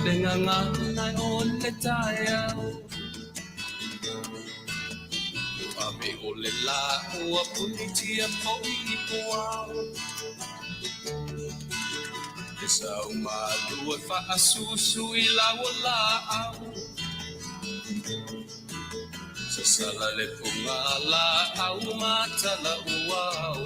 le gagana o le taeao. Ua ave o le lā ua punitia foi i puao. E sau malu e faasusu i lau laau. Sasala le pugalaau ma talauao.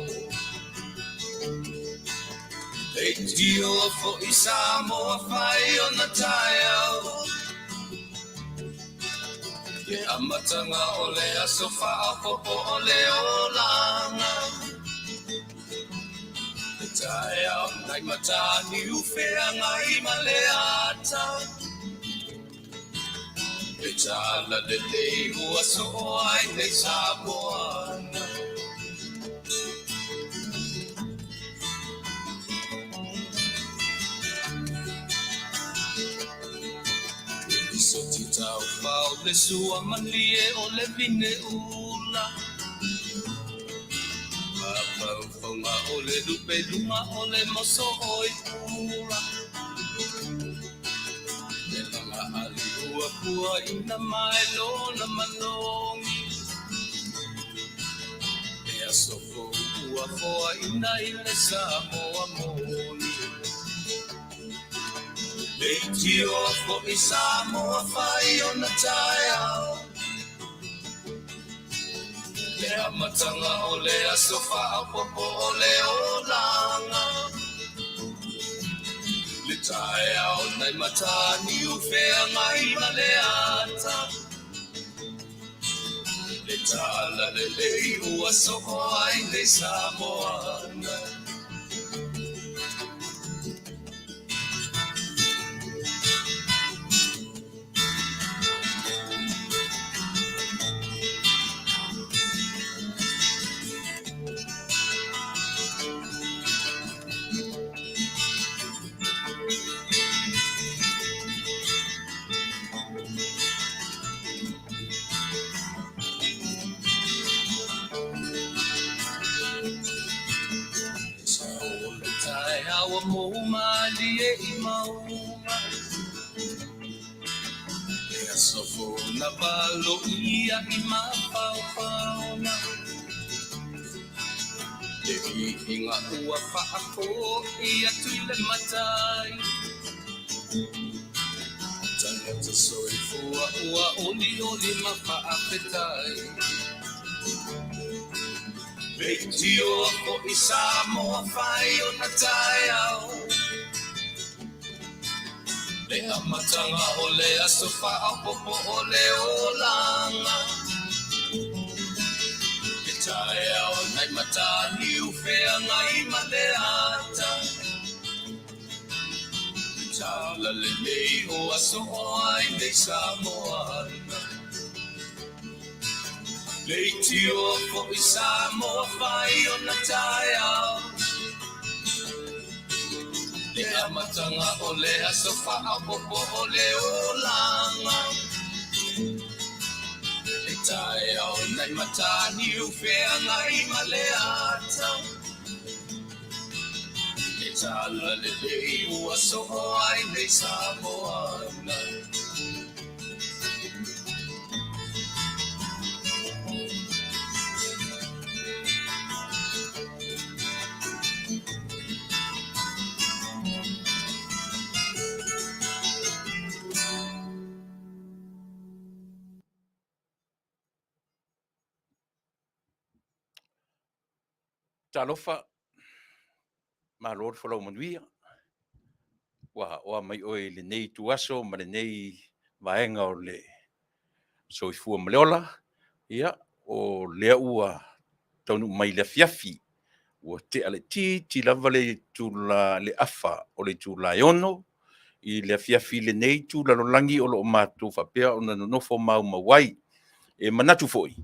Leitioa foi Samoa fai ona taeao. Le amataga o le aso faaopoopo o le olaga. Le taeao nai Mataniu Feagai ma le ata. Le talalelei ua soo ai nei Samoana. Lisoti taufao le sua malie o le vine ula. Mafaufauga o le lupe luga o le moso oi pula. Le laga ali ua pua ina mai lona manogi. Le aso fou ua foaina i le Samoa moni. Leitioa foi Samoa fai ona taeao. Le amataga o le aso faaopoopo o le olaga. Le taeao nai Mataniu Feagai ma le ata. Le talalelei ua soo ai nei Samoana. Sao o le taeao ua mou malie i mauga. Le aso fou na valoia i mafaufauga. Le viiga ua faafoi atu i le Matai. Tagata soifua ua olioli ma faafetai. Leitioa foi Samoa fai ona taeao. Le amataga o le aso faaopoopo o le olaga. Le taeao nai Mataniu Feagai ma le ata. Le talalelei ua soo ai nei Samoana. Leitioa foi Samoa fai ona taeao. Le amataga o le aso faaopoopo o le olaga. Le taeao nai Mataniu Feagai ma le ata. Le talalelei ua soo ai nei Samoana. Talofa, malo le folau manuia. Ua oa mai oe i lenei ituaso ma lenei vaega o le soifua ma le ola. Ia, o lea ua taunuu mai i le afiafi, ua tea laitiiti lava le itula, le afa o le itula e 6 i le afiafi i lenei itu lalolagi o lo o matou faapea ona nonofo maumau ai. E manatu foi,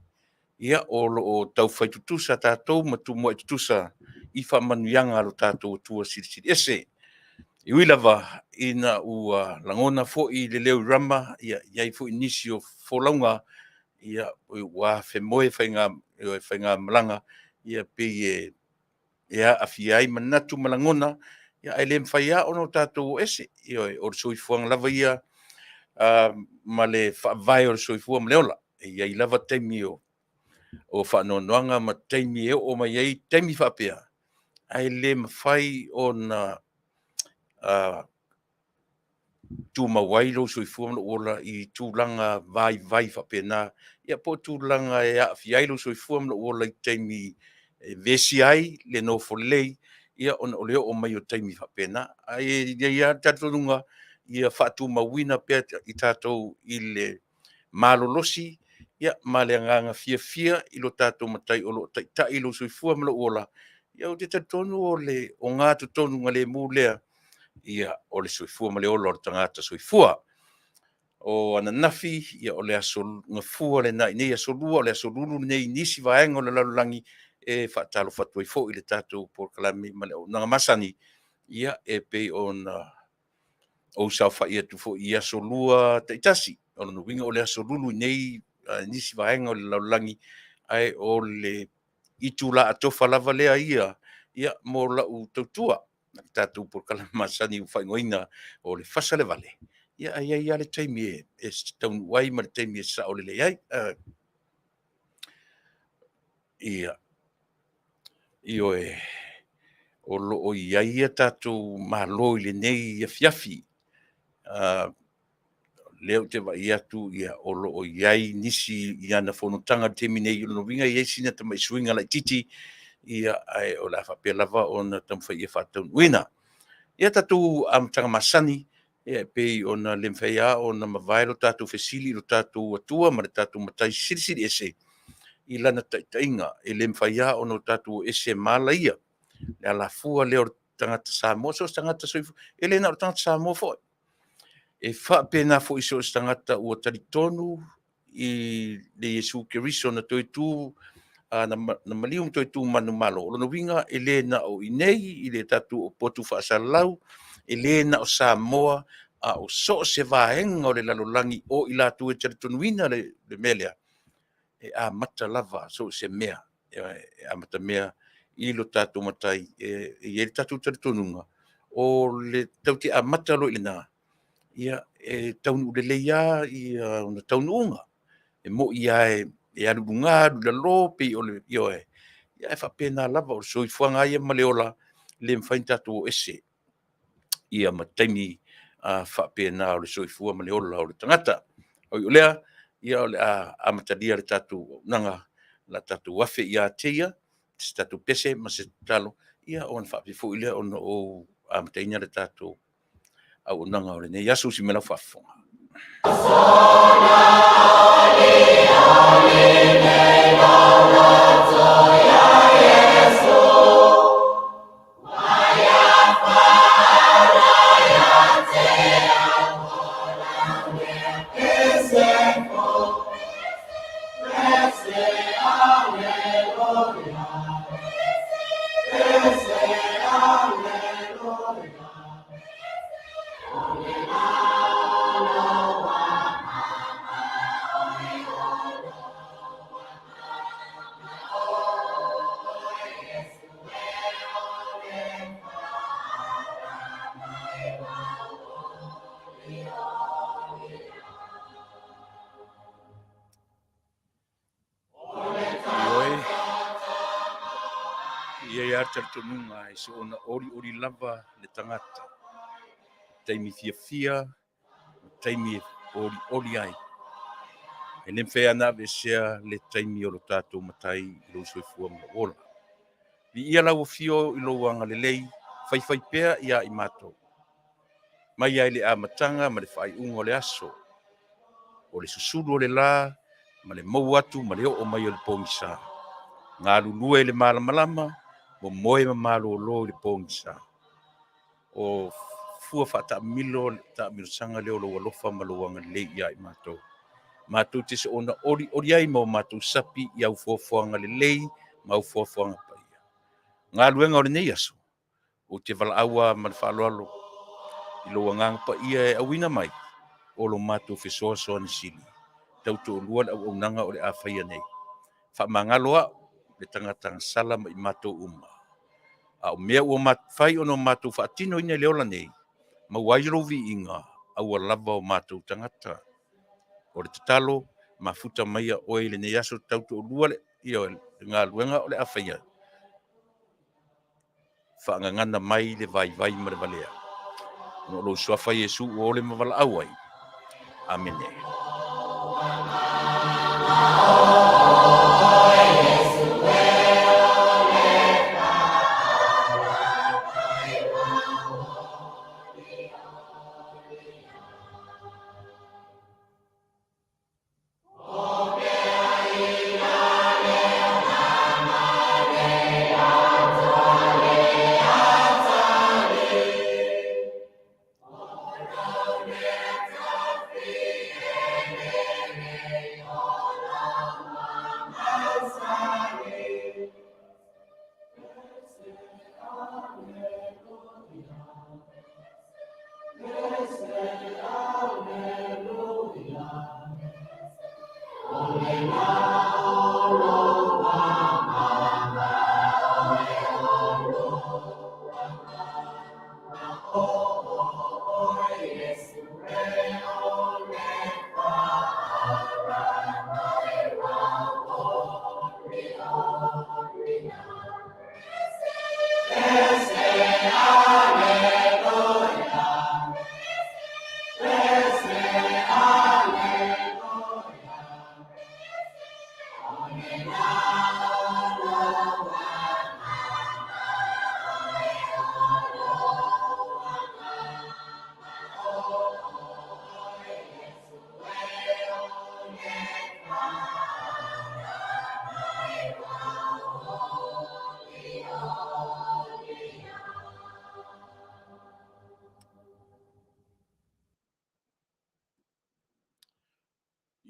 ia, o lo o taufai tutusa tatou ma tumuai tutusa i faamanuiaga a lo tatou Atua Silisili Ese. E ui lava ina ua lagona foi le leo i rama, ia, i ai foi nisi o folauga, ia, ua afemoe faigamalaga, ia, pei e aafia ai manatu ma lagona. Ia, ae le mafai lava ona o tatou o ese. Ioe, o le soifuaga lava ia ma le faavae o le soifua ma le ola. E i ai lava taimi o faanoanoaga ma taimi e oo mai ai taimi faapea, ae le mafai ona tumau ai lou soifua ma lou ola i tulaga vaivai faapena, ia po o tulaga e aafia ai lou soifua ma lou ola i taimi e vesia ai le nofo lelei, ia ona o le oo mai o taimi faapena. Ae i ai lava le talitonuga, ia faatumauina pea i tatou i le malolosi ma le agaga fiafia i lo tatou Matai o lo o taitai lou soifua ma lou ola. Ia ou te talitonu o le ogatotonugalemu lea o le soifua ma le ola o le tagata soifua. O ananafi, o le aso Gafua lena i nei Aso Lua, o le Aso Lulu lenei i nisi vaega o le lalolagi, e faatalofa atu ai foi i le tatou polokalame ma le auaunaga masani e pei ona ou saofai atu foi i Aso Lua taitasi. O lona uiga o le Aso Lulu i nisi vaega o le lalolagi, ae o le itula atofa lava lea ia mo lau tautua, le tatou polokalame masani ua faaigoaina o le Fasa i le Vale. Ia ae i ai lava le taimi e taunuu ai ma le taimi e sao lelei ai. Ia, ioe, o lo o i ai a tatou malo i lenei afiafi. O lea ou te vaai atu o lo o i ai nisi i ana fonotaga i le taimi nei, o lona uiga e i ai sina tamai suiga laitiiti, ae o le a faapea lava ona taumafai ia faataunuuina. Ia, tatou amataga masani, e pei ona le mafai lava ona mavae lo tatou fesili i lo tatou Atua ma le tatou Matai Silisili Ese i Lana taitaiga. E le mafai lava ona tatou o ese ma ala ia, le alafua lea o le tagata Samoa, so o se tagata soifua, e le na o le tagata Samoa foi. E faapena foi i so o se tagata ua talitonu i le Iesu Keriso na toe tu, na maliu ma toe tu manumalo. O lona uiga, e le na o i inei i le tatou potu faasalalau, e le na o Samoa, a o so o se vaega o le lalolagi o i latou e talitonuina le mea lea, e amata lava so o se mea, e amatamea i lo tatou Matai. E i ai le tatou talitonuga, o le tatou te amata loa i lena, e taunuu lelei lava ona taunuuga. E moni lava e alu i luga alu i lalo, pei o le… ioe, ae faapena lava, o le soifuaga lava ia ma le ola, e le mafai ona tatou o ese ma taimi faapena o le soifua ma le ola o le tagata. Ui o lea, ia o le a amatalia le tatou auaunaga, o le a tatou afe ia te ia se tatou pese ma se tatalo, ona faapea foi lea ona ou amataina le tatou auaunaga o lenei aso. I lau faafofoga. Ioe, e i ai lava le talitonuga e soona olioli lava le tagata i taimi fiafia ma taimi e olioli ai. E le mafai lava ona aveesea le taimi o lo tatou Matai i lou soifua ma lou ola. Viia lau Afio i lou agalelei faifaipea ia i matou, mai lava i le amataga ma le faaiuga o le aso, o le susulu o le la ma le mou atu ma le oo mai o le pogisa, galulue i le malamalama, momoe ma malolo i le pogisa. O fua faataamilo le taamilosaga lea o lou alofa ma lou agalelei ia i matou. Matou te soona olioli ai ma o matou sapi i au foafoaga lelei ma au foafoaga paia. Galuega o lenei aso, ou te valaau lava ma le faaaloalo i lou Agaga Paia e auina mai o lo matou fesoasoani sili, tautoalua le auaunaga o le a faia nei. Faamagalo au, le tagata gasala ma i matou uma. A o mea ua mafai ona matou faatinoina i le ola nei, maua ai lou viiga, aua lava o matou tagata. O le tatalo, mafuta maia oe i lenei aso tautoalua le galuega o le a faia, faagagana mai le vaivai ma le valea. Ona o lou suafa Iesu ua ole ma valaau ai. Amene.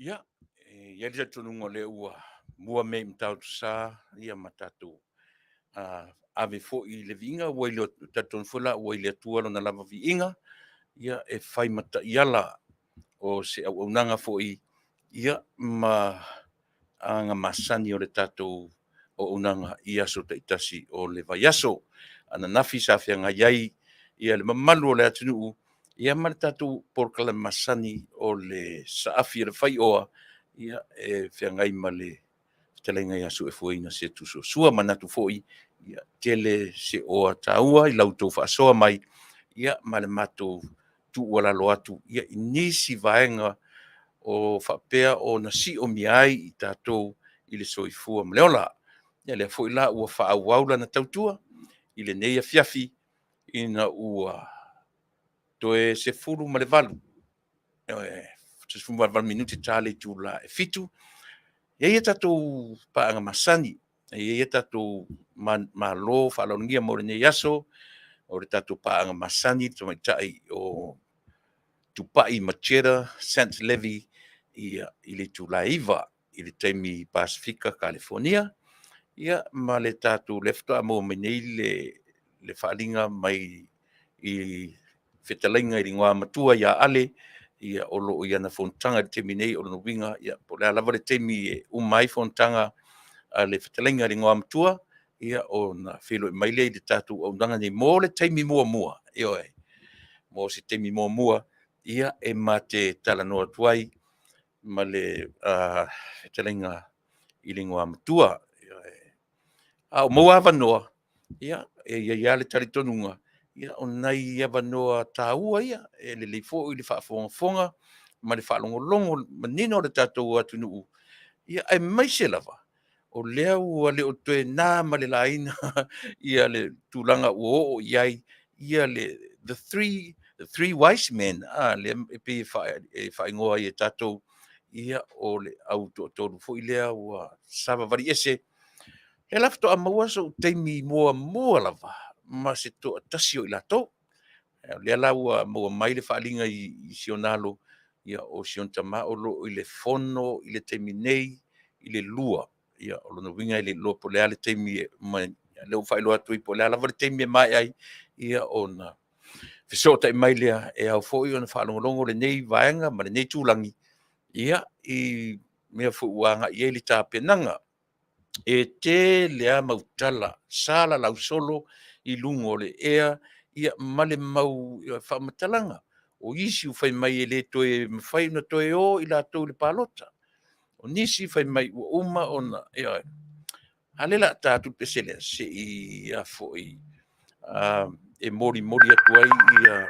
Ia, e i ai le talitonuga o lea ua mua mea i Matautusa ma tatou ave foi le viiga, ua talitonu foi la ua i le Atua lona lava viiga, e fai ma taiala o se auaunaga foi ma aga masani o le tatou auaunaga i aso taitasi o le vaiaso. Ananafi sa feagai ai le mamalu o le atunuu ma le tatou polokalame masani o le Saafi a le Faioa, e feagai ma le fetalaiga ia Sooifuaina Setu Suasua. Manatu foi, tele se oa taua i la outou faasoa mai ma le matou tuualalo atu i nisi vaega o faapea ona siomia ai i tatou i le soifua ma le ola. Ia lea foi la ua faaauau lana tautua i lenei afiafi ina ua toe 18 minute ta le itula e 7:00. E i ai a tatou paaga masani, e i ai a tatou malo faaaloalogia mo lenei aso, o le tatou paaga masani le tamaitai o Tupai Macheta Sant Levy i le itula e 9:00 i le taimi Pasefika Kalifonia, ma le tatou, lea faatoa maua mai nei le faaaliga mai i le fetalaiga i le Igoamatua ia Ale, o lo o i ana fonotaga i le taimi nei. O lona uiga, po o le a lava le taimi e uma ai fonotaga a le fetalaiga i le Igoamatua, ona feiloai mai lea i le tatou auaunaga lenei mo le taimi muamua, ioe, mo se taimi muamua e ma te talanoa atu ai ma le fetalaiga i le Igoamatua. A o maua avanoa, e i ai lava le talitonuga, o nai avanoa taua ia, e lelei foi le faafogafoga ma le faalogologo manino o le tatou atunuu, aemaise lava o lea ua le o toe na ma le laina le tulaga ua oo i ai le the three wise men, lea e pei e faaigoa ai e tatou, o le au toatolu foi lea ua savavali ese. O lea la faatoa maua sou taimi muamua lava ma se toatasi o i latou. O lea la ua maua mai le faaaliga i si ona alo, o si ona tama o lo o i le fono i le taimi nei i le 2:00. O lona uiga e le iloa po o le a le taimi e uma ai, o lea ua faailoa atu ai po o le a lava le taimi e maea ai, ona fesootai mai lea, e ao foi ona faalogologo lenei vaega ma lenei itulagi i mea foi ua agai i ai le tapenaga. E tele lava mau tala sa lalau solo. i luga o le ea, ia ma le mau faamatalaga. O isi ua fai mai e le toe mafai ona toe o i latou i le palota. O nisi fai mai ua uma ona, ioe. A o lea o le a ta atu le pese lea, se i a foi, e molimoli atu ai ia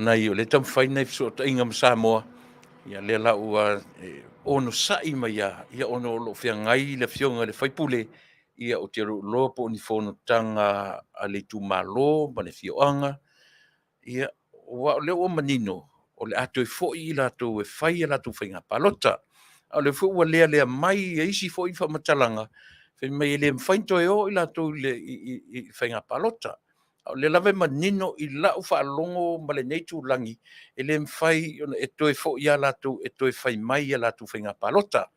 nai o lea e taumafai nai fesootaiga ma Samoa, ia lea la ua onosai mai lava, ia ona o lo o feagai le Afioga i le sui usufono, ia ou te le o iloa po o ni fonotaga a le itumalo ma le afioaga, ia aua o lea ua manino, o le a toe foi i latou e fai a latou faiga palota. A o lea foi ua lealea mai isi foi faamatalaga, fai mai e le mafai ona toe o i latou i faiga palota. A o lea lava e manino i lau faalogo ma lenei itulagi, e le mafai ona e toe foi lava latou e toe fai mai a latou faiga palota.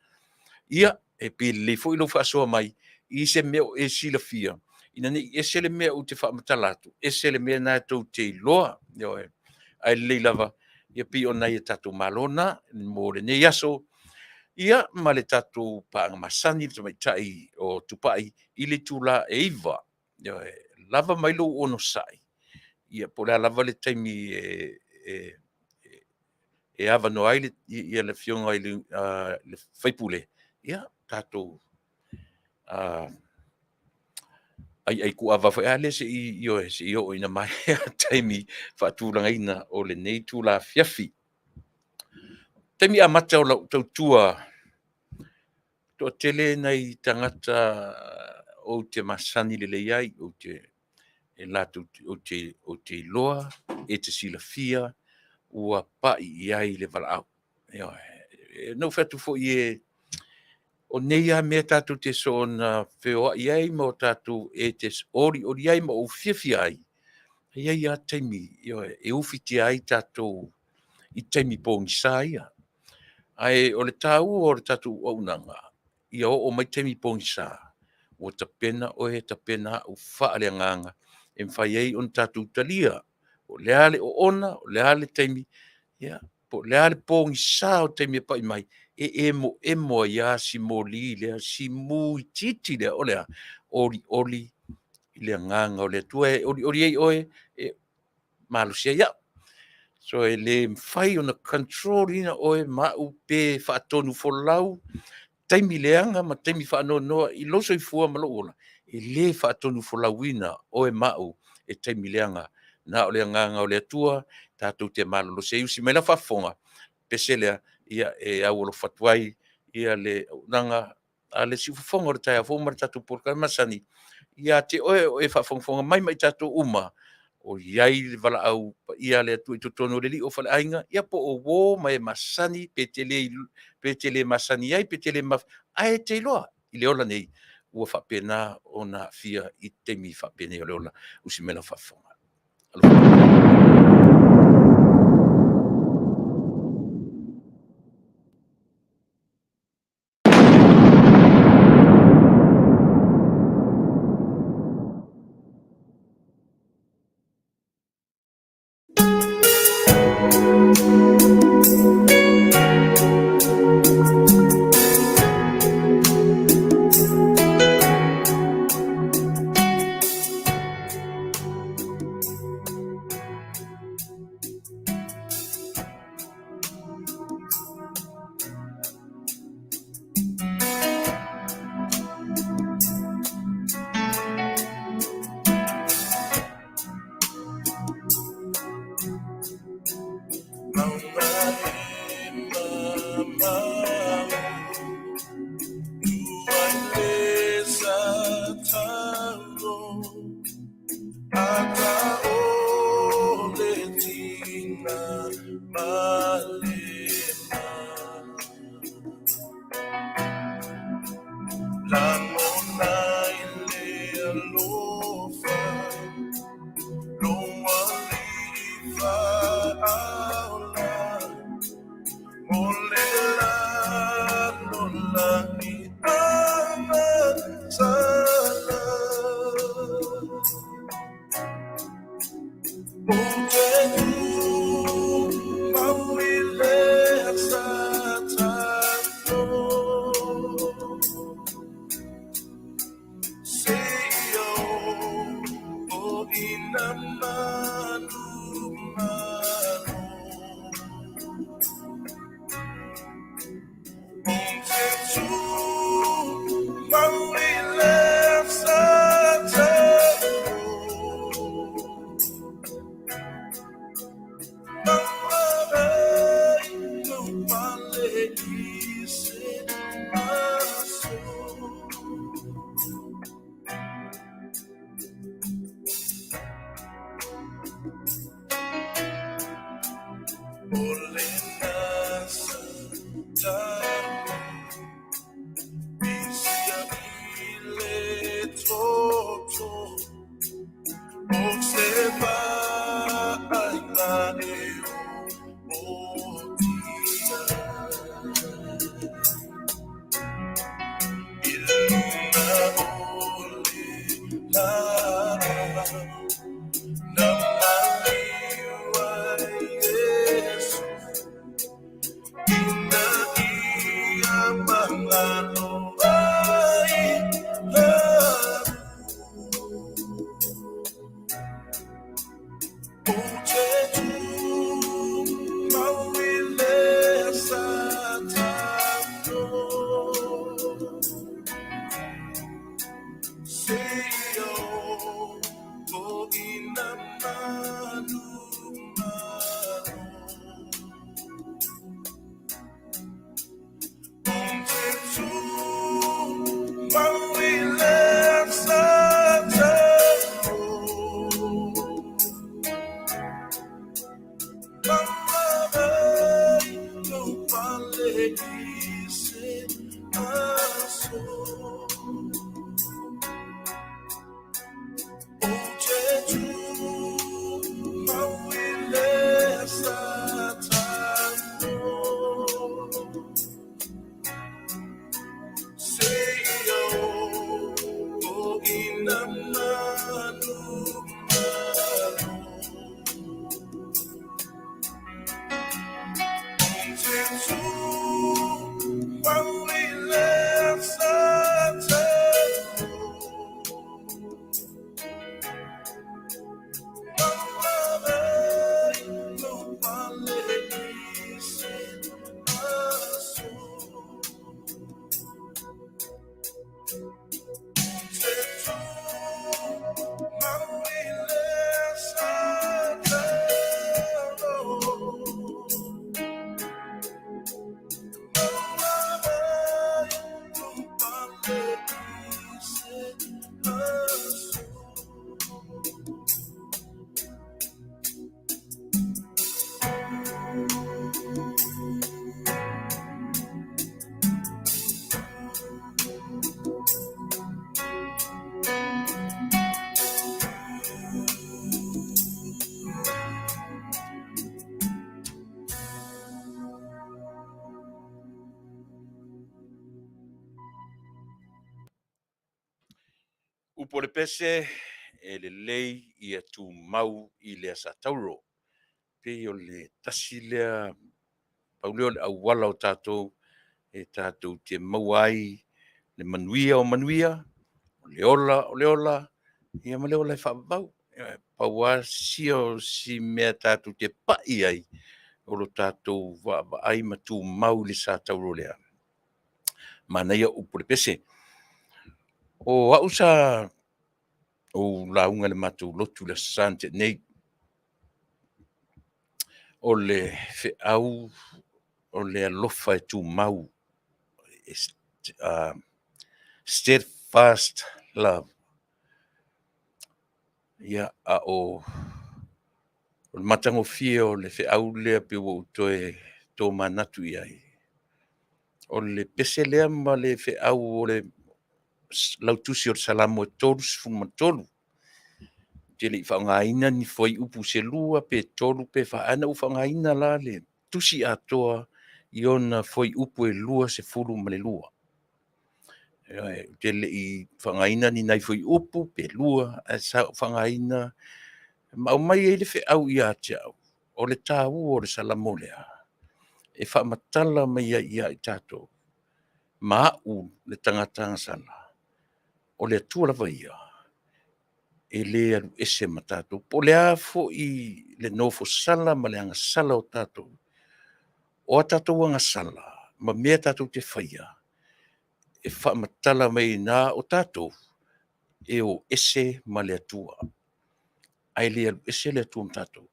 Ia, e pei e lelei foi lou faasoa mai i se mea o e silafia, ina ne i ese le mea ou te faamatala atu, ese le mea lena tou te iloa. Ioe. Ae lelei lava, ia pei o nai a tatou malo na mo lenei aso, ia ma le tatou paaga masani le tamaitai o Tupai i le itula e 9:00. Ioe. Lava mai lou onosai, ia po o le a lava le taimi e avanoa ai le Afioga i le sui usufono, ia tatou aiai tuuava foi lea se i, ioe, se i oo ina maea taimi faatulagaina o lenei itula afiafi. O le taimi amata o lau tautua, e toatele nai tagata ou te masani lelei ai, ou te iloa, e te silafia ua pai i ai le valaau. Ioe. Na ou fai atu foi o nei lava mea tatou te soona feoai ai ma tatou e te olioli ai ma ou fiafia ai, e i ai lava taimi, ioe, e ufitia ai tatou i taimi pogisa ia. Ae o le taua o le tatou auaunaga, ia oo mai taimi pogisa, ua tapena oe tapena au faaleagaga e mafai ai ona tatou talia, po o le a le oona, o le a le taimi, ia, po o le a le pogisa o taimi e pai mai, e emoemo ai lava si moli lea, si mu itiiti lea, o le a? Olioli i le agaga o le Atua. E olioli ai oe, e malosi ai au. So e le mafai ona control ina oe ma au pe faatonufolau taimi leaga ma taimi faanoanoa i lou soifua ma lou ola, e le faatonufolauina oe ma au e taimi leaga. Na o le agaga o le Atua tatou te malolosi ai. Usi mai lau faafofoga, pese lea, ia e aualofa atu ai le auaunaga a le siufofoga o le taeao fou ma le tatou polokalame masani ia te oe o e faafogafoga mai ma i tatou uma o i ai le valaau paia a le Atua i totonu o le alii o faleaiga, ia po o uo ma e masani pe te le masani ai pe te le ae e te iloa i le ola nei, ua faapena ona aafia i taimi faapenei o le ola. Usi mai lau faafofoga. Alofa. Upu o le pese, e lelei ia tumau i le Asa Tauro. Pei o le tasi lea, pau lea o le auala o tatou e tatou te maua ai le manuia o manuia, o le ola o le ola, ia ma le ola e faavavau. Pau lava sia o si mea tatou te pai ai, o lo tatou vaavaai ma tumau i le sa tauro lea. Manaia upu o le pese. O au sa ou lauga i le matou lotu i le Aso Sa na tea nei, o le feau o le alofa e tumau, steadfast love. Ia, a o le matagofie o le feau lea pei ua ou toe tomanatu i ai, o le pese lea ma le feau o le lautusi o le Salamo e 33. Ou te le i faaaogaina ni fuaiupu se 2 pe 3 pe 4, ae na ou faaaogaina la le tusi atoa i ona fuaiupu e 22. Ioe, ou te le i faaaogaina ni nai fuaiupu pe 2, ae sa ou faaaogaina Ma aumai ai le feau ia te au, o le taua o le Salamo lea, e faamatala mai ai ia i tatou, ma au le tagata agasala, o le Atua lava ia, e le alu ese ma tatou. Po o le a foi le nofosala ma le agasala o tatou, o a tatou agasala ma mea tatou te faia, e faamatala mai ai i ina o tatou e o ese ma le Atua, ae le alu ese le Atua ma tatou.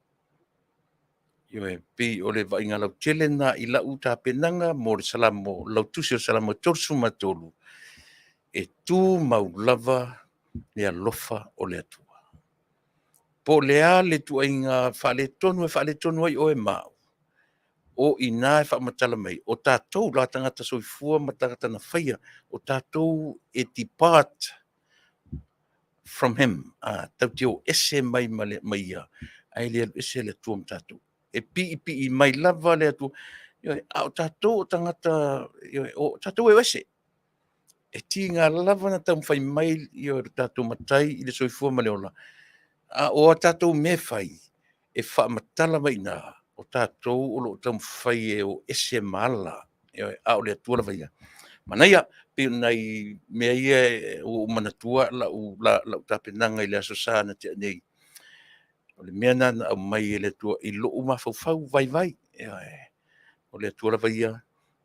Ioe, e pei o le vaaiga lautele lena i lau tapenaga mo le Salamo, lau tusi o le Salamo 33, e tumau lava le alofa o le Atua. Po o le a le ituaiga faaletonu e faaletonu ai oe ma au, o i ina e faamatala mai ai, o tatou la tagata soifua ma tagata na faia, o tatou e depart from him, tatou te o ese mai ma ia, ae le alu ese le Atua ma tatou. E piipii mai lava le Atua, ioe, a o tatou o tagata, ioe, o tatou e o ese. E tiga lava ona taumafai mai lo tatou Matai i le soifua ma le ola, a o a tatou mea e fai, e faamatala mai i ina, o tatou o lo o taumafai e o ese ma ala, ioe, a o le Atua lava ia. Manaia, pei o nai mea ia ua ou manatua lau tapenaga i le Aso Sa na tea nei. O le mea lena na aumai e le Atua i lou mafaufau vaivai. Ioe. O le Atua lava ia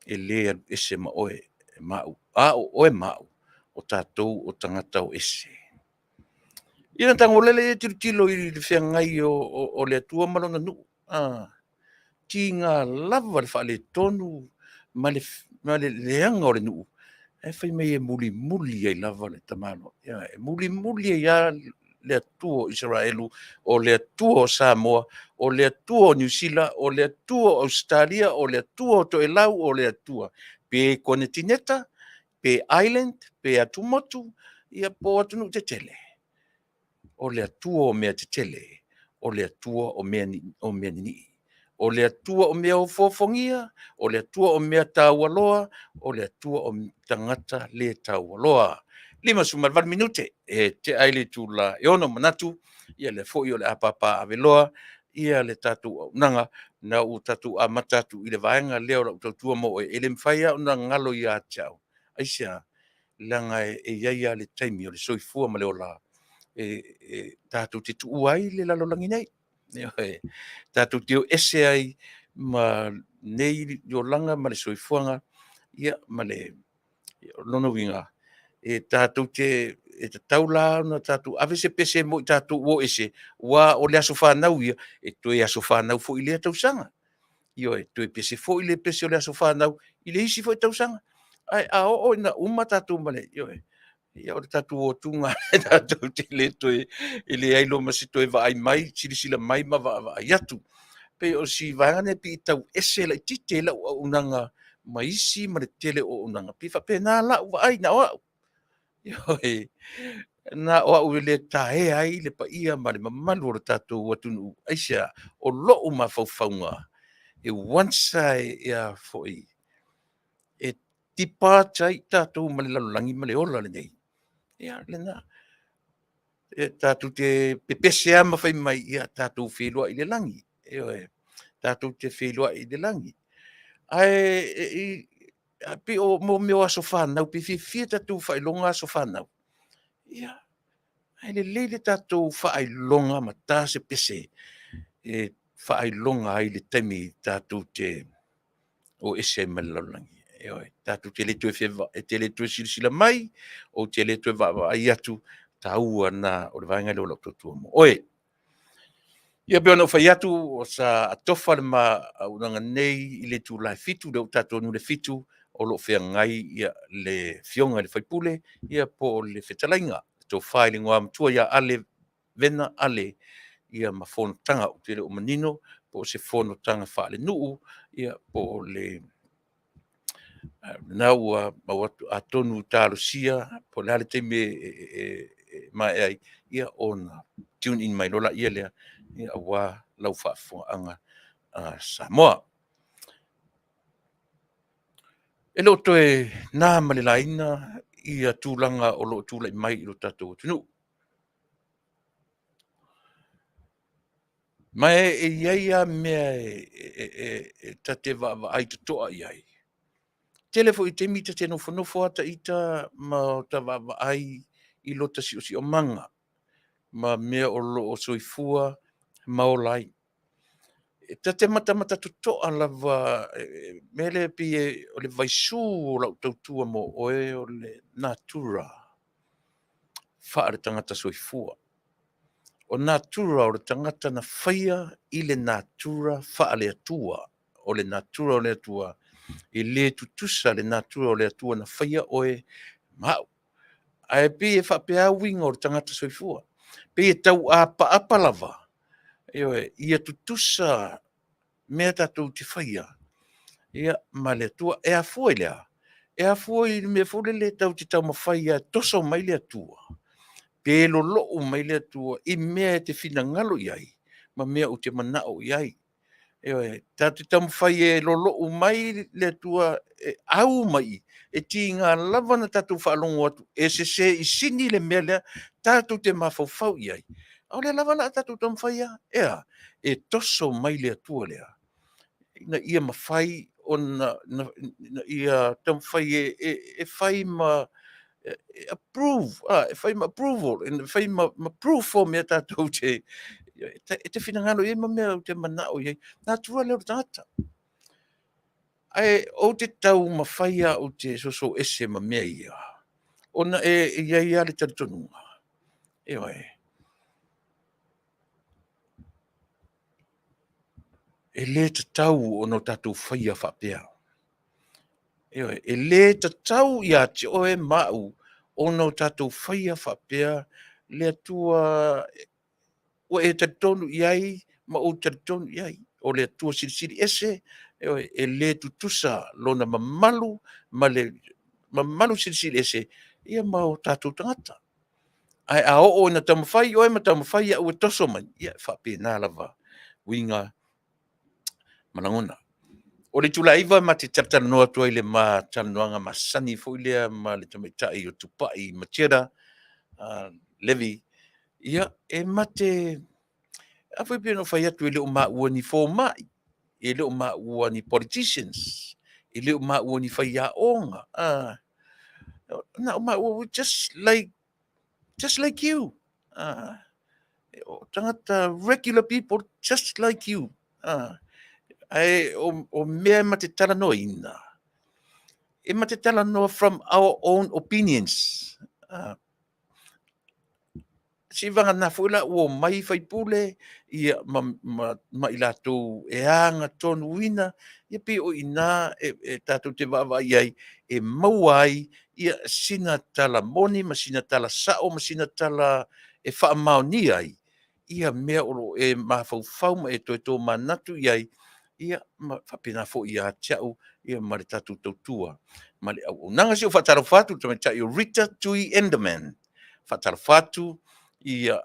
e le alu ese ma oe ma au. A o oe ma au, o tatou o tagata o ese. Ia ona tago loa lea tilotilo i le feagai o le Atua ma Lona nuu. Tiga lava le faaletonu ma le leaga o le nuu, ae fai mai e mulimuli ai lava le tamaloa. Ioe, e mulimuli ai lava le Atua o Isaraelu, o le Atua o Samoa, o le Atua o Niu Sila, o le Atua o Ausetalia, o le Atua o Toelau, o le Atua, pe konetineta, pe island, pe atumotu, ia po o atunuu tetele. O le Atua o mea tetele, o le Atua o mea ninii, o le Atua o mea ofoofogia, o le Atua o mea taualoa, o le Atua o tagata le taualoa. 58 minute e tea ai le itula e 6:00 manatu, ia lea foi o le a papaaveloa le tatou auaunaga. Na ua tatou amata atu i le vaega lea o lau tautua mo oe, e le mafai lava ona galo ia te au. Aisea? Leaga e i ai lava le taimi o le soifua ma le ola e tatou te tuua ai le lalolagi nei, ioe, tatou te o ese ai ma nei olaga ma le soifuaga, ia ma le... O lona uiga, e tatou te e tatau la ona tatou ave se pese mo i tatou ua o ese, aua o le aso fanau ia, e toe aso fanau foi i lea tausaga. Ioe, toe pese foi le pese o le aso fanau i le isi foi tausaga. Ae a oo ina uma tatou ma le, ioe, ia o le tatou o atu lava tatou te le toe, e leai loa ma se toe vaai mai, silasila mai ma vaavaai atu. E pei o si vaega lea pei e tau ese laitiiti ai lau auaunaga ma isi ma le tele o auaunaga, e pei e faapena lau vaai na o au. Ioe, na o au e le taea ai le paia ma le mamalu o le tatou atunuu. Aisea? O lou mafaufauga, e once lava e depart ai tatou ma le lalolagi ma le ola lenei, ia lena. E tatou te pepese lava ma fai mai, ia tatou feiloai i le lagi. Ioe, tatou te feiloai i le lagi. Ae pei o mea o aso fanau, pe fiafia tatou i faailoga aso fanau, ia, ae lelei le tatou faailoga ma ta se pese e faailoga ai le taimi tatou te o ese ai ma le lalolagi. Ioe, tatou te le toe e te le toe silasila mai, ou te le toe vaavaai atu, taua lena o le vaega lea o lau tautua mo oe. Ia pei ona ou fai atu, sa atofa le ma auaunaga nei i le itula e 7:00, lea ua tatou taunuu i le 7:00, o lo o feagai le Afioga i le sui usufono po o le fetalaiga, le Tofa i le Igoamatua ia Ale Vena Ale ma fonotaga. Ou te le o manino po o se fonotaga faalenuu po o le lena ua maua atu. Atonu talosia po o le a le taimi e maea ai ona tune in mai loa lea aua lau faafofogaaga Samoa. E le o toe na ma le laina tulaga o lo o tulai mai i lo tatou atunuu. Ma e i ai lava mea e ta te vaavaai totoa i ai. Tele foi i taimi ta te nofonofo lava ita ma ota vaavaai i lota siosiomaga ma mea o lo o soifua ma ola ai. E ta te matamata totoa lava, mea lea pei o le vaisu o lau tautua mo oe o le natura faale-tagata soifua. O natura o le tagata na faia i le natura faale-Atua. O le natura o le Atua, e le tutusa le natura o le Atua na faia oe ma au. Ae pei e faapea uiga o le tagata soifua. Pei e tau apaapa lava, ioe, ia tutusa mea tatou te faia ma le Atua. E afua i le a? E afua i le mea foi lele tatou te taumafai lava e toso mai le Atua, pe lolou mai le Atua i mea e te finagalo i ai ma mea ou te manao i ai. Ioe, tatou te taumafai e lolou mai le Atua, e au mai i i, e tiga lava ona tatou faalogo atu e sese i sini le mea lea tatou te mafaufau i ai, a o lea lava o le a tatou taumafai lava. E a? E toso mai le Atua lea ina ia mafai ona ina ia taumafai e fai ma approve, e fai ma approval, e fai ma proof o mea tatou te, e te finagalo i ai ma mea ou te manao i ai. Natura lea o le tagata. Ae ou te taumafai lava ou te soso ese ma mea ia, ona e i ai lava le talitonuga, ioe, e le tatau ona tatou faia faapea. Ioe, e le tatau ia te oe ma au ona o tatou faia faapea le Atua ua e talitonu i ai ma ou talitonu i ai. O le Atua Silisili Ese, ioe, e le tutusa lona mamalu ma le mamalu silisili ese ia ma o tatou tagata. Ae a oo ina taumafai oe ma taumafai au e toso mai, ia e faapena lava uiga ma lagona. O le itula e 9:00 ma te talatalanoa atu ai i le ma talanoaga masani foi lea ma le tamaitai o Tupai Macheta Levi. Ia, e ma te... a foi e pei ona ou fai atu e le o maua ni fomai, e le o maua ni politicians, e le o maua ni faiaoga, na o maua, we just like you. O tagata regular people just like you. Ae o mea ma te talanoaina, e ma te talanoa from our own opinions. Se i vagana foi la ua omai faipule ia, ma i latou e agatonuina, ia pei o i ina e tatou te vaavaai i ai e maua ai ia sina tala moni ma sina tala sao ma sina tala e faamaonia ai ia mea o lo o e mafaufau ma e toe tomanatu i ai, ia ma faapena foi ia te au ia ma le tatou tautua ma le auaunaga. Se i ou faatalofa atu i le tamaitai o Rita Tui Enderman. Faatalofa atu ia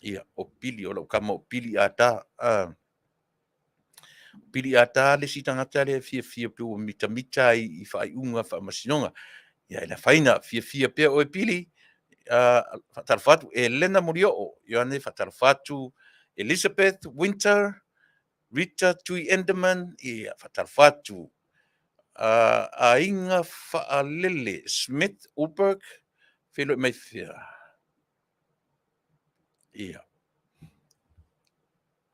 ia o Pili, o lau tama o Pili Ata. Pili Ata le isi tagata lea e fiafia pei ua mitamita ai i faaiuga faamasinoga. Ia e le afaina, fiafia pea oe Pili. Faatalofa atu Elena Molioo, Ioane, faatalofa atu Elizabeth Winter, Rita Tui Enderman, ia faatalofa atu Aiga Faalele Smith Uberg, feiloai mai fea? Ia.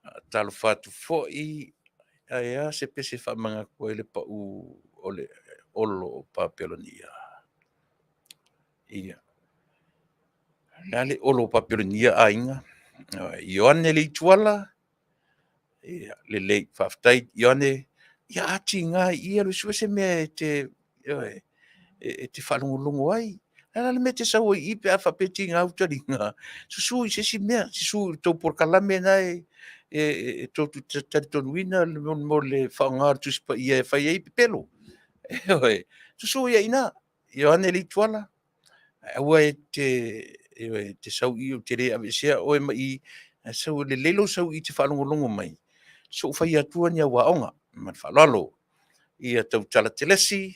Faatalofa atu foi, ae a se pese faamanatu ai le pau o le olo o Papelonia? Ia. O le a le olo o Papelonia aiga? Ioane Leituala, ia, lelei, faafetai Ioane. Ia atiga i i, sue se mea e te, ioe, e te faalogologo ai. O le a la le mea e te sau ai i i pe a faapea e tiga ou taliga? Susu i se isi mea, susu i le tou polokalame lena e tou te talitonuina mo le faaaoga o le Tusi Paia e fai ai pepelo. Ioe, susu i ai i ina. Ioane Leituala, aua e te, ioe, e te sau i i ou te le aveesea oe mai i, ae sau, e lelei lou sau i i e te faalogologo mai, se i ou faia atua ni au aoga. Ma le faaaloalo. Ia tautala Telesi.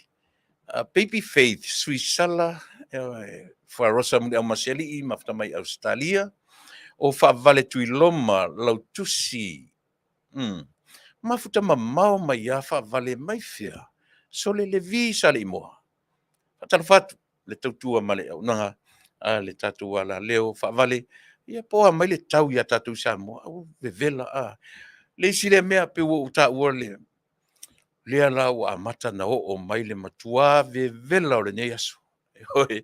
Baby Faith Suisala, Fuarosa Muliaumasialii, mafuta mai Ausetalia. O Faavale Tuiloma Lautusi, mafuta mamao mai ia Faavale mai fea, Sole Levi Saleimoa. Faatalofa atu le tautua ma le auaunaga a le tatou alaleo Faavale, ia po o a mai le tau ia tatou i Samoa, aua vevela. A le isi lea mea pei ua ou taua le lea la ua amata ona oo mai le matua vevela o lenei aso. Ioe,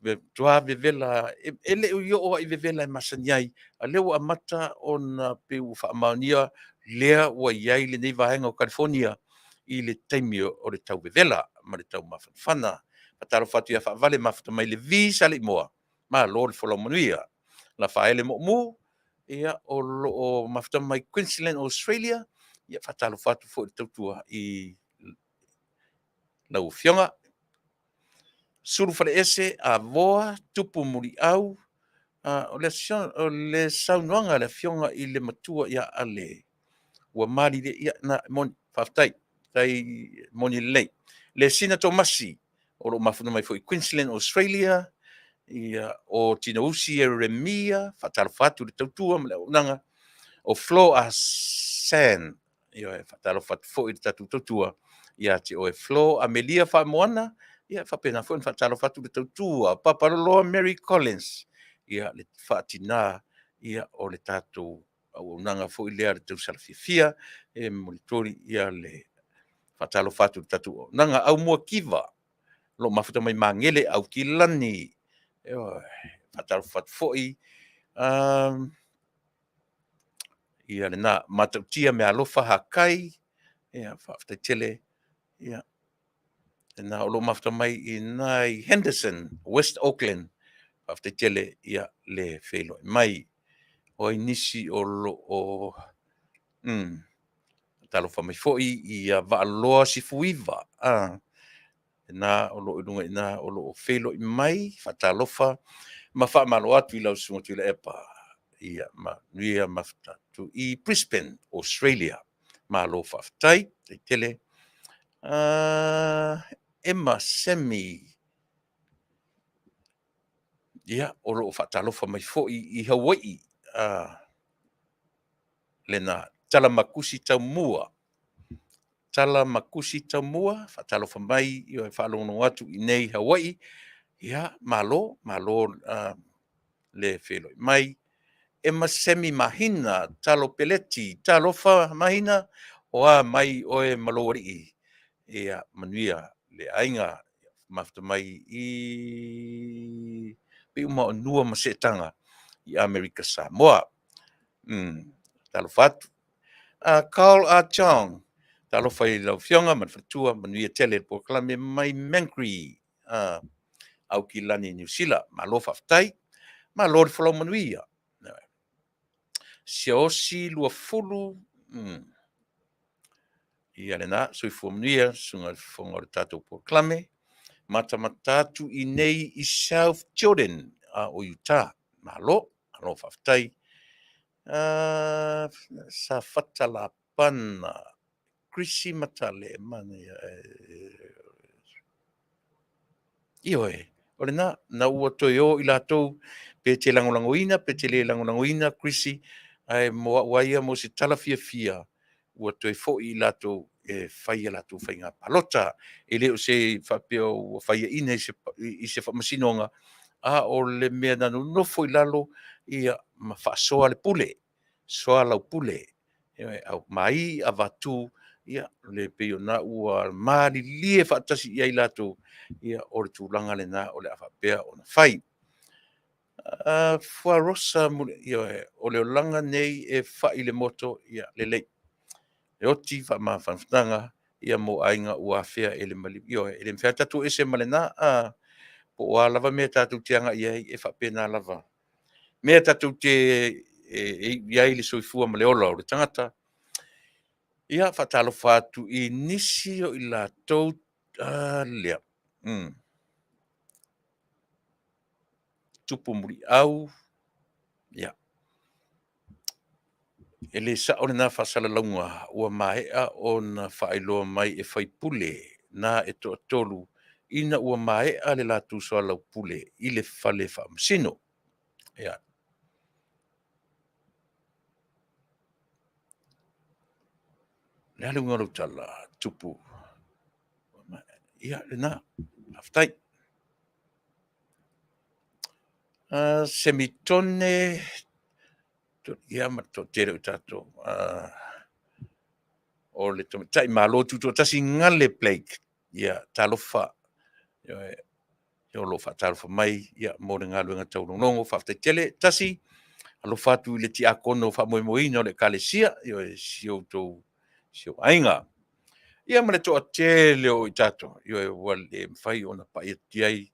matua vevela, e le i oo lava i vevela e masani ai, a o lea ua amata ona pei ua faamaonia lea ua i ai lenei vaega o Kalifonia i le taimi o le tau vevela ma le tau mafanafana. Faatalofa atu ia Faavale mafuta mai Levi Saleimoa, malo le folau manuia. Lafaele Moomu, ia o lo o mafuta mai Queensland, Australia, ia faatalofa atu foi i le tautua i lau Afioga. Sulufalaese Avoa Tupu Muliau, o le saunoaga a le Afioga i le Matua ia Ale, ua malilie, ia na, e moni, faafetai, faafetai moni lelei. Lesina Tomasi, o lo o mafuta mai foi i Queensland, Australia, ia, o Tinousi Ieremia, faatalofa atu i le tautua ma le auaunaga. O Flo Ah San, ioe, faatalofa atu foi i le tatou tautua ia te oe Flo. Amelia Faamoana, ia faapena foi ona faatalofa atu le tautua Papaloloa Mary Collins, ia le faatina ia o le tatou auaunaga foi lea a le tausala fiafia, e molimoli le faatalofa atu i le tatou auaunaga. Aumua Kiva, o lo o mafuta mai Magele, Aukilani. Ioe, faatalofa atu foi. Ia lena, Matautia Meaalofa Hakai, ia faafetai tele. Ia lena o lo o mafuta mai i ina i Henderson, West Auckland. Faafetai tele ia le feiloai mai. O ai nisi o lo o faatalofa mai foi ia Vaaloa Sefuiva, lena o lo o i luga i ina o lo o feiloai mai. Faatalofa ma faamalo atu i lau Susuga Tuilaepa, ia manuia mafuta atu i Brisbane, Australia. Malo faafetai, faafetai tele. Ema Semi, ia, o lo o faatalofa mai foi i Hawaii, lena. Talamakusi Taumua, Talamakusi Taumua, faatalofa mai, e faalogologo atu i inei i Hawaii. Ia, malo, malo le feiloai mai. Ema Semi Mahina Talo Peleti, talofa Mahina, o a mai oe ma lou alii? Ia manuia le aiga, mafuta mai i Piumaonua ma Seetaga i Amerika Samoa. Talofa atu. Carl Ah Chong, talofa i lau Afioga ma le faletua, manuia tele le polokalame mai Mangere, Aukilani, Niu Sila. Malo faafetai, malo le folau manuia. Siaosi Luafulu, ia lena, soifua manuia susuga i le fofoga o le tatou polokalame. Matamata atu i nei i South Jordan o Utah. Malo, malo faafetai. Safata Lapana, Chrissy Matale, manaia. Ioe, o lena, na ua toe o i latou pe te lagolagoina pe te le lagolagoina Chrissy, ae mo au lava ia mo se tala fiafia, ua toe foi i latou e fai a latou faiga palota. E le o se faapea ua faiaina i se faamasinoga, a o le mea na nonofo i lalo ma faasoa le pule, soa lau pule, ioe, aumai avatu, ia le pei o lena ua malilie faatasi i ai latou, ia o le tulaga lena o le a faapea ona fai. Fuarosa, ioe, o le olaga nei e fai le moto, ia lelei. E oti faamafanafanaga ia mo aiga ua afea e le maliu. Ioe, e le mafai lava ona tatou o ese ma lena, po o a lava mea tatou te agai i ai, e faapena lava mea tatou te e iu i ai le soifua ma le ola o le tagata. Ia, faatalofa atu i nisi o i latou lea, Tupu Muliau, ia, e le sao lena faasalalauga, ua maea ona faailoa mai e faipule na e toatolu. ina ua maea le latou soalaupule i le fale faamasino. Ia. O le a le uiga o lau tala, Tupu? Ia, lena. Faafetai. Semitone ia ma le toatele o tatou o le Tamaitai Malo Tutoatasi Gale Blake, ia talofa, ioe, o lo o faatalofa mai mo le galuega taulogologo. Faafetai tele. Tasi, alofa atu i le tiakono faamoemoeina o le Ekalesia, ioe, si ou aiga. Ia ma le toatele o i tatou, ioe, ua le mafai ona pai atu i ai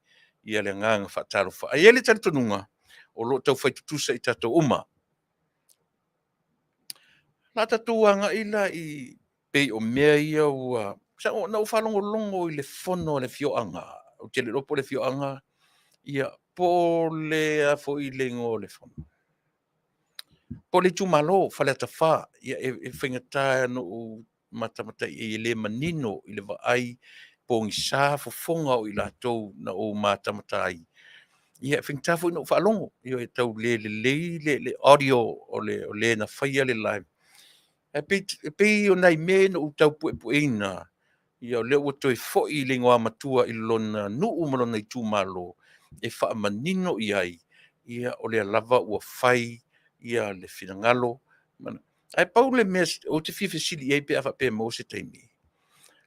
le agaga faatalofa. Ae i ai le talitonuga, o lo o taufai tutusa i tatou uma. O le a tatou agai la i pei o mea ia ua... Na ou faalogologo i le fono a le afioaga, ou te le iloa po o le afioaga, ia po o le a foi le igoa o le fono, po o le itumalo o Faleata 4. Ia e faigata ona ou matamata i ai e le manino i le vaai, pogisa fofoga o i latou na ou matamata ai. Ia e faigata foi ona ou faalogo, ioe, e tau le lelei le audio o le na faia le live. Ae pei o nai mea ia na ou tau puepueina, ia o lea ua toe foi le igoamatua i lona nuu ma lona itumalo e faamanino i ai, ia o lea lava ua fai le finagalo. Ae pau le mea ou te fia fesili i ai pe a faapea e maua se taimi,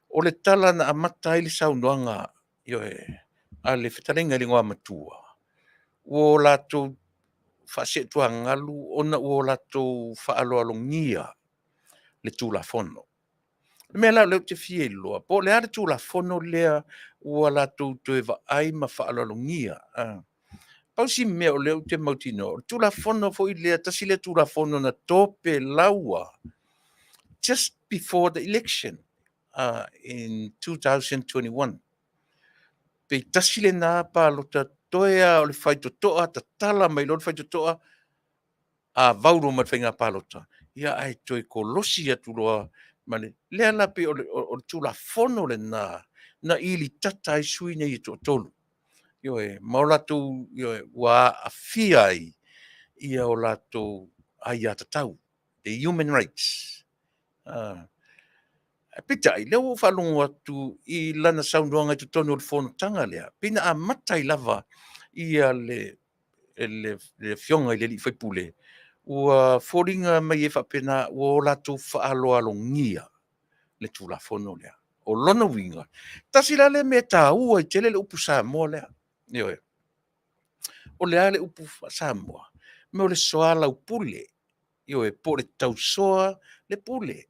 o le tala na amata ai le saunoaga, ioe, a le fetalaiga i le Igoamatua, ua o latou faasee tuagalu ona ua latou faaaloalogia le Tulafono. O le mea la lea ou te fia iloa, po o le a le Tulafono lea ua latou toe vaai ma faaaloalogia? Pau si mea o lea ou te mautinoa, o le Tulafono foi lea, tasi lea Tulafono na topelau just before the election in 2021. Pe tasi lena palota toe lava o le faitotoa, tatala mai loa le faitotoa, avau loa ma le faiga palota, ia ae toe kolosi atu loa ma le… lea la pei o le Tulafono lena na ilitata ai sui usufono nei e toatolu, ioe, ma o latou, ioe, ua aafia ai o latou aiatatau, the human rights. Ae peitai, o lea ua ou faalogo atu i lana saunoaga i totonu o le fonotaga lea, pei na amata ai lava le Afioga i le sui usufono, ua foliga mai e faapena ua latou faaaloalogia le Tulafono lea. O lona uiga, tasi la lea mea e taua ai tele le upu Samoa lea. Ioe. O le a le upu faa-Samoa? O le soalaupule, ioe, po o le tausoa le pule,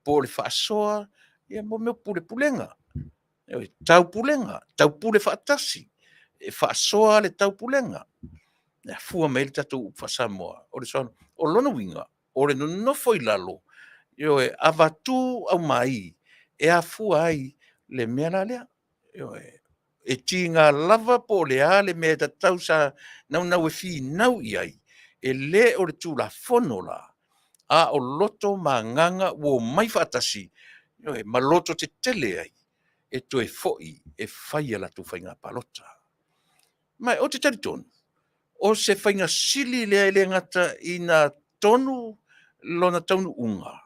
po o le faasoa mea o pulepulega, ioe, taupulega, taupule faatasi, e faasoa le taupulega, e afua mai ai le tatou upu faa-Samoa o le O lona uiga, o le nonofo i lalo, ioe, avatu aumai, e afua ai le mea la lea. Ioe. E tiga lava po o le a le mea e tatau sa naunau e finau i ai, e le o le Tulafono la, a o loto ma agaga ua omai faatasi, ioe, ma lototetele ai, e toe foi e fai a latou faiga palota. Ma ou te talitonu, o se faiga sili lea e le gata ina tonu lona taunuuga,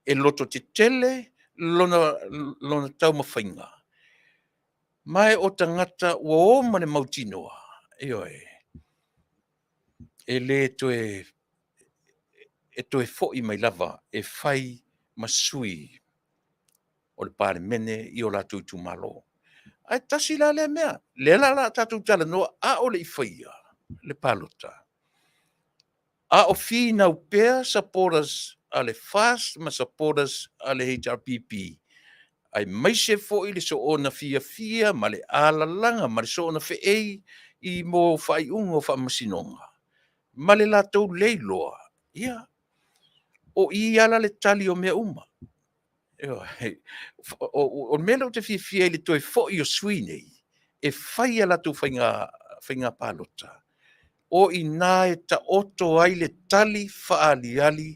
e lototetele lona taumafaiga, ma o tagata ua o ma le mautinoa, ioe, e le toe, e toe foi mai lava e fai ma sui o le Palemene i o latou itumalo. Ae tasi la lea mea, lea la o le a tatou talanoa a o le i faia le palota, a o finau pea supporters a le FAST ma supporters a le HRPP, aemaise foi le soona fiafia ma le alalaga ma le soona feei i mea o faaiuga o faamasinoga, ma le latou leiloa, ia, o i lava la le tali o mea uma. Ioe. O le mea lea ou te fiafia ai i le toe foi o sui usufono nei e fai a latou faiga palota, o i ina e taoto ai le tali faaaliali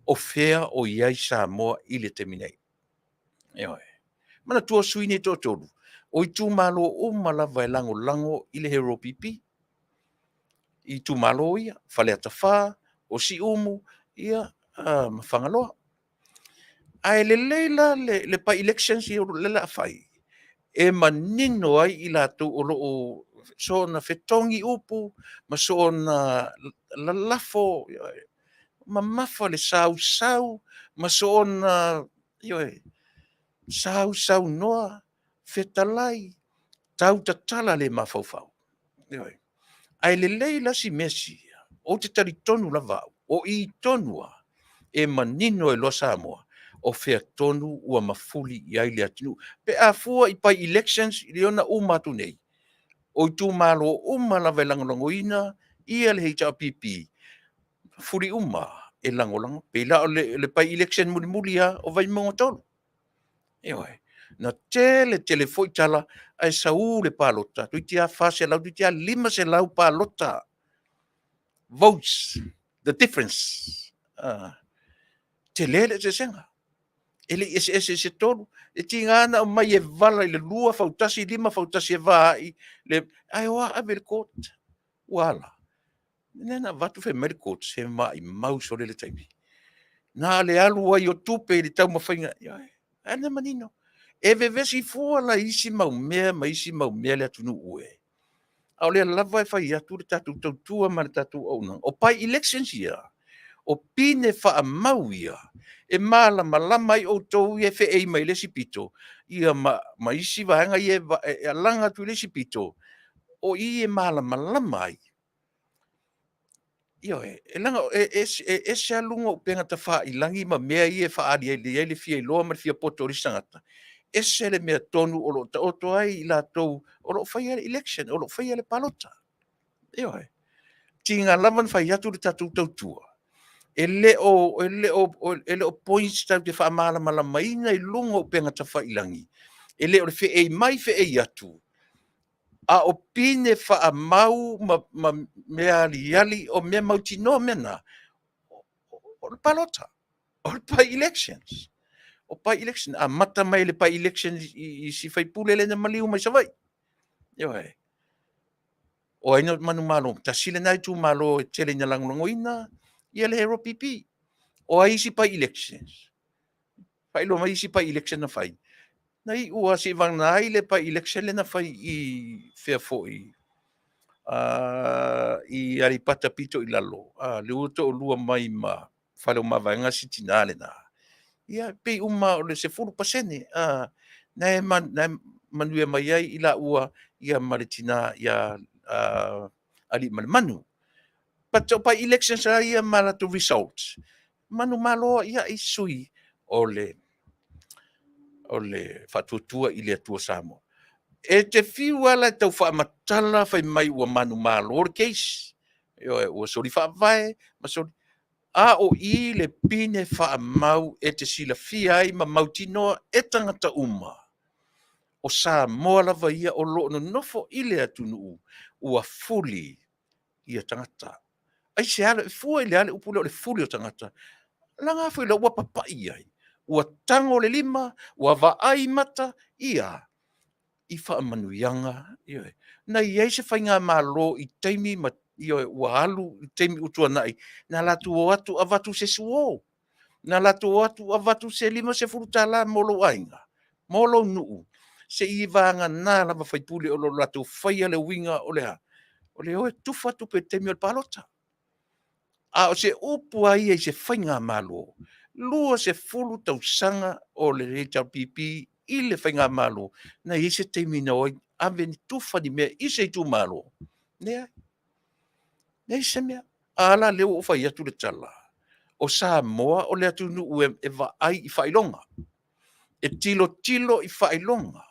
o fea o i ai Samoa i le taimi nei. Ioe. Manatua o sui usufono nei e toatolu, O itumalo uma lava e lagolago i le HRPP. I itumalo ia, Faleata 4, o Siumu, ia, ma Fagaloa. Ae lelei la le by-elections ia o le a fai, e manino ai i latou o lo o soona fetogi upu ma soona lalafo, mamafa le sausau ma soona, ioe, sausaunoa, fetalai, tautatala le mafaufau. Ioe. Ae lelei la si mea sia, ou te talitonu lava au, o i tonu lava e manino ai loa Samoa, o fea tonu ua mafuli i ai le atunuu. Pe a fua i by-elections lea na uma atu nei, o itumalo uma lava e lagolagoina ia le HRPP, mafuli uma e lagolago. Pei la o le by-election mulimuli lava o Vaimauga 3. Ioe. Na tele tele foi tala ae sau le palota, toeitiiti lava 400, toeitiiti lava 500 palota votes, the difference. Tele le eseesega. E le i eseese i se tolu. E tiga ona aumai e vala i le 2 fau 1, 5 fau 1 e va ai, ae o lava ave i le court. Ua a la? Lea na avatu fai mai le court, se maumau sole le taimi. Na o le alu ai o tupe i le taumafaiga, ae na manino. E vevesi fua la i isi mau mea ma isi mau mea le atunuu e. A o lea lava e fai atu le tatou tautua ma le tatou auaunaga. O by-elections ia, o pine faamau ia, e malamalama ai outou ia e feei mai le isi pito, ia ma isi vaega ia e alaga atu i le isi pito, o i e malamalama ai. Ioe, e leaga e ese lava luga o upega tafailagi ma mea ia e faaali ai le fia iloa ma le fia poto o le isi tagata, ese le mea tonu o lo o taoto ai i latou o lo o faia le election, o lo o faia le palota. Ioe. Tiga lava na fai atu le tatou tautua, e le o points tatou te faamalamalamaina i luga o upega tafailagi, e le o le feei mai feei atu, a o pine faamau ma mea aliali, o mea mautinoa mea na, o le palota, o le by-elections. O by-election, amata mai le by-election i si faipule lea na maliu mai Savaii. Ioe. O ai na manumalo? Tasi lena itumalo e tele ina lagolagoina ia le HRPP. O ai isi by-elections? Faailoa mai isi by-election na fai. Na iu lava seivagana ai le by-election lea na fai i fea foi, i Aleipata pito i lalo, lea ua toalua mai ma Faleomavaega si tina lena. Ia, pei uma o le 10% na e manuia mai ai i laua ia ma le tina ia Aliimalemanu. But o by-elections la ia ma latou results, manumalo ia i sui o le Faatuatua i le Atua Samoa. E te fiu lava la e tau faamatala fai mai ua manumalo le case, ioe, ua soli faavae ma soli, a o i le pine faamau e te silafia ai ma mautinoa e tagata uma, o Samoa lava ia o lo o nonofo i le atunuu ua fuli ia tagata. Aisea, e fua i le a le upu lea o le fuli o tagata? Leaga foi la ua papai ai, ua tago le lima, ua vaai mata, ia, i faamanuiaga, ioe. Na i ai se faigamalo i taimi ma, ioe, ua alu i taimi ua tuanai, na latou o atu avatu se suo, na latou o atu avatu se $50 mo lou aiga, mo lou nuu, se i vagana lava faipule o lo o latou faia le uiga o le a? O le o e tufa tupe i le taimi o le palota. A o se upu lava ia i se faigamalo, 20 tausaga o le HRPP i le faigamalo, na i ai se taimi na o ai ave ni tufa ni mea i se itumalo? Leai. Leai se mea. A la lea ua ou fai atu le tala, o Samoa o le atunuu e vaai i faailoga, e tilotilo i faailoga.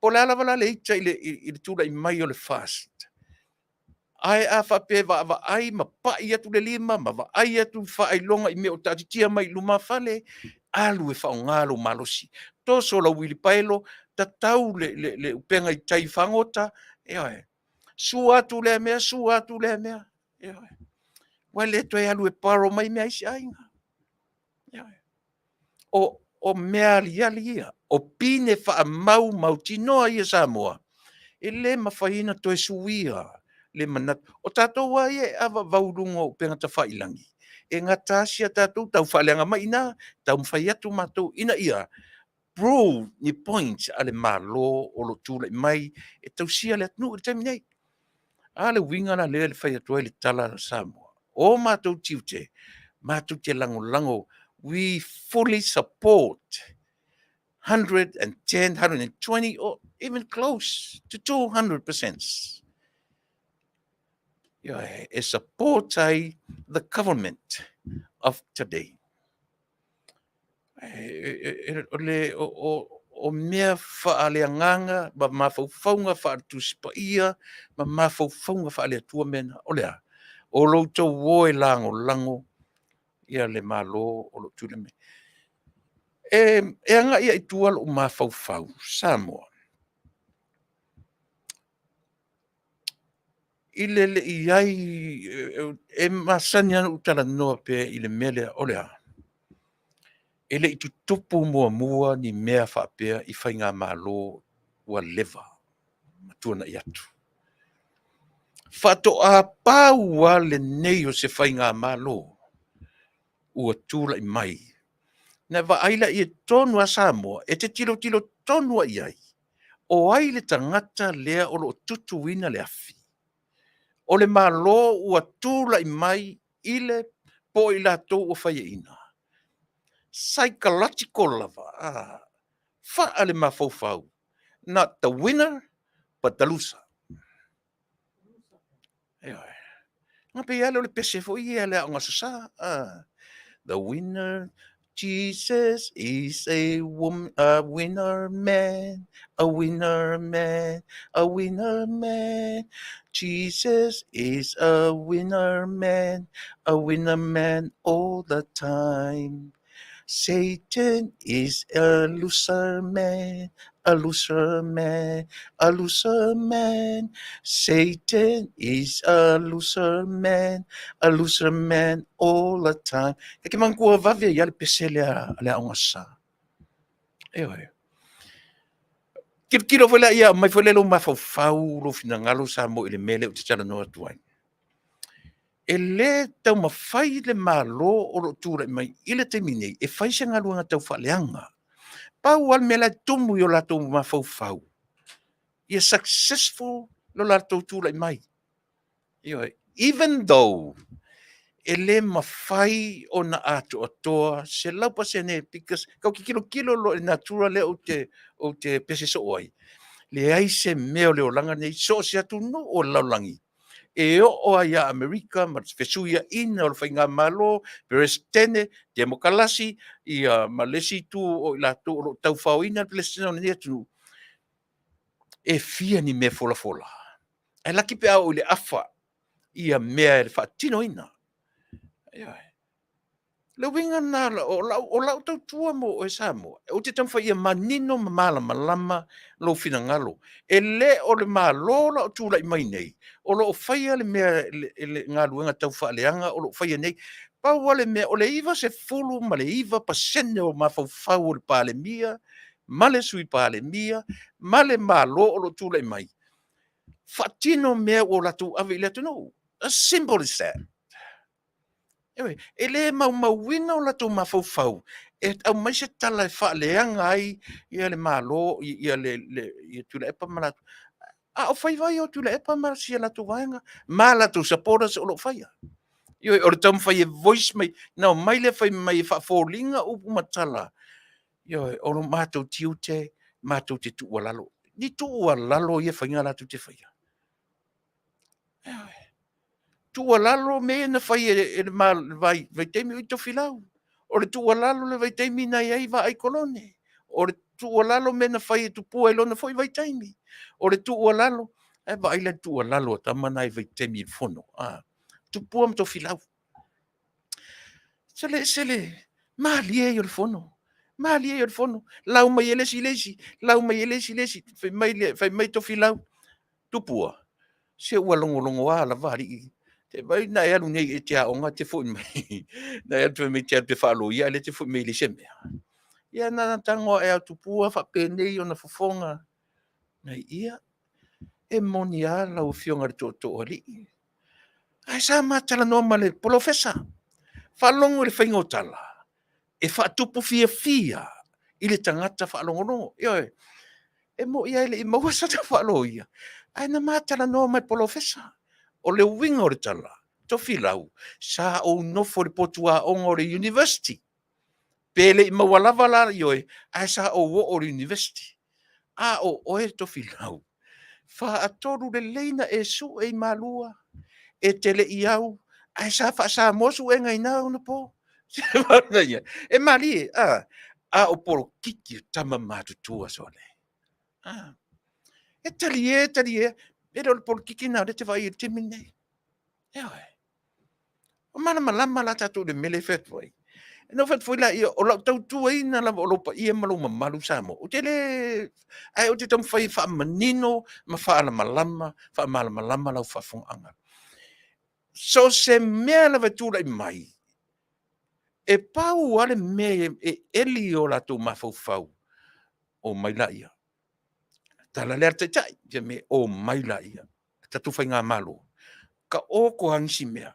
Po o le a lava la le ita i le tulai mai o le FAST, ae a faapea e vaavaai ma pai atu le lima ma vaai atu i faailoga i mea o taatitia mai i lumafale, alu e faaaoga lou malosi, toso lau uilipaelo, tatau le upega i tai fagota, ioe, sua atu lea mea, sua atu lea mea, ioe. Ua le toe alu e borrow mai mea a isi aiga. Ioe. O O mea aliali ia, o pine faamau mautinoa ia Samoa, e le mafai ona toe suia le manatu. O tatou lava ia e avavau i luga o upega tafailagi, e gatasi a tatou tau faaleaga mai i ina, taumafai atu matou ina ia prove ni points a le Malo o lo o tulai mai e tausia le atunuu i le taimi nei. A le uiga la lea e fai atu ai le tala a Samoa, o matou tiute, matou te lagolago, we fully support 110, 120 or even close to 200%. E support ai the government of today. O mea faaleagaga ma mafaufauga faale-Tusi Paia ma mafaufauga faale-Atua mea na. O le a? O lo outou o e lagolago le Malo o lo o tulai mai. E agai lava i tua lou mafaufau Samoa, i le le i ai, e masani lava ona ou talanoa pea i le mea lea, o le a? E le i tutupu muamua ni mea faapea i faigamalo ua leva ona tuanai atu. Faatoa pau lava lenei o se faigamalo ua tulai mai, ona e vaai lea i totonu lava o Samoa, e te tilotilo tonu lava i ai, o ai le tagata lea o lo o tutuina le afi? O le Malo ua tulai mai i le po o i latou ua faiaina? Psychological lava, faale-mafaufau, not the winner but the loser. Ioe. Na pei lava lea o le pese foi ia a le Aoga Aso Sa. The winner, Jesus is a winner man, a winner man, a winner man. Jesus is a winner man, a winner man all the time. Satan is a loser man, a loser man, a loser man. Satan is a loser man, a loser man all the time. E ke manatua vave ai le pese lea a le Aoga Sa. Ioe. Tilotilo foi la ia, aumai foi lea lou mafaufau, lou finagalo Samoa i le mea lea ou te talanoa atu ai. E le taumafai le Malo o lo o tulai mai i le taimi nei e fai se galuega taufaaleaga. Pau lava le mea la e tumu i o latou mafaufau, ia successful lo latou tulai mai. Ioe. Even though e le mafai ona atoatoa 100% because tatou te tilotilo loa i le natura lea ou te pese soo ai, leai se mea o le olaga nei, so o se atunuu o le lalolagi, e oo lava ia Amerika ma le fesuiaiga o le faigamalo, Peresetene, Temokarasi, ia ma le isi itu o i latou o lo o taufaoina le Peresetene o lenei atunuu, e fia ni mea folafola. Ae laki pe a oo i le afa ia mea e faatinoina. Ioe. Le uiga lena o lau tautua mo oe Samoa, ou te taumafai ia manino ma malamalama lou finagalo. E le o le Malo la o tulai mai nei o lo o faia le mea le galuega taufaaleaga o lo o faia nei. Pau lava le mea, o le 99% o mafaufau o le Palemia ma le Sui Palemia ma le Malo o lo o tulai mai, faatino mea ua latou ave i le atunuu. As simple as that. E le maumauina o latou mafaufau e aumai se tala e faaleaga ai le Malo, ia Tuilaepa ma latou. A o faiva ia o Tuilaepa ma si a latou vaega ma latou supporters o lo o faia. Ioe, o le taumafai e voice mai, na omai lea fai mai e faafoliga upu ma tala. Ioe, o lo matou tiute, matou te tuualalo. Ni tuualalo ia faiga latou te faia. Ioe. Tuualalo mea ia na fai e le vaitaimi o Tofilau. O le tuualalo le vaitaimi na i ai Vaai Kolone. O le tuualalo mea na fai e Tupua i lona foi vaitaimi. O le tuualalo, ae vaai la i le tuualalo a tama na i vaitaimi i le Fono. Tupua ma Tofilau. Se le malie ia o le Fono, malie ia o le Fono, lau mai e le isi i le isi, lau mai e le isi i le isi. Fai mai Tofilau, Tupua, se ua logologoa lava alii. Vaai na e alu nei e te aoga e te foi mai, na e alu fai mai e te alu e te faaloia a o lea e te foi mai e leai se mea. Ia na ona tago ae lava o Tupua faapenei ona fofoga. Fai mai, ia, e moni lava lau Afioga i le Tootooalii, ae sa ma talanoa ma le Polofesa. Faalogo i le faiga o tala, e faatupu fiafia i le tagata faalogologo. Ioe. E moni lava e le i maua sana faaloia, ae na ma talanoa ma le Polofesa. O le uiga o le tala, Tofilau, sa ou nofo i le potu aoga o le University, pe le i maua lava la le ioe, ae sa ou oo i le University. A o oe Tofilau, faatolu lelei ona e sue i Malua, e te le i au, ae sa faa-Samoa suega i na ona po. E malie, a o polokiki a tama matutua sole. E talie talie, e le o le polokiki lena o lea e te vaai ai i le taimi lenei. Ioe. O malamalama la tatou i le mea lea e fai atu ai. Ona ou fai atu foi lea, o lau tautuaina lava o lou paia ma lou mamalu Samoa, ou te le... ae ou te taumafai e faamanino ma faamalamalama lau faafofogaaga. So o se mea lava e tulai mai, e pau lava le mea e eli i o latou mafaufau, omai laia. O le tala lea a le Taitai, fai mai, omai laia. Le tatou faigamalo, taoto lava nisi mea,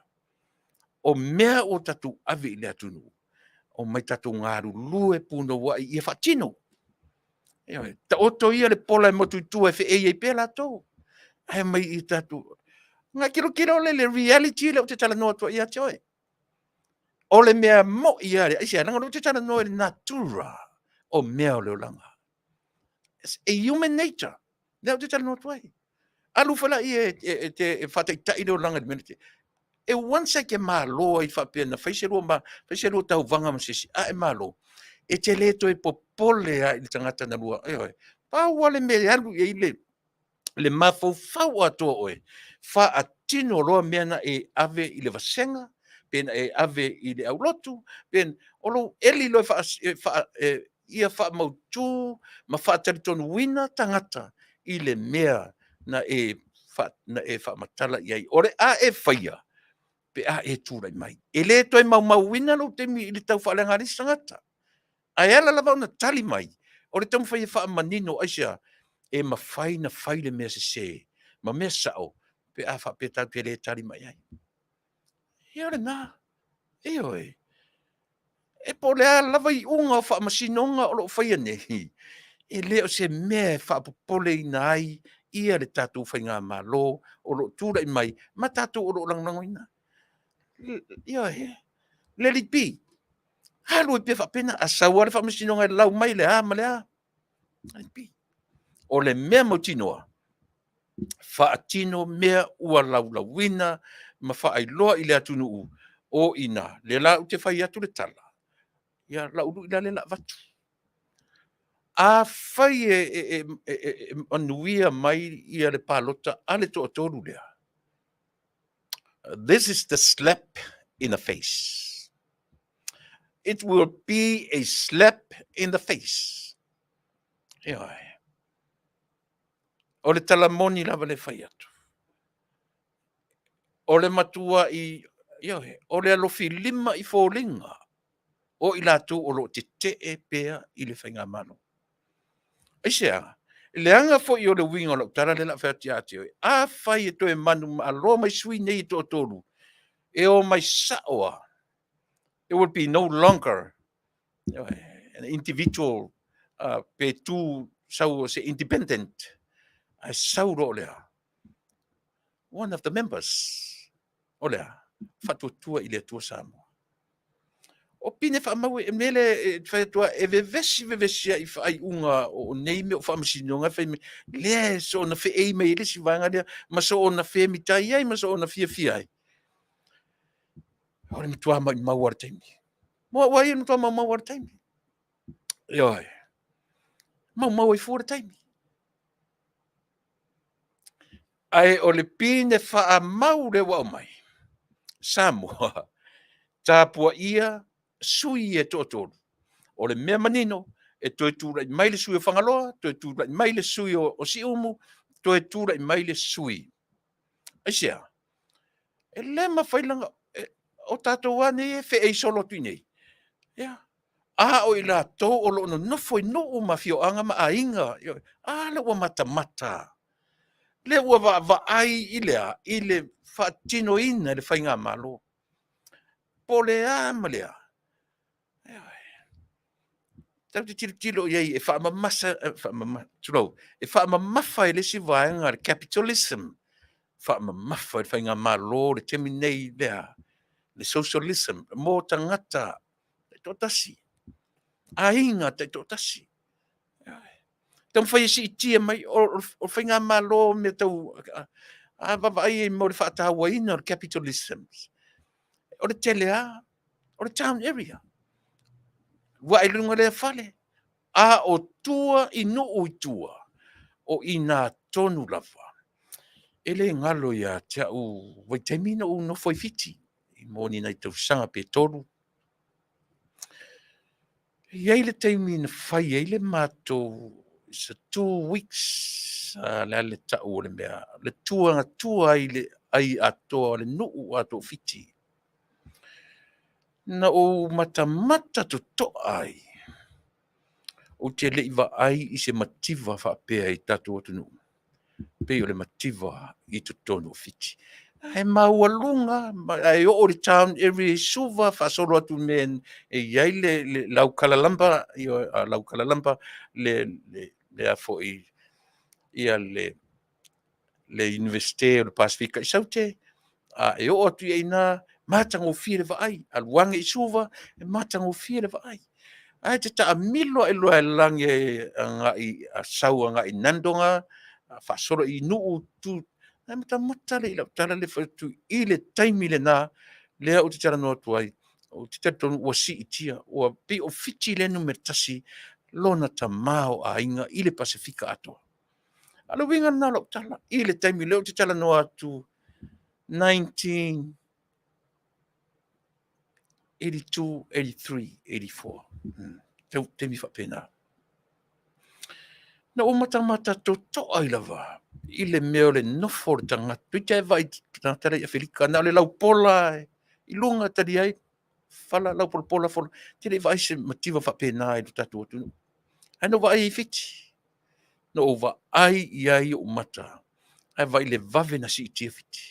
o mea ua tatou ave i le atunuu, omai tatou galulue punouai ia faatino. Ioe. Taoto ia le pola e motu i tua e feei ai pea latou, ae omai ia tatou... Ona e tilotilo lea i le reality lea ou te talanoa atu ai ia te oe. O le mea moi lava lea, aisea? Leaga o lea ou te talanoa i le natura o mea o le olaga. It's a human nature, lea ou te talanoa atu ai. Alu foi lea e te faataitai le olaga i le mea lea. E once lava e te malo ai faapea na fai se lua tauvaga ma se isi, a e malo, e te le toe popole lava i le tagata na lua, ioe. Pau lava le mea e alu i ai le mafaufau atoa o oe, faatino loa mea na e ave i le vasega, pe na e ave i le aulotu, o lou eli loa ia faamautu ma faatalitonuina tagata i le mea na e faamatala i ai o le a e faia pe a e tulai mai. E le toe maumauina lou taimi i le tau faaleaga e le isi tagata. Ae ala lava ona tali mai, o le taumafai e faamanino. Aisea? E mafai ona fai le mea sese ma mea sao pe a faapea tatou te le tali mai i ai. Ia o lena, ioe. E po o le a lava iuga o faamasinoga o lo o faia nei, e le o se mea e faapopoleina ai le tatou faigamalo o lo o tulai mai ma tatou o lo o lagolagoina. Ioe, let it be. Alu ai pea faapena, a sau lava le faamasinoga e lau mai le a ma le a, let it be. O le mea mautinoa, faatino mea ua laulauina ma faailoa i le atunuu, o i ina, lea la ou te fai atu le tala, ia lau lui la lea o le a avatu. Afai e manuia mai le palota a le toatolu lea, this is the slap in the face. It will be a slap in the face. Ioe. O le tala moni lava le fai atu. O le matuai, ioe, o le alofilima i foliga o i latou o lo o tetee pea i le faigamalo. Aisea? Leaga foi o le uiga o lau tala lea o le a fai atu ia te oe, afai e toe manumalo mai sui usufono nei e toatolu, e omai sao lava, there will be no longer an individual pe tu sau o se independent, ae sau loa o le a? One of the members o le a? Faatuatua i le Atua Samoa. O pine faamau e mea lea e fai atu ai, e vevesi vevesi ai i faaiuga o nei mea o faamasinoga e fai mai, lea e soona feei mai ai le isi vaega lea, ma soona femitai ai ma soona fiafia ai. O le matua maumau lava o le taimi. Mo au lava ia, o le matua maumau lava o le taimi. Ioe. Maumau ai fua le taimi. Ae o le pine faamau lea ua aumai, Samoa, tapuaia sui e toatolu. O le mea manino, e toe tulai mai le sui o Fagaloa, toe tulai mai le sui o Siumu, toe tulai mai le sui. Aisea? E le mafai lana, o tatou lava nei e feei solo atu i inei. Ia, A o i latou o lo o nonofo i nuu ma afioaga ma aiga, ioe, a lea ua matamata, lea ua vaavaai i le a? I le faatinoina e le faigamalo. Po o le a ma le a, ioe, tatou te tilotilo i ai e faamamasa, tulou, e faamamafa e le isi vaega le capitalism, faamamafa e le faigamalo le taimi nei le a? Le socialism mo tagata taitoatasi, aiga taitoatasi. Taumafai e siitia mai, o le faigamalo mea tau, a vaavaai i mea o le faatauaina o le capitalism, o le tele lava o le town area. Ua ae i luga lea fale, a o tua i nuu i tua, o i ina tonu lava. E le galo ia te au vaitaimi na ou nofo ai i Fiti mo ni nai tausaga pe 3. E i ai le taimi na fai ai le matou, it's a 2 weeks, o le a le tau o le mea, le tuagatua ai le ai atoa o le nuu atoa o Fiti. Na ou matamata totoa ai, ou te le i vaai i se mativa faapea i tatou atunuu, pei o le mativa i totonu o Fiti. Ae maualuga, ae oo i le town area i Suva faasolo atu i mea e i ai le laukalalamba, laukalalamba le a foi ia le Iunivesite o le Pasefika i Saute, a e oo atu i ai i ina, matagofie le vaai. Alu ane i Suva, e matagofie le vaai. Ae te taamilo ae loa e lagi agai, sau agai i Nadoga faasolo i nuu, ae matamata lelei i lau tala lea e fai atu i le taimi lena lea ou te talanoa atu ai, ou te talitonu ua siitia, ua pei o Fiti lea e numera 1 lona tamaoaiga i le Pasefika atoa. A o le uiga lena o lau tala i le taimi lea ou te talanoa atu 1982, 83, 84, taimi faapena. Na ou matamata totoa ai lava i le mea o le nofo o le tagata, toeitiiti lava e vaai i tagata la e i Aferika, na o le laupola i luga e tali ai, fala laupolapola. Ou te le i vaai i se mativa faapena i le tatou atunuu. Ae na ou vaai ai i Fiti, na ou vaai i ai i ou mata, ae vaai i le vave ona siitia Fiti.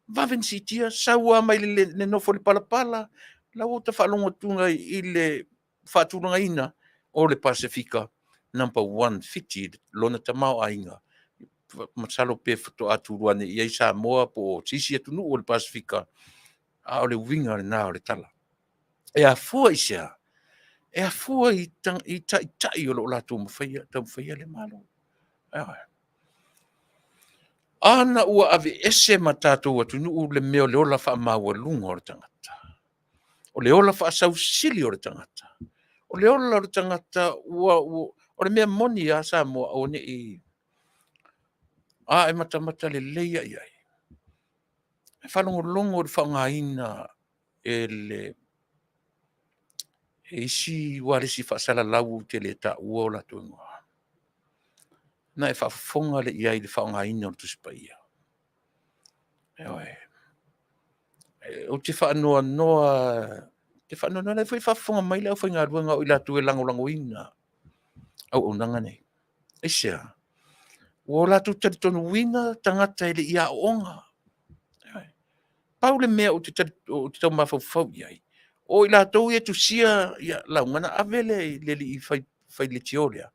Vave ona siitia, sau lava mai le nofo i le palapala, la ua ota faalogo atu i le faatulagaina o le Pasefika, number one Fiti lona tamaoaiga. Masalo pe faatoa tuua ane i ai Samoa po o se isi atunuu o le Pasefika, a o le uiga lena o le tala. E afua i se a? E afua i taitai o lo o latou taumafaia le Malo. Ana ua aveese ma tatou atunuu le mea o le ola faamaualuga o le tagata, o le ola faasausili o le tagata, o le ola o le tagata ua, o le mea moni lava Samoa, aua ne i a e matamata lelei lava i ai, e faalogologo i le faaaogaina e le isi ualesi faasalalau ou te le taua o latou igoa, ona e faafofoga lea i ai i le faaaogaina o le Tusi Paia. Ioe. Ou te faanoanoa, o la e foi e faafofoga mai le aufaigaluega o i latou e lagolagoina auaunaga nei. Aisea? Ua latou talitonuina tagata e le i aooga. Pau le mea ou te tau mafaufau i ai, o i latou ia e tusia lauga, ona ave lea i le alii fai leitio lea,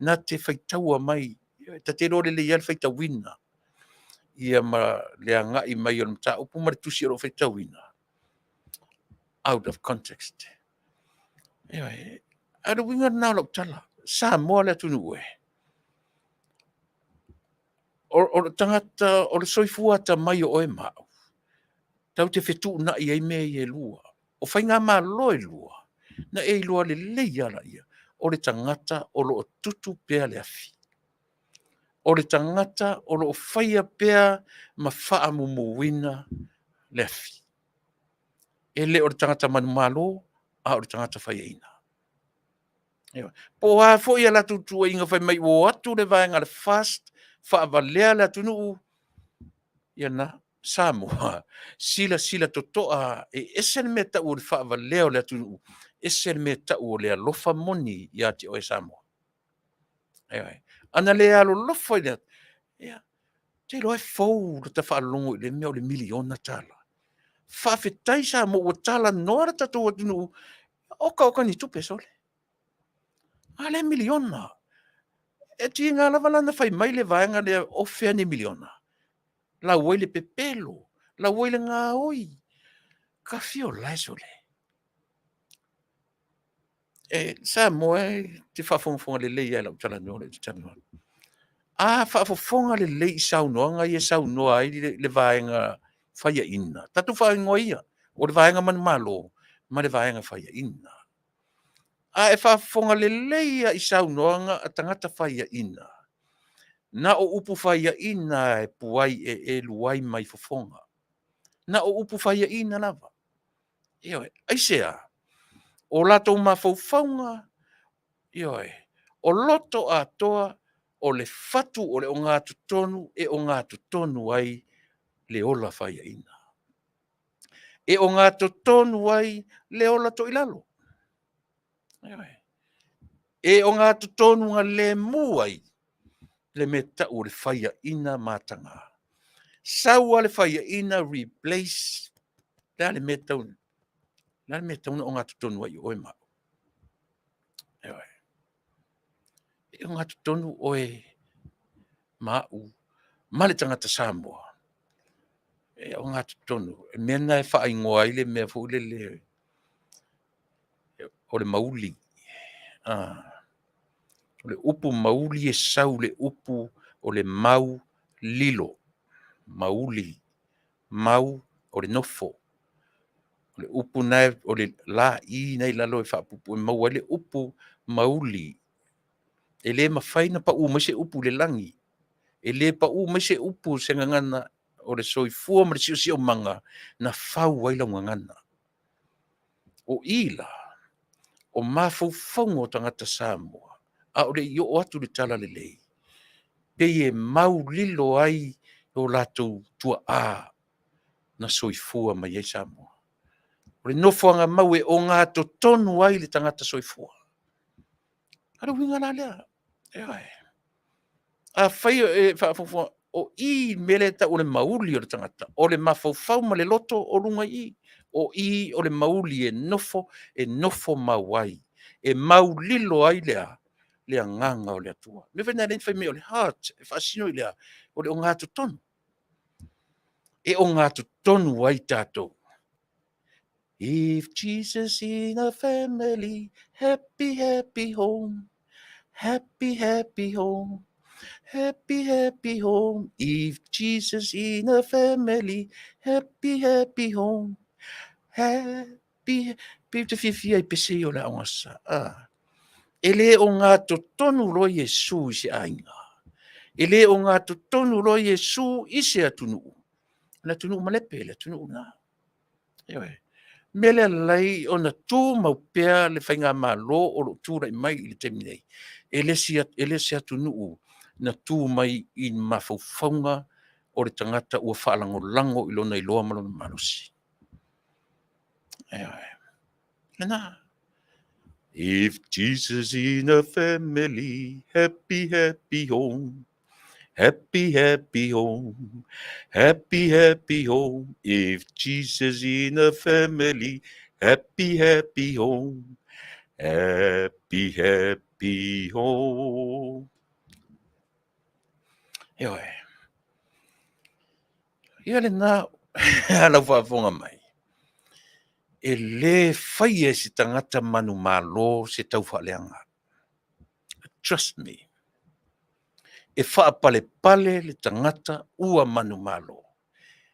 na te faitaua mai, ta te iloa lelei lava le faitauina ma le agai mai o le mataupu ma le tusi o lo o faitauina, out of context. Ioe. A o le uiga lena o lau tala, Samoa le atunuu e, o le tagata, o le soifua atamai o oe ma au, tatou te fetuunai ai mea ia e lua. O faigamalo e lua, na e iloa lelei lava laia, o le tagata o lo o tutu pea le afi. O le tagata o lo o faia pea ma faamumuina le afi. E le o le tagata manumalo, a o le tagata faiaina. Po o a foi a latou tuuaiga fai mai ua o atu le vaega a le FAST faavalea le atunuu, ia lena, Samoa, silasila totoa, e ese le mea e tau o le faavalea o le atunuu, ese le mea tau o le alofa moni ia te oe Samoa. Ioe. Ana le alolofa i le, ia, te iloa e fou le ta faalogo i le mea o le miliona tala. Faafetai Samoa ua talanoa le tatou atunuu, oka oka ni tupe sole. A lea miliona. E tiga lava la ona fai mai le vaega lea, o fea ni miliona? Lau ai le pepelo, lau ai le gaoi. Tafiola e sole. E, Samoa e te faafogafoga lelei lava i lau talanoa lea ou te talanoa atu. A faafofoga lelei i saunoaga ia e saunoa ai le vaega faiaina, tatou faaigoa ia, o le vaega manumalo ma le vaega faiaina. A e faafofoga lelei lava i saunoaga a tagata faiaina, na o upu faiaina e puai e luai mai fofoga. Na o upu faiaina lava. Ioe. Aisea? O latou mafaufauga, ioe, o loto atoa, o le fatu o le ogatotonu e ogatotonu ai le ola faiaina. E ogatotonu ai le ola toilalo. Ioe. E ogatotonugalemu ai le mea tau o le faiaina mataga. Sau lava le faiaina replace, le a le mea tau, le a le mea e tatau ona ogatotonu ai oe ma au? Ioe. E ogatotonu oe ma au ma le tagata Samoa. E ogatotonu. O le mea lena e faaigoa ai le mea foi lele o le mauli. O le upu mauli e sau i le upu o le mau lilo. Mauli, mau o le nofo. O le upu lena, o le la i lena e i lalo e faapuupuu e maua ai le upu mauli. E le mafai ona pau mai se upu i le lagi. E le pau mai se upu i se gagana o le soifua ma le siosiomaga na fau ai lau gagana. O i la, o mafaufauga o tagata Samoa, a o le i oo atu le talalelei, pei e mau lilo ai o latou tuaa na soifua mai ai Samoa. O le nofoaga mau e ogatotonu ai le tagata soifua. O le uiga la lea, ioe. Afai e faafogafoga, o i le mea lea e tau o le mauli o le tagata, o le mafaufau ma le loto o luga i i. O i o le mauli e nofo, e nofo mau ai, e mau lilo ai le a? Le agaga o le Atua. O le mea foi lena e fai mai o le heart, e faasino i le a? O le ogatotonu. E ogatotonu ai tatou. If Jesus in a family, happy, happy home, happy, happy home, happy, happy home. If Jesus in a family, happy, happy home, happy, pei ou te fiafia i pese ia o le Aoga Sa. Ah. E le ogatotonu loa Iesu i se aiga. E le ogatotonu loa Iesu i se atunuu. O le atunuu malepe, le atunuu lena. Ioe. Mea lea alai ona tumau pea le faigamalo o lo o tulai mai i le taimi nei. E le se atunuu na tu mai i mafaufauga o le tagata ua faalagolago i lona iloa ma lona malosi. Ioe. Lena. If Jesus in a family, happy, happy home. Happy, happy home, happy, happy home. If Jesus in a family, happy, happy home, happy, happy home. Ioe. Ia lena, lau faafofoga mai. E le faia e se tagata manumalo se taufaaleaga. Trust me. E faapalepale le tagata ua manumalo.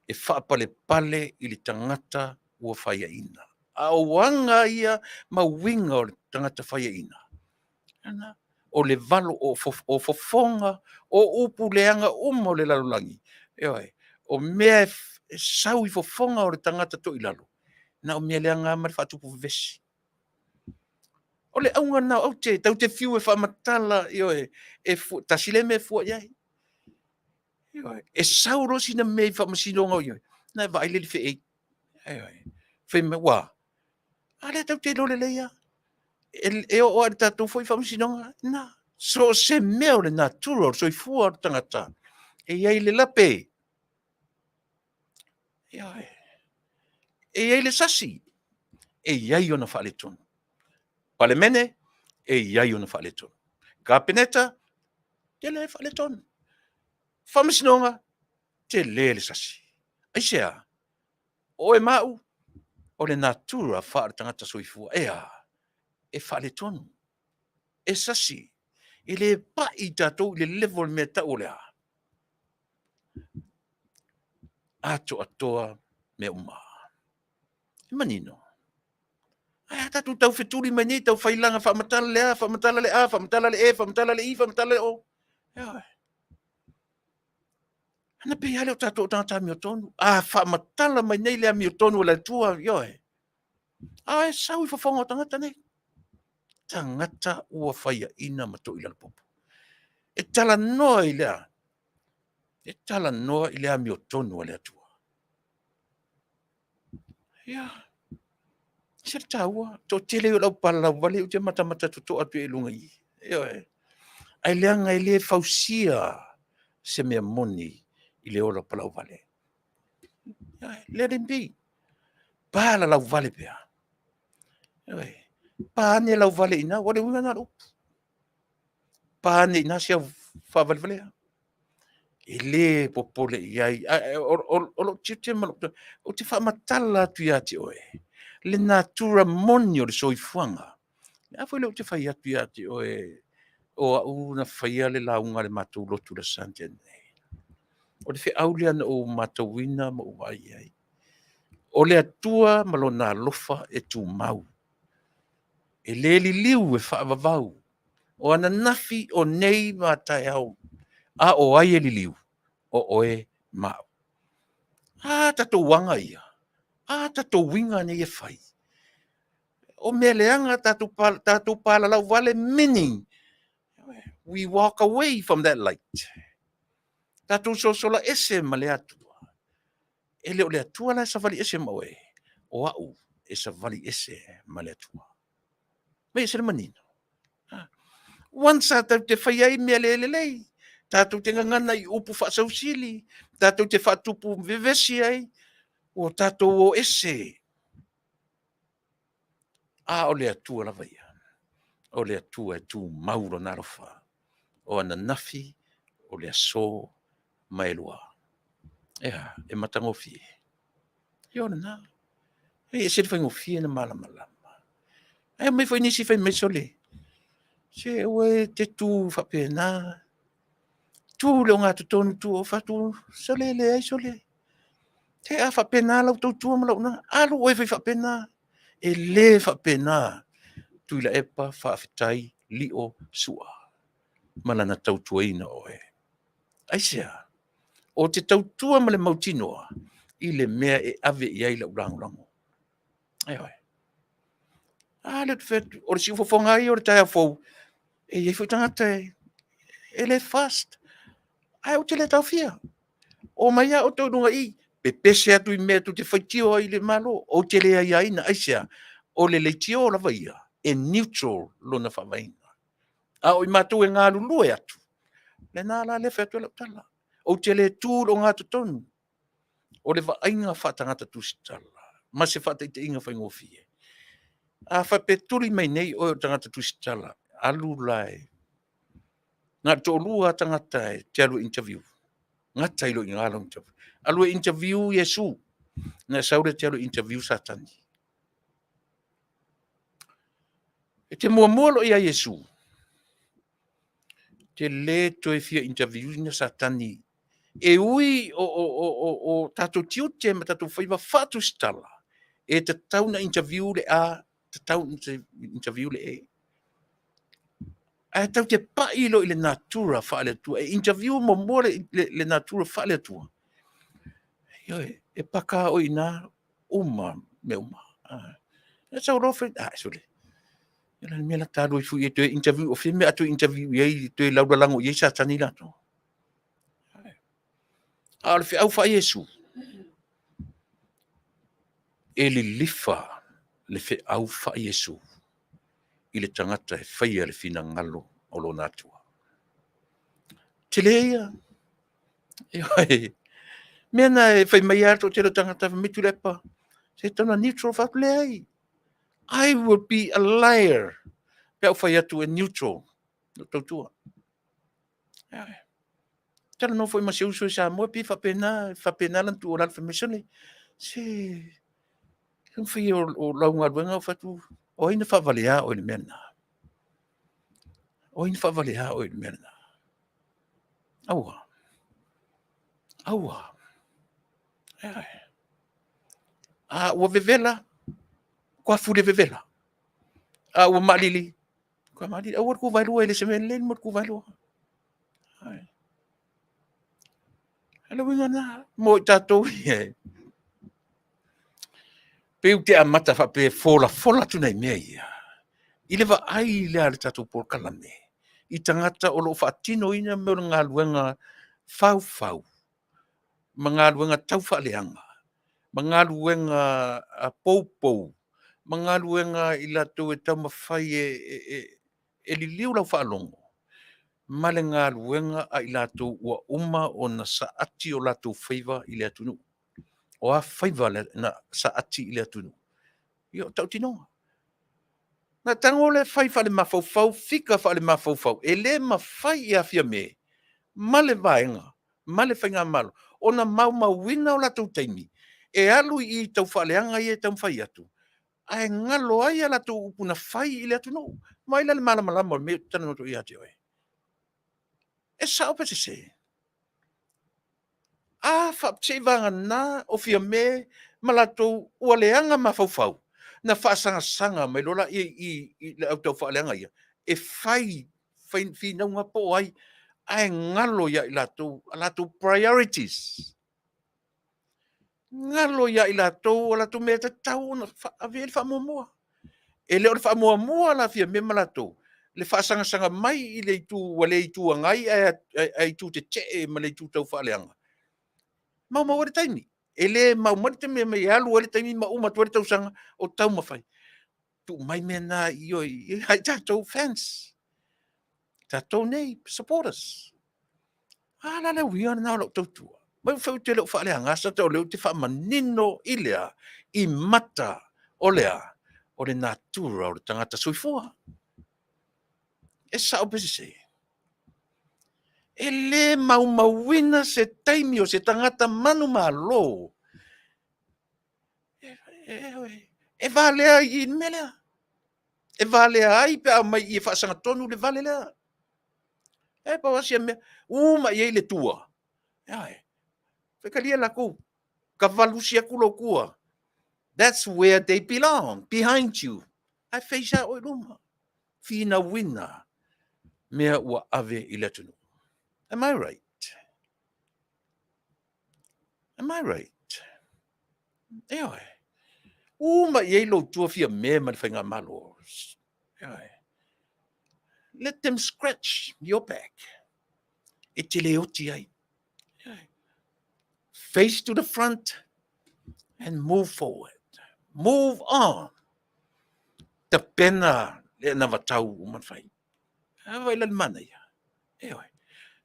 E faapalepale i le tagata ua faiaina. A o aga ia ma uiga o le tagata faiaina, ana, o le valo o, o fofoga, o upu leaga uma o le lalolagi, ioe, o mea e sau i fofoga o le tagata toilalo, na o mea leaga lava ma le faatupu vevesi. O le auga lena o aute, tatou te fiu e faamatala, ioe, e tasi lea mea e fua i ai. Ioe, e sau loa sina mea i faamasinoga o i ai, ona e vaai lea i le feei. Ioe, fai mai, ua, a lea tatou te iloa lelei lava. E oo lava i le tatou foi faamasinoga, na, so o se mea o le natura o le soifua o le tagata, e i ai le lape, ioe, e i ai le sasi, e i ai ona faaletonu. Palemene, e i ai ona faaletonu. Kapeneta, tele le faaletonu. Faamasinoga, tele le sasi. Aisea? O oe ma au, o le natura faale-tagata soifua, e a? E faaletonu, e sasi, e le pai tatou i le level o le mea e tau o le a? Atoatoa mea uma. E manino. Ae a tatou taufetuli mai nei, tau failaga faamatala le a, faamatala le A, faamatala le E, faamatala le I, faamatala le O. Ioe. Ona pei lava lea o tatou o tagata amiotonu. A faamatala mai nei le amiotonu a le Atua, ioe, a e sau i fofoga o tagata nei, tagata ua faiaina ma toilalopopo. E talanoa i le a? E talanoa i le amiotonu a le Atua. Ia, e ese le taua. Toatele ia o le aupalalauvale ou te matamata totoa atu i ai i luga i i. Ioe. Ae leaga e le fausia se mea moni i le ola palauvale. Let him be. Palalauvale pea. Ioe. Pa ane lau vale i ina, aua o le uiga lena o le upu. Pa ane i ina si au faavalevalea. E le popole i ai. Ae o lou tiute ma lou... ou te faamatala atu ia te oe le natura moni o le soifuaga. A foi lea ou te fai atu ia te oe, o au na faia le lauga a le matou lotu i le Aso Sa na tea nei. O le feau lea na ou matauina ma ou vaai i ai, o le Atua ma Lona alofa e tumau, e le liliu e faavavau. O ananafi, o nei ma a taeao. A o ai e liliu? O oe ma au. A tatou aga ia? A tatou uiga nei e fai? O mea leaga tatou palalauvale, meaning we walk away from that light. Tatou sosola ese ma le Atua. E le o le Atua la e savali ese ma oe, o au e savali ese ma le Atua. Mai e ese le manino. Once a tatou te fai ai mea le lelei, tatou te gagana i upu faasausili, tatou te faatupu vevesi ai, ua tatou o ese. A o le Atua lava ia, o le Atua e tumau Lona alofa, o ananafi, o le aso ma e lua. E a? E matagofie. Ia o lena. E ese le faigofie ona malamalama. Ae omai foi nisi fai mai, sole, se aua e te tu faapena, tu i le ogatotonu, tu. Ou fai atu, sole, leai sole, se a faapena lau tautua ma lau alu oe e fai faapena. E le faapena Tuilaepa Faafetai Lio Sua ma lana tautuaina o oe. Aisea? Ou te tautua ma le mautinoa i le mea e ave i ai lau lagolago. Ioe. A lea ou te fai atu, o le siufofoga lava ia o le taeao fou, e i ai foi tagata e le fast, ae ou te le taofia. Omai lava outou i luga i i, pepese atu i mea tou te faitio ai i le Malo, ou te le aiaina. Aisea? O le leitio lava ia, e neutral lona faavaeina. A o i matou e galulue atu, lena la lea e fai atu ai lau tala. Ou te le tu i le ogatotonu. O le vaaiga faatagata tusitala ma se faataitaiga faigofie. A faapea e tuli mai nei oe o le tagata tusitala, alu la e na o le toalua lava tagata e te alu e interview, gata ai loa i ina lau interview. Alu e interview Iesu, ona e sau lea e te alu e interview Satani. E te muamua loa ia Iesu, te le toe fia interview ina Satani. E ui o tatou tiute ma tatou faiva faatusitala, e tatau ona interview le A, tatau ona interview le E. Ae tatou te pai loa i le natura faale-Atua, e interview muamua le natura faale-Atua, ioe, e paka oe i ina uma mea uma. E sau loa fai, ah, sole, o le mea la ta alu ai foi e toe interview, o fea mea a toe interview i ai, toe laulalago i ai Satani latou. A o le feau faa-Iesu, e lilifa le feau faa-Iesu. i le tagata e faia le finagalo o lona Atua. Tele ia. Ioe. Mea na e fai mai lava le toatele o tagata, fai mai Tuilaepa, se tatau ona neutral. Ou fai atu, leai. I will be a liar pe a ou fai atu e neutral lou tautua. Ioe. Talanoa foi ma si ou uso i Samoa, pei e faapena, e faapena lana tuualalo, fai mai, sole, se taumafai o lau galuega, ou fai atu, o ai na faavalea oe i le mea lena? O ai na faavalea oe i le mea lena? Aua. Aua. A ua vevela, toafu le vevela. A ua maalili, toa maalili. Aua le tu vaelua, e le o se mea lelei le mea o le tu vaelua. O le uiga lena mo i tatou ia, pei ou te amata faapea e folafola atu nai mea ia, i le vaai lea a le tatou polokalame i tagata o lo o faatinoina mea o le galuega faufau ma galuega taufaaleaga ma galuega poupou ma galuega i latou e taumafai e liliu lau faalogo ma le galuega a i latou ua uma ona saati o latou faiva i le atunuu. O a faiva na saati i le atunuu? Ia o tautinoga. Na tago lea fai faalemafaufau, fika faalemafaufau, e le mafai ia Fiame ma le Vaega ma le Faigamalo ona maumauina o latou taimi e alu i i taufaaleaga ia e taumafai atu, ae galo ai a latou upu na fai i le atunuu. Vaai la i le malamalama o le mea lea ou te talanoa atu ai ia te oe? E sao pe sese? A seiavagana o Fiame ma latou ua leaga mafaufau, ona faasagasaga mai loa lea i i le au taufaaleaga ia e fai finauga po o ai, ae galo ia i latou a latou priorities. Galo ia i latou a latou mea e tatau ona ave i ai le faamuamua. E le o le faamuamua la a Fiame ma latou le faasagasaga mai i le itu ua le Itu Agai ae itu tetee ma le itu taufaaleaga, maumau ai le taimi. E le maumau ai le taimi e alu ai le taimi ma uma atu ai le tausaga o taumafai. Tuu mai mea na ia i tatou fans, tatou nei supporters. A la le uiga lena o lau tautua? Ou te le o faaleaga Sata, o lea ou te faamanino i le a? I mata o le a? O le natura o le tagata soifua. E sao pe sese? E le maumauina se taimi o se tagata manumalo e valea i le mea lea. E valea ai pe a omai i i e faasagatonu le vale lea. E pau lava sia mea, u mai i ai le tua, ioe, faitalia i latou, tavalusi atu lou tua, that's where they belong, behind you, ae face lava oe i luma, finauina mea ua ave i le atunuu. Am I right? Am I right? Ioe. U mai i ai lou tua Fiame ma le Faigamalo. Ioe. Let them scratch your back. E te le oti ai. Ioe. Face to the front and move forward. Move on. Tapena le anavatau ua uma ona fai. A vaai la i le manaia. Ioe.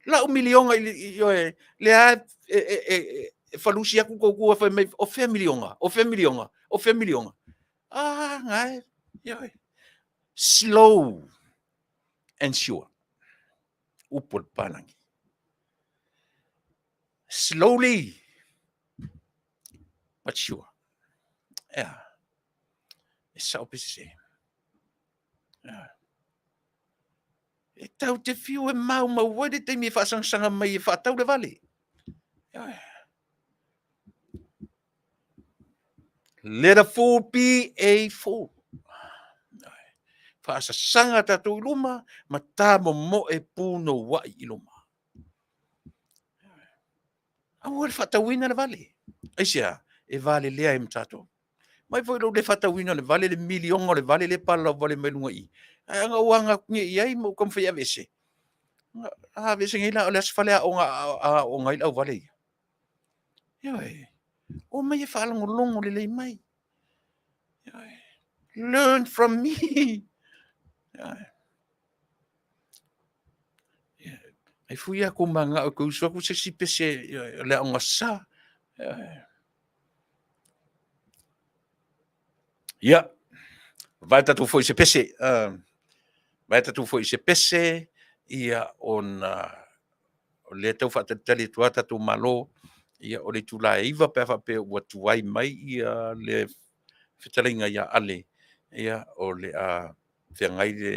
Lau miliona ioe, lea e falusi atu tou tua fai mai, o fea miliona, o fea miliona, o fea miliona. Ah, na e, ioe. Slow and sure. Upu a le papalagi. Slowly but sure. Ea. E sao pe sese. Ea. E tau te fiu e maumau ai le taimi e faasangasaga mai e faatau le vale. Let a fool be a fool. Faasasaga tatou i luma ma tamomoe punouai i luma. Aua le faatauina le vale. Aisea? E valelea ai ma tatou. Mai foi lou le faatauina o le vale, le miliona o le vale lea e palalau vale mai luga i i. Ae ana ou aga atu nei i ai ma ou taumafai e aveese, a aveese nei la, o le a se fale aoga a aooga ai le auvale ia? Ioe, omai e faalogologo lelei mai. Ioe, learn from me. Ai fui a kou manga'o e toe usu atu se isi pese o le Aoga Sa. Ia, vae tatou foi i se pese, vae tatou foi i se pese, ia ona o lea e tau faatalitali atu lava tatou Malo, ia o le itula e 9:00 pe a faapea ua tuai mai le fetalaiga ia Ale, ia o le a feagai le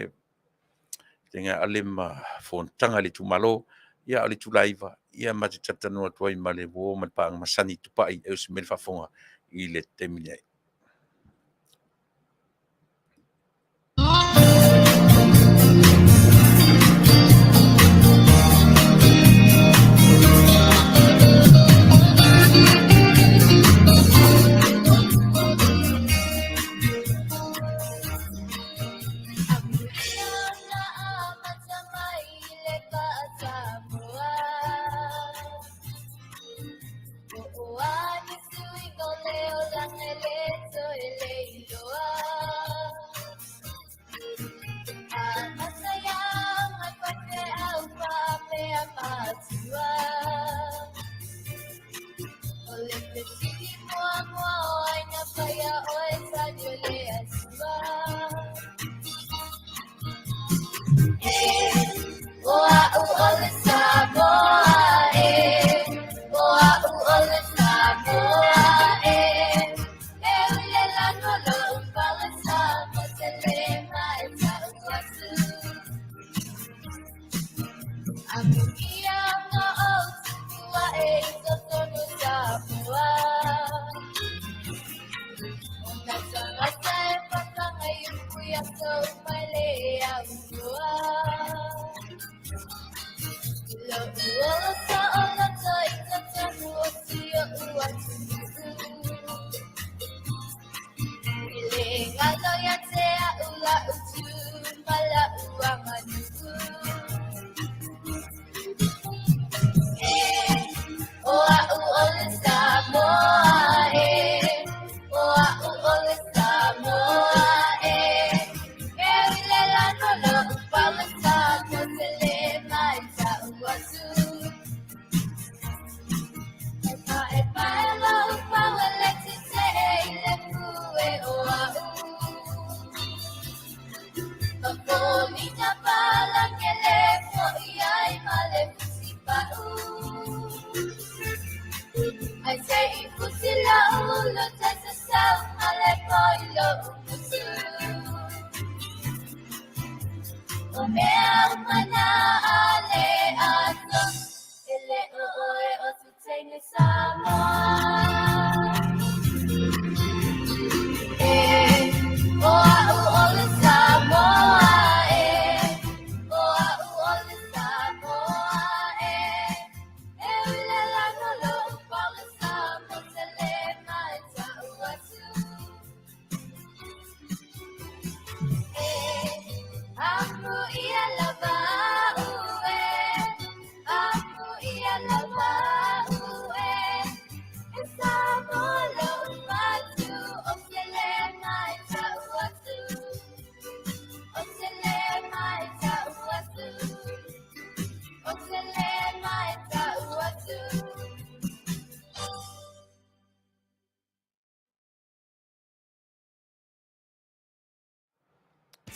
fetalaiga ia Ale ma fonotaga a le itumalo. Ia a o le itula e 9:00, ia matou te talatalanoa atu ai ma le uo ma le paaga masani Tupai e osi mai le faafofoga i le taimi nei.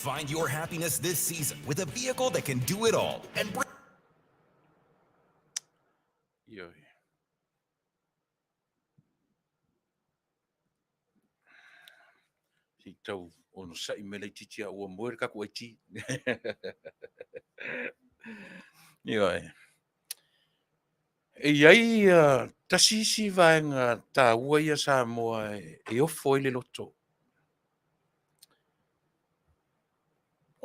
Find your happiness this season with a vehicle that can do it all and bring. Ioe. Se i tau onosai mai laitiiti a ua moe le tatou IT. Ioe. E i ai tasi isi vaega taua ia Samoa e ofo ai le loto.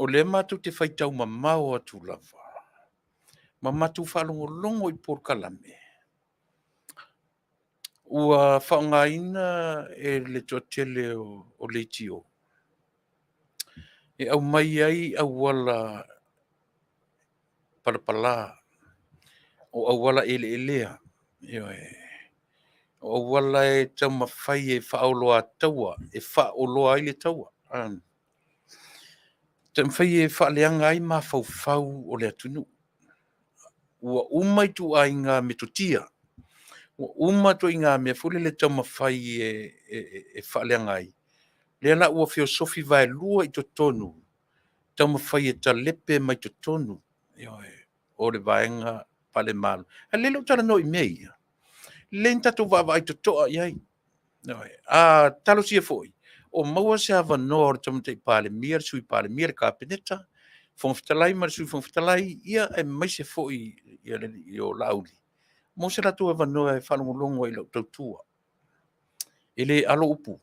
O lea matou te faitau mamao atu lava ma matou faalogologo i polokalame ua faaaogaina e le toatele o leitio e aumai ai auala palapala, o auala eleelea, ioe, o auala e taumafai e faaoloataua, e faaoloa ai le taua. Taumafai e faaleaga ai mafaufau o le atunuu. Ua uma ituaiga metotia, ua uma ituaiga mea foi lele e taumafai e faaleaga ai. Lea la ua feosofi vaelua i totonu, taumafai e talepe mai totonu, ioe, o le vaega faale-Malo. A o lea e le o talanoa i mea ia, lelei ona tatou vaavaai totoa i ai. Ioe. A talosia foi o maua se avanoa o le Tamaitai Palemia, le Sui Palemia, le Kapeneta, Fofoga Fetalai ma le Sui Fofoga Fetalai, ia aemaise foi le o Laauli, maua se latou avanoa e faalogologo ai i lau tautua. E le alo upu,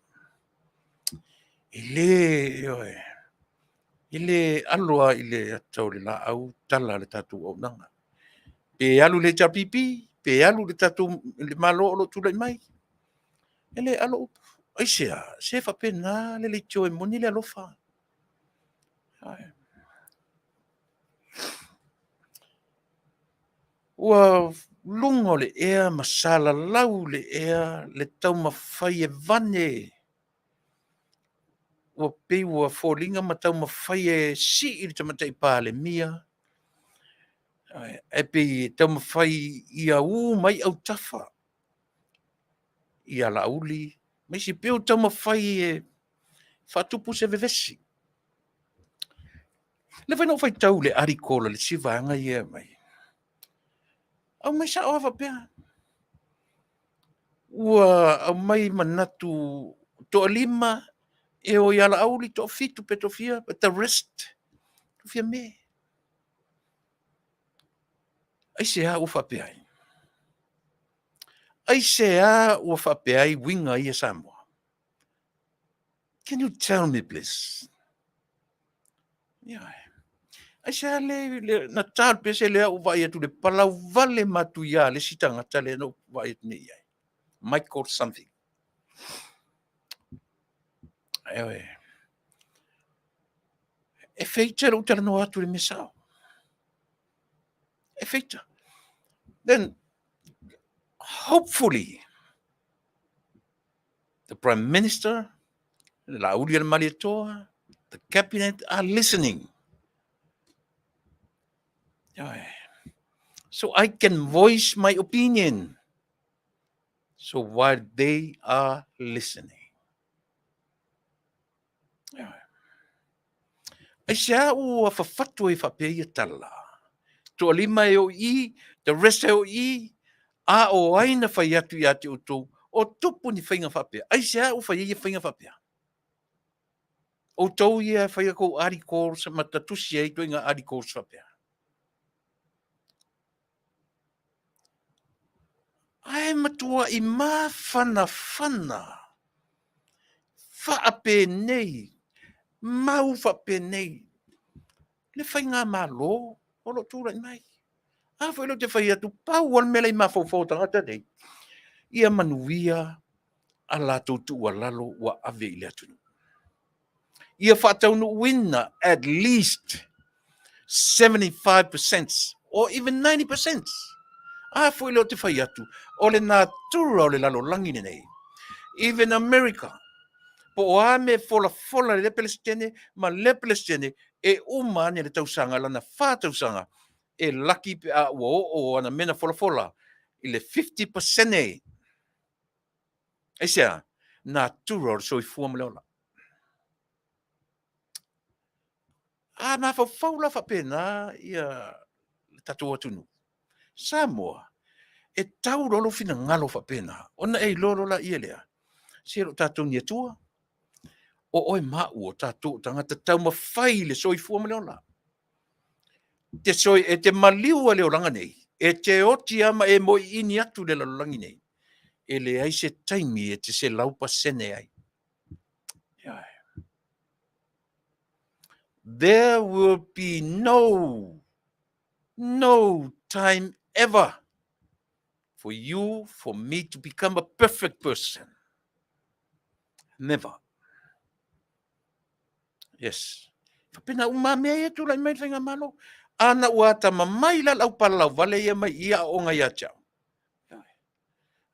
e le, ioe, e le alo lava i le ata o le laau tala a le tatou auaunaga. Pe alu i le HRPP, pe alu i le tatou Malo o lo o tulai mai, e le alo upu. Aisea? Se e faapena le leitio e moni le alofa. Ua luga o le ea ma salalau i le ea le taumafai e vane, ua pei ua foliga ma taumafai e sii le Tamaitai Palemia, ae pei e taumafai ia u mai autafa ia Laauli ma isi, pei ua taumafai e faatupu se vevesi. O lea foi na ou faitau i le article a le isi vaega ia e aumai, aumai sao lava faapea, ua aumai manatu toalima e o ia Laauli, toafitu pe toafia, but the rest, o Fiame. Aisea ua faapea ai? Aisea ua faapea ai uiga ia Samoa? Can you tell me please? Ioe. Aisea le na ta o le pese lea ua vaai atu i le palauvale matuia a le isi tagata lea na ou vaai atu nei i ai. Michael something. Ioe. E feita lou talanoa atu i le mea sao. E feita. Then, hopefully, the Prime Minister, Laaulialemalietoa, the Cabinet are listening. So I can voice my opinion. So while they are listening. Aisea ua fafatu ai faapea ia tala? Toalima e o i i, the rest e o i i, a o ai na fai atu ia te outou, o tupu ni faiga faapea? Aisea ua fai ai ia faiga faapea? Outou ia e fai a kou articles ma tatusi ai ituaiga articles faapea. Ae matuai mafanafana faapenei, mau faapenei le faigamalo o lo o tulai mai. A foi lea ou te fai atu, pau lava le mea la e i mafaufau o tagata nei, ia manuia a latou tuualalo ua ave i le atunuu. Ia faataunuuina at least 75% or even 90%. A foi lea ou te fai atu, o le natura o le lalolagi lenei, even America, po o a mea e folafola e lea Peresetene ma lea Peresetene, e uma ane le tausaga, lana 4 tausaga, e laki pe a ua oo ana mea na folafola i le 50%. Aisea? Natura o le soifua ma le ola. A mafaufau la faapena ia le tatou atunuu, Samoa, e tau loa lou finagalo faapena, ona e iloa loa laia lea, se e le o tatou ni Atua, o oe ma au o tatou o tagata taumafai i le soifua ma le ola. Te soi, e te maliu lava i le olaga nei, e te oti lava ma e moiini atu i le lalolagi nei, e leai se taimi e te 100% ai. There will be no, no time ever for you, for me to become a perfect person. Never. Yes. Faapena uma mea ia tulai mai le faigamalo. Ana ua atamamai la le au palalauvale ia mai i aoaoga ia te au.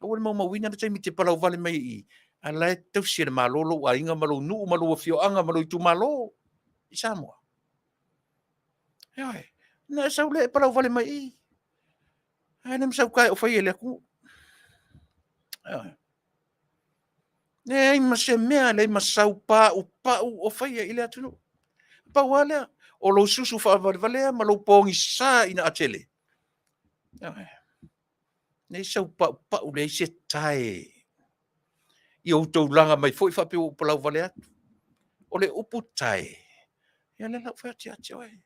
Aua le maumauina le taimi e te palauvale mai i i, a la e tausi e le Malo lou aiga ma lou nuu ma lou afioaga ma lou itumalo i Samoa. Ioe, na e sau lea e palau vale mai i. Ae le masau tae o fai e le atunuu. Ioe. Leai ma se mea, leai ma sau paupau o faia i le atunuu. Pau lava lea, o lou susu faavalevalea ma lou pogisa ina a tele. Ioe. Leai sau paupau, leai se tae. Ia outou laga mai foi faapea ua ou palau vale atu. O le upu tae, ia lea la ua ou fai atu ia te oe.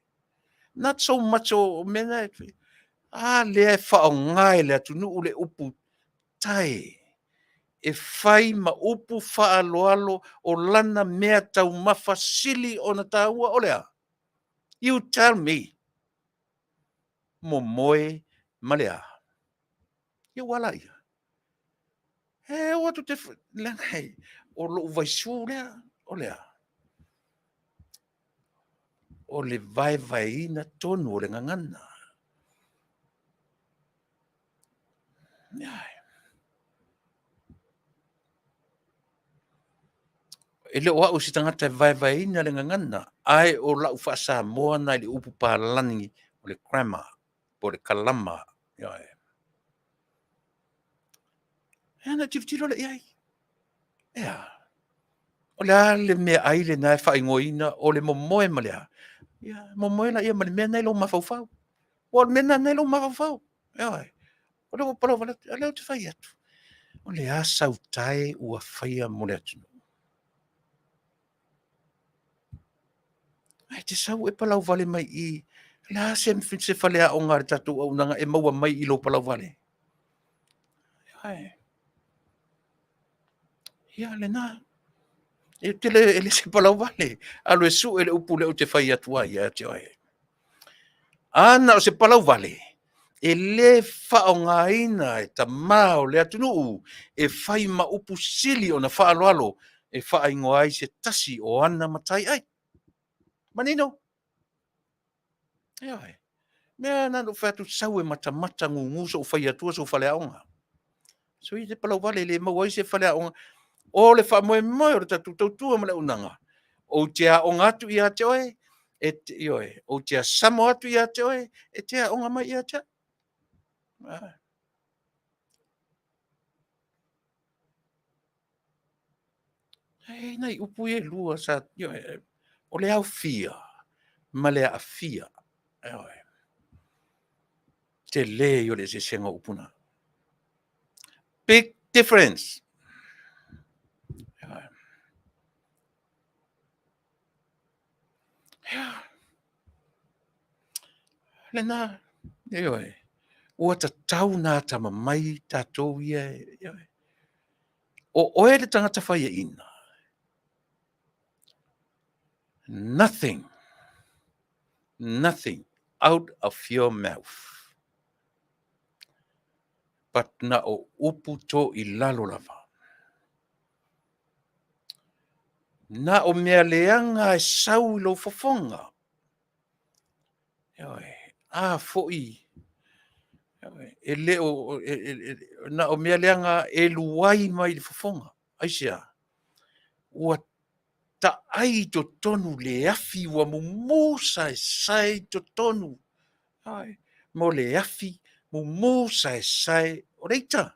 Not so much o mea na e... a lea e faaaoga e le atunuu le upu tae e fai ma upu faaaloalo o lana mea taumafa sili ona taua o le a? You tell me. Momoe ma le a? Ia ua a laia? E o atu te... leaga o lou vaisu lea, o le a? O le vaevaeina tonu o le gagana. E le o au o se tagata e vaevaeina le gagana, ae o lau faa-Samoa lena i le upu palagi o le grammar po o le kalama. Ioe. Ia ona tilotilo lea i ai. E a? O le a le meaai lena e faaigoaina o le momoe ma le a? Ia, momoe laia ma le mea lena e i lou mafaufau. Aua o le mea lena e i lou mafaufau. Ioe. O lea ua palau atu, a o lea ou te fai atu, o le a sau tae ua faia mo le atunuu? Ae te sau e palau vale mai i i, o le a se faleaoga a le tatou auaunaga e maua mai i lou palau vale? Ioe. Ia lena. E te le, e le se palau vale. Alu e sue le upu lea ou te fai atu ai ia te oe. A na o se palau vale, e le faaaogaina e tama o le atunuu e fai ma upu sili ona faaaloalo e faaigoa ai se tasi o ana mataiai. Manino? Ioe. Mea na ona ou fai atu, sau e matamata gugu sou fai atua sou faleaoga. Soia te palau vale, e le maua ai se faleaoga. O le faamoemoe o le tatou tautua ma le auaunaga, ou te aoga atu ia te oe, e te, ioe, ou te asamo atu ia te oe, e te aoga mai ia te au. E i ai nai upu ia e lua sa, ioe, o le aofia ma le aafia. Ioe. Tele ia o le eseesega o upu na. Big difference. Ioe. Ia. Lena, ioe, ua tatau ona atamamai tatou ia, ioe. O oe le tagata faiaina, nothing, nothing out of your mouth, but na o upu to i lalo lava. Na o mea leaga e sau i lou fofoga. Ioe, a foi, ioe, e le o, e, e, e, na o mea leaga e luai mai i le fofoga. Aisea? Ua taai i totonu le afi ua mumu saesae i totonu. Ioe, mo le afi mumu saesae o le ita.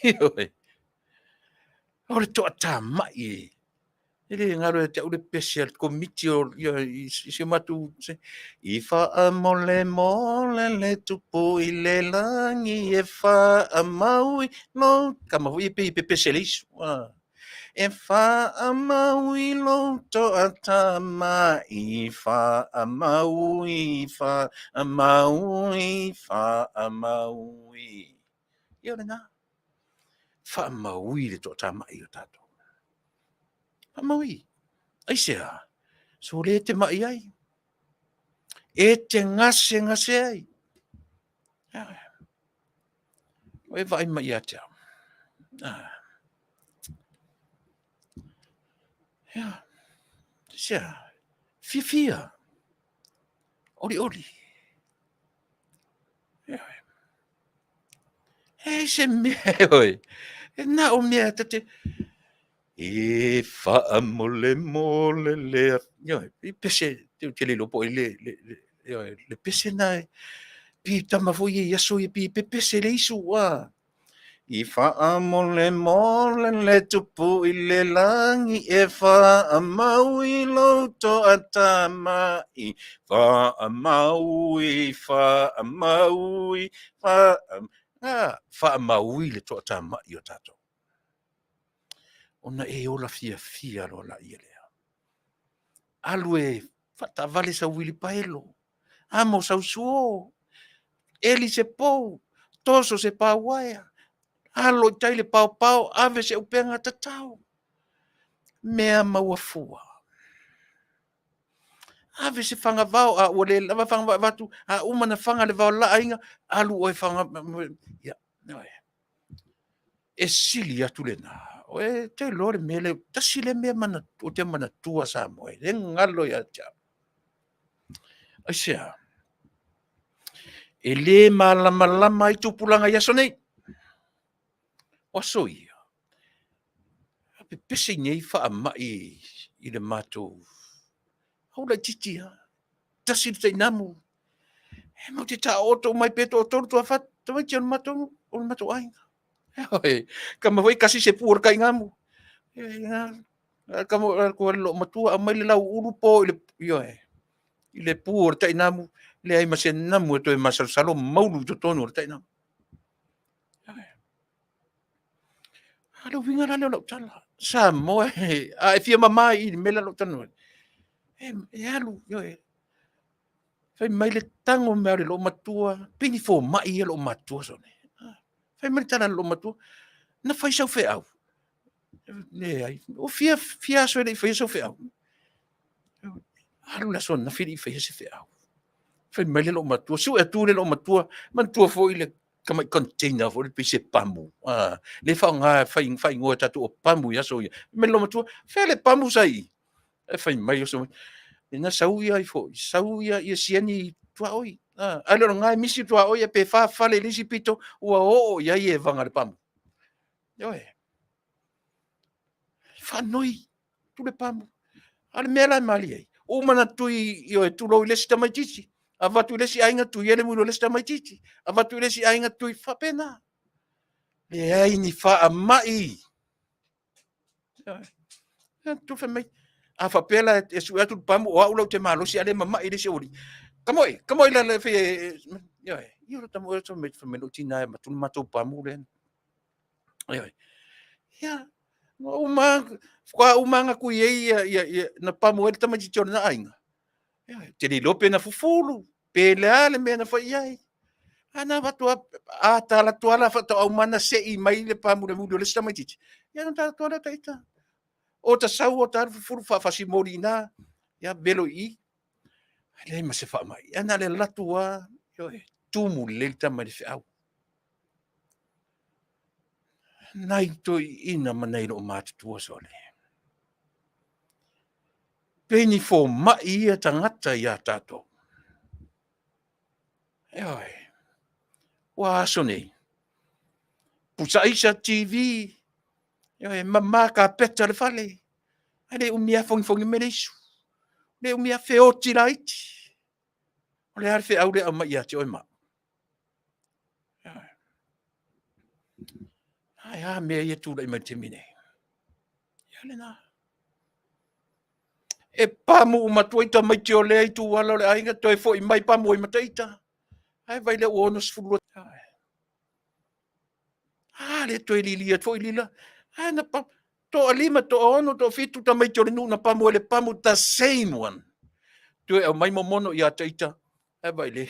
Ioe. O le toatamai e. E le galo ia te au le pese a le komiti o ia, i, i si o matou i faamolemole le tupu i le lagi e faamaui lou tama foi e pei e pepese le isu. Ah. E faamaui lou toatamai, faamaui, faamaui, faamaui. Ia o lena. Faamaui le toatamai o tatou. Faamaui. Aisea? Sole e te mai ai. E te gasegase ai. O e vaai mai ia te au. Ah. Ia. Aisea? Fiafia. Olioli. E se mea e oe. E na o mea ta te... E faamolemole le... Ioe, i pese... Te te le iloa po o ai le pese lena e pi tama foi ia i aso ia pi pepese le isu a. I faamolemole le tupu i le lagi e faamau i lou toatamai, faamaui, faamaui, faamaui, faamaui le toatamai o tatou. Ona e ola fiafia loa laia lea. Alu e faataavale sau uilipaelo, amo sau suo, eli se pou, toso se pauaea, alo i tai le paopao, ave se upega tatao. Mea maua fua. Ave se fagavao, a ua le lava fagavao e avatu, a uma ona faga le vao la aiga, alu oe faga. Ia, e sili atu lena. O e te iloa le mea lea, tasi lea mea ou te manatua Samoa, e le galo ia te au. Aisea? E le malamalama ai tupulaga i aso nei. O aso ia, a pepese i nei faamai i le matou, aua laitiiti lava, tasi le tainamu, e matou te taooto uma ai pe toatolu toafa tamaiti o le matou aiga. Ioe, tama foi kasi se pu o le tainamu. Alu atu loomatua aumai le lauulu po i le, ioe, i le pu o le tainamu, leai ma se namu e toe masalosalo, maulu i totonu o le tainamu. A o le uiga la lea o lau tala, Samoa, a e fia mama i le mea lea o lo o talanoa atu, e alu, ioe, fai mai le tago mai lava o le loomatua, pei ni fomai ia loomatua sole. Fai mai le tala a le loomatua, na fai sau feau? Leai. Ua fia aso e le i faia sau feau? Alu le aso ananafi e le i faia se feau. Fai mai le loomatua, sue atu le loomatua, manatua foi le tamai container foi lea pei se pamu, lea e faaaoga e faaigoa e tatou o pamu i aso ia. Fai mai le loomatua, fea le pamu sa i i? Ae fai mai oso mai, na sau ia ifo, sau ia sieni tuaoi. Ae le o lena e misi le tuaoi pe fa fale i le isi pito ua oo i ai evaga i le pamu. Ioe. Faanoi, tuu le pamu. A o le mea la e malie ai, uma ona tui, ioe, tulou i le isi tamaitiiti, avatu i le isi aiga tui ai le muli o le isi tamaitiiti, avatu i le isi aiga tui, faapena. Leai ni faamai. Ioe. Fai mai, a faapea la e sue atu le pamu o au la ou te malosi a o lea e mamai le isi aualii. Tamoe, tamoe la e fai e, ioe, ia tamoe fai mai lou tina e avatu le matou pamu lea. Ioe. Ia, na uma, faatoa uma lava ona tui ai, na pamu ai le tamaitiiti o lena aiga. Ioe. Ou te le iloa pe na fufulu, pe le a le mea na fai i ai. Ae na avatu lava, a ta alu atu lava la faatoa uma ona sei mai le pamu i le muli o le isi tamaitiiti, ia ona ta alu atu lava lea o ita. O ta sau o ta alu fufulu faafasi moli i ina, ia velo i i. E leai ma se faamai. Ae na o le alu atu lava, ioe, tumu lelei le tama i le feau. Nai toeaiina ma nai loomatutua sole. Pei ni fomai ia tagata ia tatou. Ioe. Ua aso nei. Pusa aisa, TV, ioe, mama kapeta le fale. Ae le umi lava fogifogi mai le isu. Le umi lava feoti laiti. O le a le feau lea e aumai ia te oe ma au? Ae a mea ia e tulai mai i le taimi nei? Ia lena. E pamu uma atu ai tamaiti o lea ituala o le aiga, toe foi mai pamu ai ma ita. Ae vai lea ua 62. A lea toe lili atu foi lila. Ae na pamu. Toalima, toaono, toafitu tamaiti o le nuu na pamu ai le pamu, the same one. Toe aumai momono ia te ita. Ae vai le,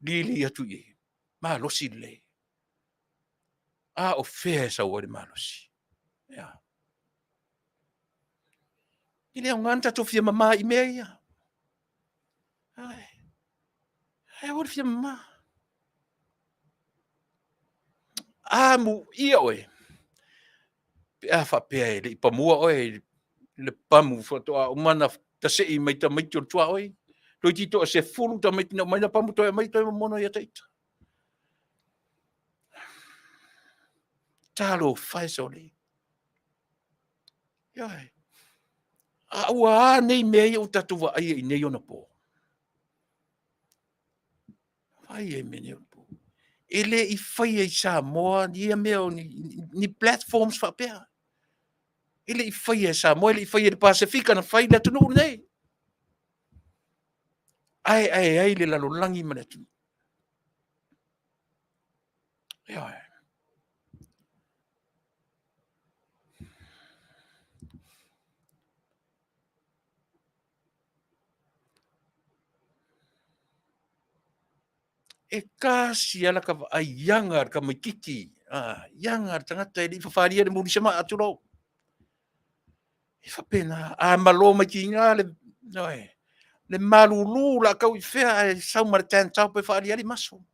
lili atu i i. Malosi lelei. A o fea e sau ai le malosi? Ia. E le aoga ona tatou fia mama i mea ia. Ai. Ai, aua le fia mama. Amuia oe pe a faapea e le i pamua oe i le pamu faatoa uma ona tasei mai tamaiti o le tuaoi. Toeitiiti toa 10 tamaiti na aumai na pamu toe aumai toe momono ia te ita. Talofa e sole. Ioe. A ua a nei mea ia ua tatou vaaia i nei onapo? Vaai ai mea nei onapo. E le i faia i Samoa ia mea o ni, ni platforms faapea. E le i faia e Samoa, e le i faia e le Pasefika na fai le atunuu lenei. Ae ae ai le lalolagi ma le atunuu. Ioe. E tasi lava lata vaai i aga a le tamaitiiti, i aga a le tagata e le i fafalia le muli i se maa, tulou. E faapena, a malo mai tiga le, ioe, le malulu o le a tau i fea ae sau ma le tan top e faaaliali maso.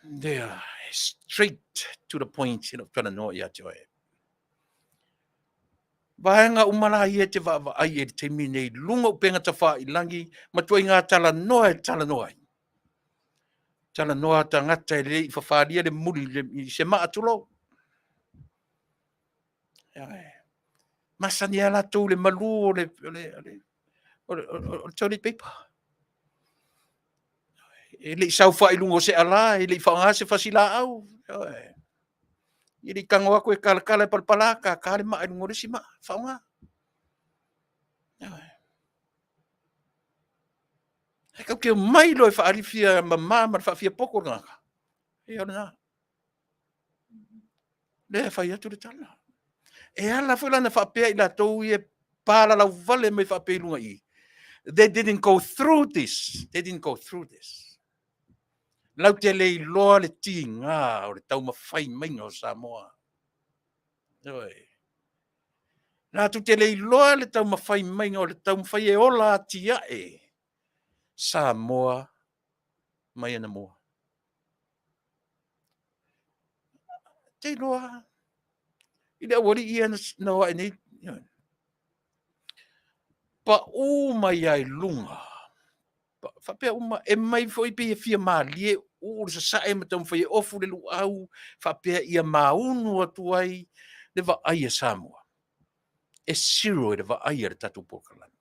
There, straight to the point i lau talanoa ia te oe. Vaega uma la ia e te vaavaai i le taimi nei, luga o upega tafailagi ma ituaiga talanoa e talanoa ai. Talanoa tagata e le i fafalia le muli i se maa tulou. Masani lava latou i le malu o le toilet paper. E le i saofai i luga o se ala, e le i faaaogaina se fasilaau. E le i tago atu e talatala e palapala, tata le maa i luga o le isi maa, faaaoga. Ae tatou te omai loa e faaali le fia mama ma le faafiapoto o le tagata, ia o lena. Lea e fai atu le tala. E ala foi la ona faapea i latou ia e palalauvale mai faapea i luga i i, they didn't go through this. They didn't go through this. Latou te le iloa le tiga o le taumafai maiga o Samoa. Ioe. Latou te le iloa le taumafai maiga o le taumafai e ola atiae Samoa mai anamua. Te iloa i le aualii ia na o ae nei, pau mai lava i luga, faapea uma, e mai foi pei e fia malie uu le sasae ma taumafai e ofu le luau, faapea ia maunu atu ai le vaai a Samoa. E zero i le vaai a le tatou polokalame.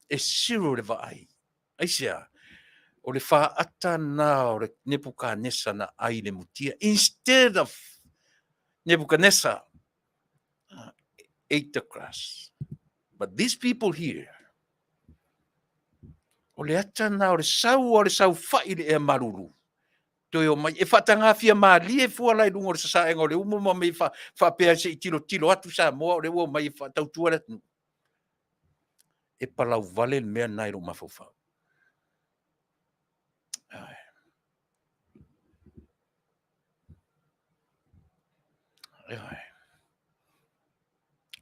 E zero i le vaai. Aisea? O le faata lena o le Nepukanesa na ai i le mutia. Instead of Nebuchadnezzar ate the grass. But these people here, o le ata lena o le sau o le saofai i le ea malulu, toe o mai, e faatagafia malie fua la i luga o le sasaega o le umu ma mea faapea se i tilotilo atu Samoa o lea ua omai e faatautua le atunuu. E palauvale le mea lena i lou mafaufau.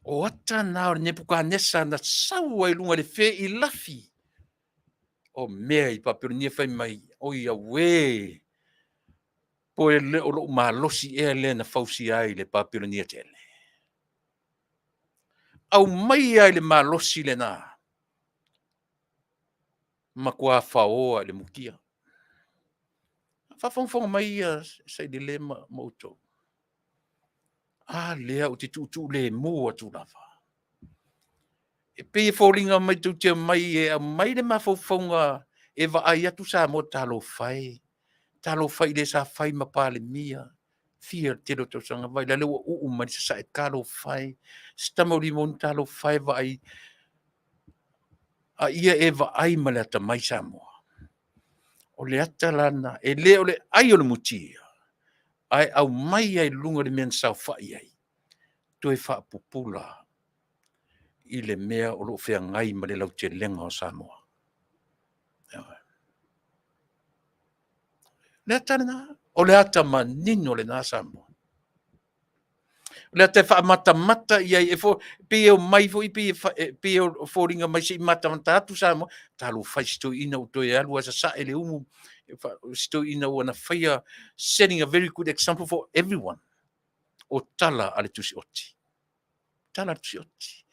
O ata na o le Nepukanesa na sau ai i luga i le feilafi o mea i Papelonia fai mai, oi auē, po e le o lou malosi ea lea na fausia ai le Papelonia tele. Aumaia i le malosi lena, matua faoa i le mutia. Faafogafoga mai ia Sailele ma outou. A lea ou te tuutuulemu atu lava. E pei e foliga mai tou te omai e aumai le mafaufauga e vaai atu Samoa, talofa e, talofa i le sa fai ma Palemia, fia le tele o tausaga, vaai la le ua uu mai le sasae, talofa e, si tamaulima, talofa e, vaai, a ia e vaai ma le atamai Samoa. O le ata la lena, e le o le ai o le mutia, ae aumai ai i luga le mea na saofai ai, toe faapupula i le mea o lo o feagai ma le lautelega o Samoa. Le ata lena, o le ata manino lena Samoa. O le ata e faamatamata i ai, e fo, pei e omai foi, pei e, pei e foliga mai se i matamata atu Samoa, talofa e i si toeaina ua toe alu ae sasae le umu, si toeaina ua na faia, setting a very good example for everyone. O tala a le Tusi Oti. Tala a le Tusi Oti.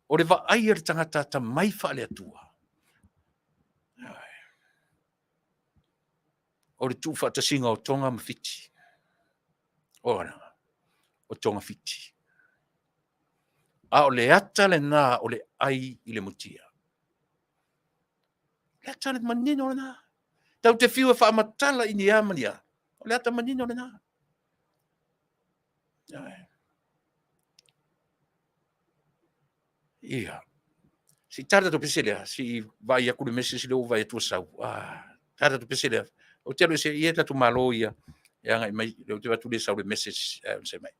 O le vaai a le tagata atamai faale-Atua, o le tuufaatasiga o Toga ma Fiti. Ona, o togafiti. A o le ata lena o le ai i le mutia. Le ata le manino lena. Tau te fiu e faamatala i ni a ma ni a. O le ata manino lena. Ia. Se i tala tatou pese lea, se i vaai atu le message lea ua vaai atu ua sau. Ah, tala tatou pese lea. Ou te alu ese, ia tatou malo ia. E agai mai, lea ou te vaai atu lea sau le message, ae onosai mai.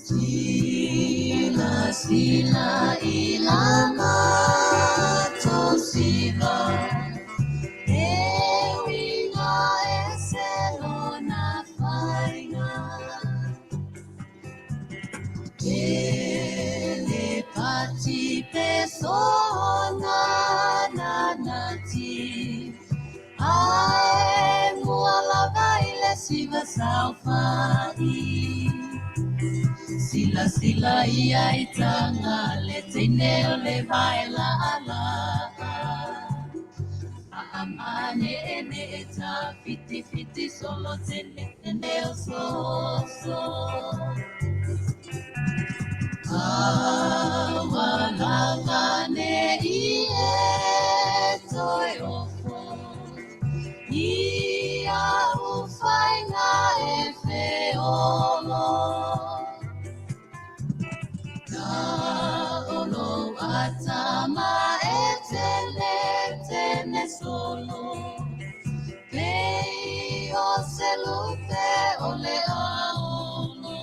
Sila sila i la mato siva E uiga e se lona faiga E le pati pe sona na nati Ae mua lava i le siva saofai Silasila ia i taga le teine o le vae laalaa Aamaneenee tafitifiti solo tene o soso Aua lava ne i e toe ofo I au faiga e feolo Na olo atama e tene tene solo Pei o se lupe o le aolo.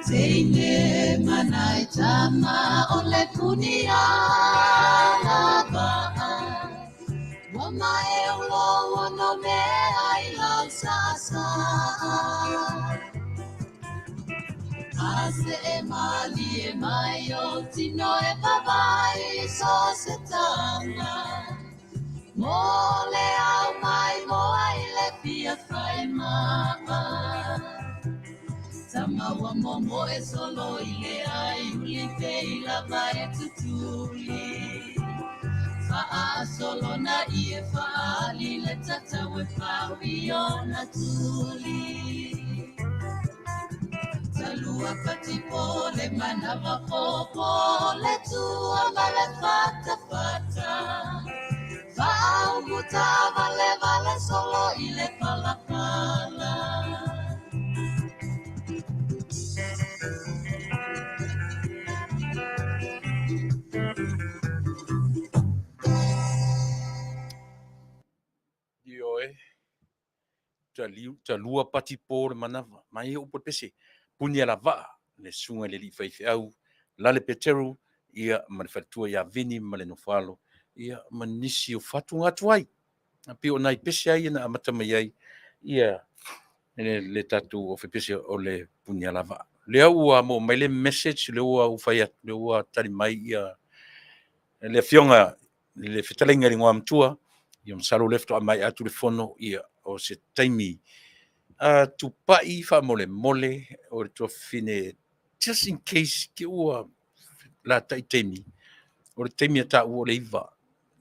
Teine manai tama o le puni alavaa Ua mae o lo ono mea i lau saasaa A se e malie mai o tino e vavai so se tanga Mo le au mai mo ai le fia fai maa Tama ua momo e solo i le ai uli pe i lava e tutuli Faasolo na i e faali le tatau e fau i ona tuli Talua patipo le manava popo le tua ma le fata fata Faaumuta vale vale solo i le palapala. Ioe, talua patipo le manava, mai e upu le pese, puni alavaa, le susuga i le alii faifeau, Lale Peteru, ia, ma le faletua ia Vini ma le nofoalo, ia, ma nisi o fatuga atu ai. E pei o nai pese ai na amata mai ai, ia, le tatou ofepese o le puni alavaa. Lea ua maua mai le message, lea ua ou fai atu, lea ua tali mai ia le afioga i le fetalaiga i le Igoamatua, ia masalo lea faatoa maea atu le fono, ia o se taimi a tupai faamolemole o le tuafafine, just in case ke ua latai taimi, o le taimi a taua o le 9.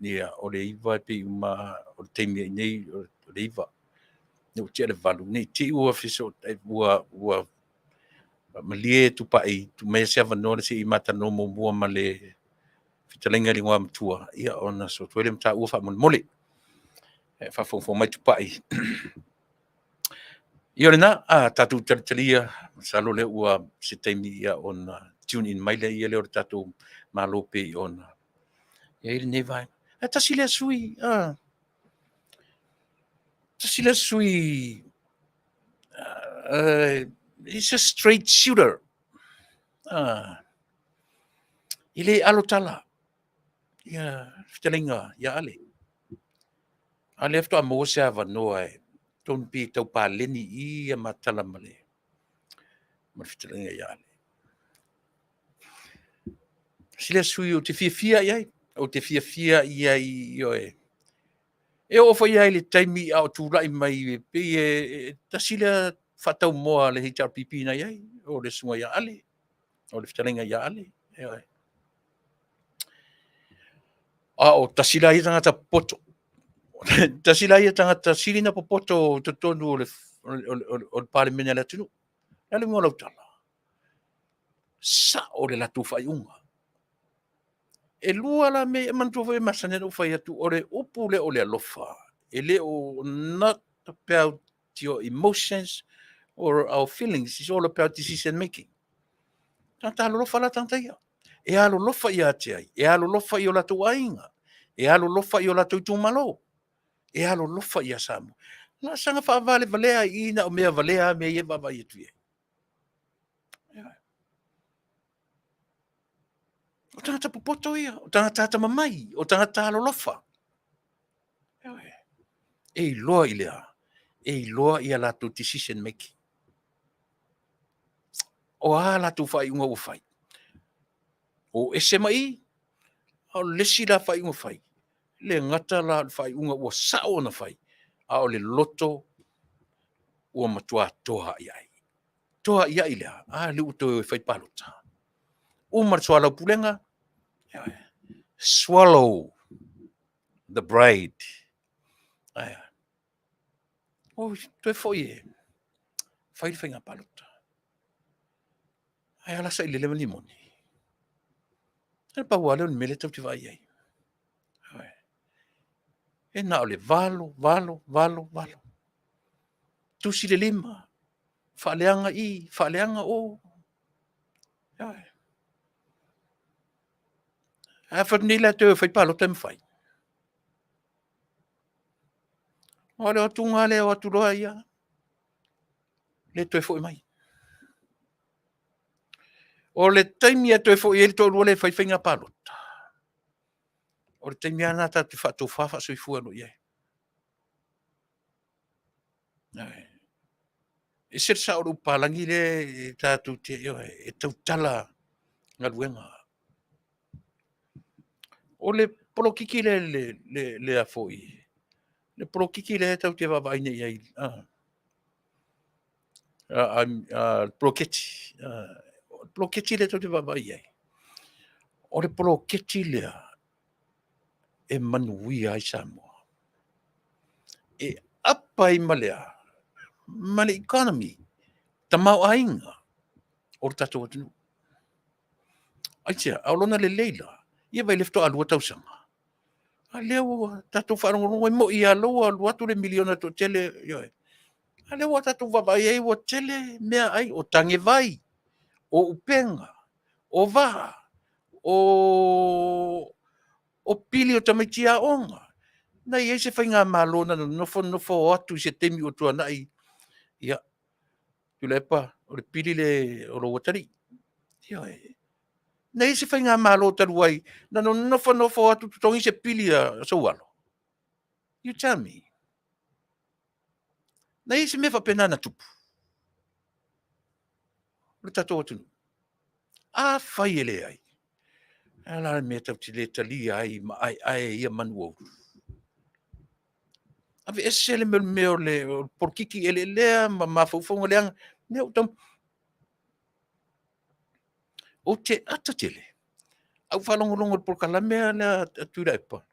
Ia, o le 9 e pei uma o le taimi ai nei o le 9. Ne ua tea le 8, ne i te i ua fesootai, ua malie tupai, tuu maia se avanoa le se i matalanoa muamua ma le fetalaiga i le Igoamatua, ia ona soo atu ai lea ma taua faamolemole. E faafogafoga mai tupai. Ia o lena, a tatou talitalia, masalo lea ua se taimi ia ona tune in mai lea ia lea o le tatou Malo pei ona i ai lenei vaega. Ae tasi lea sui, tasi lea sui, he's a straight shooter. E le alo tala ia fetalaiga ia Ale. A lea faatoa maua se avanoa e tonu pei e tau paleni i i a ma tala ma le fetalaiga ia Ale. Tasi lea sui usufono ou te fiafia i ai, ou te fiafia i ai, ioe. E oo foi lava i le taimi a o tulai mai, e pei e tasi lea faataumoa a le HRPP na i ai, o le susuga ia Ale, o le fetalaiga ia Ale, ioe. A o tasi la ia tagata popoto, tasi la ia tagata sili ona popoto i totonu o le Palemene a le atunuu. O le a le uiga o lau tala? Sao le latou faaiuga. E lua la mea ia, manatua foi e masani ona ou fai atu, o le upu lea o le alofa, e le o, not about your emotions or our feelings, it's all about decision making. Tagata alolofa la tagata ia. E alolofa ia te ai, e alolofa i o latou aiga, e alolofa i o latou itumalo, e alolofa ia Samoa. Na saga faavalevalea i i na o mea valea lava mea ia e vaavaai atu i ai. O tagata popoto ia, o tagata atamamai, o tagata alolofa. E iloa i le a? E iloa i a latou decision making. O a latou faaiuga ua fai? O ese mai i, a o le isi la faaiuga fai, e le gata la o le faaiuga ua sao ona fai, a o le loto ua matua toa ai. Toa i ai le a? A lea ua toe o e fai palota. Uma le soalaupulega, swallow the bride. Ae a? Oi, toe foi e fai le faiga palota. Ae a la sailele ma limoni? E pau lava lea o le mea lea tatou te vaai i ai. E na o le 8, 8, 8, 8. Tusi le lima, faaleaga i, faaleaga o. A fai atu nei la e toe o e fai palota e mafai? Aua o le o atu lava lea o atu loa ia, le toe foi mai. O le taimi e toe foi ai le toalua lea e fai faiga palota, o le taimi lava lena tatou te faatofa faasoifua loa i ai. E ese le sao o le upu palagi lea e tatou te, ioe, e tautala galuega. O le polokiki lea, le le polokiki lea tatou te vaavaai nei i ai, le poloketi, o le poloketi lea tatou te vaavaai i ai, o le poloketi lea e manuia ai Samoa. E apa ai ma le a? Ma le economy, tamaoaiga o le tatou atunuu. Aisea? A o lona lelei la, ia vaai o lea faatoa 2 tausaga, a o lea ua tatou faalogologo, e moni lava o lea ua alu atu le miliona toatele, ioe, a o lea ua tatou vaavaai i ai ua tele meaai, o tanevai, o upega, o vaa, o pili o tamaiti aoga. Na i ai se faigamalo na nonofo nonofo o atu i se taimi ua tuanai, ia, Tuilaepa, o le pili lea o lou atalii. Ioe. Na i ai se faigamalo talu ai na nonofo nonofo o atu totogi se pili a sou alo? You tell me. Na i ai se mea faapena na tupu i le tatou atunuu? Afai e leai, o le a la le mea tatou te le talia ai ma aeae ia manu ua ulu? Aveese le mea o le polokiki eleelea ma mafaufauga leaga. Ou te ata tele, ae ou faalogologo i le polokalame lea a Tuilaepa,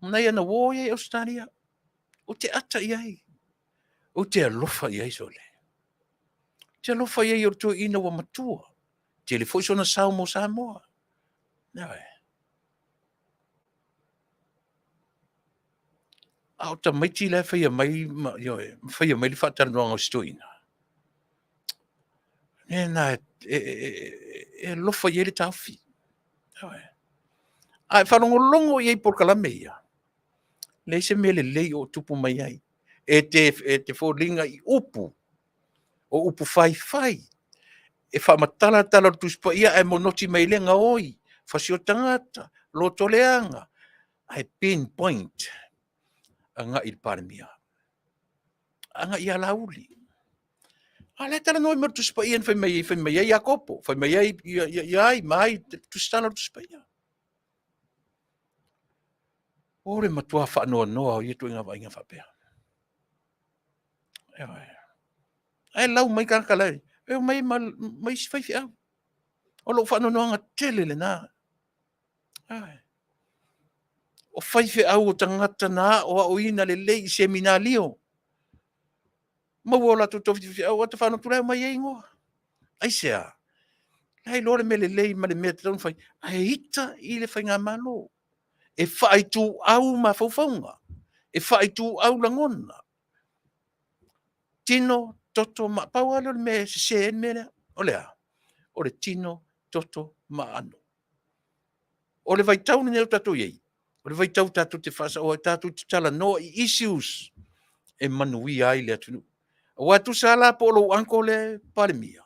nai ana uo ia i Ausetalia. Ou te ata i ai, ou te alofa i ai sole. Ou te alofa i ai o le toeaina ua matua, tele foi sona sao mo Samoa. Ioe. A o tamaiti la e faia mai, ioe, ma faia mai le faatalanoaga o si toeaina, o mea na e alofa i ai le taofi. Ioe. A e faalogologo i ai i polokalame ia, leai se mea lelei o tupu mai ai. E te foliga i upu, o upu faifai, e faamatala tala o le Tusi Paia ae monoti mai le gaoi, fasi o tagata, lotoleaga, ae pinpoint. Agai i le Palemia. Agai ia Laauli. A o la e talanoa mai le Tusi Paia na fai mai ai, fai mai ai Iakopo, fai mai ai ia ai ma ai tusitala o le Tusi Paia. O le matua faanoanoa o ia ituaiga vaaiga faapea. Ae lau mai tagata la e omai ma isi faifeau. O lou faanoanoaga tele lena. O faifeau o tagata na aoaoina lelei i seminalio, maua o latou tofi faifeau, ota fanau atu la e omai ai igoa. Aisea? La e iloa le mea lelei ma le mea e tatau ona fai, ae ita i le faigamalo. E faaituau mafaufauga, e faaituau lagona, tino, toto ma… Pau lava lea o le mea e sese ai le mea lea. O le a? O le tino, toto ma aano. O le vaitau lenei o tatou i ai, o le vaitau tatou te faasaoa ai, tatou te talanoa i issues e manuia ai le atunuu. Aua e tusa lava la po o lou uncle lea e Palemia,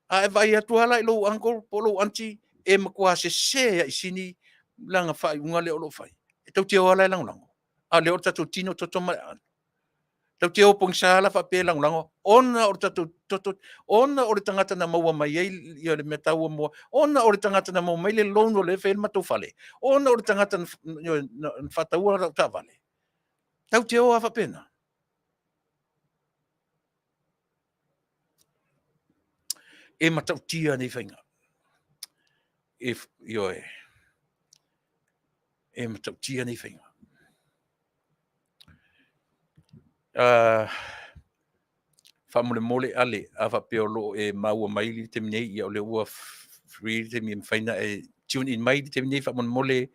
a e vaai atu lava la i lou uncle po o lou aunty e matua sese lava i sini lana faaiuga lea o lo o fai, e tou te o lava la e lagolago, a o lea o le tatou tino, toto ma le aano. Tatou te o pogisa la faapea e lagolago ona o le tatou toto, ona o le tagata na maua mai ai le mea taua mo, ona o le tagata na maua mai ai le loan o lea e fai ai le matou fale, ona o le tagata na faataua lau taavale. Tatou te o lava faapena. E matautia nei faiga. Ioe, e matautia nei faiga. Faamolemole Ale, a faapea o lo o e maua mai i le taimi nei, ia o lea ua free le taimi e mafai ona e tune in mai i le taimi nei faamolemole.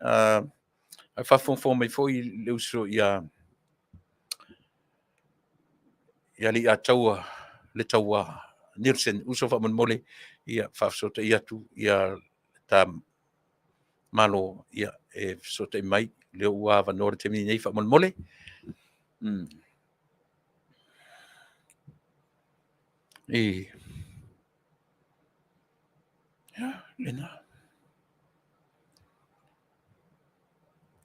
A faafogafoga mai foi le uso ia Leiataua le Taua Nielsen, uso faamolemole, ia faafesootai atu ia ta Malo ia e fesootai mai, o lea ua avanoa le taimi nei faamolemole. Ia, lena.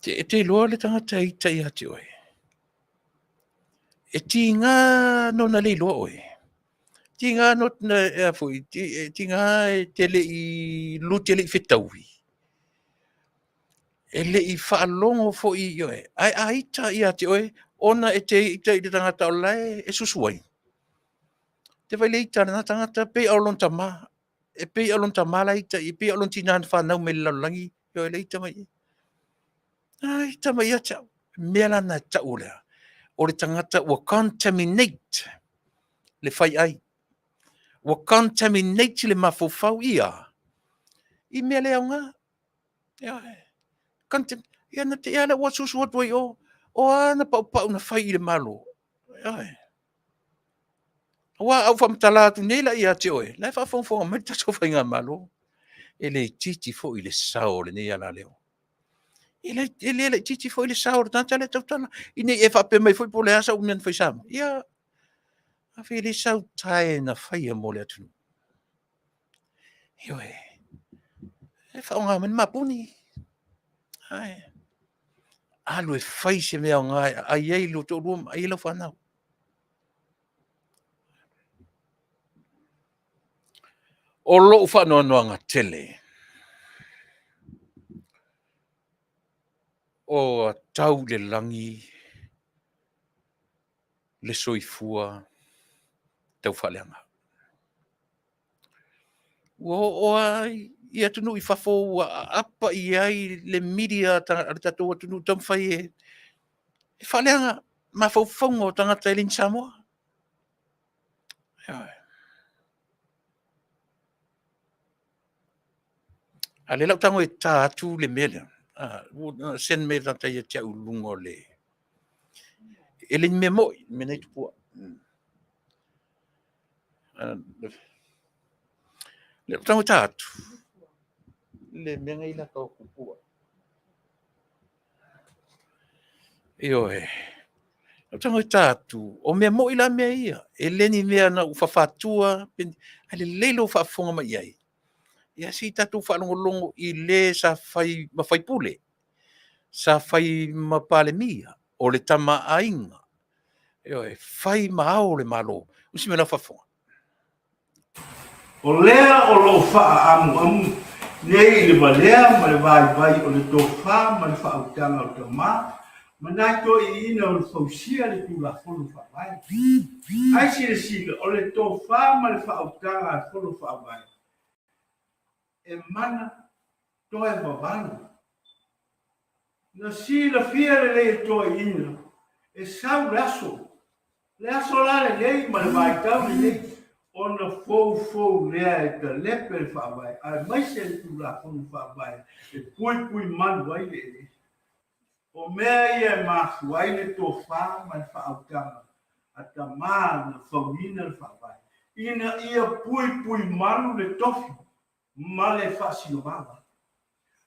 E te iloa le tagata e ita ia te oe, e tiga nona le iloa oe. Tiga e tiga e te le i lua te le i fetaui, e le i faalogo foi ioe, ae a ita ia te oe ona e te ita i le tagata o la e susu ai, e te vaai i le ita a lena tagata e pei lava o lona tama, e pei lava o lona tama la e ita i ai, e pei lava o lona tina na fanau mai i le lalolagi la e ita mai i ai. A ita mai ia te au. O le mea la lena e tau o le a? O le tagata ua contaminate le faiai, ua contaminate le mafaufau ia i mea le aoga. Ioe. Ia na te i lava lea ua susu atu ai i o, o a ana paupau na fai i le Malo? Ioe. Aua a ou faamatala atu nei la ia te oe, o la e faafogafoga mai le tatou Faigamalo. E le itiiti foi le sao o lenei alaleo. E le laitiiti foi le sao o le tagata lea e tautala, ina ne i e faapea mai foi po o le a sau mea na fai i Samoa. Ia, afai e leai sau tae na faia mo le atunuu. Ioe, e faaaoga mai le mapuni. Ae alu e fai se mea aoga e aai ai lou toalua ma aai ai lau fanau. O lou faanoanoaga tele, ua tau i le lagi le soifua taufaaleaga. Ua oo lava i atunuu i fafo ua aapa i ai le media a le tatou atunuu e taumafai e faaleaga mafaufauga o tagata e le ni Samoa. Ioe. A o lea o le a ou tago e ta atu le mea lea, na send mai e le tagata ia te au i luga o le... E le ni mea moni le mea na tupu. O lea ou te tago e ta atu le mea na i lata o Tupua. Ioe. Ou tago e ta atu, o mea moi la mea ia, e le ni mea na ou fafatua, ae lelei lou faafofoga mai i ai. Ia se i tatou faalogologo i le sa fai ma faipule, sa fai ma Palemia, O le Tama a Aiga, ioe, fai ma ao o le Malo. Usi mai lau faafofoga. O lea o lo o faaamuamu nei i le valea ma le vaivai o le tofa ma le faautaga o tama ma nai toeaiina o le fausia le Tulafono Faavae. Ae silasila, o le tofa ma le faautaga a le Fono Faavae e mana toe vavalu. Na silafia lelei e toeaiina e sau le aso, le aso la lenei ma le vaitau lenei, ona foufou lea e talepe le Faavae aemaise le Tulafono Faavae e puipui malu ai le eleele. O mea ia e mafua ai le tofa ma le faautaga a tama na fauina le Faavae, ina ia puipui malu le tofi ma le faasinomaga.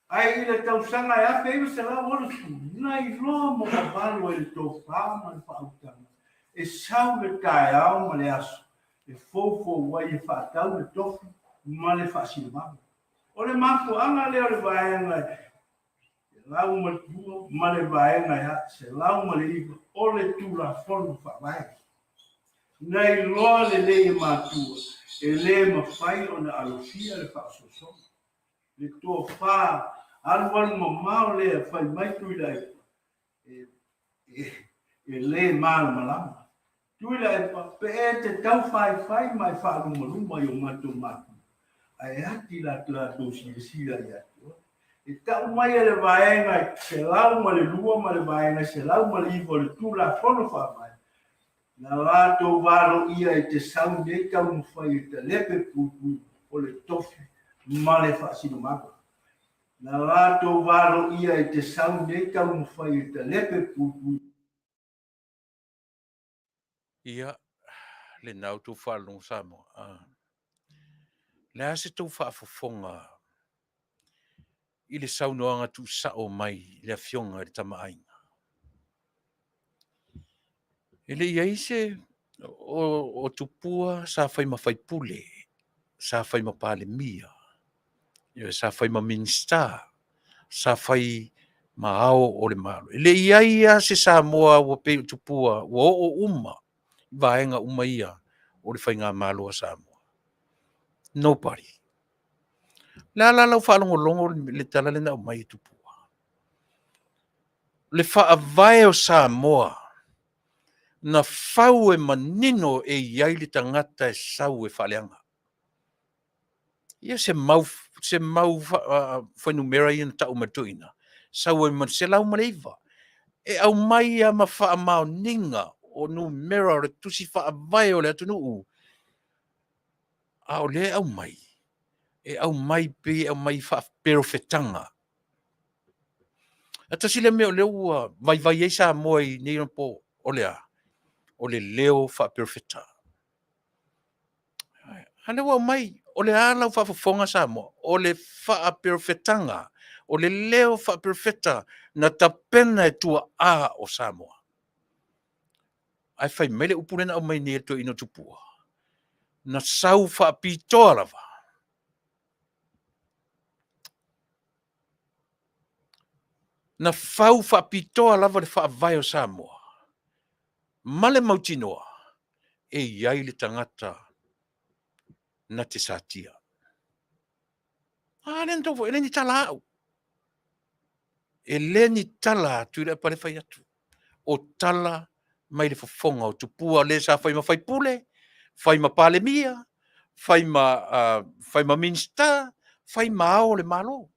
Ae i le tausaga e 1960, na iloa ma vavalu ai le tofa ma le faautaga e sau le taeao ma le aso e foufou ai e faatau le tofi ma le faasinomaga. O le mafuaaga lea o le vaega 102 ma le vaega 109 o le Tulafono Faavae. Na iloa lelei e matua e le mafai ona alofia le faaosoosoga, le tofa alualu mamao lea fai mai Tuilaepa e le malamalama. Tuilaepa, pe e te tau faifai ma e faalumaluma i o matou matua, ae ati la latou silasila ia te oe. E tau mai e le Vaega 102 ma le Vaega 109 o le Tulafono Faavae, na latou valoia e te sau nei taumafai e talepe puipui o le tofi ma le faasinomaga. Na latou valoia e te sau nei taumafai e talepe puipui. Ia, lena outou faalogo Samoa. Ah. Le a se tou faafofoga i le saunoaga tuusao mai le Afioga i le Tama a Aiga? E le i ai se o Tupua sa fai ma faipule, sa fai ma Palemia, sa fai ma Minisita, sa fai ma ao o le Malo. E le i ai lava se Samoa ua pei o Tupua ua oo uma i vaega uma ia o le Faigamalo a Samoa. Nobody. O le a la lau faalogologo i le tala lea na aumai e Tupua? Le faavae o Samoa na fau e manino e i ai le tagata e sau e faaleaga. Ia se mau se mau fuainumera ia na tau mai e le toeaina, sau ai ma le 109. E aumai lava ma faamaoniga o numera o le tusi faavae o le atunuu. A o lea e aumai, e aumai pei e aumai faaperofetaga. A tasi lea mea o lea ua vaivai ai Samoa i nei ona po, o le a? O le leo faaperofeta. A lea ua aumai, o le a lau faafofoga Samoa? O le faaperofetaga, o le leo faaperofeta na tapena e tuaa o Samoa. Ae fai mai le upu lea na aumai nei e le toeaina o Tupua, na sau faapitoa lava na fau faapitoa lava le faavae o Samoa ma le mautinoa e i ai le tagata na te satia. A lea na tou, e le ni tala a au. E le ni tala a Tuilaepa lea e fai atu. O tala mai le fofoga o Tupua, le sa fai ma faipule, fai ma Palemia, fai ma, fai ma Minisita, fai ma ao o le Malo.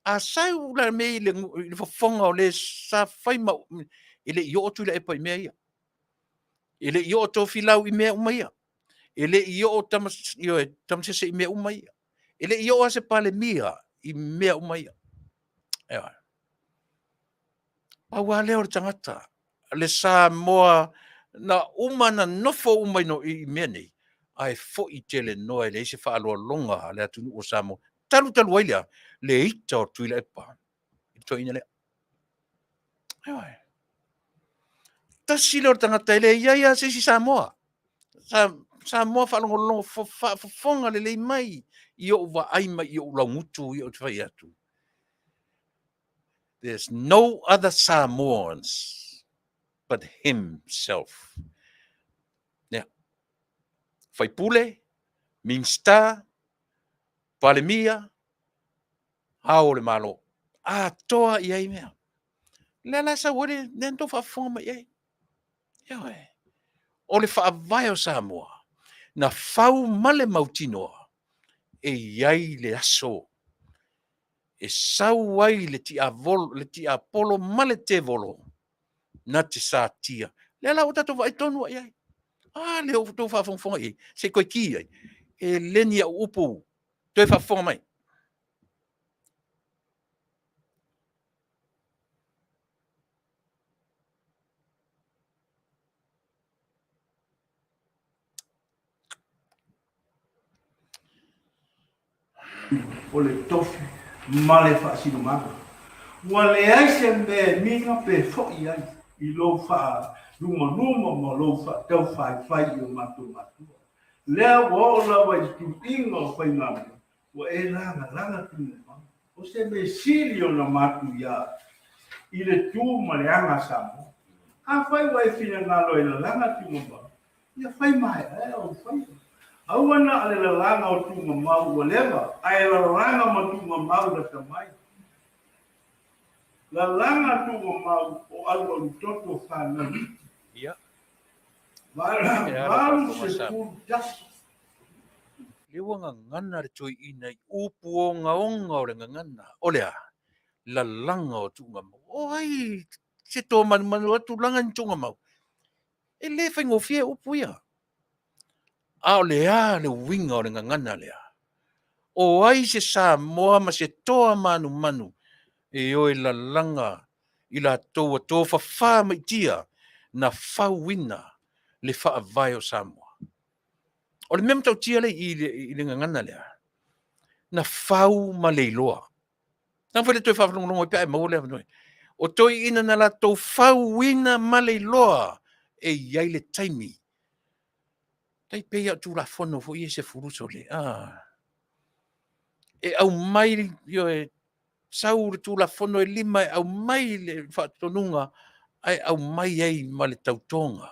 A sau la mea i le fofoga o le sa fai ma... E le i oo Tuilaepa i mea ia. E le i oo Tofilau i mea uma ia. E le i oo Tamasese i mea uma ia. E le i oo lava se Palemia i mea uma ia. Ioe. Pau lava lea o le tagata, le Samoa na uma na nofo uma i mea nei, ae foi tele noa e leai se faaaloaloga a le atunuu o Samoa. Talu talu ai lea, le ita o Tuilaepa i le toeaina lea. Ioe. Tasi lea o le tagata e leai lava se isi Samoa. Samoa faalogologo faafofoga lelei mai i ou vaai mai i ou laugutu ia ou te fai atu. There's no other Samoans. but himself. Ia. Faipule, Minisita, Palemia, Ao o le Malo. Atoa i ai mea. Lea la e sau ai le mea na tou faafofoga mai i ai. Ioe. O le faavae o Samoa, na fau ma le mautinoa, e i ai le aso e sau ai le tiavolo, le tiapolo ma le tevolo na te satia. Lea la ua tatou vaai tonu lava i ai. A lea ua outou faafogafoga i ai, se i toe ki ai. E le ni au upu, toe faafofoga mai. O le tofi ma le faasinomaga. Ua leai se mea e miga pe foi ai i lou faalumaluma ma lou faataufaifai i o matou matua. Lea ua oo lava i le tuiga o faigamea, ua e lagalaga tuugamau. O se mea sili ona matuia i le tu ma le aga a Samoa. Afai ua e finagalo e lalaga tuugamau, Ia fai maeaea ou faiva. Aua na o le lalaga o tuugamau ua leva, ae lalaga ma tuugamau lata mai. Lalaga tuugamau o alualutoto fanau iti. Ia. 81. Lea ua gagana le toeaina i upu ogaoga o le gagana. O le a? Lalaga o tuugamau. O ai se toa manumanu atu laga ni tuugamau? E le faigofie upu ia. A o le a le uiga o le gagana lea? O ai se Samoa ma se toa manumanu e o e lalaga i latou ua tofafa mai tia na fauina le faavae o Samoa? O le mea matautia lea i i le gagana lea, na fau ma le iloa. Tago foi le toe faalogologo ai pe a e maua le avanoa. O toeaiina na latou fauina ma le iloa e i ai le taimi. Tai pei lava o Tulafono foi ia e sefulu sole. Ah. E aumai, ioe, sau le Tulafono e lima e aumai le faatonuga ae aumai ai ma le tautoga.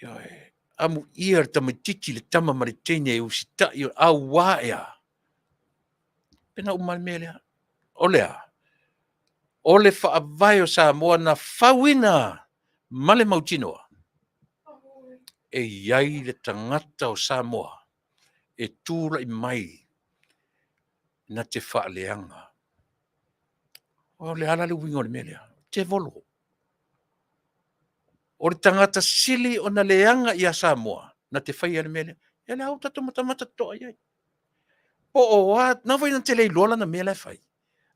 Ioe, amuia le tamaitiiti le tama ma le teine e usitai auā e a? Pe na uma le mea lea. O le a? O le faavae o Samoa na fauina ma le mautinoa e i ai le tagata o Samoa e tulai mai na te faaleaga. O le a la le uiga o le mea lea? Tevolo. O le tagata sili ona leaga ia Samoa na te faia le mea lea. Ia lea ua tatou matamata totoa i ai. Po o a, na foi na te le iloa lana mea la e fai.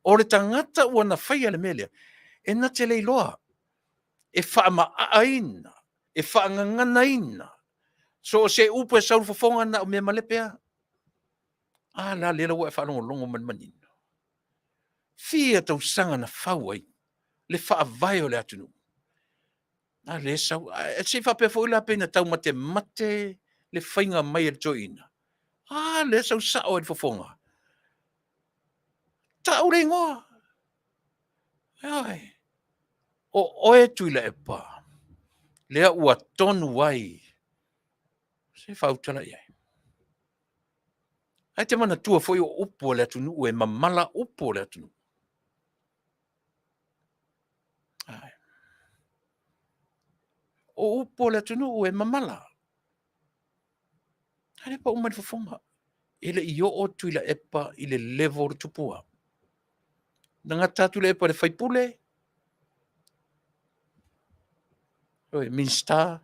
O le tagata ua na faia le mea lea, e na te le iloa, e faamaaaina, e faagaganaina, so o se upu e sau i le fofoga na o mea malepe lava. A la lea la ua e faalogologo ma le manino. Fia tausaga na fau ai le faavae o le atunuu. A lea e sau, se i faapea foi la pei na taumatemate le faiga mai e le toeaina. A lea e sau sao ai le fofoga. Tau le igoa. Ioe. O oe Tuilaepa, lea ua tonu ai, se faautala i ai. Ae te manatua foi o upu a le atunuu e mamala upu o le atunuu. O upu a le atunuu e mamala. A lea pau mai le fofoga. E le i oo Tuilaepa i le level o le tupua. Na gata Tuilaepa i le faipule, Minisita,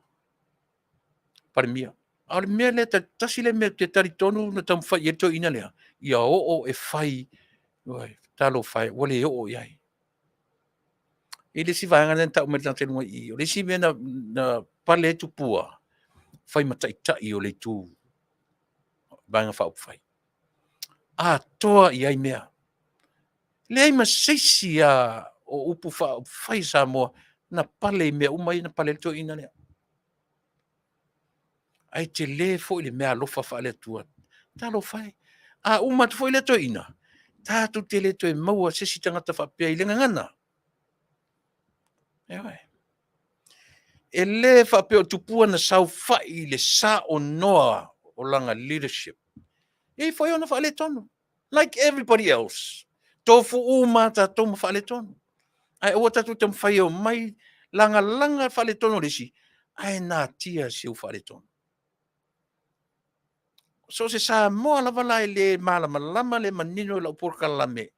Palemia. A o le mea lea, tasi lea mea ou te talitonu na taumafai i ai le toeaina lea, ia oo e fai, talofa e, ua le oo i ai. E i ai le isi vaega lea na tau mai e le tagata i luga i i, o le isi mea na pale ai Tupua, fai ma taitai o le itu Vaega Faaupufai. Atoa i ai mea. Leai ma se isi lava o upu faaupufai a Samoa na pale i mea uma ia na pale ai le toeaina lea. Ae tele foi le meaalofa faale-Atua. Talofa e, a uma atu foi lea toeaina, tatou te le toe maua se isi tagata faapea i le gagana. Ioe. E le faapea o Tupua na saofai i le saonoa o lana leadership. E i ai foi ona faaletonu. Like everybody else. Tofu uma tatou ma faaletonu. Ae aua tatou taumafai e omai lagalaga le faaletonu o le isi, ae natia si ou faaletonu. So o se Samoa lava la e le malamalama le manino i lau polokalame,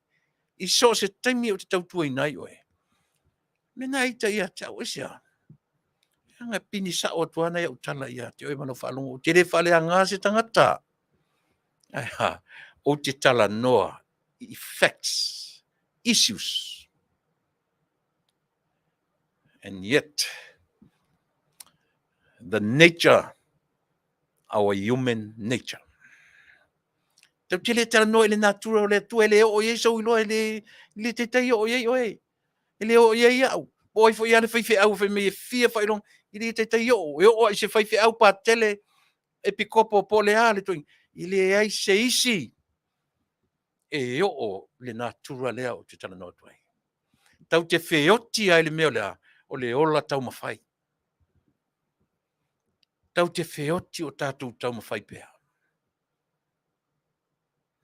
i so o se taimi ou te tautuaina ai oe, mea na ita ia te au, aisea? Leaga e pini sao atu lava nai au tala ia te oe ma lau faalogo. Ou te le faaleaga se tagata. Ae a? Ou te talanoa i facts, issues. And yet, the nature, our human nature. Tau te le talanoa i le natura o le Atua e le oo i ai sou iloa, e le, le taitai oo i ai oe. E le oo i ai au. Po o ai foi lava le faifeau e fai mai e fia faailoga, e le taitai oo. E oo lava i se faifeau patele, epikopo po o le a le ituaiga, e leai se isi e oo i le natura lea ou te talanoa atu ai. Tatou te feoti lava i le mea o le a? O le ola taumafai. Tatou te feoti o tatou taumafai pea.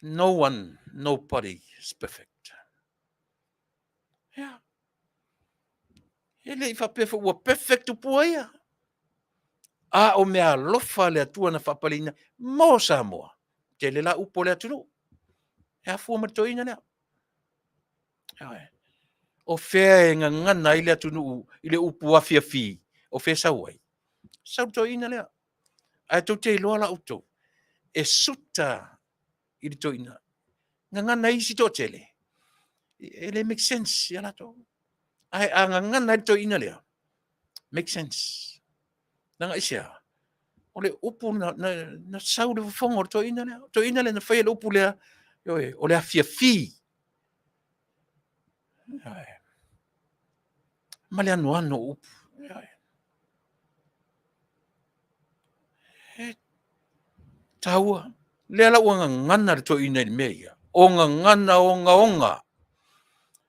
No one, nobody is perfect. Yeah. E le i faapea foi ua perfect Tupua ia. A o mea alofa a le Atua na faapaleina mo Samoa. Tele la upu o le atunuu. E afua mai le toeaina lea. O fea e gagana ai le atunuu i le upu afiafi, o fea e sau ai? Sau le toeaina lea. Ae tou te iloa la outou, e suta i le toeaina. Gagana ai isi toatele, e le make sense ia latou. Ae a gagana ai le toeaina lea, make sense. Leaga aisea? O le upu na, na, na sau le fofoga o le toeaina lea. O toeaina lea na faia le upu lea, ioe, o le afiafi. Ioe. Ma le anoano o upu. Ioe. E taua. Lea la ua gagana le toeaina i le mea ia. O gagana ogaoga.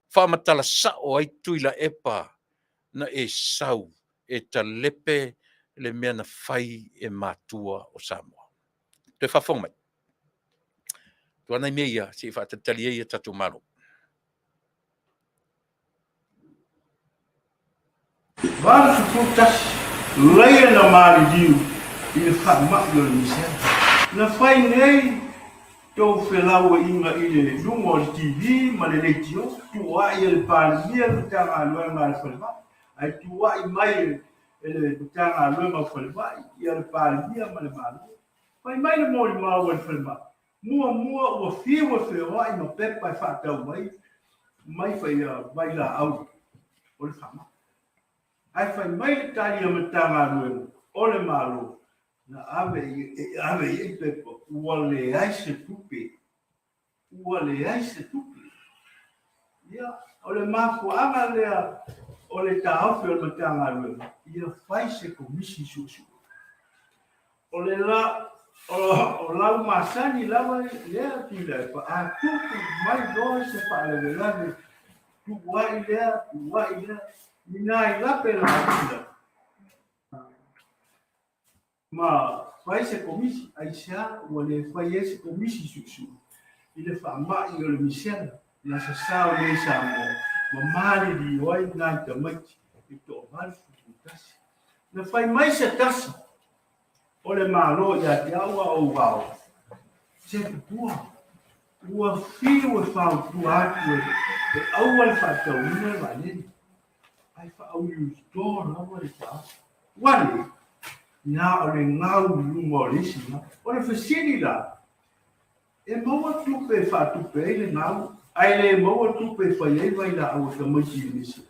Faamatala sao ai Tuilaepa na e sau e talepe le mea na fai e matua o Samoa. Toe faafofoga mai. Tua nai mea ia se i faatalitali ai a tatou Malo. 81 laia na maliliu i le faamai o le misela. Na fai nei tou felauaiga i le luga o le TV ma le leitio, tuuai e le Palemia le Matagaluega a le Falemai, ae tuuai mai e le Matagaluega o Falemai ia le Palemia ma le Malo. Fai mai le molimau a le Falemai, Muamua ua fiu e feoai ma pepa e faatau mai mai faia vailaau o le faamai. Ae fai mai le tali a Matagaluega o le Malo na ave e ave i ai pepa ua leai se tupe, ua leai se tupe. Ia, o le mafuaaga lea o le taofi o le Matagaluega ia fai se komisi suesue. O le la, o lau masani lava lea Tuilaepa, a tupu mai loa se faalavelave, tuuai lea, tuuai lea, i nai lape laiti Ma fai se komisi, aisea ua le fai ai se komisi suesue i le faamai o le misela na sasao nei i Samoa ma malilio ai nai tamaiti e toa-81. Na fai mai se tasi o le Malo ia te au a ou ao, se tupua, ua fiu e fautua atu e aua le faatauina le vaalele, ae faauliulitoa lava le taofi. Ua le, na o le gau i luga o le isi gau. O le fesili la, e maua tupe e faatupe ai le gau, ae le maua tupe e fai ai vailaau a tamaiti i le misela?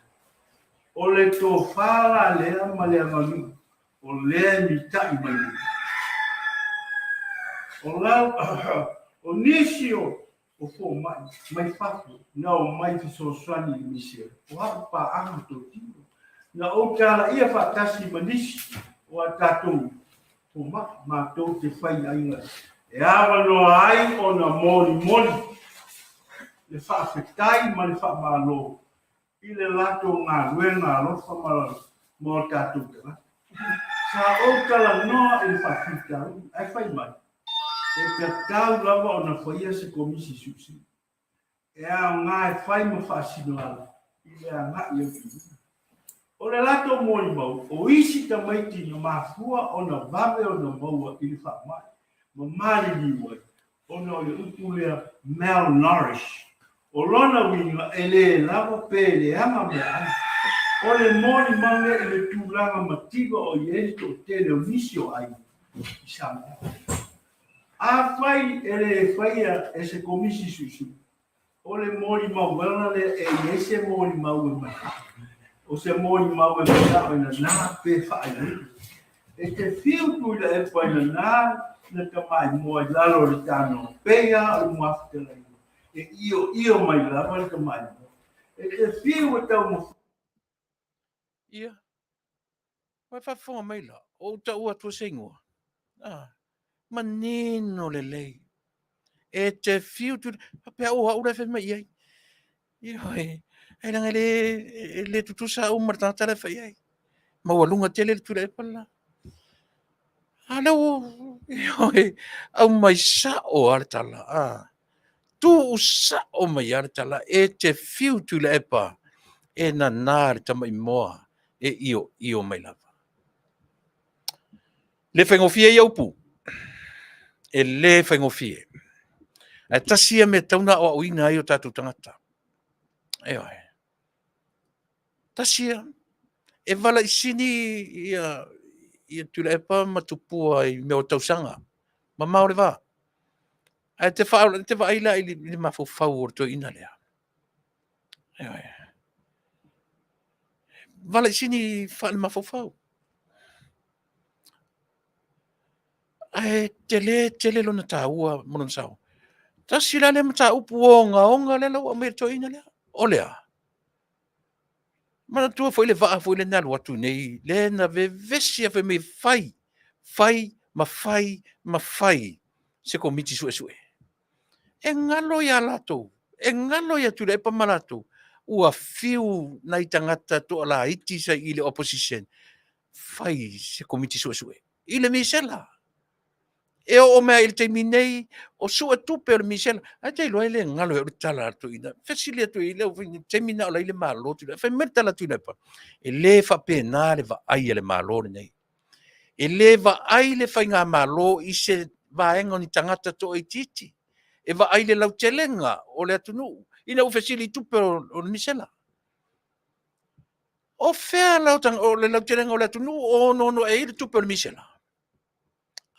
O le tofa la lea ma le aganuu o lea e mitai mai nei. O lau, o nisi o o fomai mai fafo na omai fesoasoani i le misela, o a'u paaga totino, na ou talaia faatasi ma nisi o a tatou fomai, matou te faiaiga e avanoa ai ona molimoli le faafetai ma le faamalo. i le latou galuega alofa ma ma o tatou tagata. Sa ou talanoa i le faafitauli, ae fai mai, e tatau lava ona faia se Komisi Suesue e aoga e fai ma faasinoala i le agai atu i luma. O le latou molimau, o isi tamaiti na mafua ona vave ona maua i le faamai ma maliliu ai ona o le upu lea malnourish. O lona uiga e le lava pe leaga meaai. O le molimau lea i le tulaga mativa o i ai le toatele o nisi o aiga i Samoa. Afai e le faia e se Komisi Suesue, o le molimau vala lea e i ai se molimau e manao, o se molimau e manao e nana pe faailoilo. E te fiu Tuilaepa i nana na tamaimoa i lalo o le tanoa, pei lava o le muafetalaiga, e ioio mai lava le tamaimoa. E te fiu e taumafai. Ia, ua e faafofoga mai la, o ou taua atua se igoa. Ah, manino lelei. E te fiu tu, faapea o au la e fai mai i ai. Ioe, ai leaga e le, e le tutusa au ma le tagata la e fai i ai. Maualuga tele le Tuilaepa le la. A lea ua, ioe, aumai sao lava le tala. Ah. Tuu sao mai lava le tala, e te fiu Tuilaepa e nana le tamaimoa e ioio mai lava. Le faigofie ia upu, e le faigofie. Ae tasi ia mea e tatau ona aoaoina ai o tatou tagata. Ioe. Tasi ia, e valaisini ia, ia Tuilaepa ma Tupua i mea o tausaga, mamao le va. Ae te, fa, te vaai la i le mafaufau o le toeaina lea. Ioe. Valaisini faale-mafaufau. Ae tele tele lona taua ma lona sao. Tasi la lea mataupu ogaoga lea la ua aumai e le toeaina lea. O le a? Manatua foi le vaa foi lea na alu atu nei, lea na vevesi lava fai mai e fai, fai ma fai ma fai se Komiti Suesue. E galo ia latou, e galo ia Tuilaepa ma latou, ua fiu nai tagata toalaiti sa i le opposition, fai se Komiti Suesue i le misela. E oo mai lava i le taimi nei, o sue tupe o le misela. Ae te iloa e le galo ia te au le tala a le toeaina. Fesili atu i le taimi lena o la e i le Malo, fai mai le tala a Tuilaepa, e le faapena le vaai a le Malo lenei. E le vaai le faigamalo i se vaega o ni tagata toaitiiti, e vaai i le lautelega o le atunuu, ina ua fesili i tupe o le misela. O fea o le lautelega o le atunuu o onoono ai le tupe o le misela?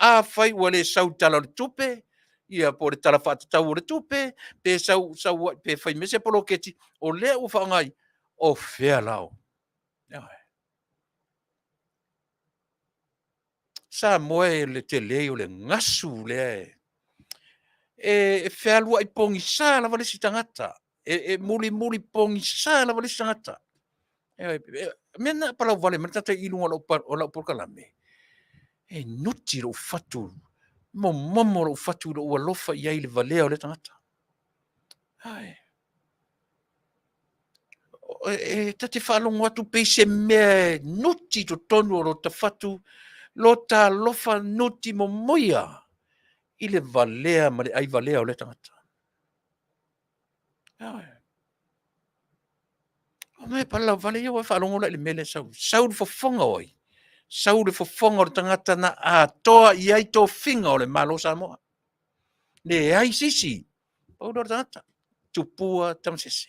Afai ua le sau i le Tala o le Tupe, ia po o le Tala Faatatau o le Tupe, pe sau, sau pe fai mai se poloketi, o lea ua faaaoga o fea la o? Samoa e le tele o le gasu lea e, e fealuai pogisa lava le isi tagata, e, e mulimuli pogisa lava le isi tagata. E, e, mea na palauvale mai le tagata i luga o lau, o lau polokalame, e nuti lou fatu, momomo lou fatu i lou alofa i ai i le valea o lea tagata. Ai. E, ta te faalogo atu pei se mea e nuti i totonu o lota fatu, lota alofa nuti momoia i le valea ma le ai valea o lea tagata. Ai. O mea palauvale ia ua faalogo la i le mea lea sau. Sau le fofoga o ai? Sau le fofoga o le tagata na atoa i ai tofiga o le Malo o Samoa. Leai se isi. Pau lea o le tagata. Tupua Tamasese.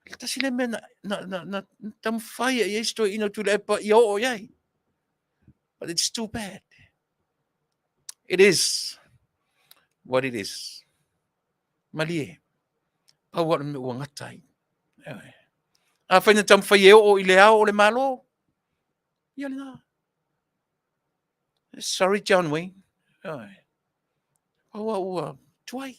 Le tasi lea mea na, na, na, na taumafai i ai si toeaina o Tuilaepa ia oo i ai. But it's too bad. It is what it is. Malie, pau lava o le mea ua gata ai. Afai na taumafai e oo i le ao o le Malo, ia lena. Sorry, John Wayne. Pau lava ua tuai.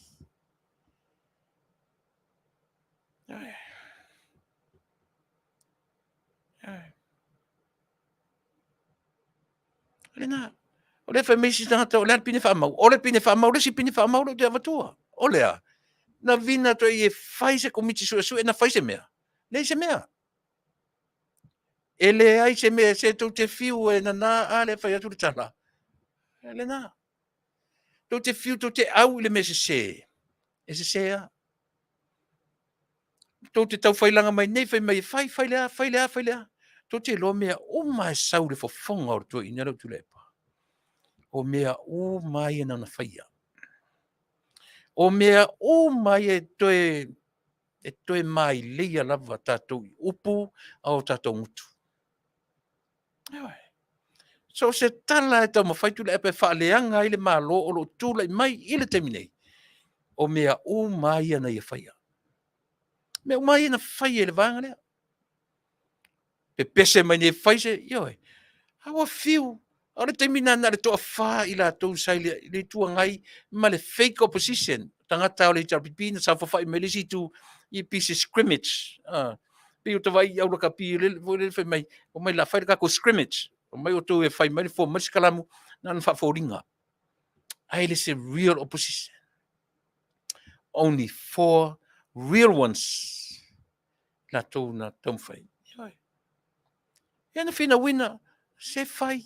O lena. O lea fai mai isi tagata, o le a le pine faamau? O le pine faamau, le isi pine faamau lea ou te avatua. O le a? Na vina toe i e fai se komiti suesue na fai se mea. Leai se mea. E leai se mea se tou te fiu e nana a le fai atu le tala. E lena. Tou te fiu tou te au i le mea sese, e sese lava. Tou te taufailaga mai nei fai mai e fai, fai le a, fai le a, fai le a. Tou te iloa mea uma e sau i le fofoga o le toeaina lea o Tuilaepa. O mea uma ia na ona faia. O mea uma ia e toe e toe maileia lava tatou i upu a o tatou gutu. So o se tala e taumafai Tuilaepa e faaleaga ai le Malo o lo o tulai mai i le taimi nei, o mea uma ia na ia faia. Mea uma ia na faia e le vaega lea. Pepese mai nei e fai se, ioe. A ua fiu, o le taimi lena na o le toafa i latou sa i le Itu Agai ma le fake opposition, tagata o le HRPP na saofafai mai le isi itu i pei se scrimmage. Pei o tavaai i au lakapi foi lele fai mai, omai o le a fai le tatou scrimmage. Omai outou e fai mai le form mai le sikalamu, na ona faafoliga. Ae le se real opposition. Only four real ones latou na taumafai. Ia na finauina, se fai.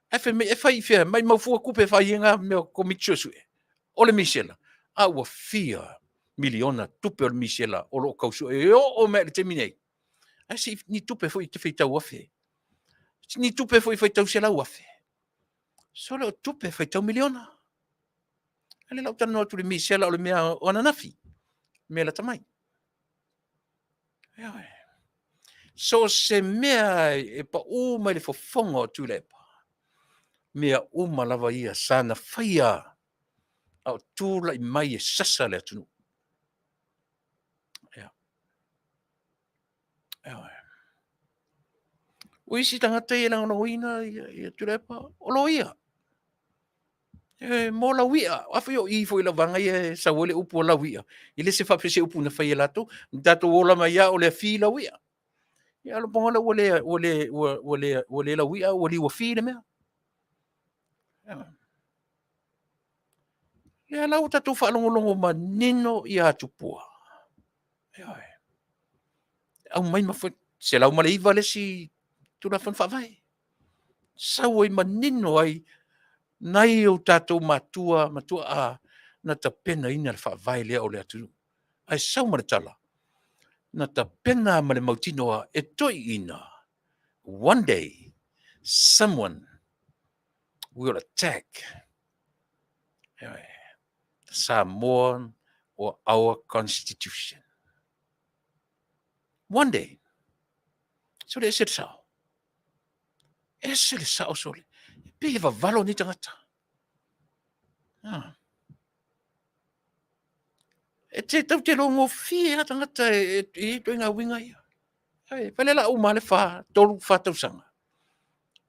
Ae fai mai, e fai i fea? Maimau fua tupe e fai ai ngā mea o komiti suesue. O le misela, a ua fia miliona tupe o le misela o lo o tau sue e oo mai i le taimi nei. Ae se ni tupe foi e te faitau afe. Ni tupe foi e faitau 100,000. Sole o tupe e faitau miliona. A lea la ou talanoa atu i le misela o le mea o ananafi, mea lata mai. So o se mea e pau mai le fofoga o Tuilaepa, mea uma lava ia sa na faia a o tulai mai e sasa le atunuu. Ia. Ia. O isi tagata ia e lagolagoina ia Tuilaepa, o loia. E mo lau ia. A foi o i foi i lau vaega ia e sau ai le upu o lau ia. E le se faapea se upu na fai e latou. Na tatou ola mai lava o le afi lau ia. Ia a o ua le, ua le, ua, ua le, ua le lau ia, ua liuafi le mea. Lea la ua tatou faalogologo manino ia Tupua. Ioe. Aumai ma foi 109 le isi Tulafono Faavae. Sau ai manino ai nai o tatou matua ma tuaa na tapenaina le faavae lea o le atunuu. Ae sau ma le tala, na tapena ma le mautinoa e toeaiina, one day someone will attack Samoan or our constitution. One day. Sole ese le sao. Ese le sao sole. E pei e vavalo nei tagata. Ah. E te tau te logofie a tagata e e e ngā uiga ia. Ai, fai le la uma le wha, tolu, wha tausaga.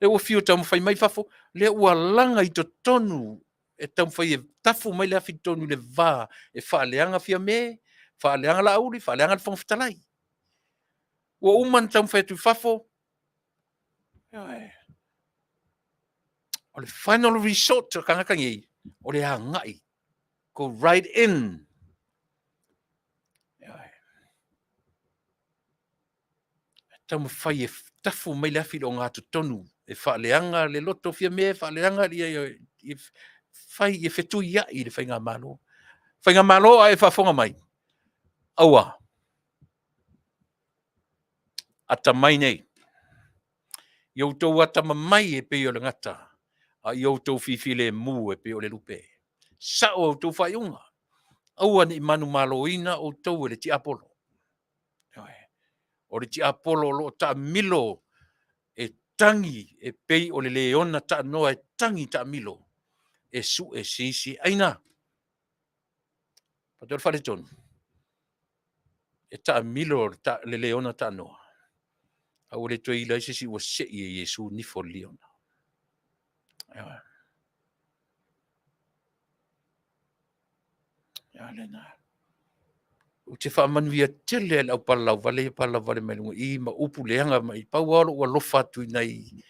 Le ua fiu taumafai mai fafo, le ua laga i totonu e taumafai e tafu mai le afi tonu i le va e faaleaga Fiame, faaleaga Laauli, faaleaga le Fofoga Fetalai. Ua uma ona taumafai atu i fafo. O le final resort o tagata nei, o le agai, go right in. Taumafai e tafu mai le afi i le ogatotonu e faaleaga le loto Fiame, faaleaga ia, ia fai ia fetuiai le faigamalo. Faigamalo a e faafofoga mai, aua, atamai nei. Ia outou atamamai e pei o le gata, a ia outou fifilemu e pei o le lupe. Sao a outou faaiuga, aua ne i manumaloina outou e le tiapolo. O le tiapolo o lo o taamilo e tagi e pei o le leona taanoa e tagi taamilo e sue se isi aina. Faapea o le faaletonu, e taamilo le leona taanoa, a ua le toe ila ai se isi ua sei e Iesu nifo o le liona. Ia lena. Ou te faamanuia tele i le au palalauvale ia palalauvale mai luga i ma upu leaga mai. Pau lava o lou alofa atu i nai,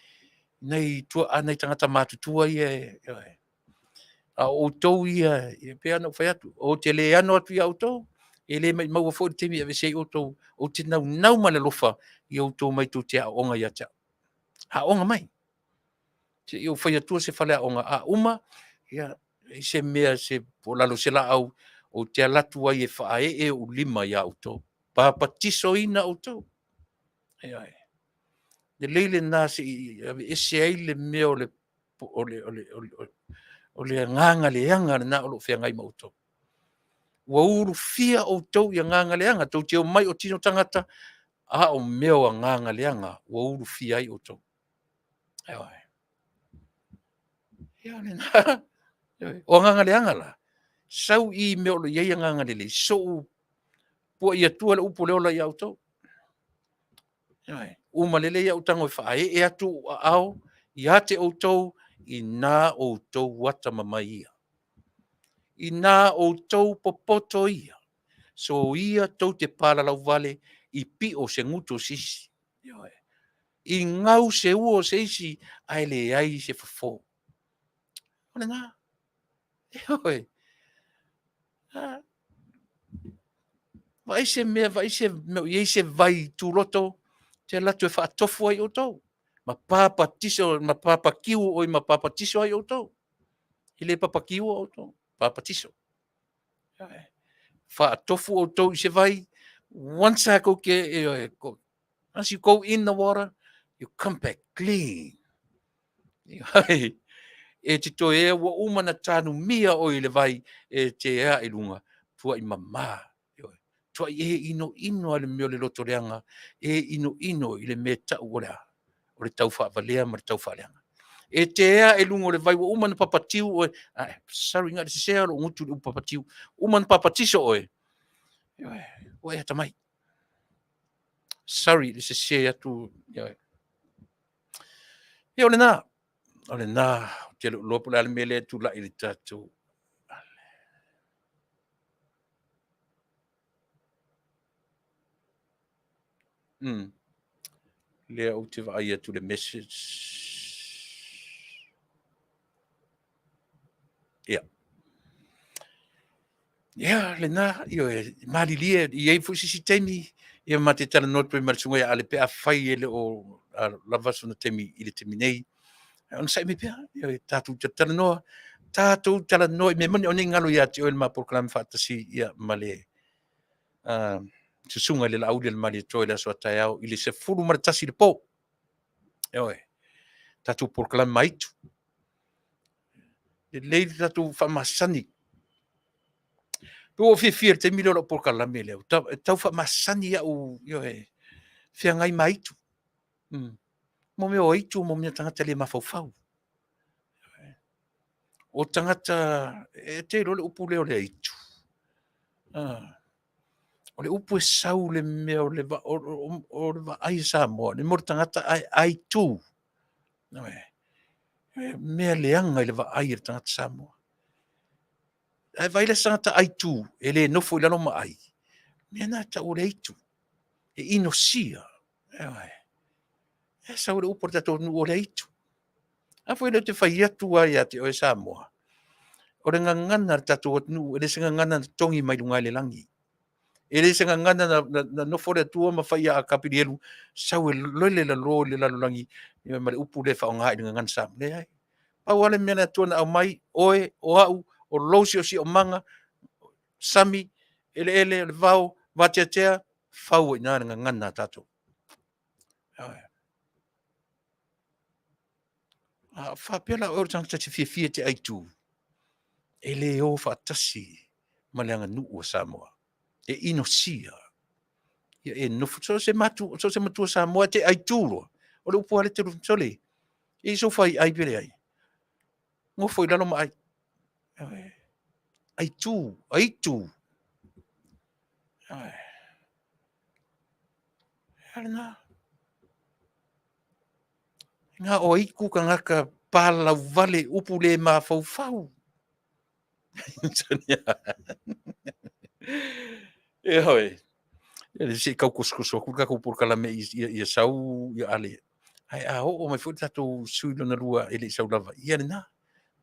nai tuaa, nai tagata matutua ia e, a o outou ia, e pei ona ou fai atu, ou te le ano atu ia outou. E le maʻimau foi le taimi e aveese ai outou, ou te naunau ma le alofa ia outou mai tou te aooga ia te au. Aoga mai. Se i ou fai atua se faleaoga a uma, ia, i se mea se po o lalo o se laau, ou te alu atu ai e faaee ou lima iā outou. Papatisoina outou. Ioe. Lelei lena se i aveese ai le mea o le o le, o le, o le, o le agaga leaga lena o lo o feagai ma outou. Ua ulufia outou i agaga leaga, tou te omai o tino tagata, a o mea o agaga leaga ua ulufia ai outou. Ioe. Ia lena. O agaga leaga la, sau i mea o lo o i ai agaga lelei, sou puai atua le upu o le ola ia outou. Uma lelei au tago e faaee atu ou aao ia te outou, inā outou atamamai ia. Inā outou popoto ia, soia tou te palalau vale i pio se gutu o se isi. Ioe. I gau se ua o se isi, ae leai se fofo. O lena. Ioe. Vaai se mea, vaai se mea o i ai se vai tuloto, te alu atu e faatofu ai outou, ma papatiso, ma papakiu oi ma papatiso ai outou. E le papakiua outou, papatiso. Faatofu outou i se vai, once a kou ke, once you go in the water, you come back clean. E te toe ea ua uma na tanumia oe i le vai e te ea i luga, tuai mamā. Tuai e inoino a le mea o le loto leaga, e inoino i le mea tau o le a, o le taufaavalea ma le taufaaleaga. E te ea i luga o le vai ua uma na papatiu oe, ah, sorry, na le sesea lou gutu i le upu papatiu, uma na papatiso oe, ua e atamai. Sorry, le sese atu. Ia o lena, o lena, ou te le o iloa po o le a le mea lea e tulai i le tatou. Lea ou te vaai atu i le message. Ia. Ia, lena, ioe, malilie, e i ai foi se isi taimi, ia ma te talanoa atu ai ma le susuga ia Ale pe afai e le o lava sona taimi i le taimi nei. Onosai mai pea, ioe, tatou talanoa, tatou talanoa i mea moni, aua ne i galo ia te oe le ma polokalame faatasi ia ma le susuga i le Laauli a le Malietoa i le aso a taeao i le 11 i le po. Ioe, tatou polokalame maitu. Lelei le tatou faamasani. Pe ua ou fiafia i le taimi lea o lau polokalame lea, e tau faamasani au, ioe, feagai ma aitu. Mo mea o aitu, mo mea tagata le mafaufau. O tagata, e te iloa le upu lea o le aitu. O le upu e sau le mea o le, o le vaai a Samoa, le mea o le tagata ae aitu. Mea leaga i le vaai a le tagata Samoa. Ae vaai la se tagata aitu, e le nofo i lalo ma ai, mea na e tau o le aitu. E inosia. E sau le upu a le tatou atunuu o le aitu. A foi lea ou te fai atu lava ia te oe Samoa, o le gagana a le tatou atunuu, e le se gagana na togi mai luga i le lagi. E le se gagana na nofo le Atua ma fai ia Kapilielu, sau e lele lalo i le lalolagi ma le upu lea e faaaoga i le gagana Samoa. Leai. Pau lava le mea na le Atua na aumai, oe, o au, o lou siosiomaga, sami, eleele, o le vao, vateatea, fau ai i ina le gagana a tatou. A faapea la oe o le tagata e te fiafia e te aitu, e le o faatasi ma le aganuu a Samoa. E inosia. Ia e nofo, so o se matu, so o se matua Samoa e te aitu loa. O le upu lava lea te sole, e i sou fai ai pe leai. Nofo i lalo ma ai. Aitu, aitu. E lena. Ngā o aiku kangaka pālau vale upu le mafaufau. E hoi. E se i kau kosokoso aku le tatou polokalame ia sau ia Ale. Ae a oo mai foi le tatou sui lona lua e le i sau lava, ia lena.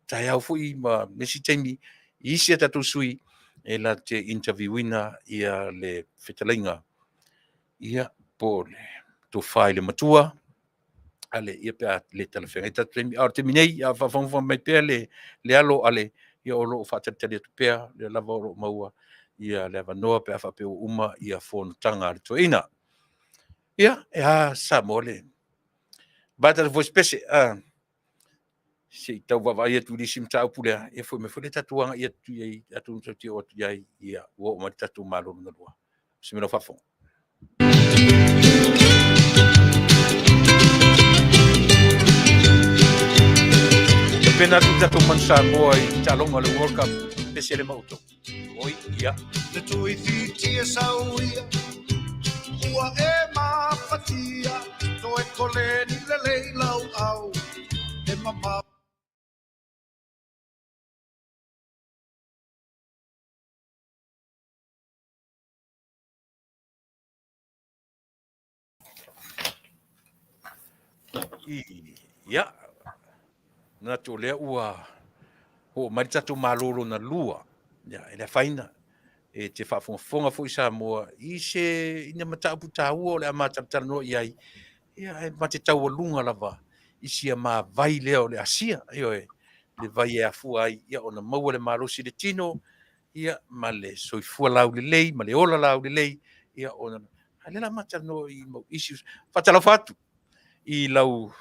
Taeao foi ma nisi taimi i isi a tatou sui. E la te interviewina ia le fetalaiga ia po o le tofa i le matua ale ia pe a le talafeagai tatou taimi. A o le taimi nei, a faafogafoga mai pea le, le alo ale, ia o lo o faatalitali atu pea, lea lava o lo o maua ia le avanoa pe a faapea ua uma ia fonotaga a le toeaina. Ia, e a Samoa le vae tatou voice pese, a se i tau vaavaai atu i le isi mataupu lea, ia foi mai foi lea tatou agai atu i ai, atonu tatou te oo atu i ai, ia ua oo mai le tatou Malo lona lua. Se mea lau faafofoga. Pena atu tatou manu Samoa i taaloga o le World Cup, pese le ma outou. Oi, ia. Te tuifitia sauia, ua e mafatia, toe koleni lelei lau au, e mamao. Ia, manatu o lea ua oo mai le tatou Malo lona lua. Ia, e le afaina e te faafogafoga foi Samoa i se ina mataupu taua o le a matalatalanoa i ai. Ia, ae ma te taualuga lava i sia mavai lea o le Asia. Ioe, le vai e afua ai ia ona maua le malosi i le tino, ia, ma le soifua laulelei, ma le ola laulelei, ia, ona, a lea la matalanoa i mau issues. Faatalofa atu i lau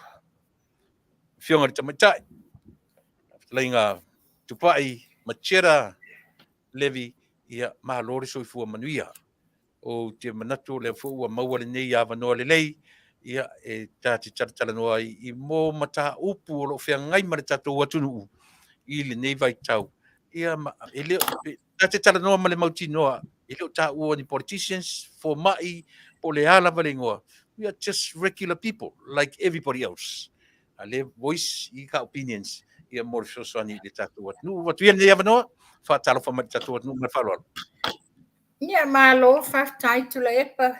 Afioga i le Tamaitai, fetalaiga Tupai Machera Levi, ia, malo le soifua manuia. Ou te manatu o lea foi ua maua lenei avanoa lelei, ia, e ta te talatalanoa ai i mō mataupu o lo o feagai ma le tatou atunuu i lenei vaitau. Ia, ma, e le, ta te talanoa ma le mautinoa, e le o taua ni politicians, fomai, po o le a lava le igoa. We are just regular people, like everybody else. A le voice i ka opinions, ia mo le fesoasoani i le tatou atunuu. Atu ia lenei avanoa, faatalofa mai i le tatou atunuu ma le faaaloalo. Ia, malo, faafetai Tuilaepa.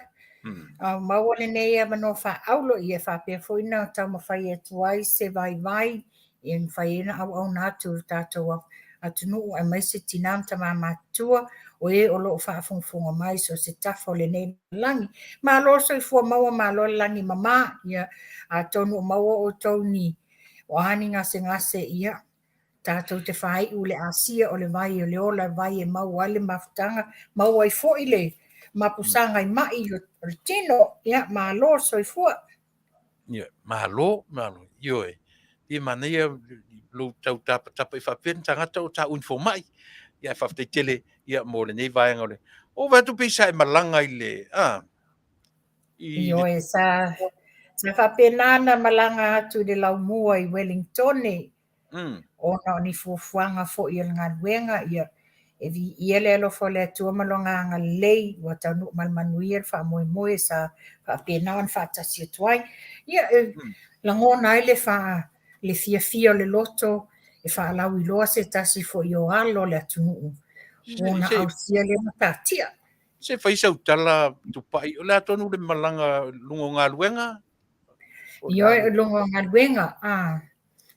Maua lenei avanoa faaauro ia faapea foi na taumafai atu ai se vaivai e mafai ai ona auauna atu i le tatou atunuu aemaise tina ma tama matutua o e o lo o faafogafoga mai so o se tafa o lenei lalolagi. Malo le soifua maua, malo le lagi e mama. Ia, atonu o maua outou ni, o a ni gasegase, ia, tatou te faaiu i le asia o le vai o le ola, vai e maua ai le mafutaga, maua ai foi le mapusaga i mai o le tino. Ia, malo le soifua. Ia, malo, malo. Ioe. Ia manaia lou tau tapatapa i faapea ni tagata o taua ni fomai. Ia, ae faafetai tele ia mo lenei vaega o le... O vaai atu pei sa e malaga i le... Ah, i le... Ioe, sa, sa faapena na malaga atu i le laumua i Wellingtone, ona o ni fuafuaga foi o le galuega, ia, e viia le alofa o le Atua ma Lona agalelei, ua taunuu ma le manuia le faamoemoe sa faapena ona faatasi atu ai. Ia, e lagona ai le faa, le fiafia o le loto e faalauiloa se tasi foi o alo o le atunuu, ona ausia lea matatia. Se fai sau tala Tupai, o le a tonu le malaga luga o galuega? Ioe, o luga o galuega, a.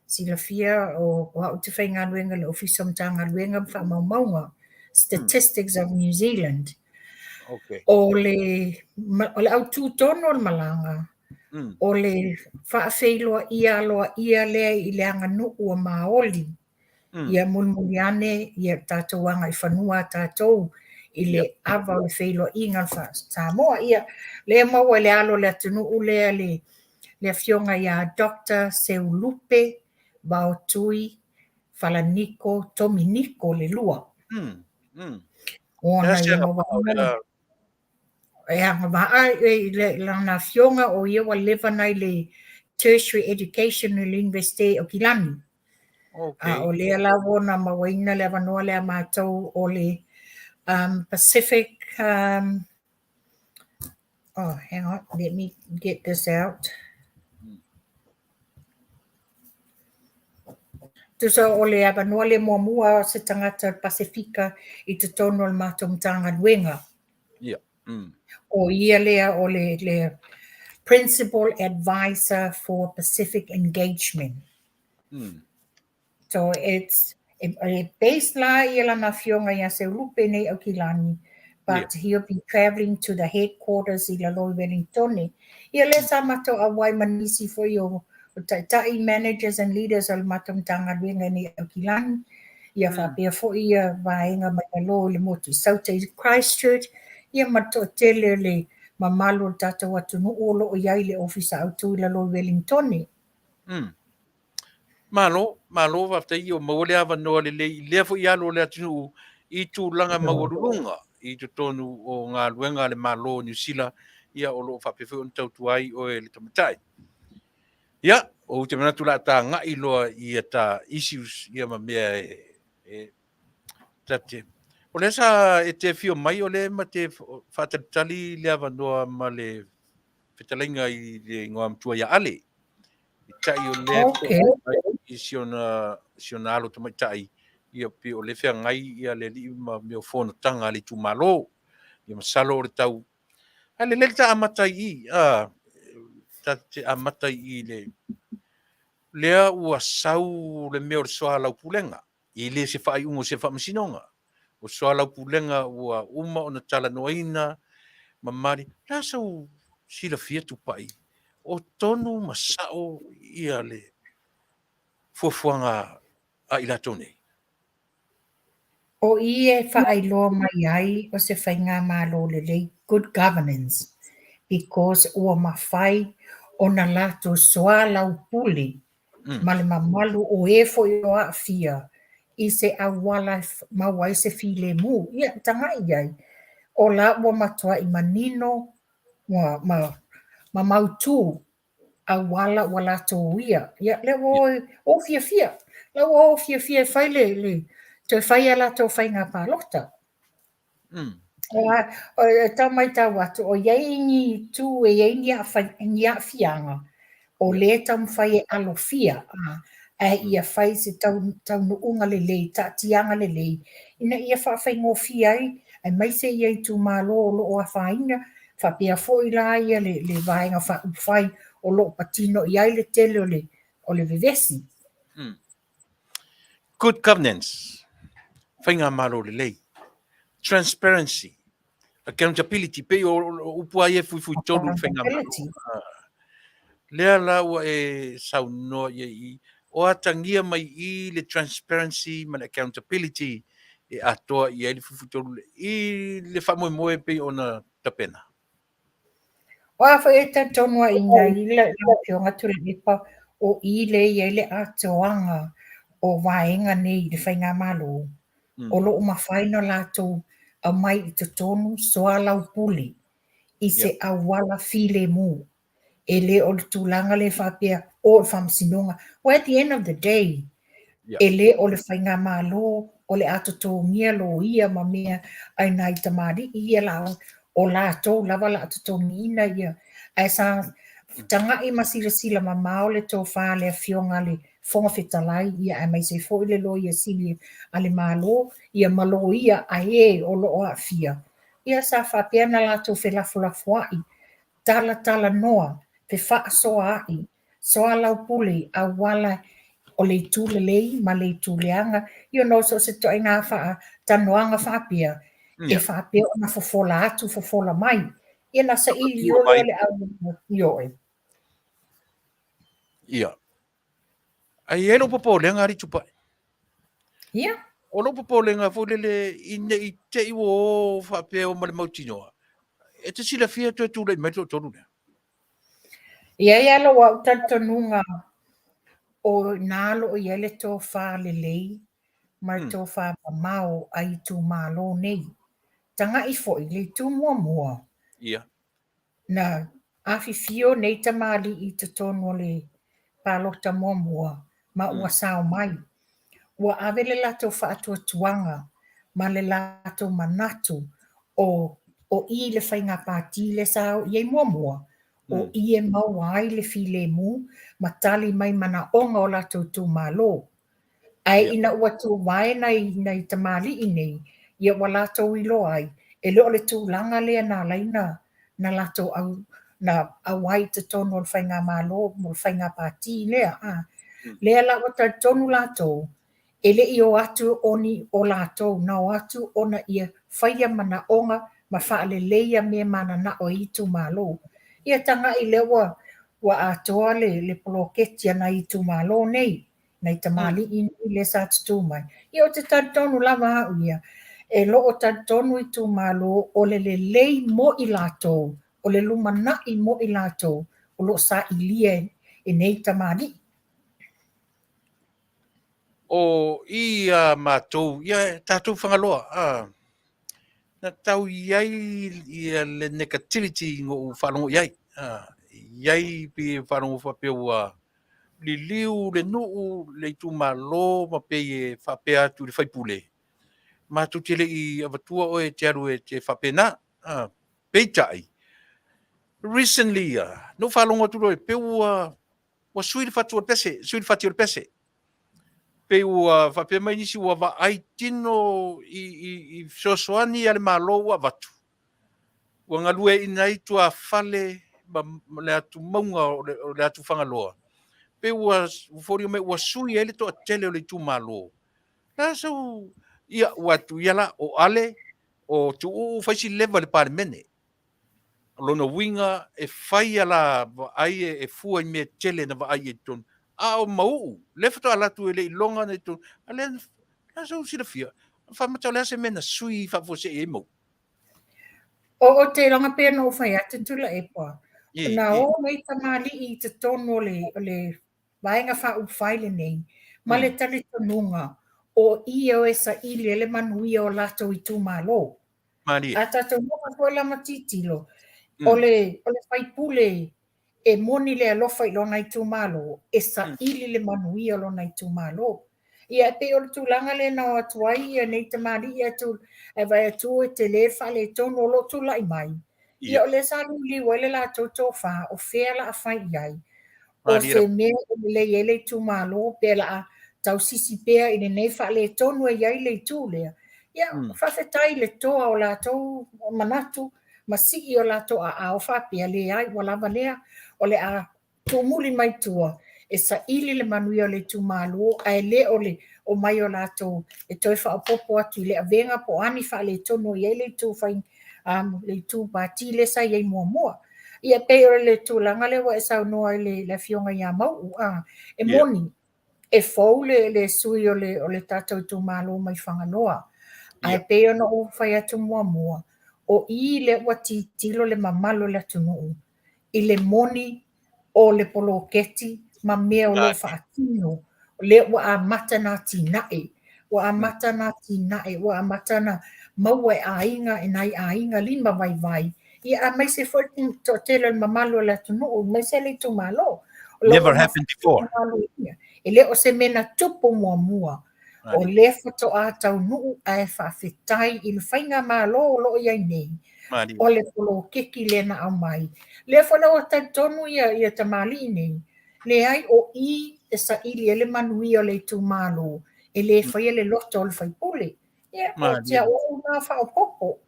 Silafia o au te faigaluega i le Ofisa o Matagaluega ma Faamaumauga, Statistics of New Zealand. Okay. O le, o le autū tonu o le malaga, o le faafeiloaia aloaia lea i le aganuu a Māori, ia mulimuli ane ia tatou agaifanua a tatou i le ava o le feiloaiga o le Samoa. Ia, lea maua i le alo o le atunuu lea le, le afioga ia Doctor Seulupe Vaotui Falaniko Tominiko le lua. Ona ia maua e agavaa i lana afioga o ia ua leva nai le Tertiary Education i le Universite o Kilani. Okay. A o lea la ua ona mauaina le avanoa lea matou o le Pacific oh, hang on, let me get this out. Tusa o le avanoa le muamua o se tagata o le Pasefika i totonu o le matou Matagaluega. Yeah. O ia lea o le, le Principal Advisor for Pacific Engagement. So it's E base la ia lana afioga ia Seulupe nei Aukilani, but he'll be travelling to the headquarters i lalo i Wellingtone. Ia lea sa matou auai ma nisi foi o taitai, managers and leaders o le matou Matagaluega nei Aukilani, ia faapea foi ia vaega mai lalo i le motu i Sauta i Christchurch, ia ma le toatele o le mamalu o le tatou atunuu o lo o i ai i le Ofisa Autu i lalo i Wellingtone. Malo, malo faafetai ua maua le avanoa lelei i lea foi alu o le atunuu i tulaga maualuluga i totonu o galuega a le Malo o Niu Sila, ia o lo o faapea foi ona tautua ai oe le tamaitai. Ia, ou te manatu o le a tagai loa i ta issues ia ma mea e ta te. O lea sa e te afio mai, o lea ma te faatalitali le avanoa ma le fetalaiga i le igoa matua ia Ale. I tai o lea i si ona alo tamaitai, ia pei o lea feagai ia le alii ma mea o fonotaga a le itumalo. Ia masalo o le tau. Ae lelei le ta amata i i, a, ta te amata i i le, lea ua sau le mea o le soalaupulega. E le se faaiuga o se faamasinoga. O soalaupulega ua uma ona talanoaina ma mali. O le a sou silafia Tupai? O tonu ma sao ia le fuafuaga a i latou nei? O i e faailoa mai ai o se faigamalo lelei, good governance, because ua mafai ona latou soalaupule ma le mamalu o e foi o aafia i se auala e maua ai se filemu. Ia, tagai i ai, o la ua matuai manino ua ma, ma mautū auala ua latou uia. Ia, lea ua o, o fiafia, la ua o fiafia e fai le, le toe fai a latou faiga palota. E tau matau atu, o i ai ni itu e i ai ni ni aafiaga, o lea e taumafai e alofia, ae ia fai se taunuuga lelei, taatiaga lelei, ina ia faafaigofie ai, aemaise ia itumalo o lo o afaina, faapea foi la ia le, le Vaega Faaupufai o lo o patino i ai le tele o le, o le vevesi. Good governance, faigamalo lelei, transparency, accountability, pei o upu lava ia e fuifui tonu i le faigamalo. Lea la ua e saunoa i ai i, o atagia mai i le transparency ma le accountability e atoa i ai le fuifui tonu i le faamoemoe pei ona tapena. O a foi e talitonu ai i lau Afioga Tuilaepa, o i lea e i ai le atoaga o vaega nei i le Faigamalo, o lo o mafai ona latou aumai i totonu soalaupule i se auala filemu. E le o le tulaga lea faapea o le faamasinoga. Well, at the end of the day, e le o le faigamalo o le a totogia loia ma mea ai nai tamalii ia la o latou lava la a totogiina ia. Ae sa tagai ma silasila mamao le tofa a le Afioga a le Fofoga Fetalai ia aemaise foi le Loia Sili a le Malo ia ma loia a e o lo o aafia. Ia sa faapea ona latou felafolafoai talatalanoa, fefaasoaai, soalaupule, auala o le itu lelei ma le itu leaga, you know, so o se ituaiga faatalanoaga faapea, e faapea ona fofola atu, fofola mai. Ia na saili loa lea o le au ioe. Ia. Ae i ai lou popolega alii Tupai. Ia. O lou popolega foi lele i ne i te i ua o faapea o ma le mautinoa, e te silafia toe tulai mai le toatolu lea. E i ai lava lou au talitonuga o i ina lo o i ai le tofa lelei ma le tofa mamao a itumalo nei. Tagai foi le itu muamua. Ia. Na afifio nei tamalii i totonu o le palota muamua ma ua sao mai. Ua ave le latou faatuatuaga ma le latou manatu o o i le faiga pati lea sa o i ai muamua, o i e maua ai le filemu ma tali mai manaoga o latou itumalo. Ae ina ua tuvae nai nai tamalii nei, ia ua latou iloa ai, e le o le tulaga lea na ala ai na na latou au na auai i totonu o le faigamalo mo le faiga pati lea a. Lea la ua talitonu latou, E le i o atu o ni o latou na o atu ona ia faia manaoga ma faaleleia mea mananao e itumalo. Ia taga'i lea ua ua atoa le le poloketi a nai itumalo nei, nai tamalii nei lea sa tutū mai. Ia ou te talitonu lava au ia, e lo o talitonu itumalo o le lelei mo i latou, o le lumana'i mo i latou o lo o sailia e nei tamalii. O i a matou, ia tatou Fagaloa, a, na tau i ai ia le negativity na ou faalogo i ai. A, i ai pei e faalogo faapea ua liliu le nuu, le itumalo ma pei e faapea atu i le faipule, matou te le i avatua oe e te alu e te faapena. A, peitai, recently ia, na ou faalogo atu loa pei ua ua sui le fatu o le pese, sui le fati o le pese. Pei ua faapea mai nisi ua vaai tino i, i, i fesoasoani a le Malo ua avatu, ua galueaiina ai tuafale ma, ma le atumauga o le, o le atu Fagaloa. Pei ua foliga mai ua sui ai le toatele o le itumalo. La sau, ia, ua atu ia la, o Ale, o Tuuu fai si leva i le Palemene. O lona uiga e fai a la vaai e fua i mea tele na vaai i totonu. A o Mauu, lea faatoa alu atu e le i iloga na i totonu. A lea na sou silafia, faamata o le a se mea na sui faafuasei ai Mauu? O, o te iloga pei ona ou fai atu Tuilaepa, na o nei tamalii i totonu o le, o le Vaega Faaupufai lenei, ma le talitonuga o i e o e saili ai le manuia o latou itumalo. Malie. A tatou nofo foi la ma tilotilo, o le, o le faipule e moni le alofa i lona itumalo, e saili le manuia o lona itumalo. Ia, e pei o le tulaga lea na o atu ai ia nei tamalii atu, ae vaai atu e tele le faaletonu o lo o tulai mai. Ia, o lea sa liuliu ai le latou tofa, o fea la a fai i ai? O se mea e lelei ai le itumalo pe la a tausisi pea i lenei faaletonu e i ai le itu lea. Ia, faafetai i le toa o latou manatu ma sii o latou aao faapea, leai, ua lava lea, o le a tuumuli mai tua e saili le manuia o le itumalo ae le o le omai o latou e toe faaopoopo atu i le avega po o a ni faaletonu o i ai le itu fai um, le itu pati lea sa i ai muamua. Ia pei o le tulaga lea ua e saunoa i le, le afioga ia Mau'u, a, e moni, e fou le, le sui o le, o le tatou itumalo mai Fagaloa. Ae pei ona ou fai atu muamua, o i lea ua tilotilo le mamalu o le atunuu i le moni o le poloketi ma mea o lo o faatino, lea ua amata ona atinae, ua amata ona atinae, ua amata ona maua e aiga, e nai aiga lima vaivai, ia aemaise foi le toatele o le mamalu o le atunuu, aemaise le itumalo. Never happened before. E le o se mea na tupu muamua. O lea faatoa taunuu ae faafetai i le faigamalo o lo o i ai nei. O le poloketi lea na aumai. Lea foi la ua talitonu ia, ia tamalii nei, leai o i e saili ai le manuia o le itumalo, e le faia le loto o le faipule. Ia, o te au na faaopoopo.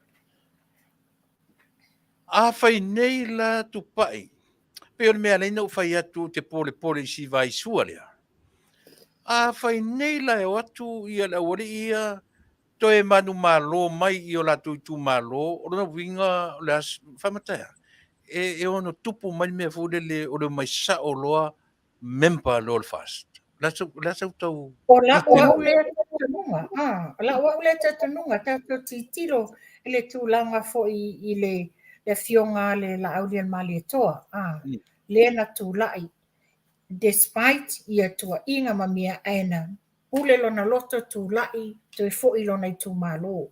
Afai nei la Tupai, pei o le mea e ala ai ona ou fai atu ou te polepole i si vaisua lea. Afai nei la e o atu ia le aualii ia toe manumalo mai i o latou itumalo, o lona uiga o le a faamata e a? E, e ono tupu mai le mea foi lele o le omai sao loa member loa o le FAST. O le a sau tau... O la'u au lea talitonuga, a, o la'u au lea talitonuga, tatou tilotilo i le tulaga foi i le, le afioga a le Laaulialemalietoa, a, lea na tulai, despite ia tuuaiga ma mea, ae na pule lona loto tulai toe foi i lona itumalo.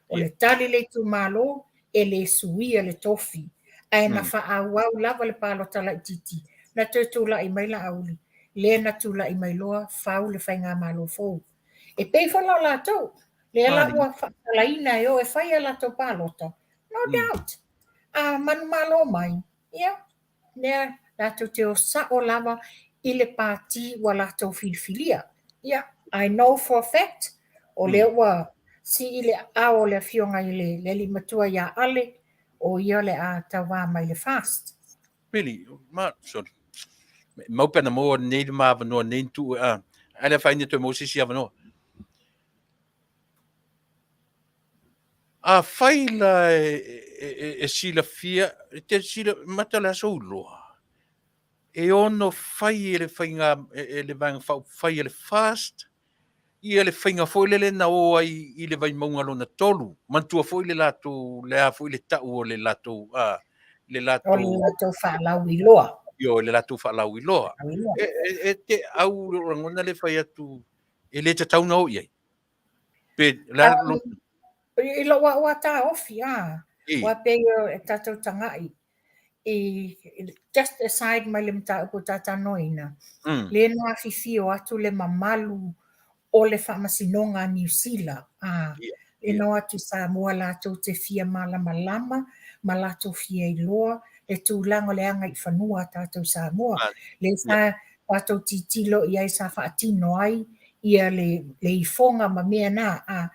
O le tali le itumalo, e le suia le tofi, ae na faaauau lava le palota laitiiti, na toe tulai mai Laauli, lea na tulai mai loa fau le faigamalo fou. E pei foi la o latou, lea la ua faasalaina e o e fai a latou palota, no doubt. A manumalo mai, ia, lea latou te o sao lava i le pati ua latou filifilia. Ia, I know for a fact, o lea ua sii le aao o le afioga i le, le alii matua ia Ale, o ia o le a tauva mai le FAST. Really? Ma, sorry. Mau pe ana maua nei le ma avanoa nei na tuu, a, ai le afaina toe maua se isi avanoa. Afai la e silafia, e te sila, mata o le aso uloa, e ono fai e le faiga, e le Vaega Faaupufai a le FAST, ia le faiga foi lele na o ai i le Vaimauga lona 3. Manatua foi le latou, le a foi le tau o le latou, a, le latou... O le latou faalauiloa. Ioe, le latou faalauiloa. E te au lou lagona le fai atu, e le tatau ona o i ai. Pe, le a lo... I lou au a taofi, a, ua pei e tatou taga'i, i, just aside mai le mataupu talanoaina, le na afifio atu le mamalu o le Faamasinoga a Niu Sila, a, e na o atu i Samoa latou te fia malamalama ma latou fia iloa le tulaga o le agaifanua a tatou i Samoa. Le sa tatou tilotilo i ai sa faatino ai ia le ifoga ma mea na. A,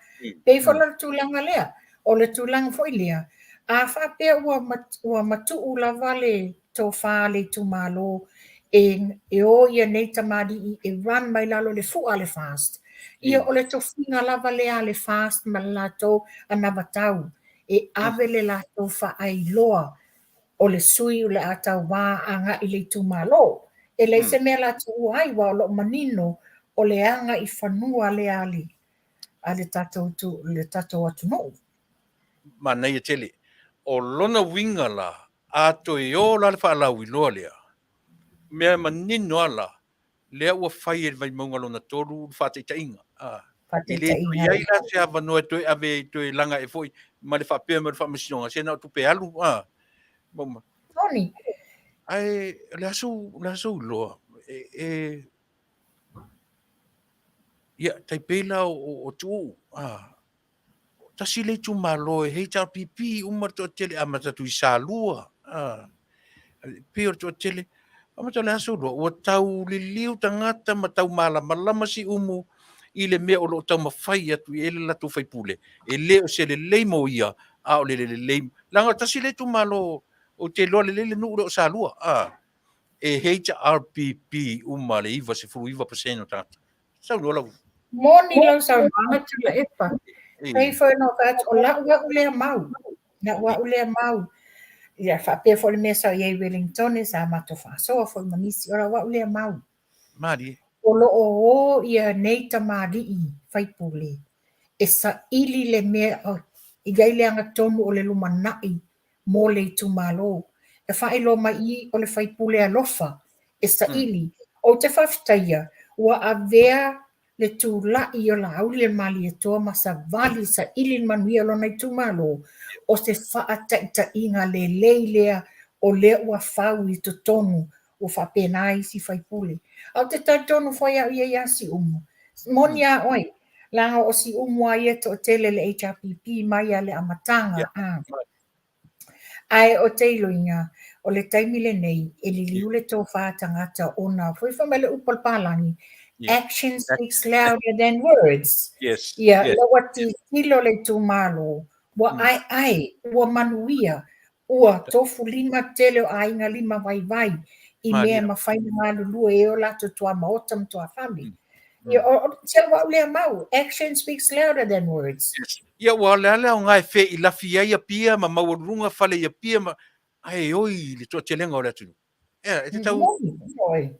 pei foi la le tulaga lea. O le tulaga foi lea, a faapea ua matuu lava le tofa a le itumalo e o ia nei tamalii e run mai lalo le fua a le FAST, ia o le tofiga lava lea a le FAST ma le latou anavatau e ave le latou faailoa o le sui o le a tauva agai i le itumalo. E leai se mea o le a tuua ai, aua o lo o manino o le agaifanua lea a le tatou atunuu. Manaia tele. O lona uiga la, a toe o la le faalauiloa lea, mea manino lava la, lea ua fai e le Vaimauga lona 3 le faataitaiga. E le toe i ai la se avanoa e toe ave e toe laga ae foi ma le faapea mai o le Faamasinoga, se na o tupe alu. Moni. Ae o le aso iloa, e ia, tai pei la o Tuuu, tasi le itumalo e HRPP uma le toatele, amata atu i Salua, pei o le toatele, amata o le aso lua, ua tau liliu tagata ma tau malamalama Siumu i le mea o lo o taumafai atu i ai le latou faipule, e le o se lelei mo ia, a o le lelei, leaga tasi le itumalo, ou te iloa lelei le nuu lea o Salua, e HRPP uma le 99% o tagata. Saunoa lau. Moni lau saunoaga Tuilaepa. Pei foi ona ou fai atu, o lau au lea mau. Lau au lea mau. Ia faapea foi le mea sa i ai i Wellington, sa matou faasoa foi ma nisi, o lau au lea mau. Malie. O lo o o ia nei tamalii faipule e saili le mea e i ai le agatonu o le lumanai mo le itumalo. E faailoa mai i o le faipule alofa e saili. Ou te faafetaia ua avea le tulai o Laaulialemalietoa ma savali e saili le manuia o lona itumalo, o se faataitaiga lelei lea o lea ua fau i totonu ua faapena isi faipule. Ae ou te talitonu foi au ia ia Siumu, moni a oe, leaga o Siumu a ia e toatele le HRPP mai a le amataga. Ae o te iloiga, o le taimi lenei, e liliu le tofa tagata ona, foi fai mai le upu a le palagi, action speaks louder than words. Ia, ina ua tilotilo le itumalo, ua aeae, ua manuia, ua tofulima tele o aiga lima vaivai i mea e mafai ona galulue ai o latou tuamaota ma tuafale. Ia, o si au au lea mau, action speaks louder than words. Yes. Ia, ua o le a le aoga e feilafi ai Apia ma maualuluga fale i Apia ma, ae oi i le toatelega o le atunuu. Ea, e te tau... Moni, oi.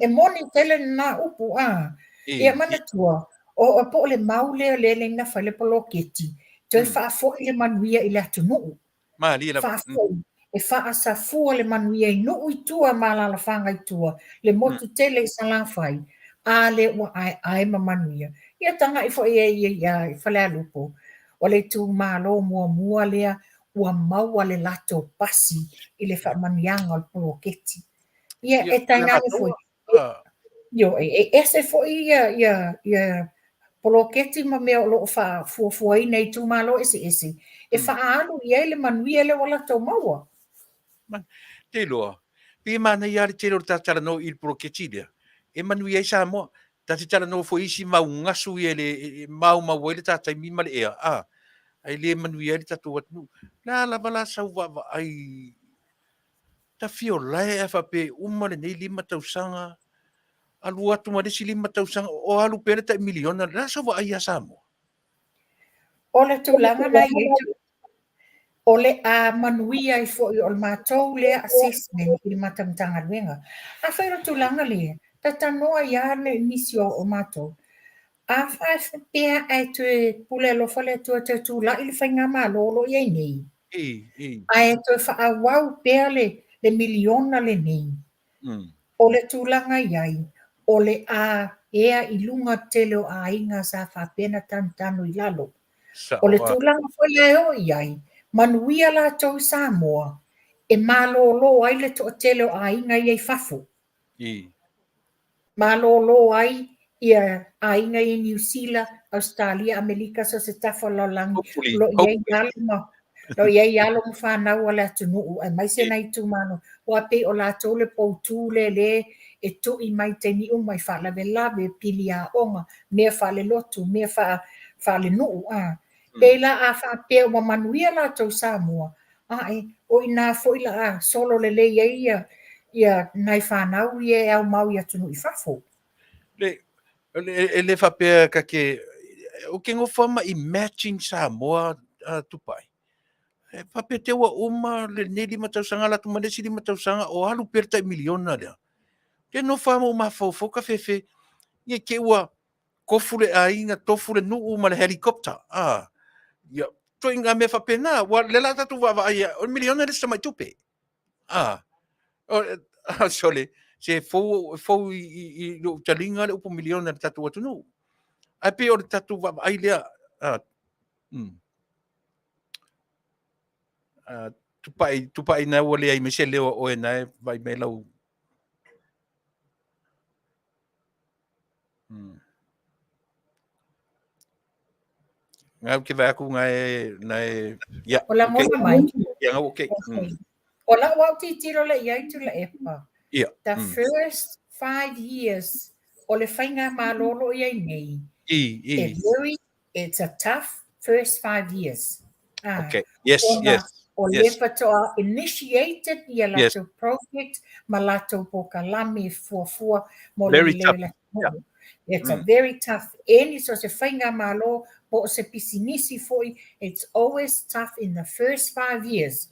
E moni tele na upu, a. Ia manatua, o po o le mau lea lea lea na fai le poloketi, toe faafoi le manuia i le atunuu. Malie lava. Faafoi, e faasafua le manuia i nuu i tua ma alaalafaga i tua, le motu tele i Salafai, a lea ua aeae ma manuia. Ia tagai foi e ia i Falealupo, o le itumalo muamua lea ua maua le latou pasi i le faamanuiaga o le poloketi. Ia, e tainane foi, ioe, e ese foi ia poloketi ma mea o lo o faafuafuaina i itumalo eseese e faaalu i ai le manuia lea ua latou maua. Te iloa, pei e manaia lava le tele o le ta talanoa i le poloketi lea, e manuia ai Samoa. Ta te talanoa foi i isi mau gasu ia e maumau ai le ta taimi ma le ea, a, ae le manuia ai le tatou atunuu. O le a lava la sau vaavaai Tafiolae ae faapea e uma lenei 5 tausaga, alu atu ma le isi 5 tausaga, o alu pea le tai miliona, o le a sau vaai ia Samoa? O le tulaga na i ai, o le a manuia ai foi o le matou lea assessment i le matou Matagaluega. Afai o le tulaga lea, talanoa ai lava le nisi o matou, a faapea ae toe pule alofa le Atua toe tulai le faigamalo o lo o i ai nei, ae toe faaauau pea le miliona lenei, O le tulaga i ai, o le a ea i luga tele o aiga sa faapea na tanutanu i lalo. O le tulaga foi la e oo i ai, manuia latou i Samoa, e malolo ai le toatele o aiga ia i fafo. Malolo ai ia aiga i Niu Sila, Ausetalia, Amelika, so o se tafa o le lalolagi, o lo o i ai alo ma o lo o i ai alo ma fanau a le atunuu aemaise nai itumalo, aua pei o latou le poutu lea lea e tui mai taimi uma i faalavelave, pili aoga, mea faalelotu, mea faalenuu, a. Pei la a faapea ua manuia latou i Samoa, ae o i ina foi la a solo lelei ai ia ia nai fanau ia e aumau i atunuu i fafo. Le, e le faapea ka ke, o ke ngofa ma imagine Samoa uh, Tupai. E faapea te ua uma lenei 5 tausaga la tu ma le isi 5 tausaga o alu pea le tai miliona lea. Te nofa mo mafaufau ka fefe, ia ke ua tofu le aiga, tofu le nuu ma le helicopter. Ah, ia, ituaiga mea faapena, ua le la tatou vaavaai, o le miliona le se tamai tupe. Ah, o, ah, sole, se fou, fou i, i, i lou taliga le upu miliona i le tatou atunuu. Ae pei o le tatou vaavaai lea, ah, Ah, tupai, tupai na ua leai mai se leo a oe na e vai mai lau. Ngā ke vai aku ngā e, nā e, ia, O la okay. ngona mai. Ia, ngā, okay. O lau au titilo le iai Tuilaepa. Ia. The first 5 years o le faigamalo o lo o i ai nei. I, i. E very, it's a tough first 5 years. Ah, Okay. Yes, ona yes. o le faatoa initiated ia latou project ma latou polokalame fuafua mo le Very lelei tough. o le atunuu. It's a very tough any so se faigamalo po o se pisinisi foi, it's always tough in the first 5 years.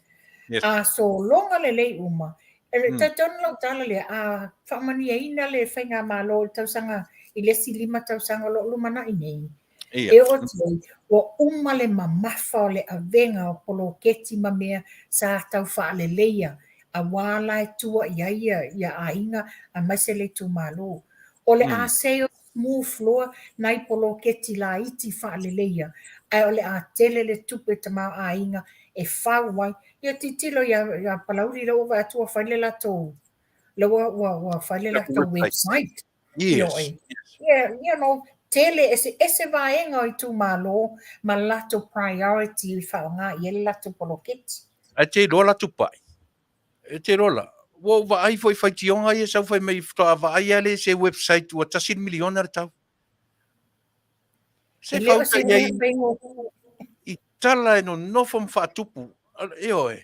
A sologa lelei uma, e talitonu lau tala lea, a faamanuiaina le faigamalo i le tausaga i le isi 5 tausaga o lo o lumanai nei, Ia. E oo atu ai, ua uma le mamafa o le avega o poloketi ma mea sa tau faaleleia aua la e tua i ai ia, ia aiga aemaise le itumalo. O le a sail smooth loa nai poloketi laiti faaleleia, ae o le a tele le tupe tamaoaiga e fau ai. Ia tilotilo ia, ia Palauli lea ua vaai atu ua fai le latou, lea ua, ua, ua fai le latou website. Yes. Yeah, tele eseese vaega o itumalo ma latou priority i faaaoga i ai le latou poloketi. Ae te iloa la Tupai, e te iloa la, ua ou vaai foi i faitioga ia sau fai mai faatoa vaai lava lea i se website ua $1 miliona le tau. Se E le o fauta se i mea ai faigofie. i tala e nonofo ma faatupu. Ioe.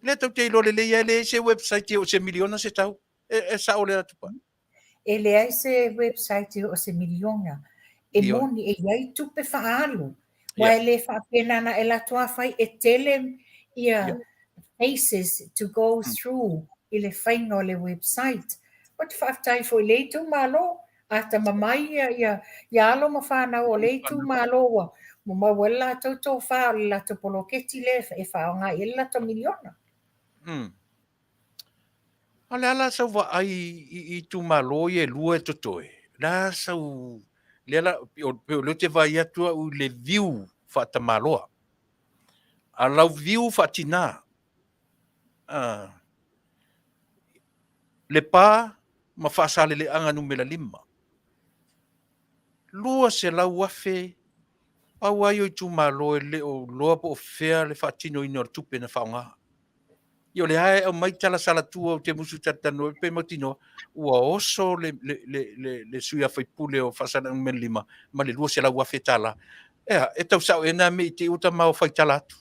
Lea tou te iloa lelei lava e leai se website e oo i se miliona se tau. E, e sao lea Tupai? E leai se website e oo se miliona. E Ioe. moni, e i ai tupe faaalu. Aua Ia. e le faapena na e latou lava fai, e tele ia phases to go through i le faiga o le website. Ou te faafetai foi i le itumalo, atamamai ia, ia, ia alo ma fanau o le itumalo ua ua maua ai le latou tofa o le latou poloketi lea e faaaoga i ai le latou miliona. A o le a la sau vaai i itumalo ia e lua e totoe? O le a sau, lea la, pei o lea ou te vaai atu au i le view faatamaloa. A lau view faatina, a, Lepa ma Faasaleleaga numera 5. 200,000 pau lava ia o itumalo e le o iloa po o fea le faatinoina o le tupe na faaaoga. Ia o lea lava e aumai tala salatua ou te musu talatalanoa ai pe mautinoa ua oso le, le, le, le, le sui usufono o Faasaleleaga numera 5 ma le $200,000. Ea, e tau sao ea na mea i te i ua tamao fai tala atu.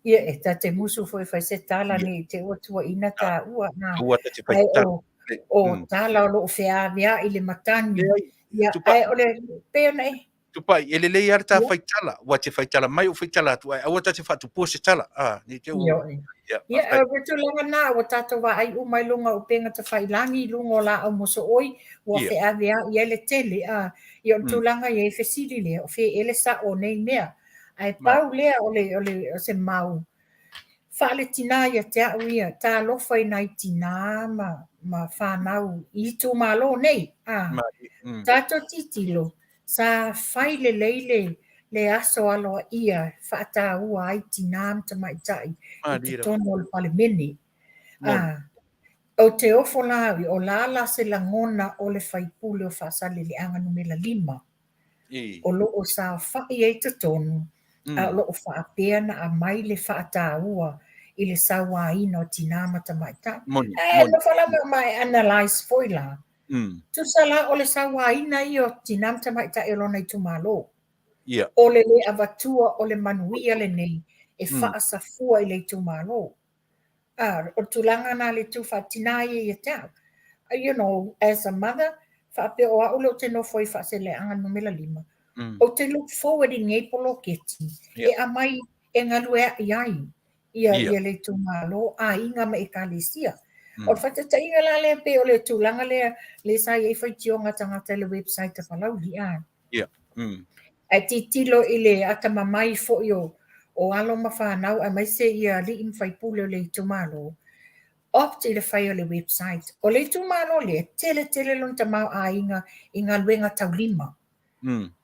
Ia, e ta te musu foi fai se tala nei i te ua tuuaiina taua. Na, Aua ta te fai ae tala. o, o tala o lo o feaveai le matagi. Leai, Ia, Tupai. ae o le, pei ona e, Tupai, e lelei lava le ta faitala, ua te faitala mai ou faitala atu, ae aua ta te faatupua se tala. Ah, nei te ua. Ia, ia, o le tulaga na, ua tatou vaai uma i luga o upega tafailagi, i luga o laau mosooi, ua feaveai ai le tele. A, ia, o le tulaga ia e fesili lea, o fea ea le sao o nei mea. Ae pau lea o le, o le, o se mau faaletinā ia te au ia, talofa i nai tinā ma, ma fanau i itumalo nei. A, tatou tilotilo, Sa fai lelei le le aso aloaia e faataua ai tinā ma tamaitai i totonu o le Palemene. Ā, ou te ofo la au ia, o la la se lagona o le faipule o Faasaleleaga numera 5, o lo o saofai ai i totonu, a o lo o faapea ona aumai le faataua i le sauaina o tinā ma tamaitai. Ae nofo la ma e analyse foi la, Tusa la o le sauaina ia o tinā ma tamaitai o lona itumalo. Ia. O le le avatua o le manuia lenei e faasafua i le itumalo. A, o le tulaga lena le tu faatinā ia ia te au. You know, as a mother, faapea o au lea ou te nofo ai i Faasaleleaga numera 5, ou te look forward i lenei poloketi e aumai e galuea'i ai ia, ia le itumalo, aiga ma ekalesia. O le faataitaiga la lea pei o le tulaga lea lea sa i ai faitioga a tagata i le website a Palauli, a. Ia. Ae tilotilo i le atamamai foi o, o alo ma fanau aemaise ia alii ma faipule o le itumalo, opt i le fai o le website. O le itumalo lea, tele tele lona tamaoaiga i galuega taulima.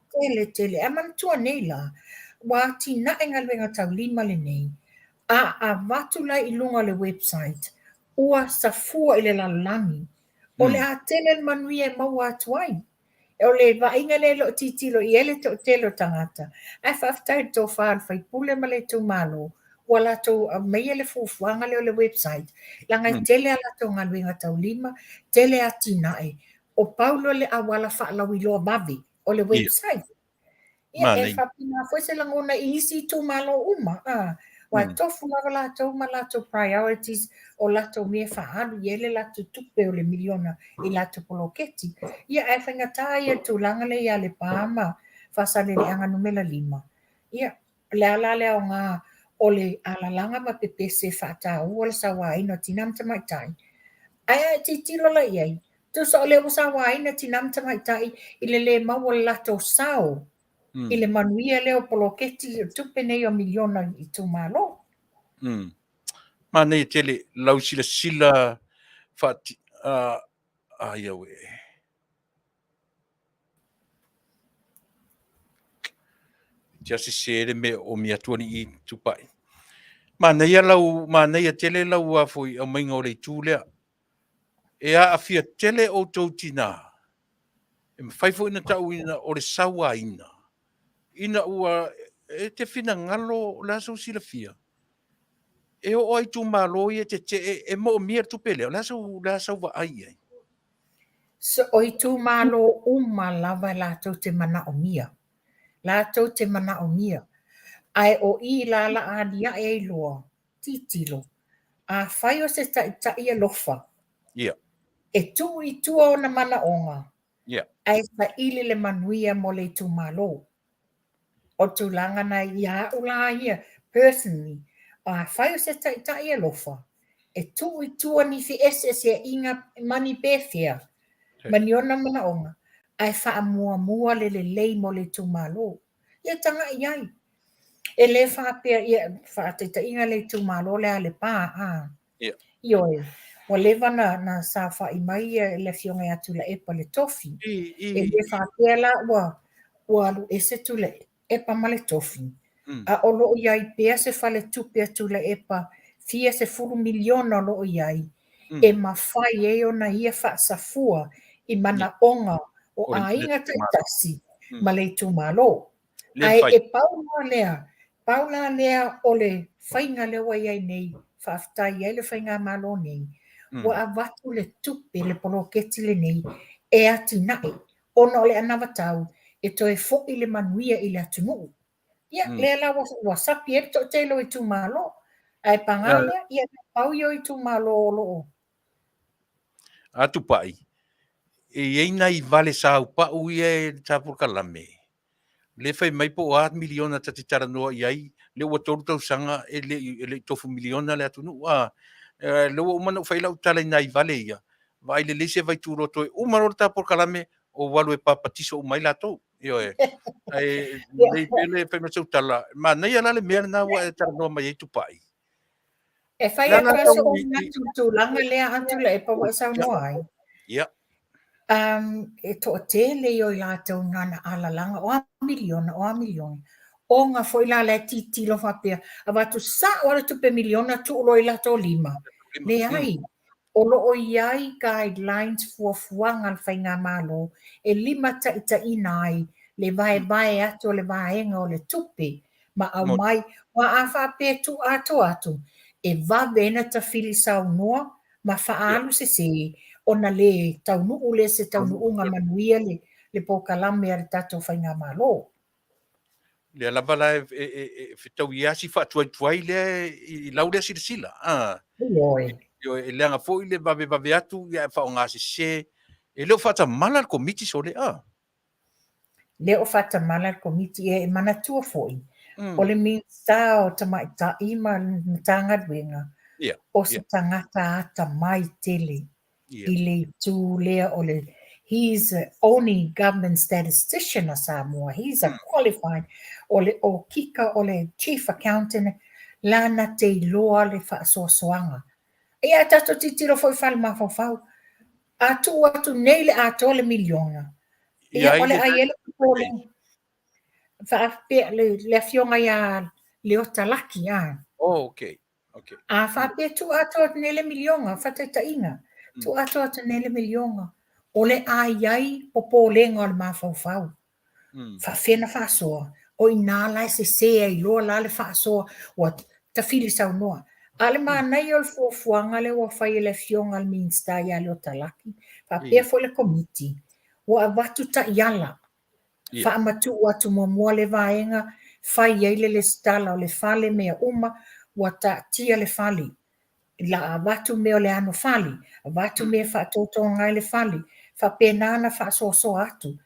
Tele tele. Ae manatua nei la, ua atinae galuega taulima lenei, a avatu la i luga o le website, ua safua i le lalolagi. O le a tele le manuia e maua atu ai. O le vaaiga lea e le o tilotilo i ai le toatele o tagata, ae faafetai i le tofa a le sui usufono ma le itumalo, ua latou aumaia le fuafuaga lea o le website, leaga e tele a latou galuega taulima, tele atinae, o pau loa le auala faalauiloa vave o le website. Ia, e faapena foi se lagona i isi itumalo uma, a, aua e tofu lava latou ma latou priorities o latou mea e faaalu i ai le latou tupe o le miliona i latou poloketi. Ia, ae faigata ia le tulaga lea ia Alepa ma Faasaleleaga numera 5. Ia, O le a la le aoga o le alalaga ma pepese e faataua le sauaina o tinā ma tamaitai? Ae a e tilotilo la i ai, tusa o lea ua sauaina tinā ma tamaitai i le lē maua o le latou sao i le manuia lea o poloketi o tupe nei o miliona i itumalo. Manaia tele lau silasila faati, ai au e. Te asese le mea o mi atu ani i tupai. Manaia lau, manaia tele lau afoi aumaiga o le itu lea. E aafia tele outou tinā, e mafai foi ona tauina o le sauaina, ina ua e te finagalo o le a sou silafia, e oo lava i itumalo ia e tetee e moomia le tupe lea, o le a sau, o le a sau vaai i ai? So, o itumalo uma lava latou te manaomia. Latou te manaomia. Ae o i la la aliae ai loa, tilotilo, afai o se taitai alofa, Ia. e tuu i tua ona manaoga, Ia. ae saili le manuia mo le itumalo. O le tulaga na ia au la ia, personally, afai o se taitai alofa, e tuu i tua ni feeseeseaiga ma ni pefea, ma ni ona manaoga, ae faamuamua le lelei mo le itumalo. Ia tagai ai. E le faapea, ia, faataitaiga le itumalo lea a Lepa, a. Ia. Ioe, ua leva na, na saofai mai ia le Afioga ia Tuilaepa le tofi. I, i. E le faapea la ua, ua alu ese Tuilaepa ma le tofi, a o lo o i ai pea se faletupe a Tuilaepa fia 10 miliona o lo o i ai, e mafai ai ona ia faasafua i manaoga o aiga taitasi ma le itumalo. Ae e pau la lea, pau la lea o le faiga lea ua i ai nei, faafetai ai le faigamalo nei, ua avatu le tupe, le poloketi lenei e atinae, ona o le anavatau e toe foi le manuia i le atunuu. Ia, lea la ua, ua sapi ai le toatele o itumalo, ae paga lea, ia pau ia o itumalo o lo o A Tupai, e i ai nai vale saupau ia e le ta polokalame. Le fai mai po o a miliona ta te talanoa i ai, lea ua 3 tausaga e le i, e le i tofu miliona le atunuu. A, lea ua uma ona ou fai lau tala i nai vale ia, vaai lelei se vaituloto e uma loa le ta polokalame, ou alu e papatiso uma ai latou. Ioe. Ae lelei pea le fai mai o sau tala, manaia la le mea lena ua e talanoa mai ai Tupai. E fai atu lava sou manatu i le tulaga lea a Tuilaepa ua e saunoa ai. Ia. Um, e toatele ia o i latou na na alalaga, o a miliona, o a miliona. Ona foi la la e tilotilo faapea, avatu sao lava le tupe miliona tuu loa i latou lima. Leai, o lo o i ai guidelines fuafuaga a le Faigamalo e limataitaiina ai le vaevae atu o le vaega o le tupe ma aumai, aua a faapea e tuu atoa atu, e vave ai ona tafili saunoa ma faaalu sese ona le taunuu lea se taunuuga manuia le, le polokalame a le tatou Faigamalo. Lea lava la e, e, e, e fetaui lava si faatuaituai lea i lau lea silasila. Ah. Ioe. Ioe, e leaga foi le vavevave atu ia e faaaoga sese. E le o faatamala le Komiti sole, ah. Le o faatamala le Komiti e manatua foi, o le Minisita o Tamaitai ma Matagaluega, o se tagata atamai tele i le itu lea o le he is the only government statistician a Samoa, he is a qualified, o le okika, o le chief accountant, lana te iloa le faasoasoaga. Ia a tatou tilotilo foi i fale mafaufau, A tuu atu nei le atoa le miliona, ia o le a i ai le popolega. Faapea le, le afioga ia Leota Laki, a. Oh, okay. Okay. A faapea tuu atoa atu nei le miliona, faataitaiga, tuu atoa atu nei le miliona, o le a i ai popolega o le mafaufau. Faafefea ona faasoa? O i ina la e sese ai loa la le faasoa, ua tafili saunoa. A o le manaia o le fuafuaga lea ua fai e le Afioga i le Minisita ia Leota Laki, faapea foi le Komiti, ua avatu taiala, faamatuu atu muamua le vaega, fai ai le lesitala o le fale, mea uma, ua taatia le fale. La avatu mea o le anofale, avatu mea e faatotoga ai le fale, faapena ona faasoasoa atu.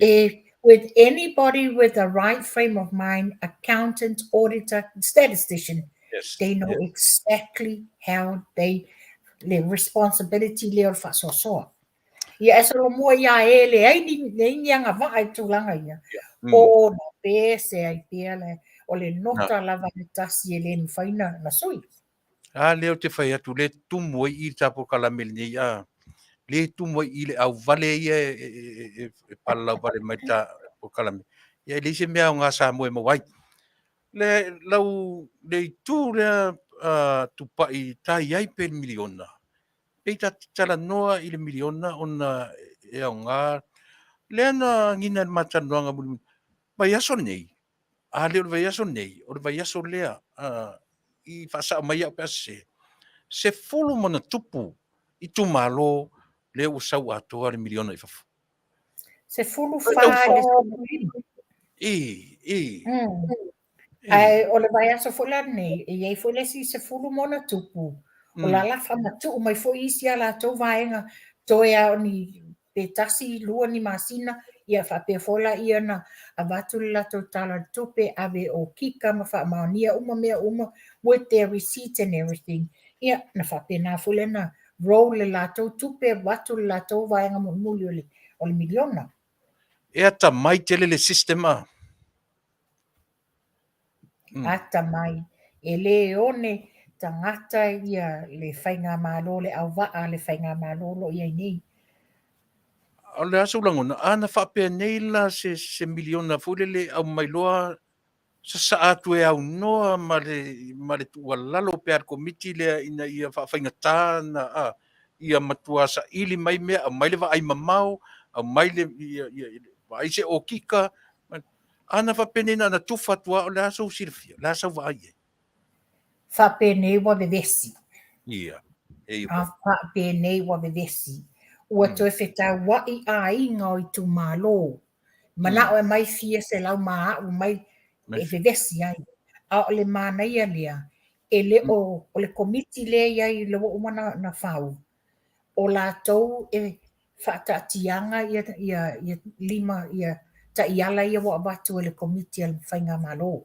E, with anybody with the right frame of mind, accountant, auditor, statistician, yes. they know yes. exactly how they, le responsibility lea o le faasoasoa. Ia e solomua ia e leai ni, leai ni agavaa i tulaga ia. Yeah. Ona pe se ai pea le, o le nota lava le tasi e le mafai na, na sui. A lea ou te fai atu, le tumu ai i le ta polokalame lenei, a le tumu ai i le auvale ia e, e, e, e, e palalau vale mai ta polokalame. Ia e leai se mea aoga Samoa e maua ai. Le, lau, le itu lea uh, tupai ta i ai pe le miliona, pei ta te talanoa i le miliona ona e aoga lea na agiga i le ma talanoaga mulimuli. Vaiaso lenei, a le o le vaiaso lenei, o le vaiaso lea uh, i faasao mai au pe a sese, 10 ma ona tupu itumalo lea ua sau atoa le miliona i fafo. 14 i le 15. I, i. Ae o le vaiaso foi la lenei, e i ai foi le isi 10 ma ona tupu, o la la faamatuu mai foi isi a latou vaega, toe lava o ni pe tasi, lua ni masina, ia faapea foi laia ona avatu le latou tala o le tupe, ave o kika ma faamaonia uma mea uma with their receipts and everything. Ia, na faapena foi lea na roll le latou tupe, avatu le latou vaega mulimuli o le, o le miliona. E atamai tele le system a. Atamai, e le one tagata ia le faigamalo, le auvaa a le faigamalo o lo o i ai nei. O le a sou lagona, a na faapea nei la se, se miliona foi lele e aumai loa sasaa atu e aunoa ma le, ma le tuualalo pe a le Komiti lea ina ia faafaigata na, a, ia matua saili mai mea, aumai le vaai mamao, aumai le, ia, ia, vaai se okika, A na faapenei na ona tufa atu lava, o le a sou silafia? O le a sau vaai i ai? Faapenei ua vevesi. Ia, e ia A faapenei ua vevesi. Ua toe fetauai aiga o itumalo. Manao e aumai fia selau ma au mai e vevesi ai. A o le manaia lea, e le o, o le komiti lea e i ai lea ua uma ona, ona fau, o latou e faataatiaga ia, ia, ia lima, ia taiala ia ua avatu e le Komiti a le Faigamalo.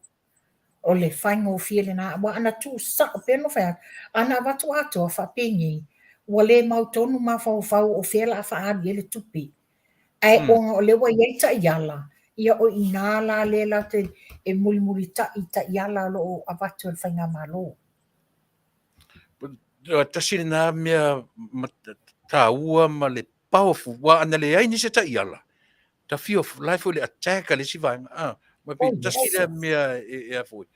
O le faigofie lena, aua ana tuu sao pei ona fai atu, ana avatu atoa faapenei, ua le mautonu mafaufau o fea o le a faaalu i ai le tupe. Ae ona o lea ua i ai taiala, ia o i ina la lea latou te e mulimulitai i taiala o lo o avatu e le Faigamalo. Tasi lena mea taua ma le powerful, aua ana leai nisi taiala, tafio la e foi le attack a le isi vaega. Ah, ma pei tasi lea mea e a foi,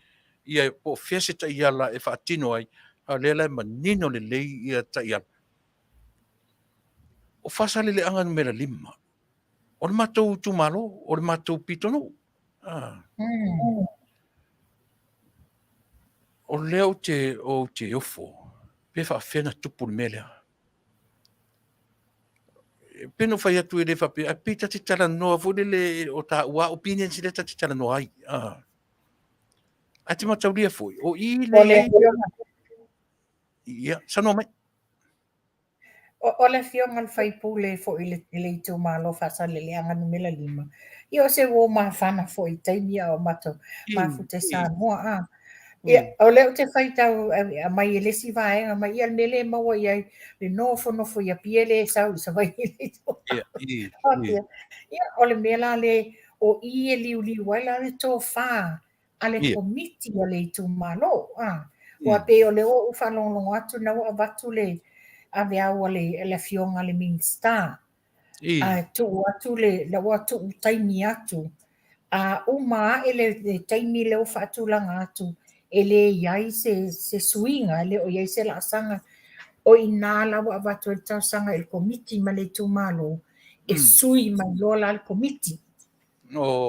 ia po o fea se taiala e faatino ai, a o lea la e manino lelei ia taiala. O Faasaleleaga numera 5, o le matou itumalo, o le matou pitonuu. Ah. O lea ou te, ou te ofo, pe faafefea ona tupu le mea lea. E pei ona ou fai atu e le faapea, ae pei ta te talanoa foi lele o taua opinions lea ta te talanoa ai. Ah. Ae te mataulia foi, o i le... Ia, saunoa mai. O le afioga i le sui usufono foi i le itumalo Faasaleleaga numera 5, ia o se uo mafana foi i taimi a o matou mafuta i Samoa. A. Ia, o lea ou te faitau mai e le isi vaega mai, ia le mea lea e maua i ai, le nofonofo i Apia e le sau i Savaii i le itumalo. Ia, o le mea la lea, o i e liuliu ai la le tofa a le komiti a le itumalo. A, ua pei o lea ua ou faalogologo atu na ua avatu le aveau a le afioga a le Minisita. A tuu atu le, la ua tuu taimi atu, a uma ae le taimi lea ua faatulaga atu, e le i ai se suiga, e le o i ai se laasaga. O i ina la ua avatu ai le talosaga i le komiti ma le itumalo, e sui mai loa la le komiti.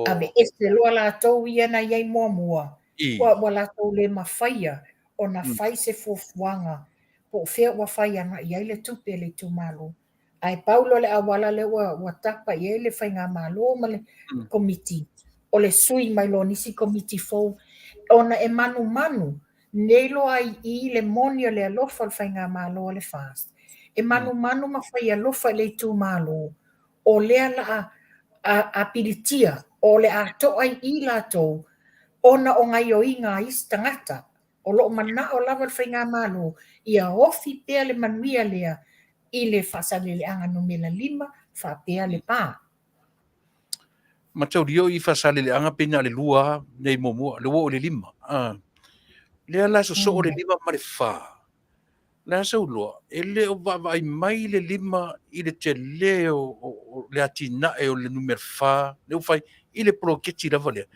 Aveese loa latou ia na i ai muamua, ua latou le mafaia ona fai se fuafuaga po o fea ua fai agai i ai le tupe a le itumalo. Ae pau loa le auala lea ua tapa i ai le faigamalo ma le komiti, o le sui mai loa o nisi komiti fou, ona e manumanu nei loa ai i i le moni o le alofa o le faigamalo a le FAST, e manumanu ma fai alofa i le itumalo, o lea la a pilitia, o le a to'a i i latou ona o gaioiga a isi tagata. O lo o mana'o lava le Faigamalo ia ofi pea le manuia lea i le Faasaleleaga numera 5 faapea Lepa. Mataulia i Faasaleleaga pei na o le 2 lava nei muamua, lea ua oo i le 5. Lea la e sosoo le 5 ma le 4. Le a sau loa, e le o vaavaai mai le 5 i le tele o le atinae o le numera 4, lea ua fai i le poloketi lava lea.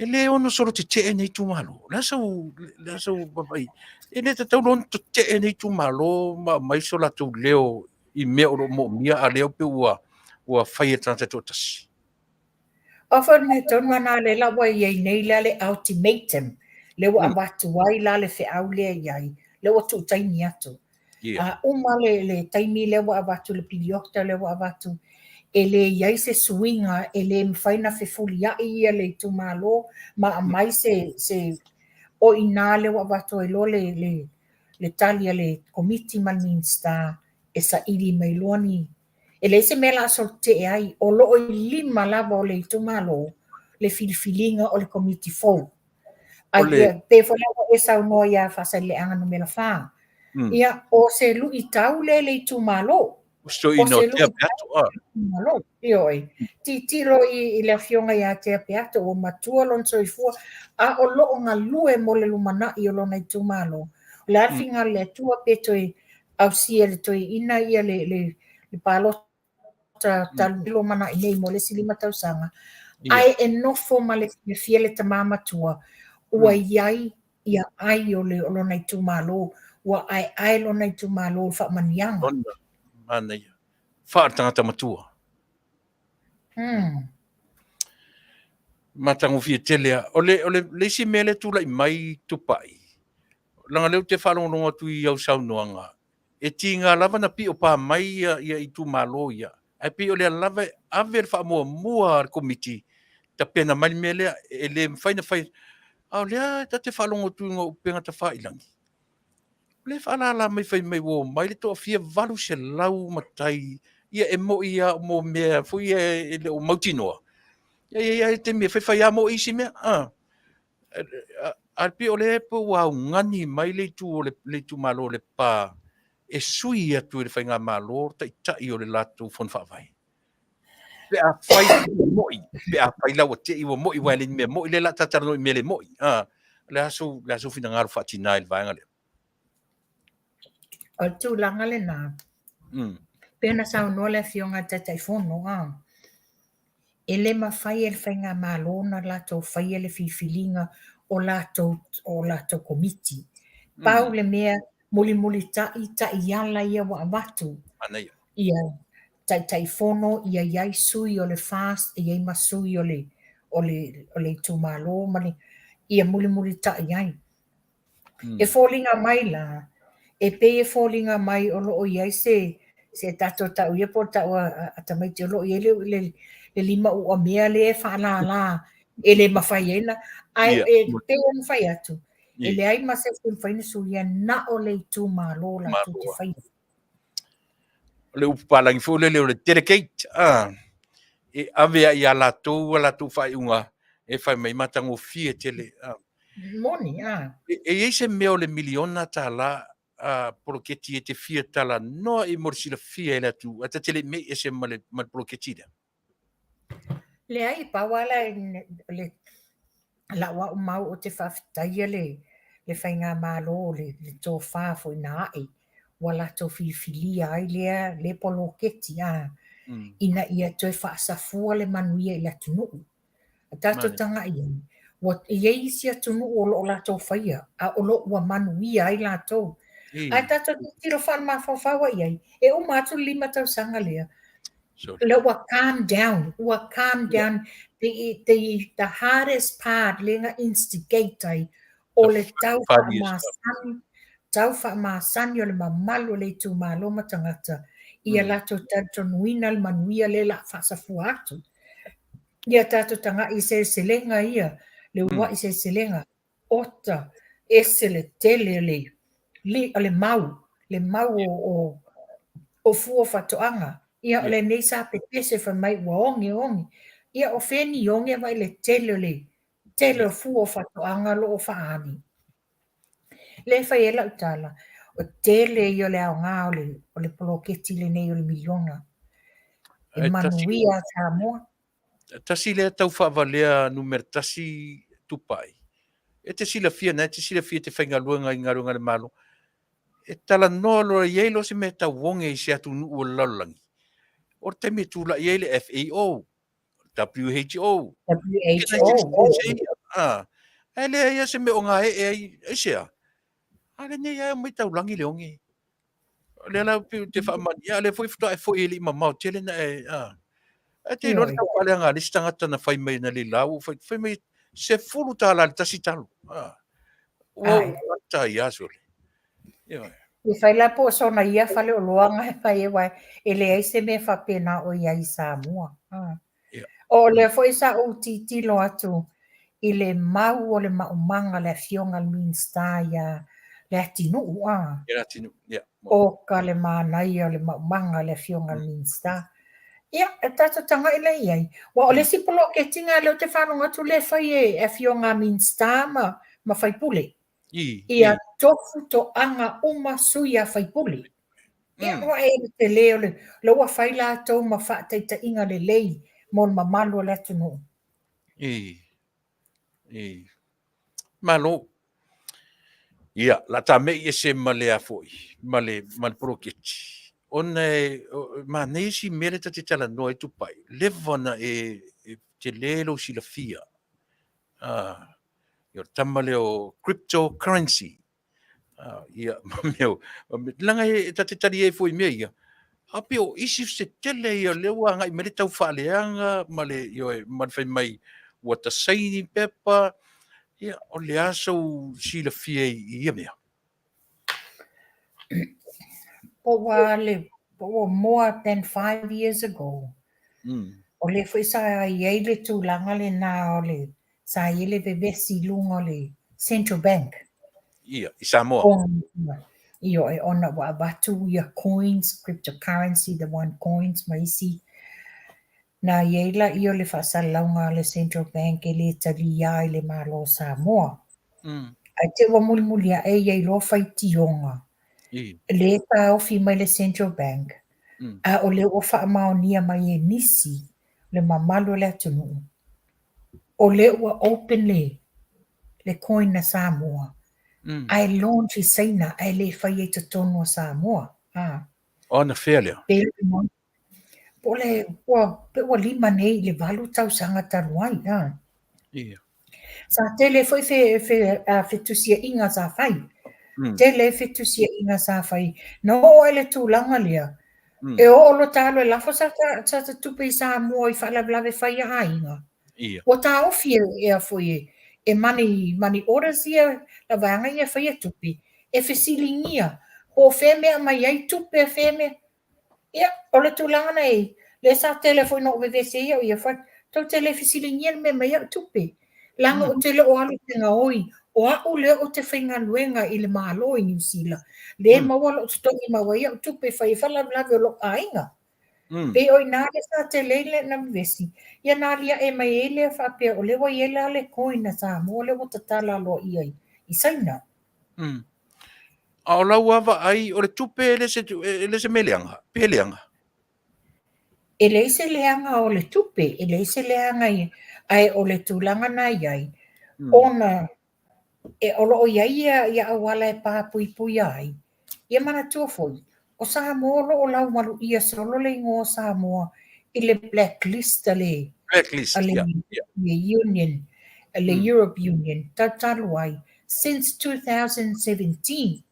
E le ono solo tetee nei itumalo. Le a sau, le a sau vaavaai. E le tatau loa ona tetee nei itumalo ma aumai so latou leo i mea o lo o moomia, a lea pei ua fai e le tagata e toatasi. O foi le mea tonu lava lena lea la ua i ai nei la le ultimatum, lea ua avatu ai la le feau lea i ai, lea ua tuu taimi atu. A uma le taimi lea ua avatu, le piliota lea ua avatu, e le i ai se suiga, e le mafai ona fefuliai ia le itumalo ma aumai se, o i ina lea ua avatu ai loa le tali a le Komiti ma le Minisita e saili mai loa ni E leai se mea o le a solotetee ai, o lo o i lima lava o le itumalo le filifiliga o le komiti fou. Ae pei foi la ua e saunoa ia Faasaleleaga numera 4. Ia, o se luitau lea i le itumalo. O se luitau itumalo. Ioe. Tilotilo i le afioga ia Tea Peato, ua matua lona soifua, a o lo o galue mo le lumanai o lona itumalo. O le a le finagalo o le Atua pe toe ausia e le toeaina ia le, le, le palota talu lumanai nei mo le isi 5 tausaga, ae e nofo ma le fiafia le tama matua, ua i ai ia ai o, le, o lona itumalo, ua aeae lona itumalo i le faamanuiaga. Ona, manaia. Faa-tagata matua. Matagofie tele lava. O le, o le, le isi mea lea tulai mai Tupai, leaga lea ou te faalogologo atu i au saunoaga, e tiga lava na pio pa mai ia, ia itumalo ia, ae pei o lea lava e ave le faamuamua a le komiti tapena mai le mea lea, e le mafai ona fai. A o lea ta te faalogo atu i luga o upega tafailagi, o lea e faalala mai fai mai ua omai le toafia 800 matai, ia e moi lava mo mea foi ia e le o mautinoa. Ia ia ia te mea fai fai mo isi mea. Ah. A pe o le pe ua augani mai le itu o le le itumalo o Lepa e sui atu i le faigamalo taitai o le latou fono faavae. Pe afai mo'i, pe afai la ua te'i ua mo'i aua e le ni mea mo'i lea o le a ta talanoa i mea le mo'i. Ah, o le a sou, le a sou finagalo faatinā i le vaega lea? O le tulaga lena, pei ona saunoa le Afioga i le Taitaifono, e le mafai e le Faigamalo ona latou faia le filifiliga o latou, o latou komiti. Pau le mea, mulimulitai taiala ia ua avatu, ia Taitaifono, ia i ai sui o le FAST, ia i ai ma sui o le, o le, o le itumalo ma le, ia mulimulitai ai. E foliga mai la, e pei e foliga mai o lo o i ai se, se tatou tau ia po o le tau a, a tamaiti o lo o i ai le, le, le lima uamea lea e faalala e le mafai ai ona, ae e pei ona fai atu, e leai ma se isi e mafai ona suia, na o le itumalo latou te faia. O le upu palagi foi lele o le delegate, ah, e ave ai ia latou a latou faaiuga e fai mai matagofie tele. Ah. Moni, ah. E, e i ai se mea o le miliona tālā a poloketi e te fia talanoa i mo le silafia e le atu, a ta te le i mei ese ma le, ma le poloketi lea. Leai, pau lava la le lau au mau ou te faafetaia le le faigamalo le le tofa foi na ae ua latou filifilia ai lea lea poloketi a ina ia toe faasafua le manuia i le atunuu. A tatou tagai i ai, ua i ai isi atunuu o lo o latou faia a o lo o ua manuia ai latou. Ae tatou tilotilo faalemafaofao ai i ai, e uma atu le 5 tausaga lea, lea ua calm down, ua calm down the, the, the hardest part lea na instigate ai o le tau faamasani, tau faamasani o le mamalu o le itumalo ma tagata ia latou talitonuina le manuia lea o le a faasafua atu. Ia tatou tagai i seleselega ia, le uluai seleselega, ota, ese le tele o le, li, o le mau, le mau o, o, o fua o faatoaga. Ia, o lenei sa pepese fai mai ua oge, oge. Ia, o fea ni oge vaai le tele o le tele o fua o faatoaga o lo o faaali. Lea e fai ai lau tala, o tele ia o le aoga o le, o le poloketi lenei o le miliona. E manuia Samoa. Tasi lea tau faavalea numera tasi Tupai. E te silafia na e te silafia te faigaluega i galuega a le Malo. E talanoa loa i ai loa se mea tauoge i se atunuu o le lalolagi. O le taimi e tulai ai le FAO, WHO. WHO. Ah, e leai lava se mea o gaee ai, aisea? A lenei lava e omai taulagi le oge. O lea la pei ou te faamalie, a o lea foi faatoa e foi e le i mamao tele na e, a. Ae te iloa le tau faaleaga a le isi tagata na fai mai na le lau, ua fai, fai mai $10 i le tasi talo. A. Ua ata ai a sole. Ioe. E fai la po o sona ia faleoloa na e fai ai, aua e leai se mea faapena o i ai i Samoa. O lea foi sa ou tilotilo atu i le mau o le maumaga a le Afioga i le Minisita ia Leatinuu, a. Ia Leatinuu, ia. O ka le manaia o le maumaga a le Afioga i le Minisita. Ia, e tatou tagai lea i ai. Aua o le isi poloketi lena lea ou te faalogo atu lea e fai e Afioga a Minisita ma, ma faipule. Ia tofu toaga uma sui a faipule. Ia, ua e le tele o le, lea ua fai latou ma faataitaiga lelei mo le mamalu o le atunuu. I, i. Malo. Ia, la ta mei ese ma le a foi, ma le, ma le poloketi. Ona e, manaia si mea lea ta te talanoa ai Tupai, leva ona e, e tele lou silafia. Ah, ia o le tama lea o cryptocurrency. Ah, ia, ma mea, leaga e ta te tali ai foi i mea ia. A pei o isi se tele ia lea ua agai mai le tau faaleaga ma le, ioe, ma le fai mai ua ta saini pepa. Ia, o le a sou silafia i ia mea? Po ua le, po ua more than 5 years ago. O lea foi sa i ai le tulaga lena o le sa i ai le vevesi i luga o le Central Bank. Ia, i Samoa. Ioe, ona ua avatu ia coins, cryptocurrency, the one coins ma isi. Na i ai laia o le faasalalauga a le Central Bank e le talia ai le Malo o Samoa. Ae te i ua mulimuli ae i ai loa faitioga lea e taofi mai le Central Bank, a o lea ua faamaonia mai e nisi le mamalu o le atunuu, o lea ua open le le coin a Samoa, ae launch i Saina ae le faia i totonu o Samoa. O anafea lea? Po o le, ua, pe ua 5 nei i le 8 tausaga talu ai, a. Ia. Sa tele foi fe, fe, a, fetusiaiga sa fai. Tele fetusiaiga sa fai. Na oo ai le tulaga lea, e oo loa ta alu e lafo sa ta, sa ta tupe i Samoa i faalavelave fai a aiga. Ia. Ua taofi e, e a foi e, e money, money orders ia, la vaega ia e faia tupe, e fesiligia, po o fea mea aumai ai tupe a fea mea. Ia, o le tulaga na i ai, lea sa tele foi ina ou vevesi ai au ia fai, tou te le fesiligia le mea mai au tupe, leaga ou te le o alu i te gaoi, o au lea ou te faigaluega i le Malo i Niu Sila, lea e maua lou totogi maua ai au tupe e fai ai faalavelave o lou aiga. Pei o i ina lea sa tele ai le na vevesi, ia na aliae mai ai lea faapea o lea ua i ai la le coin a Samoa lea ua tatala aloaia i Saina. A o lau lava vaai, o le tupe e le se, e le se mea leaga, pe leaga? E leai se leaga o le tupe, e leai se leaga i, ae o le tulaga na i ai, ona e, o lo o i ai ia, ia auala e papuipuia ai. Ia manatua foi, o Samoa o lo o laumaluia solo le igoa o Samoa i le blacklist a le, Blacklist, a le, yeah, yeah. le Union, a le Europe Union, talu ai, since 2017.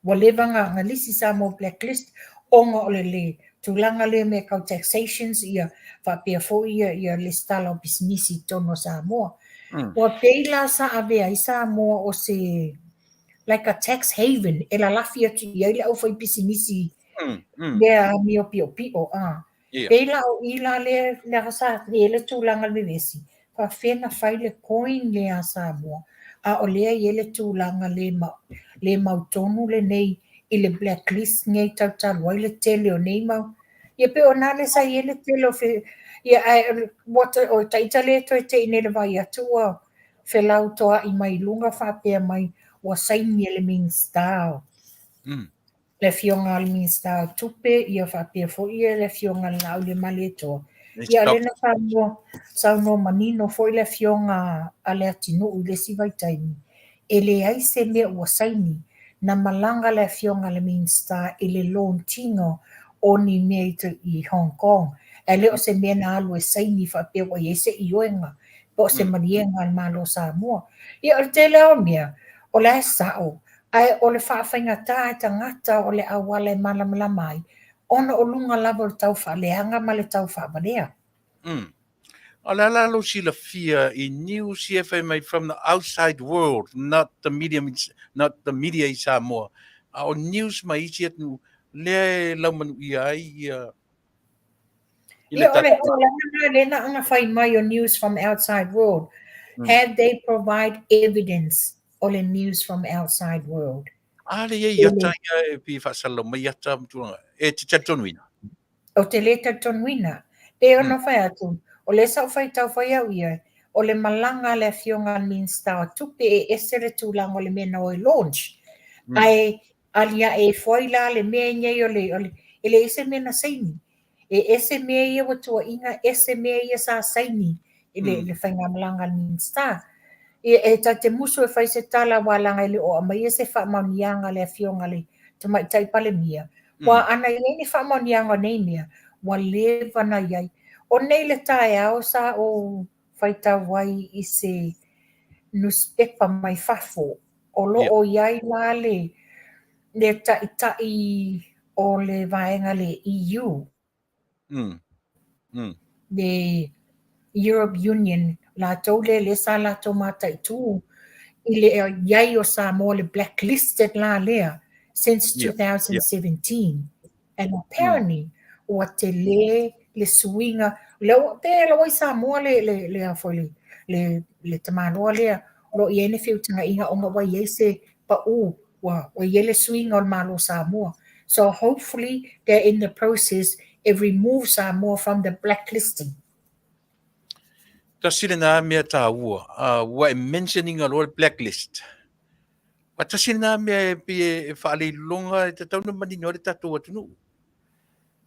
Ua leva na, na lisi Samoa blacklist ona o le, le tulaga lea mea tau taxations ia faapea foi ia, ia lesitala o pisinisi i totonu o Samoa. Ua pei la sa avea ai Samoa o se like a tax haven e lalafi atu i ai le aufaipisinisi lea amio piopio a. Pei la o i la lea lea sa i ai le tulaga o le vevesi, faapefea na fai le coin lea a Samoa, a o lea e i ai le tulaga le ma, le mautonu lenei i le blacklist nei talu ai le tele o nei mau. Ia pei o na lea sa i ai le tele o fe, ia ae ua toe, o ita lea toe tei nei le vaai atu ua felautoa'i mai i luga faapea mai ua saini e le Minisita le Afioga a le Minisita o Tupe, ia faapea foi le Afioga a le Laauliamaletoa. Ia o lea na saunoa, saunoa manino foi le Afioga a Leatinuu i le isi vaitaimi, e leai se mea ua saini, na malaga le Afioga a le Minisita i le launch ina o ni mea i Hong Kong, ae le o se mea na alu e saini faapea ua i ai se ioega po o se maliega a le Malo o Samoa. Ia o le tele lava o mea, o la e sao, ae o le faafaigata e tagata o le auala e malamalama ai, ona o luga lava o le tau faaleaga ma le tau faavalea. O le a la lou silafia i news ia e fai mai from the outside world, not the media, not the media i Samoa, a o news mai isi atunuu lea e laumanuia ai ia i le Ia, o le tulaga lena lea na ona fai mai o news from outside world. Have they provide evidence o le news from outside world? A le i ai ata ia e pei e faasalalau mai ata ma tulaga e te talitonuina? Ou te le talitonuina. Pei ona fai atu, o lea sa ou faitau foi au ia, o le malaga a le Afioga a le Minisita o Tupe e ese le tulaga o le mea na o e launch. Ae aliae ifo ai la le mea nei o le, o le, e leai se mea na saini. E ese mea ia ua tuuaiina, ese mea ia sa saini i le, le faigamalaga a le Minisita. Ia, e ta te musu e fai se tala aua leaga e le o aumaia se faamaoniaga a le Afioga i le Tamaitai Palemia. Ua ana i ai ni faamaoniaga o nei mea, ua leva na i ai. O nei le taeao sa ou faitau ai i se nusipepa mai fafo, o lo o i ai la le, le taitai o le vaega le EU, le Europe Union, latou lea lea sa latou mataitu i le i ai o Samoa le blacklisted la lea since 2017. And apparently, ua tele le suiga, lea ua, pe la ua i Samoa le, le, le, a foi le, le, le tamaloa lea, o lo o i ai ni feutagaiga ona ua i ai se pau, ua, ua i ai le suiga o le Malo o Samoa. So hopefully they're in the process E remove Samoa from the blacklisting. Tasi lena mea tāua, ua e mention inga loa le blacklist. Ua tasi lena mea e pei e faaleiloga e tatau ona manino ai le tatou atunuu.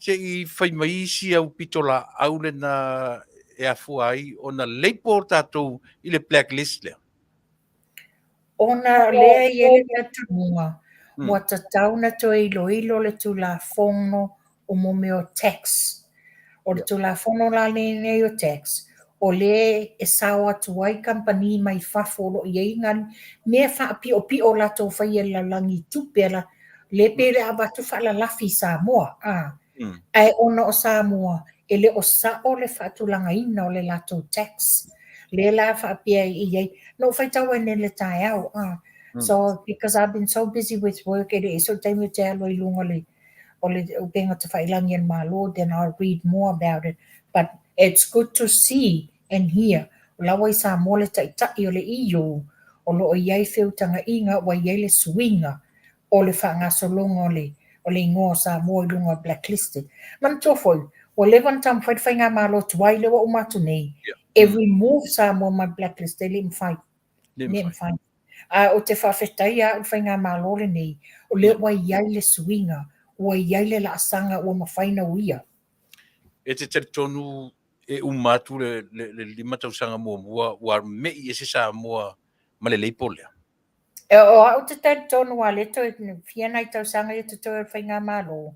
Se i fai mai isi au pitolaau lena e afua ai ona label tatou i le blacklist lea. Ona o lea e i ai le talitonuga, ua tatau ona toe iloilo le Tulafono o mo mea o tax. O le Tulafono la lenei o tax, o lea e sao atu ai kamupani mai fafo o lo o i ai nai mea faapiopio latou faia i le lalolagi i tupe a lea pei e avatu faalalafi i Samoa, a. Ae ona o Samoa, e le o sao le faatulagaina o le latou tax. Lea la faapea e i ai. Na ou faitau ai nei i le taeao, a. So, because I've been so busy with work, e le i sou taimi ou te alu ai i luga o le o le upega tafailagi a le Malo, then I'll read more about it. But it's good to see and hear, o la ua i Samoa le Taitai o le EU, o lo o i ai feutagaiga ua i ai le suiga o le faagasologa o le o le igoa o Samoa i luga o blacklisted. Manatua foi, ua leva ona taumafai le faigamalo tuai lea ua uma atu nei, e remove Samoa mai le blacklist, e le i mafai. Le i mafai. A ou te faafetai lava au i le faigamalo lenei, o lea ua i ai le suiga, ua i ai le laasaga ua mafai ona uia. E te talitonu e uma atu le, le, le 5 tausaga muamua ua me'i ese Samoa ma le label lea? E, o au te talitonu a le toe fia nai tausaga ia totoe o le faigamalo,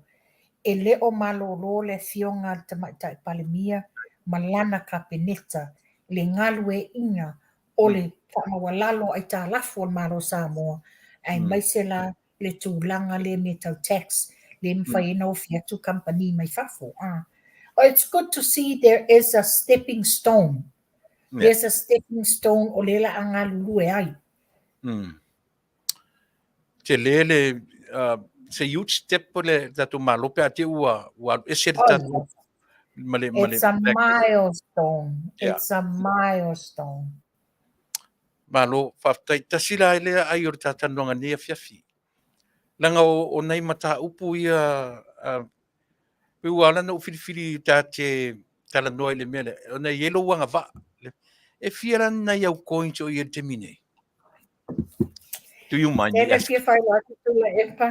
e le o malolo le afioga a le Tamaitai Palemia ma lana Kapeneta i le galueaiina o le faamaualalo o aitalafu a le Malo o Samoa, aemaise la le tulaga lea mea tau tax, lea e mafai ai ona ofi atu kamupani mai fafo. It's good to see there is a stepping stone. There's a stepping stone o lea la a galulue ai. Tele le, it's a huge step le tatou Malo pe a te ua, ua alu ese le tatou ma le, ma le It's a milestone. It's a milestone. Malo, faafetai. Tasi la lea ai o le talanoaga nei afiafi. Leaga o nai mataupu ia, pei ua ala ona ou filifili ta te talanoa i le mea lea, ona e i ai lou agavaa. E fia la ni nai au coins o i ai i le taimi nei? Do you mind me asking? Tele fia faailoa atu Tuilaepa.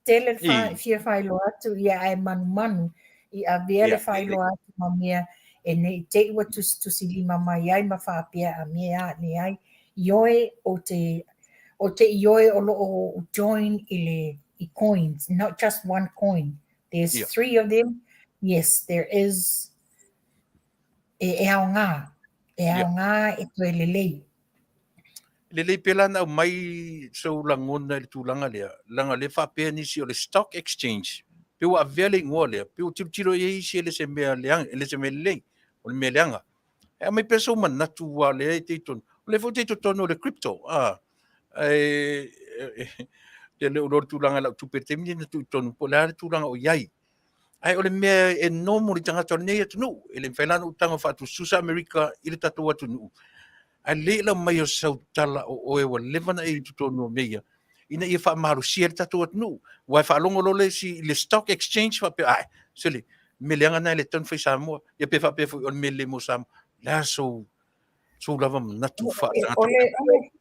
Tele le fia faailoa atu ia ae manumanu i avea le faailoa atu ma mea e ne i te i ua tusitusilima mai ai ma faapea a mea a leai. Ioe ou te ou te ioe o lo o join i le i coins, not just one coin. There's three of them. Yes, there is e, e aoga. E aoga e toe lelei. Lelei pea la ona aumai sou lagona i le tulaga lea, leaga o lea e faapea nisi o le stock exchange, pei ua avea le igoa lea, pei ua tilotilo i ai isi e le se mea leaga, e le se mea lelei, o le mea leaga. E aumai pea sou manatu aua o lea e te i totonu, o lea foi e te i totonu o le crypto, a, e, e le o iloa le tulaga i lau tupe i le taimi lenei na tuu i totonu, po o le a le tulaga o i ai. Ae o le mea e normal i tagata o lenei atunuu, e le mafai la ona ou tago e faatusatusa Amerika i le tatou atunuu. Ae lelei le aumai o sau tala o oe ua leva ona e i totonu o mea ia, ina ia faamalosia le tatou atunuu. Aua e faalogo loa le isi i le stock exchange faapea, ae, sole, mea leaga na e le tatau ona fai i Samoa. Ia pe faapea foi o le mea lelei mo Samoa. O le a sou, sou lava manatu faaletagata?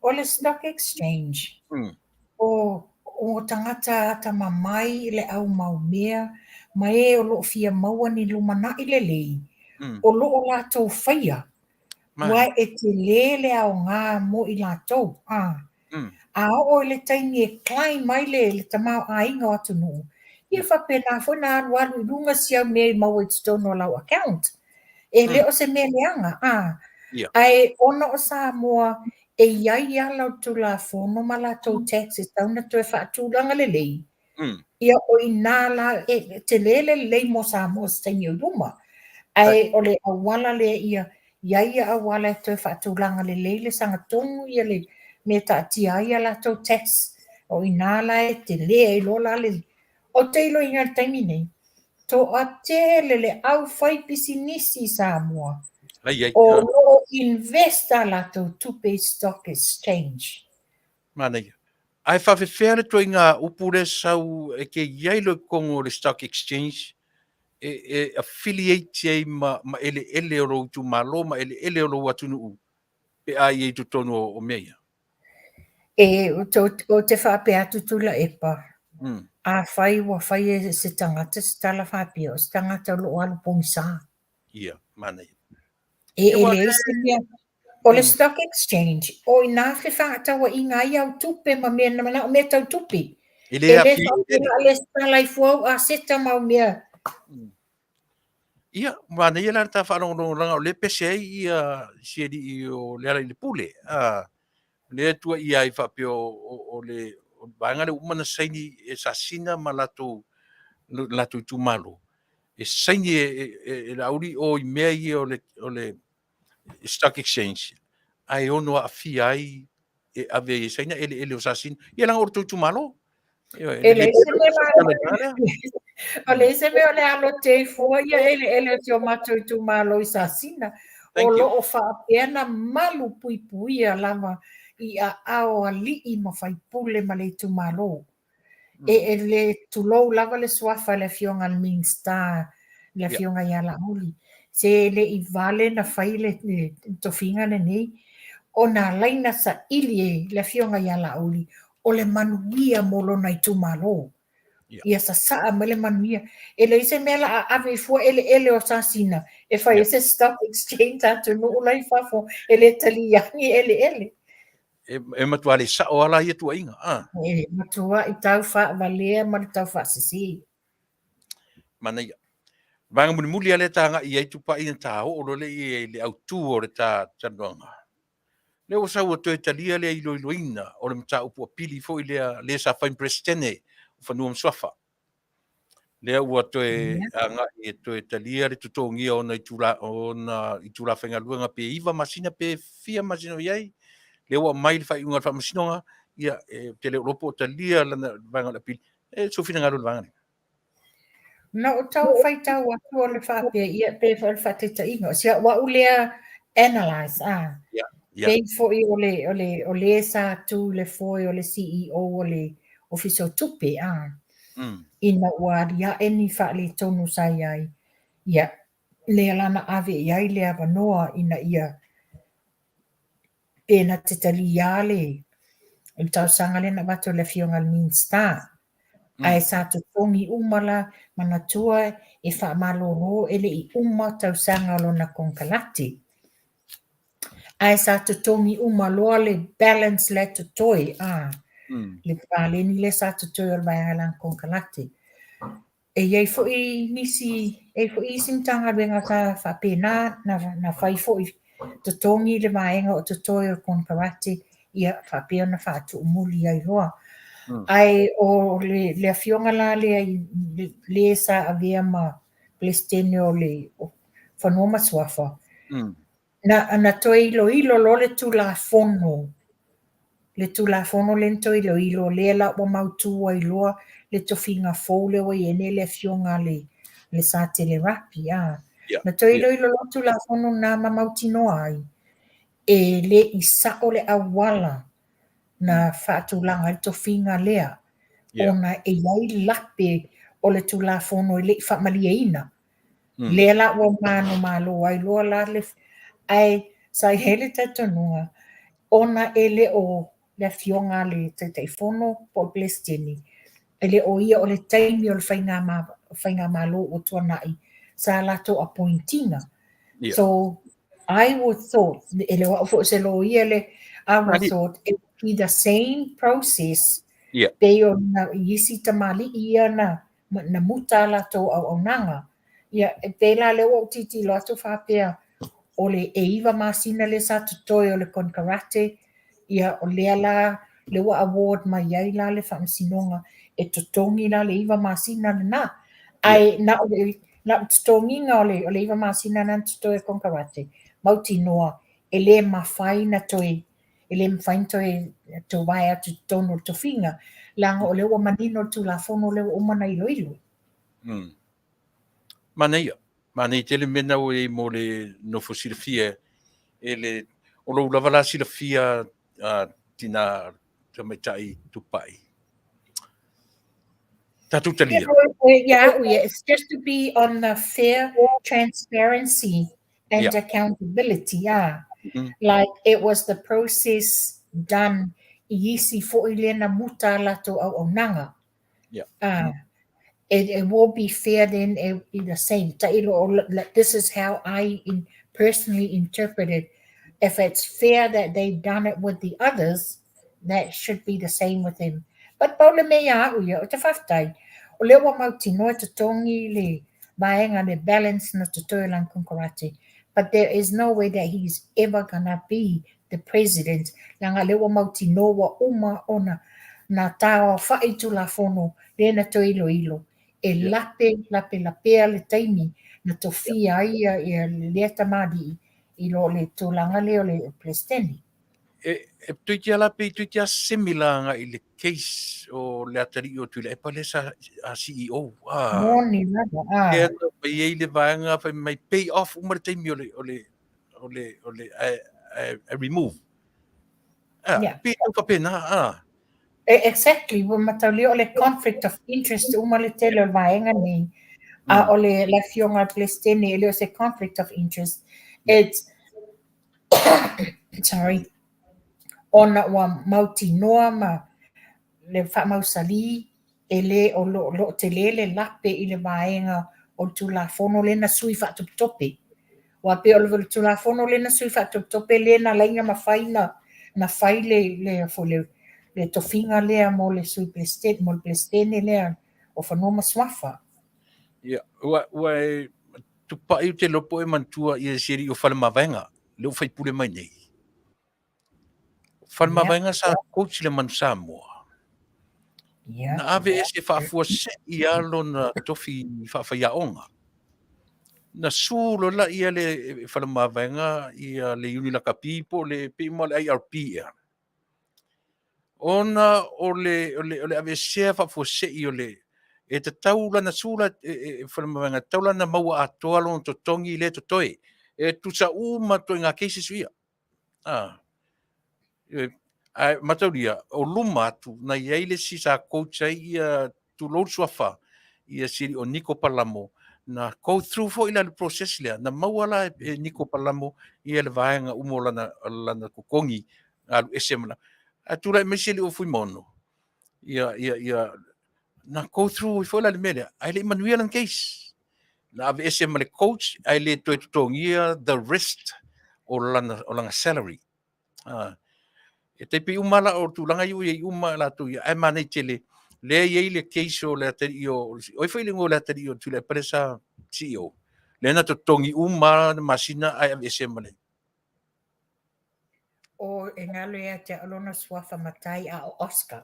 O le stock exchange, o, o tagata atamamai i le au mau mea ma e o lo o fia maua ni lumanai lelei, o lo o latou faia, aua e tele le aoga mo i latou, a. A oo i le taimi e climb ai le, le tamaoaiga o atunuu, ia faapena foi ona alualu i luga si au mea i maua i totonu o lau account. E le o se mea leaga, a. Ae ona o Samoa e i ai ala o le Tulafono ma latou tax e tatau ona toe faatulaga lelei, ia o i ina la e tele le lelei mo Samoa i se taimi o i luma. Ae o le auala lea ia i ai ia auala e toe faatulaga lelei le sagatonu ia le mea e taatia ai a latou tax, o i ina la e tele ai loa la le. Ou te iloaina i le taimi nei, Toatele le au fai pisinisi i Samoa Ai, ai, o lo o invest a latou tupe i stock exchange. Manaia. Ae faafefea le toaiga upu lea sau e ke i ai lou kogo o le stock exchange? e, e affiliate ai ma, ma eleele o lou itumalo ma eleele o lou atunuu pe a i ai i totonu o, o mea ia? E, ou te faapea atu Tuilaepa, afai ua fai e se tagata se tala faapea, o se tagata o lo o alu pogisa. Ia, manaia. E, e leai se mea. O le stock exchange, o i ina fefaatauaiga ai au tupe ma mea, na manao mea tau tupe. E le E le faapea o le lesitala ai fua au aseta ma au mea. Ia, manaia la le ta faalogologo leaga o lea e pese ai ia si alii o Lealailepule. A, lea e tuuaia ai faapea o, o, o le o le vaega lea ua uma ona saini e Sasina ma latou latou itumalo, e saini e, e, e, e Laauli o i mea ia o le, o le stock exchange, ae ono aafia ai e ave ai e Saina eleele o Sasina. Ia leaga o le tou itumalo. E leai se mea o leai se mea o le a lote ai fua ia eleele o si o matou itumalo i Sasina. O lo o faapea na malu puipuia lava i aao o alii ma faipule ma le itumalo. E, e le tulou lava le suafa i le afioga i le Minisita, le afioga ia Laauli, se le i vale na fai le, le tofiga lenei, ona alai na saili e le afioga ia Laauli, o le manuia mo lona itumalo. Ia sasaa mai le manuia. E leai se mea la a ave i fua eleele o Sasina e fai ai se stock exchange a atunuu la i fafo e le taliani eleele. E, e matua le sao lava la ia tuuaiga. Ah. E matuai tau faavalea ma le tau faasese. Manaia. Vaega mulimuli lea ta agai i ai Tupai na ta oo loa lea i le autu o le ta talanoaga. Lea ua sau ua toe talia le iloiloina o le mataupu apili foi lea le sa fai ma Peresetene o Fanua ma Suafa. Lea ua toe agai e toe talia le totogia o ona itula, ona itula faigaluega pe 9 masina pe fia masina o i ai. Lea ua aumai le faaiuga a le Faamasinoga, ia, e, ou te le o iloa po o talia lana vaega o le apili. E sou finagalo i le vaega lea. Na ou tau faitau atu o le faapea, ia, pe o le faataitaiga, o si au au lea analyze, ah. Yeah, yeah. Pei foi o le, o le, o le sa tu i le foe o le CEO o le Ofisa o Tupe, ah. Ina ua aliae ni faaletonu sa i ai, ia, lea la na ave i ai le avanoa ina ia pe na te taliā le le talosaga lea na avatu e le Afioga i le Minisita. Ae sa totogi uma la, manatua e faamalolo e le i uma tausaga o lona konekarate. Ae sa totogi uma loa le balance la e totoe, a, le paleni lea sa totoe o le vaega i lana konekarate. E i ai foi nisi, e i ai foi isi Matagaluega sa faapena na, na fai foi totogi le vaega o totoe o le konekarate, ia faapea ona faatuumuli ai loa. Ae o le, le afioga la lea i le sa avea ma Peresetene o le Fanua ma Suafa, na, na toe iloilo loa le Tulafono, le Tulafono lea na toe iloilo, lea la ua mautu ai loa le tofiga fou lea ua i ai nei le afioga a le, le Satele Rapi, a. Na toe iloilo loa le Tulafono lena ma mautinoa ai, e le i sao le auala na faatulaga ai le tofiga lea, ona e i ai lape o le Tulafono e le i faamalieina. Lea la ua manumalo ai loa la le, ae sa i ai le talitonuga, ona e le o le afioga a le Taitaifono po o le Peresetene, e le o ia o le taimi o le faigamalo ua tuanai sa latou appoint ina. So, I would thought, e le o au foi o se loia le, I would thought it would be the same process pei ona i isi tamalii ia na na muta a latou auaunaga. Ia, e pei la lea ua ou tilotilo atu faapea, o le ʻeiwa masina lea sa totoe o le konekarate, ia o lea la, lea ua award mai ai la le faamasinoga e totogi la le ʻeiwa masina lena. Ae na o le, na o le totogiga o le, o le ʻeiwa masina lena na totoe o le konekarate, mautinoa e le mafai na toe e le mafai ona toe toe wae atu i totonu o le tofiga, leaga o lea ua manino le Tulafono lea ua uma ona iloilo. Manaia. Manaia tele mea na ua i ai mo le nofo silafia e le, o lou lava la silafia uh, tina tamaitai Tupai. Tatou talia. Yeah, yeah, it's just to be on the fair transparency and yeah. accountability, yeah. Mm. Like it was the process done i isi fo'i lea na muta a latou auaunaga. Yeah. Uh, it, it will be fair then, it will be the same. Ta'ilo, this is how I in, personally interpret it. If it's fair that they've done it with the others, that should be the same with them. But pau le mea ia au ia, o te whawhetai, o lea ua mautinoa e totogi le vaega, le balance na totoe o lana konekarate. But there is no way that he's ever gonna be the president, leaga lea ua mautinoa ua uma ona na taaofai Tulafono lea na toe iloilo, e lape lape lapea le taimi na tofia ai ia lea tamalii i lo le tulaga lea o le Peresetene. E, e toeitiiti la pe toeitiiti lava similar agai i le case o le atalii o Tuilaepa lea sa a CEO. Ah, Moni lava, ah. Lea na fai ai le vaega fai mai pay off uma le taimi o le o le o le o le ae, ae, ae remove. Ah, Yeah. pe tau faapena, ah. Exactly, ua mataulia o le conflict of interest uma le tele o le vaega nei. A o le le afioga a le Peresetene e le o se conflict of interest. It's sorry, ona ua mautinoa ma le faamausali e le o lo, lo tele le lape i le vaega o le Tulafono lea na sui faatopetope. Aua pei o le Tulafono lea na sui faatopetope lea na laina mafai na, na fai le, le, foi le, le tofiga lea mo le Sui Peresetene, mo le Peresetene lea o Fanua ma Suafa. Ia, ua, ua e tupai ou te iloa po o e manatua ia si alii o Faleomavaega, lea ua faipule mai nei. Faleomavaega sa coach i le Manu Samoa. Yeah. Na ave ese faafuasei lava lona tofi faafaiaoga. Na sue loa la ia le Faleomavaega ia le Iuni Lakapi po o le pei uma o le IRP ea. Ona o le, o le, o le aveesea faafuasei o le, e tatau lana sue la e, e, e Faleomavaega, e tatau la ona maua atoa lona totogi lea e totoe. E tusa uma ituaiga cases ia. Ah. Ae mataulia, o luma atu, na i ai le isi sa coach ai ia, tulou le suafa, ia si alii o Niko Palamo, na go through foi la le process lea, na maua la e Niko Palamo ia le vaega uma o lana, lana totogi, alu ese ma la. Ae tulai mai si alii o Fuimaono, ia, ia, ia, na go through foi la le mea lea, ae le i manuia lana case. Na aveese ma le coach, ae le toe totogia the rest o lana, o lana salary. Ah, e tai pei uma la o tulaga ia ua i ai uma latou ia, ae manaia tele, lea e i ai le case o le atalii o, o ai foi le igoa o le atalii o Tuilaepa lea sa CEO, lea na totogi uma le masina ae aveese ma le. O e galo ia te au lona suafa matai a o Oscar.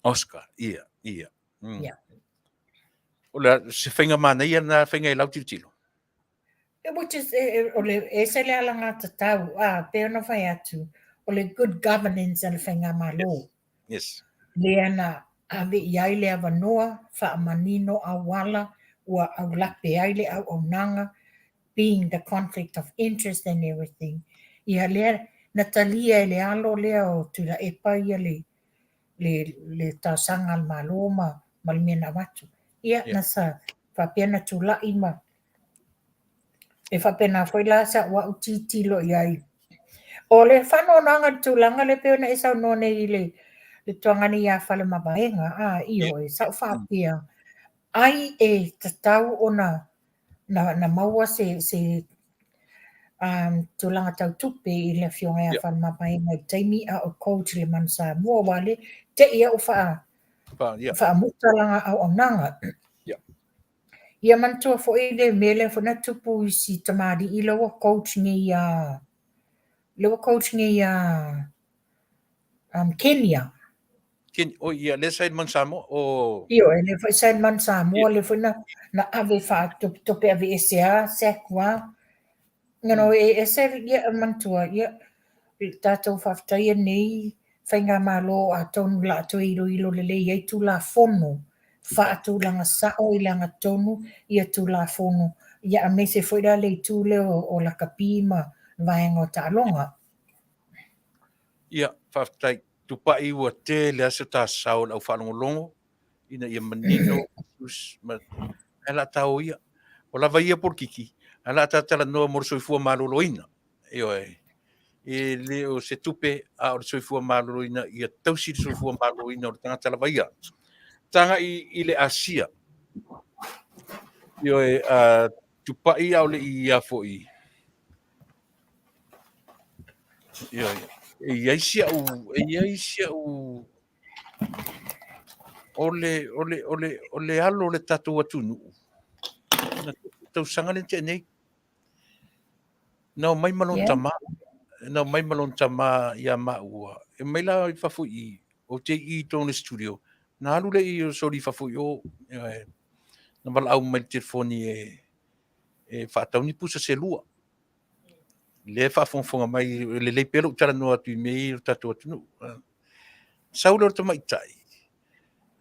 Oscar, ia, ia. Mm. Ia. O le se faiga manaia lena faiga i lau tilotilo. Which is, e, o le, e ese le alagatatau, a, pei ona fai atu, o le good governance a le Faigamalo. Yes. Lea na ave i ai le avanoa, faamanino auala, ua aulape ai le auaunaga, being the conflict of interest and everything. Ia lea na talia e le alo lea o Tuilaepa ia le, le, le talosaga a le Malo ma, ma le mea na avatu. Ia, Yeah. na sa faapea na tulai ma e faapena foi la sa'u a'u tilotilo i ai. O le faanoanoaga i le tulaga lea pei ona e saunoa nei i le le tuagani ia Faleomavaega, a, ioe, sa'u faapea, ai e tatau ona na, na maua se, se um, tulaga tau tupe i le afioga ia Faleomavaega i le taimi a o coach i le Manu Samoa, aua lea te i au faa, faamuta lana auaunaga. Ia manatua foi le mea lea foi na tupu i si tamalii lea ua coach nei ia, lea ua coach nei ia um, Kenya. Ken, oh, ia, lea sa i le Manu Samoa, o... Ioe, lea foi sa i le Manu Samoa, lea foi na, na ave faatopetope aveese a, sack a. You know, e ese, ia, manatua, ia, tatou faafetaia nei Faigamalo atonu o le a toe iloilo lelei ai Tulafono faatulaga sao i le agatonu ia Tulafono, ia aemaise foi la le itu lea o lakapi ma vaega o taaloga. Ia, faafetai. Tupai ua tele lava se ta sao i lau faalogologo ina ia manino issues ma ae la tao ia. O lava ia polokiki, ae la ta talanoa mo le soifua maloloina. Ioe. E le o se tupe, a o le soifua maloloina, ia tausi le soifua maloloina o le tagata lava ia. Tagai i le Asia. Ioe, a tupai a o le i ia foi. Ioe, e i ai si au, e i ai si au o le, o le, o le, o le alo o le tatou atunuu. Na tausaga le tea nei. Na omai ma lona tama, na omai ma lona tama ia maua. E mai la i fafo i, o te i i tonu le studio. Na alu le i o soli i fafo i o, na valaau mai le telefoni e, e faatau ni pusa se lua. Lea e faafogafoga mai, e lelei pea lou talanoa atu i mea ia i lo tatou atunuu. Sau lea o le tamaitai,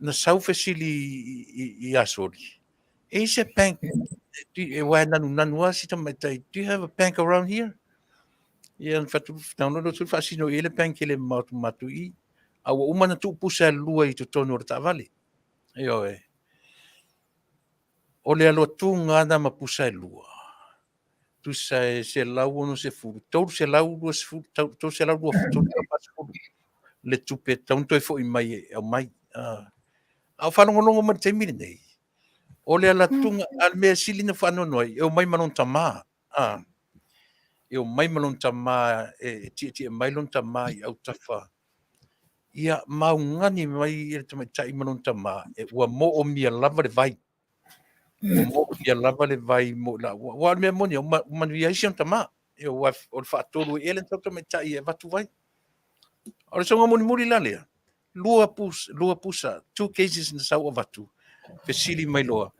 na sau fesili ia Soli, e i ai se bank, aua e nanunanu lava si tamaitai, do you have a bank around here? Ia, na fai atu, download atu faasino i ai le bank e le mamao atu ma matou i i. A ua uma ona tuu pusa e lua i totonu o le taavale. Ioe. O le alu atuga lava ma pusa e lua, tusa e 160, 320, 340 le tupe e tatau ona toe foi mai e aumai. A o faalogologo mai i le taimi lenei, o le alatuga, a o le mea sili ona faanoanoa ai, e omai ma lona tama. E omai ma lona tama, e tietie mai lona tama i autafa. Ia ma augani mai le tamaitai ma lona tama, ua moomia lava le vai. Ua moomia lava le vai mo la. Ua o le mea moni, ua manuia ai si ona tama. Ua o le faatolu e ele tau tamaitai e avatu vai. O le soga mulimuli la lea, lua pusa, lua pusa, two cases na sau avatu, fesili mai loa,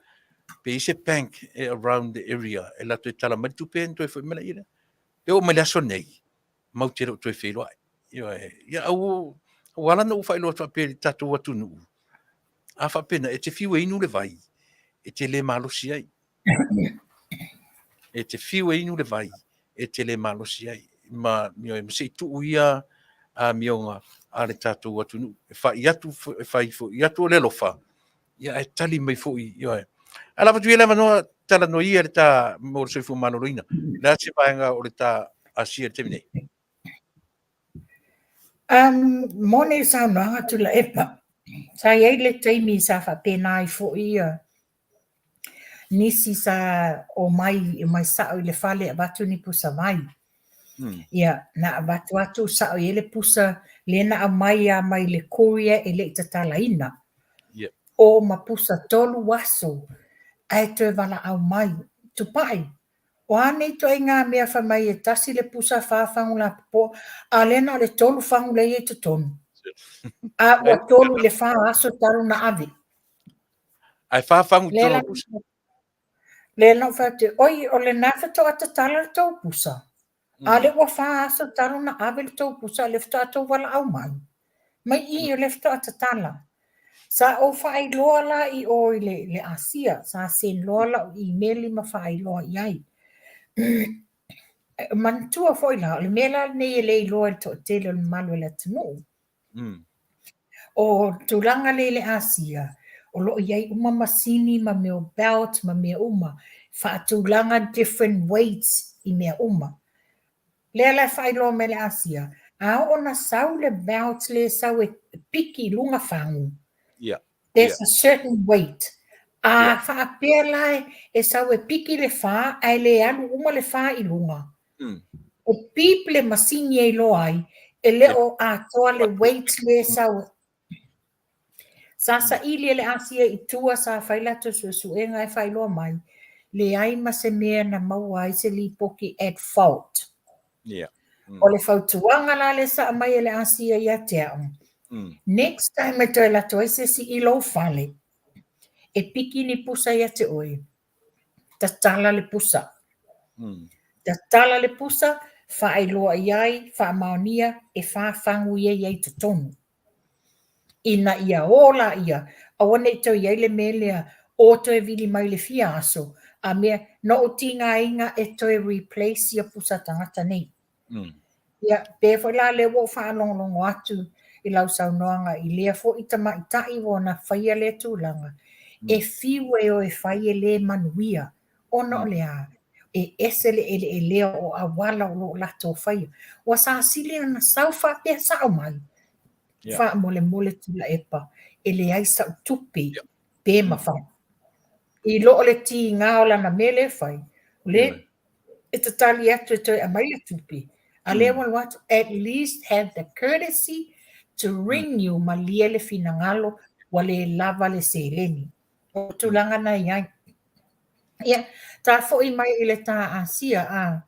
pe i se bank e around the area e latou e tala mai le tupe na toe foi mai la ia. E oo mai le aso nei, mau te le o toe feiloai. Ioe, ia au, ua ala ona ou faailoa atu faapea i le tatou atunuu, a faapena, e te fiu e inu le vai, e te le malosi ai. E te fiu e inu le vai, e te le malosi ai. Ma, ioe, ma se i tuu ia amioga a le tatou atunuu. E fai atu, e fai foi atu o le alofa, ia ae tali mai foi, ioe. Ae lafo atu ia le avanoa, talanoa ia le ta mo le soifua maloloina. O le a se vaega o le ta Asia i le taimi nei? Moni le saunoaga Tuilaepa, sa i ai le taimi sa faapena ai foi ia nisi sa omai, omai sao i le fale e avatu ni pusa vai. Ia, na avatu atu sao i ai le pusa lea na aumai lava mai le courier e le i tatalaina. O ma pusa tolu aso ae toe valaau mai. Tupai, o a nei ituaiga mea fai mai e tasi le pusa fa fagu lapopoa, a o lea na o le tolu fagu lea e i ai i totonu. A ua tolu i le fa aso talu na ave. Ae fa fagu i totonu o le pusa. Lea na ou fai atu, oi, o lena faatoa tatala le tou pusa. A o lea ua fa aso talu na ave le tou pusa, o lea faatoa tou valaau mai. Mai i, o lea faatoa tatala. Sa ou faailoa la i o i le, le Asia, sa send loa lau email ma faailoa i ai. Manatua foi la, o le mea la lenei e le iloa e le toatele o le mamalu o le atunuu. O tulaga lea i le Asia, o lo o i ai uma masini ma mea o belt ma mea uma, faatulaga different weights i mea uma. Lea la e faailoa mai le Asia, a oo na sau le belt lea e sau e piki i luga fagu, there's a certain weight. A faapea la e sau e piki le fa ae le alu uma le fa i luga, E beep le masini e iloa ai e le o atoa le weight lea e sau. Sa saili e le Asia i tua sa fai latou suesuega e faailoa mai, leai ma se mea na maua ai se lipoti at fault. O le fautuaga la lea sa aumai e le Asia ia te au, next time e toe alu atu ai se isi i lou fale, e piki ni pusa ia te oe, tatala le pusa. Tatala le pusa, faailoa i ai, faamaonia, e fa fagu ia i ai i totonu. Ina ia o laia, aua ne i toe i ai le mea lea, o toe vili mai le fia aso, a mea, na ou tigaina e toe replace ia pusa tagata nei. Ia, pe foi la lea ua ou faalogologo atu i lau saunoaga i lea foi tamaitai ua ona faia lea tulaga. E fiu e o e fai e lē manuia, ona o le a? E ese le eleelea o auala o lo o latou faia. Ua sasili ona sau faapea sao mai, faamolemole Tuilaepa, e leai sa'u tupe pe mafai. I lo o le tiga o lana mea lea e fai, o lea e tatali atu e toe aumai le tupe, a lea ua alu atu, at least have the courtesy to ring you, malie le finagalo, ua le lava le seleni. O tulaga na i ai. Ia, ta foi mai i le ta Asia, a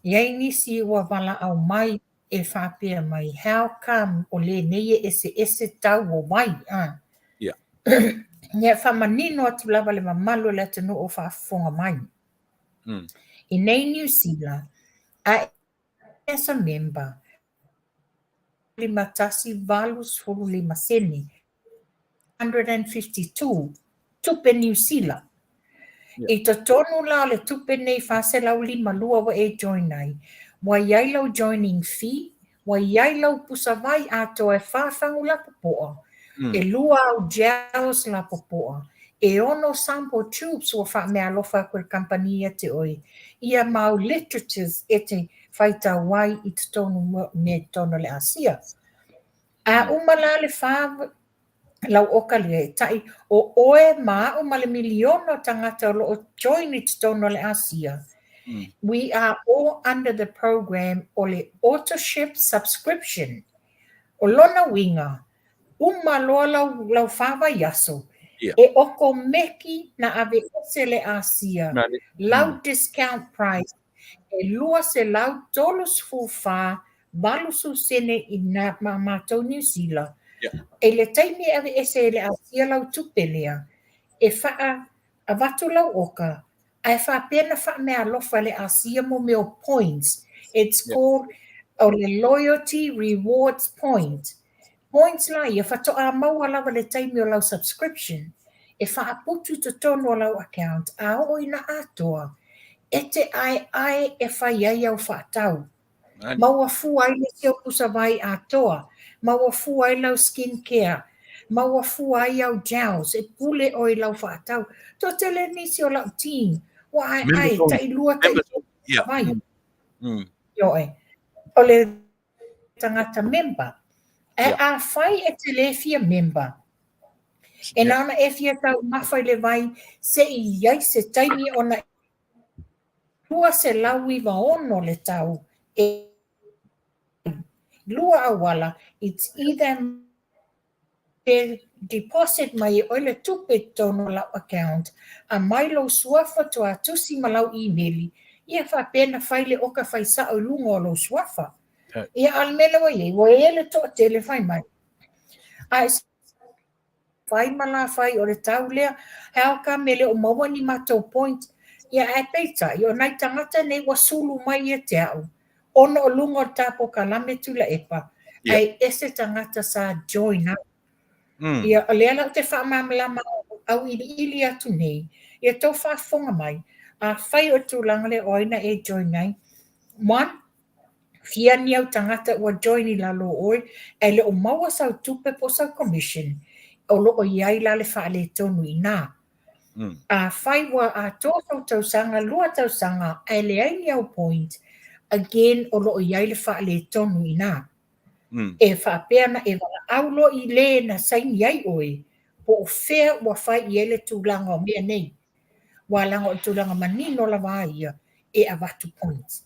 i ai nisi ua valaau mai e faapea mai, how come o lenei e eseese tau o vai, a? Ia, faamanino atu lava le mamalu o le atunuu o faafofoga mai. I nei Niu Sila, a as a member, 51 85 sene, 152 tupe Niu Sila. I totonu la o le tupe nei 452 ua e join ai, ua i ai lau joining fee, ua i ai lau pusavai atoa e fa fagu lapopoa, e lua au gels lapopoa, e ono sample tubes ua faameaalofa atu e le kamupani ia te oe, ia ma au literatures e te faitau ai i totonu mea i totonu o le Asia. A uma la le fa lau oka lea e taʻi, o ʻoe ma aʻu ma le miliona o tagata o lo o join i totonu o le Asia, we are all under the program o le autoship subscription. O lona uiga, uma loa lau, lau fa vaiaso, e okomeki na aveese le Asia, lau discount price e 234 80 sene i nā ma mātou Niu Sila. I le taimi e aveese e le Asia lau tupe lea, e whaa avatu lau oka, ae faapea na faameaalofa e le Asia mo mea o points. It's called o le loyalty rewards point. Points la ia, faatoa maua lava le taimi o lau subscription, e faaputu i totonu o lau account a oo ina atoa, e te aeae e fai ai au faatau. Maua fua ai le isi au pusa vai atoa, maua fua ai lau skin care, maua fua ai au gels, e pule oe i lau faatau. Toatele nisi o lau team, ua aeae, tailua tai vai. Ioe. O le tagata member. Ae afai e te le fia member, e na ona e fia taumafa i le vai se i i ai se taimi ona 296 le tau e lua auala, it's either Pe deposit mai e oe le tupe i totonu o lau account, aumai lou suafa tuatusi ma lau imeli, ia faapea na fai le oka fai sao i luga o lou suafa. Ia a o le mea lea ua i ai, ua i ai le toatele fai mai. A e fai ma la fai o le tau lea, how come e le o maua ni matou point? Ia ae peitai, o nai tagata nei ua sulu mai ia te au, ona o luga o le ta pokalame Tuilaepa, ae ese tagata sa join ai. Ia, o lea la ou te faamalamalama auiliili atu nei, ia tou faafofoga mai, afai o le tulaga lea o ai na e join ai, one, fia ni au tagata ua join i lalo o oe, ae le o maua sau tupe po o sau commission, o lo o i ai la le faaletonu i ina. Afai ua atoa sou tausaga, lua tausaga ae leai ni au point, again o lo o i ai le faaletonu i ina. E faapea na e valaau loa i le na saini ai oe, po o fea ua fai i ai le tulaga o mea nei. Ua leaga o le tulaga manino lava a ia e avatu points.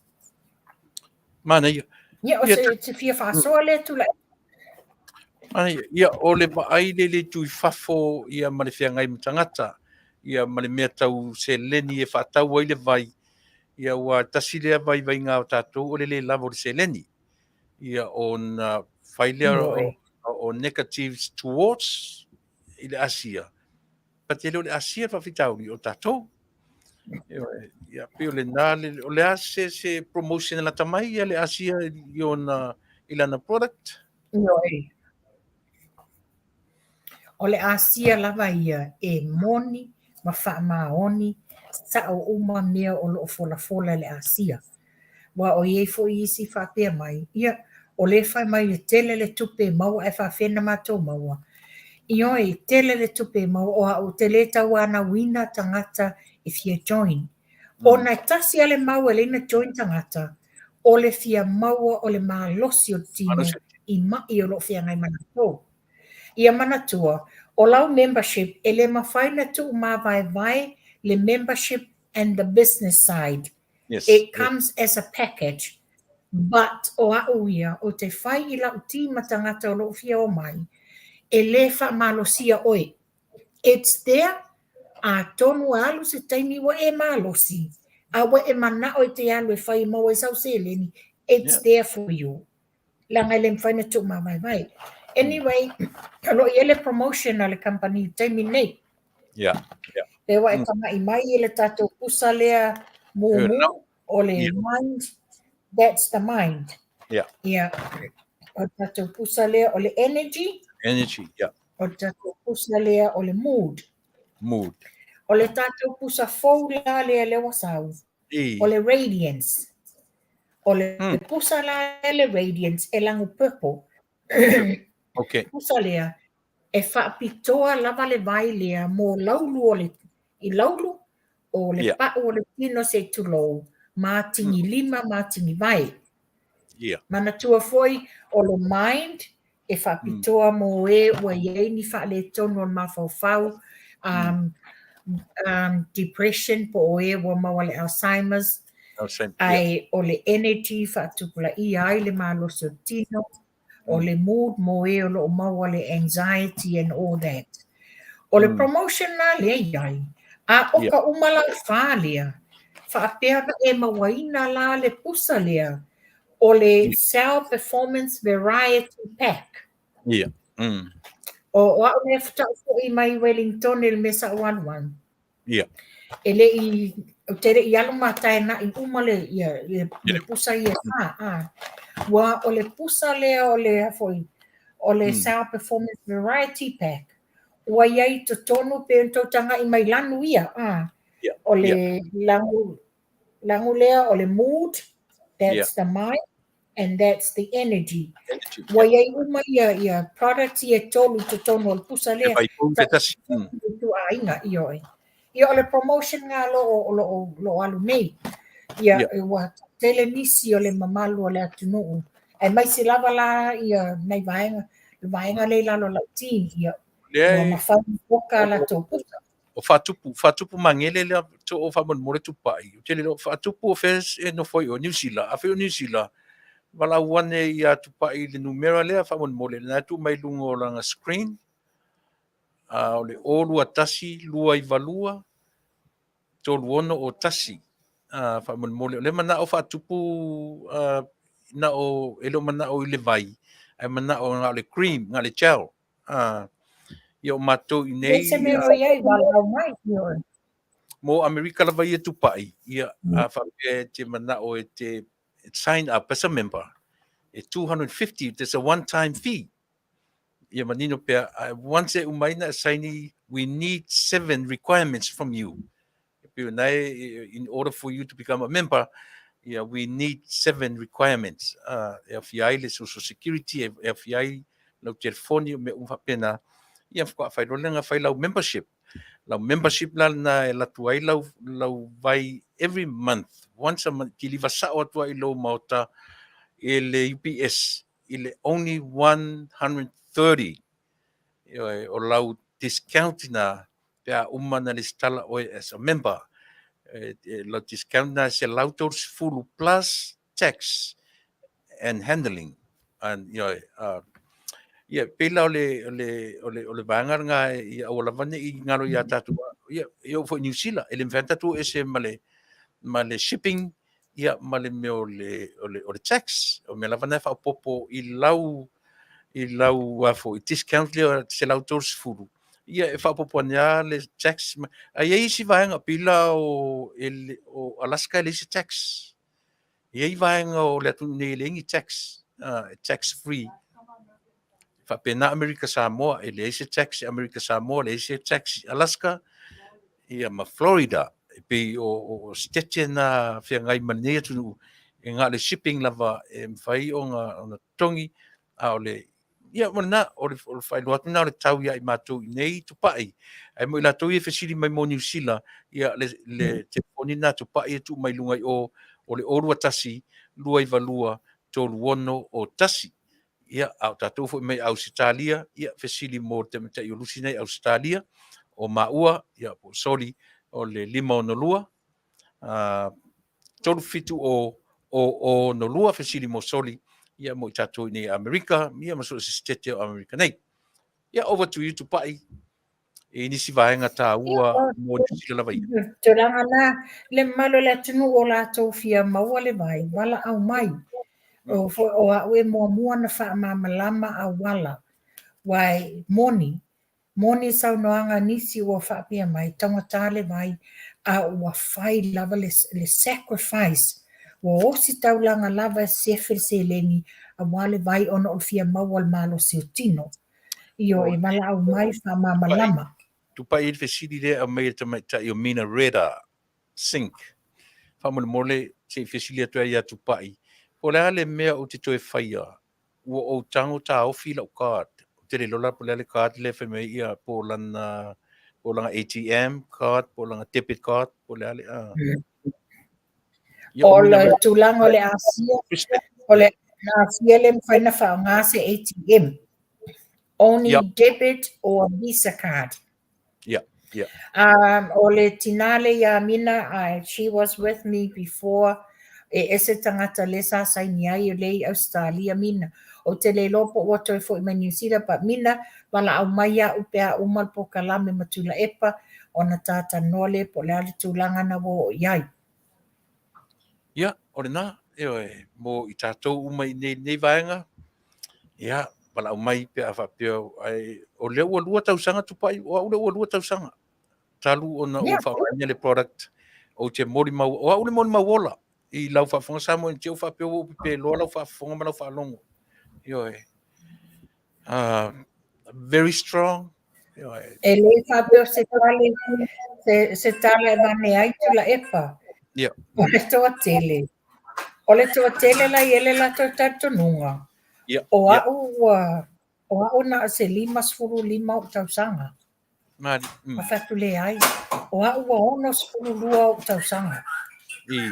Manaia. Ia, o se, se fia faasoa lea Tuilaepa. Manaia. Ia, o le vaai le le tu i fafo ia ma le feagai ma tagata, ia ma le mea tau seleni e faatau ai le vai, ia ua tasi lea vaivaiga o tatou o le le lava o le seleni. Ia ona fai lea o, o negatives towards i le Asia. But e le o le Asia le faafitauli, o tatou. Ia, pei o lena, o le a se, se promotion e lata mai ia le Asia i ona, i lana product? Ioe. O le Asia lava ia e moni ma faamaoni sao uma mea o lo o folafola e le Asia. Aua o i ai foi isi faapea mai, ia, o lea e fai mai e tele le tupe e maua ae faafefea na matou maua? Ioe, tele le tupe e maua o au ou te le tauanauina tagata e fia join. Ona e tasi a le mau e leai na join tagata, o le fia maua o le malosi o le tino i ma'i o lo o feagai ma latou. Ia manatua, o lau membership e le mafai na tuumavaevae le membership and the business side. Yes. It comes as a package. But o a'u ia, ou te fai i la'u team tagata o lo'u fia o mai, e lē faamalosia oe. It's there, atonu e alu se taimi ua e malosi, a ua e mana'o e te alu e fai e maua ai sau seleni, it's there for you. Leaga e le mafai ona tuumavaevae. Anyway, o lo o i ai le promotion a le kamupani i le taimi lenei. Pe ua e taga'i mai i le tatou pusa lea mumu, o le mind, that's the mind. Ia, o le tatou pusa lea o le energy. Energy, yeah. O le tatou pusa lea o le mood. Mood. O le tatou pusa fou la lea lea ua sau, o le radiance. O le pusa la le radiance e lagu purple. Pusa lea e faapitoa lava le vai lea mo laulu o le i laulu o le pa'u o le tino se i tulou ma tigilima ma tigivae. Manatua foi o le mind e faapitoa mo e ua i ai ni faaletonu o le mafaufau, depression po o e ua maua le Alzheimer's, ae o le energy faatupulaia ai le malosi o le tino, o le mood mo e o lo o maua le anxiety and all that. O le promotion la lea i ai, a oka uma la fā lea, faapea ona e mauaina la le pusa lea o le Cell Performance Variety Pack. O au lea faatoa foi mai Wellington i le mea sa ou alu ai. E le i, ou te le i alu ma taena'i uma le, ia, le, le pusa ia e fā. Ua o le pusa lea o le, a foi, o le Cell Performance Variety Pack, ua i ai i totonu pe ona tou taga'i mai lanu ia, O le lagu, lagu lea o le mood, that's the mind, and that's the energy. Energy. Ua i ai uma ia, ia products ia e tolu i totonu o le pusa lea. E vai pou te tasi. Ituaiga, ioe. Ia o le promotion nga lo o lo o lo o alu nei. Ia ua tele nisi o le mamalu o le atunuu. Aemaise lava la ia nai vaega, le vaega lea i lalo o lau team, ia ua mafai ona oka a latou pusa. O faatupu, faatupu magele lea to o faamolemole Tupai. Ou te le iloa, faatupu o fea e nofo ai oe, Niu Sila? Afai o Niu Sila, valaau ane ia Tupai i le numera lea faamolemole, lena e tuu mai i luga o lana screen, a o le 0 2 1 2 9 2 3 6 0 1. A faamolemole, o lea e manao faatupu na o, e le o manao i le vai, ae manao na o le cream, na o le gel. Ia o matou i nei. Se mea o i ai, valaau mai. Mo Amerika lava ia Tupai, ia a faapea e te manao e te sign up as a member, e 250, there's a one time fee. Ia manino pea, once e uma ai na e saini, we need 7 requirements from you. E pei ona e, in order for you to become a member, ia, we need 7 requirements. E aofia ai le social security, e aofia ai lau telefoni, o mea uma faapena. Ia, faatoa fai loa lea ona fai lau membership. Lau membership la lena e alu atu ai lau, lau vai every month, once a month, kiliva sao atu ai i lou maota e le UPS i le only 130. Ioe, o lau discount na pe a uma na lesitala oe as a member. E, lau discount na e 130 plus tax and handling. And, ioe, ia, pei la o le, o le, o le, o le vaega lena ia aua lava ne i galo iā tatou, ia, e oo foi i Niu Sila, e le mafai ona tatou o ese ma le, ma le shipping, ia, ma le mea o le, o le, o le tax. O mea lava na e faaopoopo i lau, i lau a foi, discount lea 130, ia e faaopoopo ane lava le tax. Ae i ai isi vaega, pei la o, e, o Alaska e leai se tax. E i ai vaega o le atunuu nei e leai ni tax, tax free. Faapena Amerika Samoa, e leai se tax i Amerika Samoa, leai se tax i Alaska, ia ma Florida. E pei o, o, o sitete na feagai ma lenei atunuu, e na o le shipping lava e mafai ona, ona totogi, a o le Ia, mo lena, o le, o le faailoa atu lena o le tau ia i matou i nei Tupai. Ae mo i latou ia e fesili mai mo Niu Sila, ia, le, le telefoni lena a Tupai e tuu mai luga i o, o le 021 292 3601. Ia, a o tatou foi mai Ausetalia, ia, fesili mo le tamaitai o Lusi nei Ausetalia, o maua, ia, po o Soli, o le 562 37 o o 02, fesili mo Soli, ia, mo i tatou i nei Amerika, ia, ma so o se sitete o Amerika nei. Ia, over to you, Tupai, i nisi vaega taua mo Niu Sila lava ia. Tulaga na, le mamalu o le atunuu o latou fia maua le vai, valaau mai. O, foi, o au e muamua na faamalamalama auala. Aua e moni, moni saunoaga a nisi ua faapea mai, taugata le vai, a ua fai lava le, le sacrifice. Ua ositaulaga lava e sefe le seleni aua le vai ona o le fia maua o le malosi o tino. Ioe, valaau mai faamalamalama. Tupai i le fesili lea e aumai e le tamaitai o Mina Reda Sink. Faamolemole, se i fesili atu ai ia Tupai, po o le a le mea ou te toe faia ua ou tago taofi lau card. Ou te le iloa la po o le a le card lea e fai mai ai ia po o lana po o lana ATM card po o lana debit card po o le a le a. Ia, o le tulaga o le Asia, o le Asia le mafai na faaaoga se ATM. Only yep. debit or Visa card. Yeah. Yeah. O le tina le ia Mina, she was with me before, e ese tagata le sa saini ai o le i Australia Mina. Ou te le iloa po ua toe foi mai New Zealand, but Mina, valaau mai iaʻu pe a uma le pokalame ma Tuilaepa, ona ta talanoa lea po o le a le tulaga na ua oo i ai. Ia, o lena, ioe, mo i tatou uma i nei, nei vaega, ia, valaau mai pe a faapea, ai, o lea ua lua tausaga Tupai, o au lea ua lua tausaga, talu ona ou faaaogaina le product, ou te molimau, o au le molimau ola i lau faafofoga Samoa, ne i te i ua faapea ua ou pepeloa lau faafofoga ma lau faalogo. Ioe. Very strong. E le faapea o se tala, se, se tala e vane ai Tuilaepa. Yeah. O le toatele. O le toatele la i ai le latou talitonuga. Yeah. O au ua, o au na o se 55 ou tausaga. Mali. Ma fai atu leai. O au ua 62 ou tausaga. I.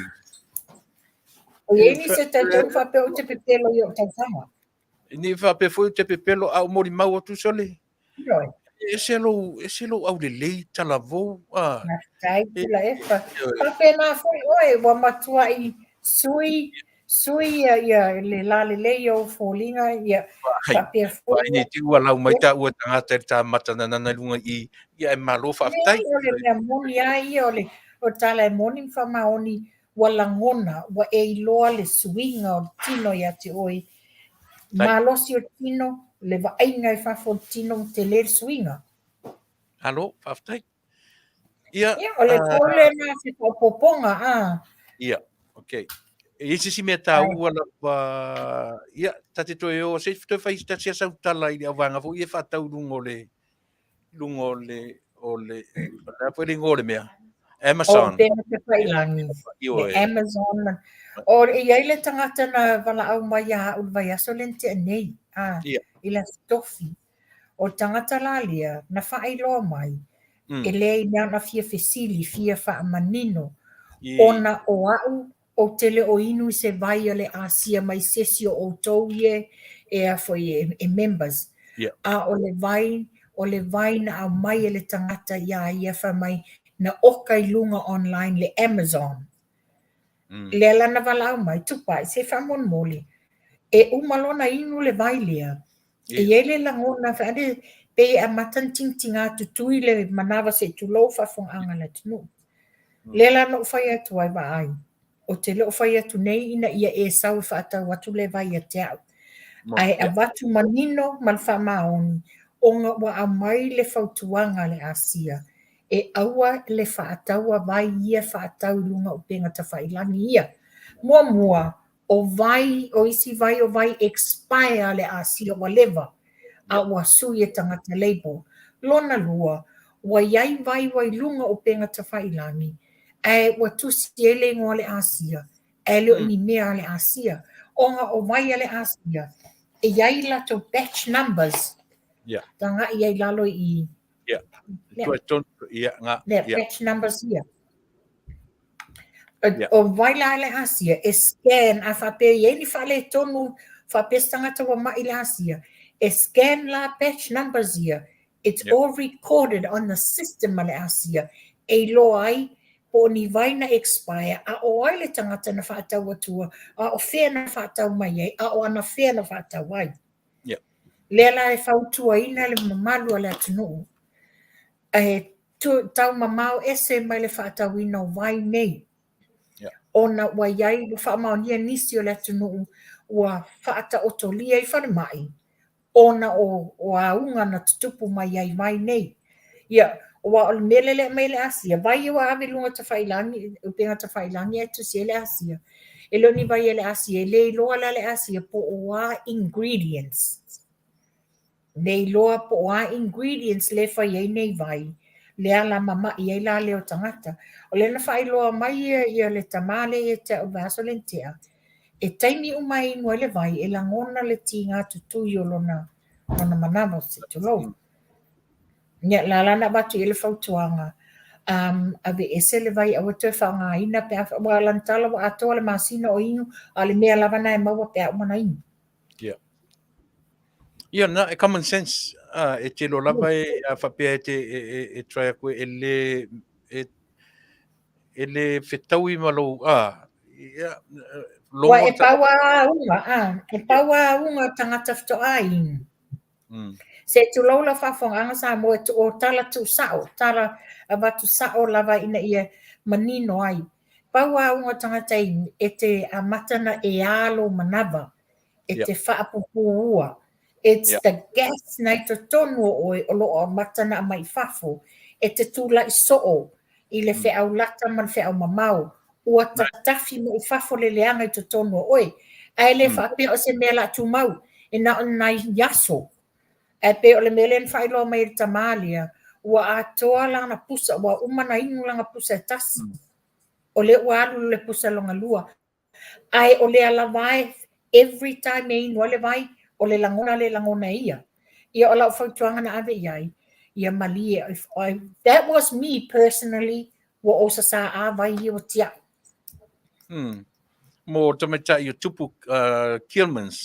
O i ai nisi e talitonu faapea ou te pepelo i ou tausaga. Ne i faapea foi ou te pepelo a ou molimau atu sole. Ioe. Ese lou, ese lou aulelei, talavou. Ah. Faafetai, Tuilaepa. Faapena foi oe, ua matuai sui, sui ia, ia le lalelei o ou foliga, ia faapea foi. Vaai ne i te i ua lau mai taua tagata i le ta mata nanana i luga i i, ia e malo faafetai. Leai, o le mea moni lava ia, o le, o le tala e moni ma faamaoni, ua lagona, ua e iloa le suiga o le tino ia te oe, malosi o le tino, le vaaiga i fafo o le tino, ua tele le suiga. Malo, faafetai. Ia, ia o le tolu lena se faaopoopoga, a. Ia, okay. E i ai se isi mea taua lava, ia, ta te toe o, se i toe fai tasi lava sau tala i le auvaega foi ia e faatau i luga o le, luga o le, o le, o le a foi le igoa o le mea? Amazon. O Upega Tafailangi. Le Amazon. O e i ai le tagata na valaau mai ia au i le vaiaso lea na tea nei, a, i le Aso Tofi. O le tagata la lea, na faailoa mai, e leai mea ona fia fesili, fia faamanino, ona o au Ou te le o inu i se vai a le Asia mai se isi o outou ia e a foi e members. Yeah. A o le vai, o le vai na aumai e le tagata iā ia fai mai na oka i luga online le Amazon. Lea la na valaau mai, Tupai, se faamolemole, e uma loa na inu le vai lea, e i ai le lagona, pei e amata ona tigatiga tutui le manava se i tulou faafofogaaga a le atunuu. Lea la na ou fai atu ai, vaai, ou te le o fai atu nei ina ia e sau e faatau atu le vai ia te au, ae avatu manino ma le faamaoni, ona ua aumai le fautuaga a le Asia, e aua le faataua vai ia faatau i luga o upega tafailangi ia. Muamua, o vai, o isi vai o vai expire a le Asia ua leva, a ua sui e tagata label. Lona lua, ua i ai vai ua i luga o upega tafailangi, ae ua tusi ai le igoa o le Asia, ae le o ni mea a le Asia. Ona o vai a le Asia, E i ai latou batch numbers. Yeah. Tagai ai lalo i Yeah. Yeah. Tonu, yeah, nga, yeah. Batch numbers ia. Yeah. O vai la le Asia, e scan, a faapea i ai ni faaletonu, faapea se tagata ua mai le Asia, e scan la batch numbers ia, it's yeah. all recorded on the system a le Asia, e iloa ai po o ni vai na expire, a o ai le tagata na faatau atua, a o fea na faatau mai ai, a o anafea na faatau ai. Yeah. Lea la e fautuaina le mamalu o le atunuu, e taumamao ese mai le faatauina o vai nei. Yeah. Ona ua i ai, ua faamaonia nisi o le atunuu ua faataotolia i falemai, ona o, o auga na tutupu mai ai vai nei. Ia, aua o le mea lea le aumai e le Asia, vai ia ua ave i luga o tafailagi, upega tafailagi ae tusi ai le Asia. E le o ni vai a le Asia, e le iloa la le Asia po o a ingredients. Le iloa po o a ingredients le fai ai nei vai, lea la mama'i ai la leo tagata. O lea na faailoa mai ia, ia le tamā lea ia te au vaiaso lea na tea, e taimi uma e inu ai le vai, e lagona le tiga tutui o lona, lona manawa, se i tulou. Ia, la la na avatu i ai le fautuaga, um, aveese le vai aua toe faaaogaina pe a, aua o lana tala ua atoa le masina o inu, a o le mea lava na e maua pe a uma na inu. Ia. Ia, na, e common sense, ah, e te iloa lava e, a faapea e te, e, e, e try aku e le, e, e le fetaui ma lou, ah, ia, logo... Ua e pau a auga, ah, e pau a auga tagata faatoa inu. Se tulou lau faafofogaaga Samoa e o tala tuusao, tala avatu sao lava ina ia manino ai. Pau auga tagata inu e te amata na e ā lou manava, e te faapupū ua. It's the gas na i totonu o oe o lo o amata na aumai i fafo, e te tula'i soo i le feau lata ma le feau mamao, ua tatafi mai i fafo le leaga i totonu o oe. Ae le faapea o se mea la tumau, e na o nai aso. Ae pei o le mea lea na faailoa mai e le tamā lea, ua atoa lana pusa, ua uma na inu lana pusa e tasi. O lea ua alu le pusa lona lua. Ae o lea lava e, every time e inu ai le vai, o le lagona lea e lagona e ia. Ia o lau fautuaga na ave i ai, ia malie, if I, that was me personally, ua ou sasā a vai ia ua tiaʻi. Mo tamaitai o tupu Kilmans,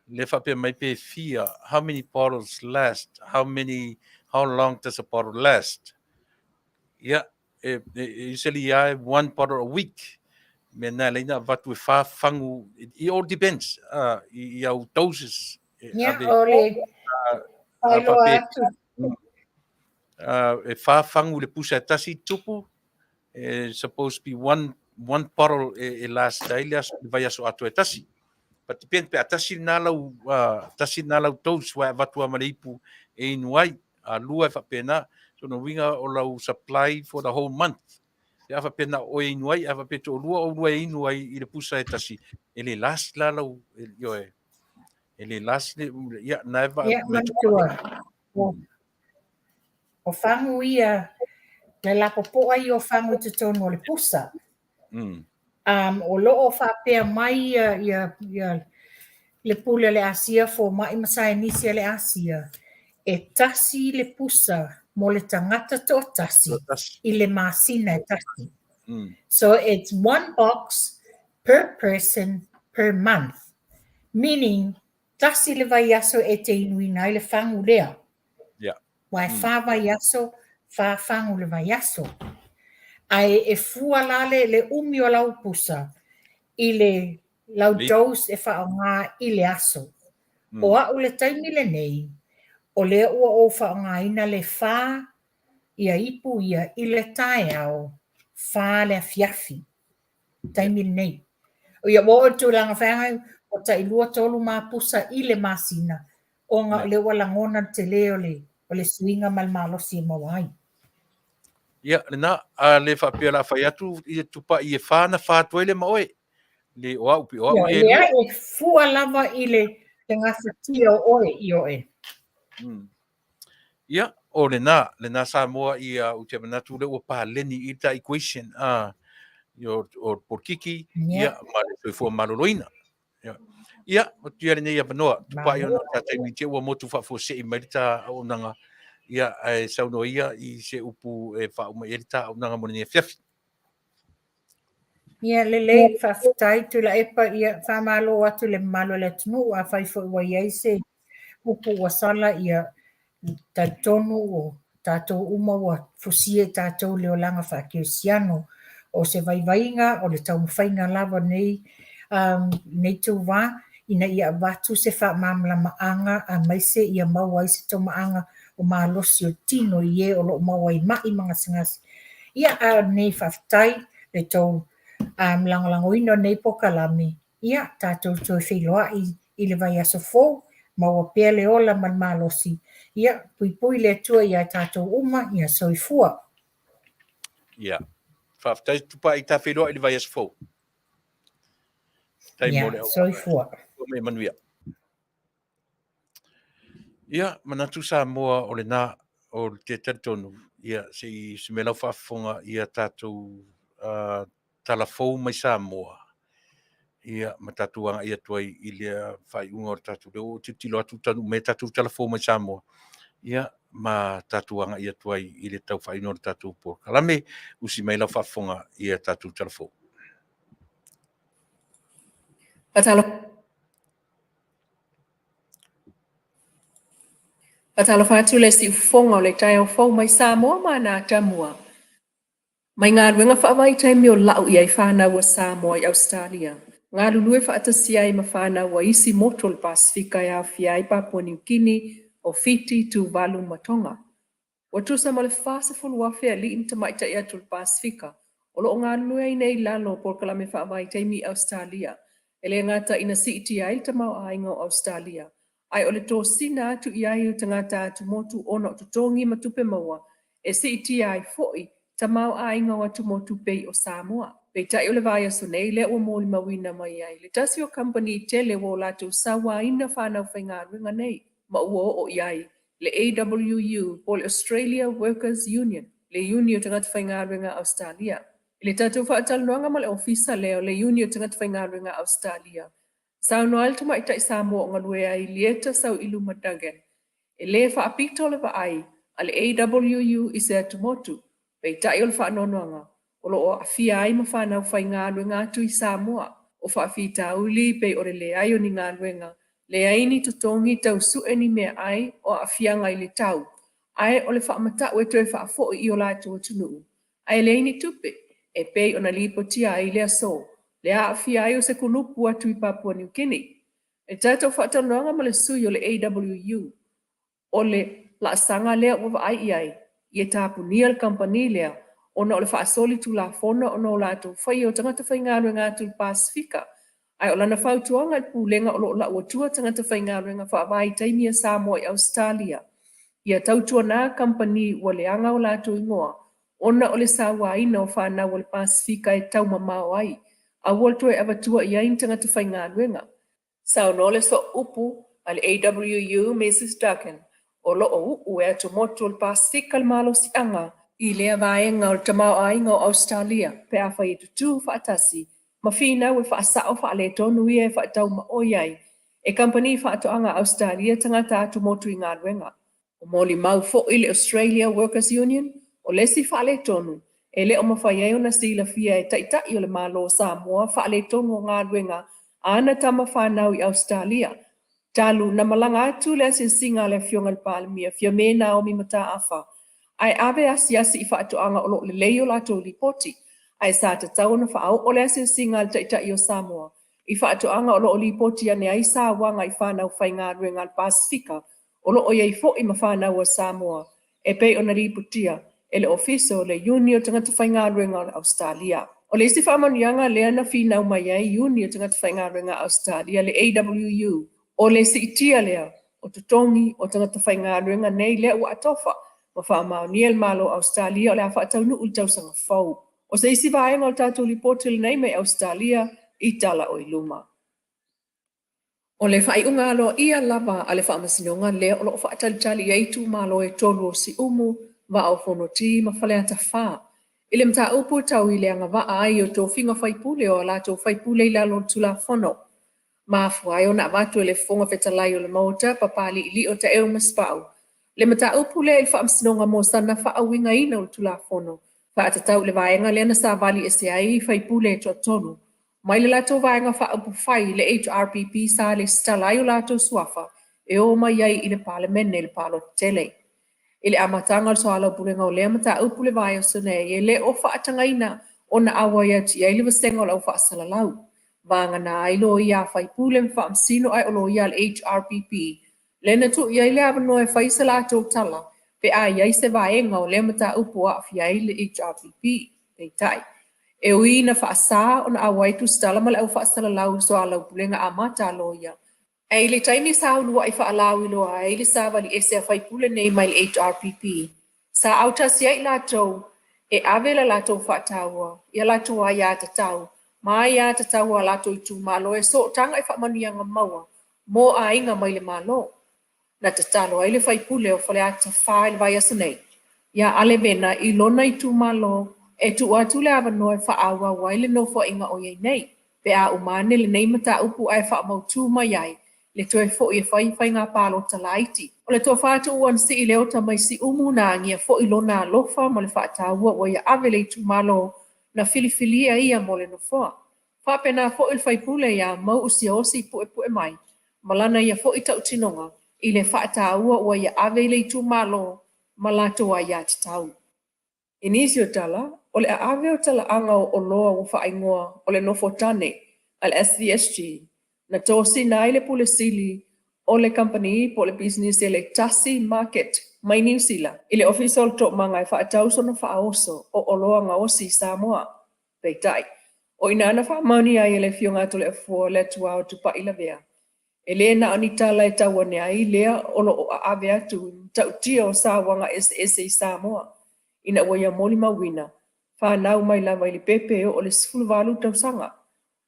le faapea mai pe fia, how many bottles last, how many, how long does a bottle last? Ia, e, e, usually ia one bottle a week. Me nā leina avatu e whā whangu, it, it all depends i, i au doses. E, Ia, o le whailoa atu. E whā whangu le pusa e tasi tupu, e supposed to be one, one bottle e, e last ai le aso, le vai aso atu e tasi. But depend pe a tasi nā lau, tasi nā lau dose wa avatu a ma le ipu e inu ai, a lua e faapena, so lona uiga o lau supply for the whole month. Pe a faapea na o oe e inu ai, a faapea toalua oulua e inu ai i le pusa e tasi, e le last la lau, ioe, e le last le, ia, na e va... Ia, manatua, o fagu ia, le lapopoa ia o fagu i totonu o le pusa. Um, o lo o faapea mai ia, ia, ia le pule a le Asia, fomai ma saienisi a le Asia, e tasi le pusa mo le tagata toatasi i le masina e tasi. So it's one box per person per month, meaning tasi le vaiaso e te inuina ai le fagu lea. Yeah. Aua e whā vaiaso, whā fagu le vaiaso. Ae e fua la le, le umi o lau pusa i le lau dose e faaaoga i le aso. O au le taimi lenei, o lea ua ou faaaogaina le whā ia ipu ia i le taeao, whā le afiafi. Taimi lenei. Ia, ua oo i le tulaga feagai, ua tailua tolu mapusa i le masina, ona o lea ua lagona le tele o le, o le suiga ma le malosi e maua ai. Ia, lena, a le faapea o le a fai atu ia tupai e whā na whā atu ai le ma oe. Le o au, o au Ia, e leai, e fua lava i le, le gafatia o oe i oe. Ia, o lena, lena Samoa ia ou te manatu lea ua paleni i ta equation a o, o polokiki, ia, ma le soifua maloloina. Ia, ia matua lenei avanoa, tupai ona ta taimi te ua motu faafuasei mai le ta auaunaga, ia, ae saunoa ia i se upu e faauma i ai le ta auaunaga mo lenei afiafi. Ia, lelei, faafetai Tuilaepa, ia, faamalo atu i le mamalu o le atunuu, afai foi ua i ai se upu ua sala, ia, talitonu o tatou uma ua fusia i tatou le olaga faakerisiano. O se vaivaiga o le taumafaiga lava o lenei, lenei ituvā ina ia avatu se faamalamalamaga aemaise ia maua ai se tomaaga o malosi o tino i e o lo o maua ai mai ma gasegase. Ia, a o lenei faafetai le tou lagolagoina o lenei polokalame. Ia, tatou toe feiloai i le vaiaso fou, maua pea le ola ma le malosi. Ia, puipui le Atua ia tatou uma, ia soifua. Ia, faafetai Tupai, ta feiloai i le vaiaso fou. Faafetai mo le Soifua. Ia manuia. Ia, manatu Samoa o lena, o te talitonu, ia, se i se mea lau faafofoga ia tatou uh, tala fou mai Samoa, ia, ma tatou agai atu ai i le faaiuga o le tatou leo, o tilotilo atu taunuu mai tatou tala fou mai Samoa, ia, ma tatou agai atu ai i le tau faaiuga o le tatou polokalame, usi mai lau faafofoga ia tatou tala fou. Faatalofa atu le siufofoga o le taeao fou mai Samoa ma ana atamua. Mai galuega faavaitaimi o lau i ai fanau a Samoa i Ausetalia, galulue faatasi ai ma fanau a isi motu o le Pasefika e aofia ai Papua Niu Kini, o Fiti, Tuvalu ma Tonga. Ua tusa ma le 40,000 alii ma tamaitai atu o le Pasefika o lo o galulue ai nei i lalo o polokalame faavaitaimi i Ausetalia, e le gata ina siitia ai le tamaoaiga o Ausetalia, ae o le tosina atu i ai o tagata atumotu ona o totogi ma tupe maua e siitia ai foi tamaoaiga o atumotu pei o Samoa. Peitai o le vaiaso nei lea ua molimauina mai ai le tasi o kamupani tele ua o latou sauaina fanau faigaluega nei ma ua oo i ai le AWU po o le Australia Workers Union, le Iuni o Tagata Faigaluega a Ausetalia. I le tatou faatalanoaga ma le Ofisa lea o le Iuni o Tagata Faigaluega a Ausetalia, saunoa ai le tamaitai Samoa o galue ai, Lieta Sauiluma Duggan, e le faapito le vaai a le AWU i se atumotu, peitai o le faanoanoaga, o lo o aafia ai ma fanau faigaluega atu i Samoa. O faafitauli pei o le leai o ni galuega, leai ni totogi tau sue ni meaai, o aafiaga i le tau, ae o le faamatau e toe faafoi i o latou atunuu, ae leai ni tupe, e pei ona lipotia ai i le aso, le aafia ai o se kulupu atu i Papua New Guinea. I le tatou faatalanoaga ma le sui o le AWU, o le laasaga lea ua vaai i ai, ia tapunia le kamupani lea ona o le faasoli tulafono ona o latou faia o tagata faigaluega atu i le Pasefika. Ae o lana fautuaga i le Pulega o lo o lau atua tagata faigaluega faavaitaimi a Samoa i Ausetalia, ia tautuana kamupani ua leaga o latou igoa ona o le sauaina o fanau a le Pasefika e taumamao ai, aua le toe avatua i ai ni tagata faigaluega. Saunoa le sooupu a le AWU Mrs Duggan, o lo o uu e atumotu o le Pasefika le malosiaga i lea vaega o le tamaoaiga o Ausetalia pe afai e tutū faatasi ma finau e faasao faaletonu ia e faataumaoi ai e kamupani faatoaga a Ausetalia tagata atumotu i galuega. Ua molimau foi le Australia Workers Union, o le isi faaletonu e le o mafai ai ona silafia e Taitai o le Malo o Samoa faaletonu o galuega a ana tama fanau i Ausetalia, talu na malaga atu le asiasiga a le Afioga i le Palemia Fiame Naomi Mataafa ae ave asiasi i faatoaga o lo o lelei o latou lipoti, ae sa tatau ona faaoo le asiasiga a le Taitai o Samoa i faatoaga o lo o lipoti ane ai sauaga i fanau faigaluega a le Pasefika o lo o i ai foi ma fanau a Samoa e pei ona lipotia e le Ofisa o le Iuni o Tagata Faigaluega o le Ausetalia. O le isi faamanuiaga lea na finau mai ai Iuni o Tagata Faigaluega a Ausetalia, le AWU, o le siitia lea o totogi o tagata faigaluega nei lea ua atofa ma faamaonia e le Malo o Ausetalia o le a faataunuu i le tausaga fou. O se isi vaega o le tatou lipoti lenei mai Ausetalia i tala o i luma. O le faaiuga aloaia lava a le Faamasinoga lea o lo o faatalitali i ai itumalo e tolu o Siumu, Vaa o Fonoti ma Faleata 4 i le mataupu tau i le agavaa ai o tofiga faipule o a latou faipule i lalo o le Tulafono. Mafua ai ona avatu e le Fofoga Fetalai o le Maota, Papaliilii o Taeu ma Sipau, le mataupu lea i le Faamasinoga mo sana faauigaina o le Tulafono faatatau i le vaega lea na savali ese ai faipule e toatolu mai le latou vaega faaupufai le HRPP sa lesitala ai o latou suafa e o mai ai i le Palemene i le palota tele. I le amataga o le soalaupulega o lea mataupu le vaiaso nei, e le o faatagaina ona auai atu i ai le vasega o le au faasalalau, vagana ai loia a faipule ma faamasino ae o loia a le HRPP lea na tuu i ai le avanoa e fai se latou tala pe a i ai se vaega o lea mataupu o aafia ai le HRPP. Peitai, e ui ina faasa ona auai tusitala ma le au faasalalau i soalaupulega amata a loia, ae i le taimi sa uluai faalauiloa ai le savali ese a faipule nei mai le HRPP, sa autasi ai i latou e ave le latou faataua i a latou aiatatau ma aiatatau a latou itumalo e sootaga i faamanuiaga maua mo aiga mai le Malo. Na tatalo ai le faipule o Faleata 4 i le vaiaso nei iā Ale Vena i lona itumalo e tuu atu le avanoa e faaauau ai le nofoaiga o i ai nei pe a uma ane lenei mataupu ae faamautū mai ai le toe foi e fai faiga palota laiti. O le tofa tuua na sii Leota mai Siumu na agia foi lona alofa ma le faataua ua ia ave le itumalo na filifilia ia mo le nofoa. Faapena foi le faipule iā Mau'u Siaosi Puepue mai ma lana ia foi tautinoga i le faataua ua ia ave i le itumalo ma latou aiatatau. I nisi o tala, o le aave o talaaga o oloa ua faaigoa o le nofo tane a le SVSG na tosina ai le Pule Sili o le kamupani po o le pisinisi a le Tasi Market mai Niu Sila i le Ofisa o le Toomaga e faatau sona faaoso o oloa gaosi i Samoa. Peitai, o i ina na faamaonia ai e le Afioga a Toleafoa le Atuao o Tupai Lavea, e le na o ni tala e tau ane ai lea o lo o aave atu i matautia o sauaga eseese i Samoa ina ua ia molimauina, fanau mai lava i le pepe e oo i le 18 tausaga.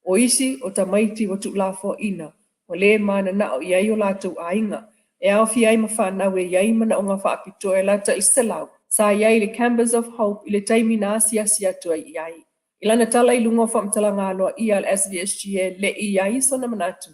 O isi o tamaiti ua tuulafoaina, ua le mananao i ai o latou aiga, e aofia ai ma fanau e i ai manaoga faapitoa e lata i le 100 sa i ai i le Campus of Hope i le taimi na asiasi atu ai i ai. I lana tala i luga o faamatalaga aloaia a le SVSG e le i i ai sona manatu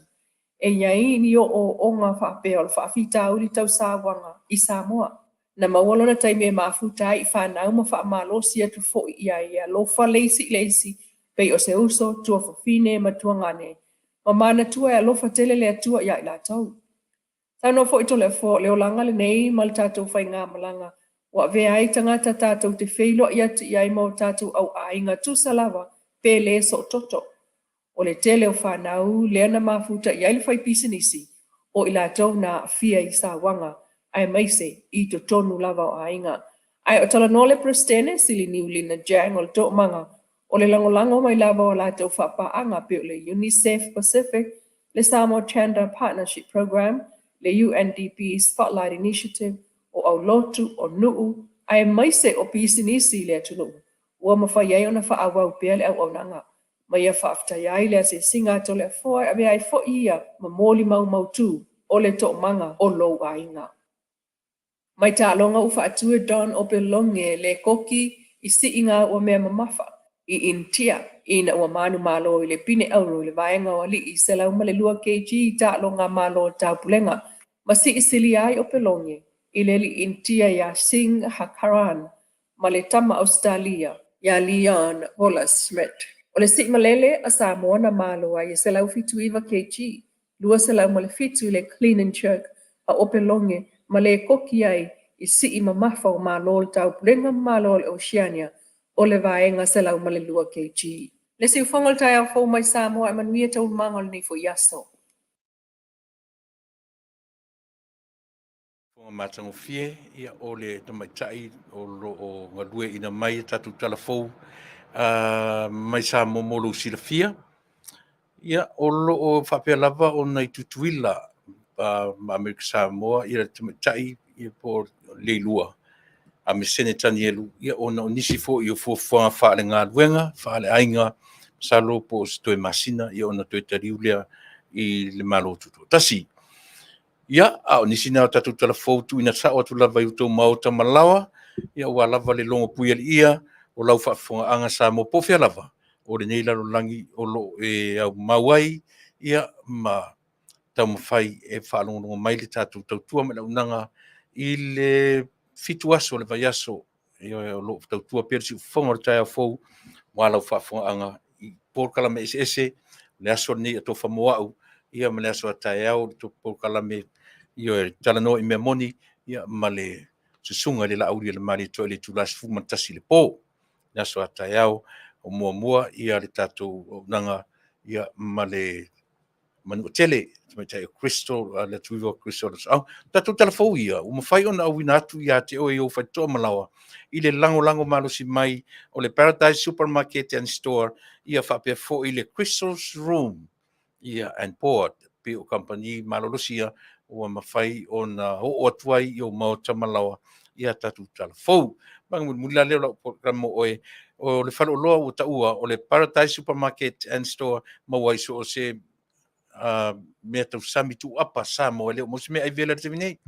e i ai ni ooooga faapea o le faafitauli tau sauaga i Samoa. Na maua lona taimi e mafuta ai i fanau ma faamalosi atu foi i ai e alofa le isi i le isi pei o se uso, tuafafine ma tuagane, ma manatua e alofa tele le Atua iā i latou. Saunoa foi Toleafoa o le olaga lenei ma le tatou faigamalaga ua avea ai tagata tatou te feiloai atu i ai ma o tatou auaiga tusa lava pe le soototo. O le tele o fanau lea na mafuta i ai le fai pisinisi o i latou na aafia i sauaga aemaise i totonu lava o aiga. Ae o talanoa le Peresetene Sili Niulina Jang o le Toomaga o le lagolago mai lava o a latou faapaaga pei o le UNICEF Pacific, le Samoa Gender Partnership Programme, le UNDP Spotlight Initiative, o aulotu, o nuu, aemaise o pisinisi i le atunuu ua mafai ai ona faaauau pea le auaunaga. Ma ia faafetaia ai le asiasiga a Toleafoa e avea ai foi ia ma molimau mautu o le toomaga o lou aiga. Mai taaloga ua faatu e Don Opeloge le koki i siiga ua mea mamafa i Initia ina ua manumalo i le pine auro i le vaega o alii 102 kg i taaloga Malo o Taupulega ma siisilia ai Opeloge i le alii Initia iā Singh Harkaran ma le tama Ausetalia iā Leon Wallace-Smit. O le sii malele a Samoa na malo ai e 179 kg, 207 i le clean and jerk a Opeloge ma le koki ai i sii mamafa o Malo o le Taupulega ma Malo o le Oceania o le vaega 102 kg. Le siufogo o le taeao fou mai Samoa e manuia taualumaga o lenei foi aso. Fofoga matagofie, ia, o le tamaitai o lo o galueaiina mai a tatou tala fou mai Samoa mo lou silafia. Ia, o lo o faapea lava ona i Tutuila ma Amerika Samoa ia le tamaitai ia po o Leilua a Mesene Tanielu, ia ona o nisi foi o fuafuaga faalegaluega, faaleaiga, masalo po o se toe masina ia ona toe taliu lea i le Malo Tutoatasi. Ia, a o nisi na o tatou tala fou tuuina sao atu lava i outou maota ma laoa, ia aua lava le logo puialiia o lau faafofogaaga Samoa po o fea lava o lenei lalolagi o lo o e aumau ai. ia, ma taumafai e faalogologo mai le tatou tautua ma le auaunaga i le 7 aso o le vaiaso. Ioe, o lo o tautua pea le siufofoga o le taeao fou aua lau faafofogaaga i polokalame eseese, le aso lenei a Tofa mo Au, ia ma le aso a taeao le polokalame, ioe, Talanoa i Mea Moni, ia ma le susuga i le Laauli a le Malietoa i le itula e 11 i le po. Le aso a taeao o muamua ia le tatou auaunaga ia ma le Manuatele, tamaitai o Crystal, le Atuiva o Crystal Losoau. Tatou tala fou ia, ua mafai ona auina atu ia te oe i ou faitotoa ma laoa i le lagolago malosi mai o le Paradise Supermarket and Store, ia faapea foi le Crystal's Room ia and Board, pei o kamupani malolosi ia ua mafai ona oo atu ai i ou maota ma laoa ia tatou tala fou. Vaega mulimuli la lea o lau polokalame mo oe, o le faleoloa ua taua o le Paradise Supermarket and Store, maua ai so o se mea tausami tuuapa Samoa, e le o maua se mea ai vela i le taimi nei.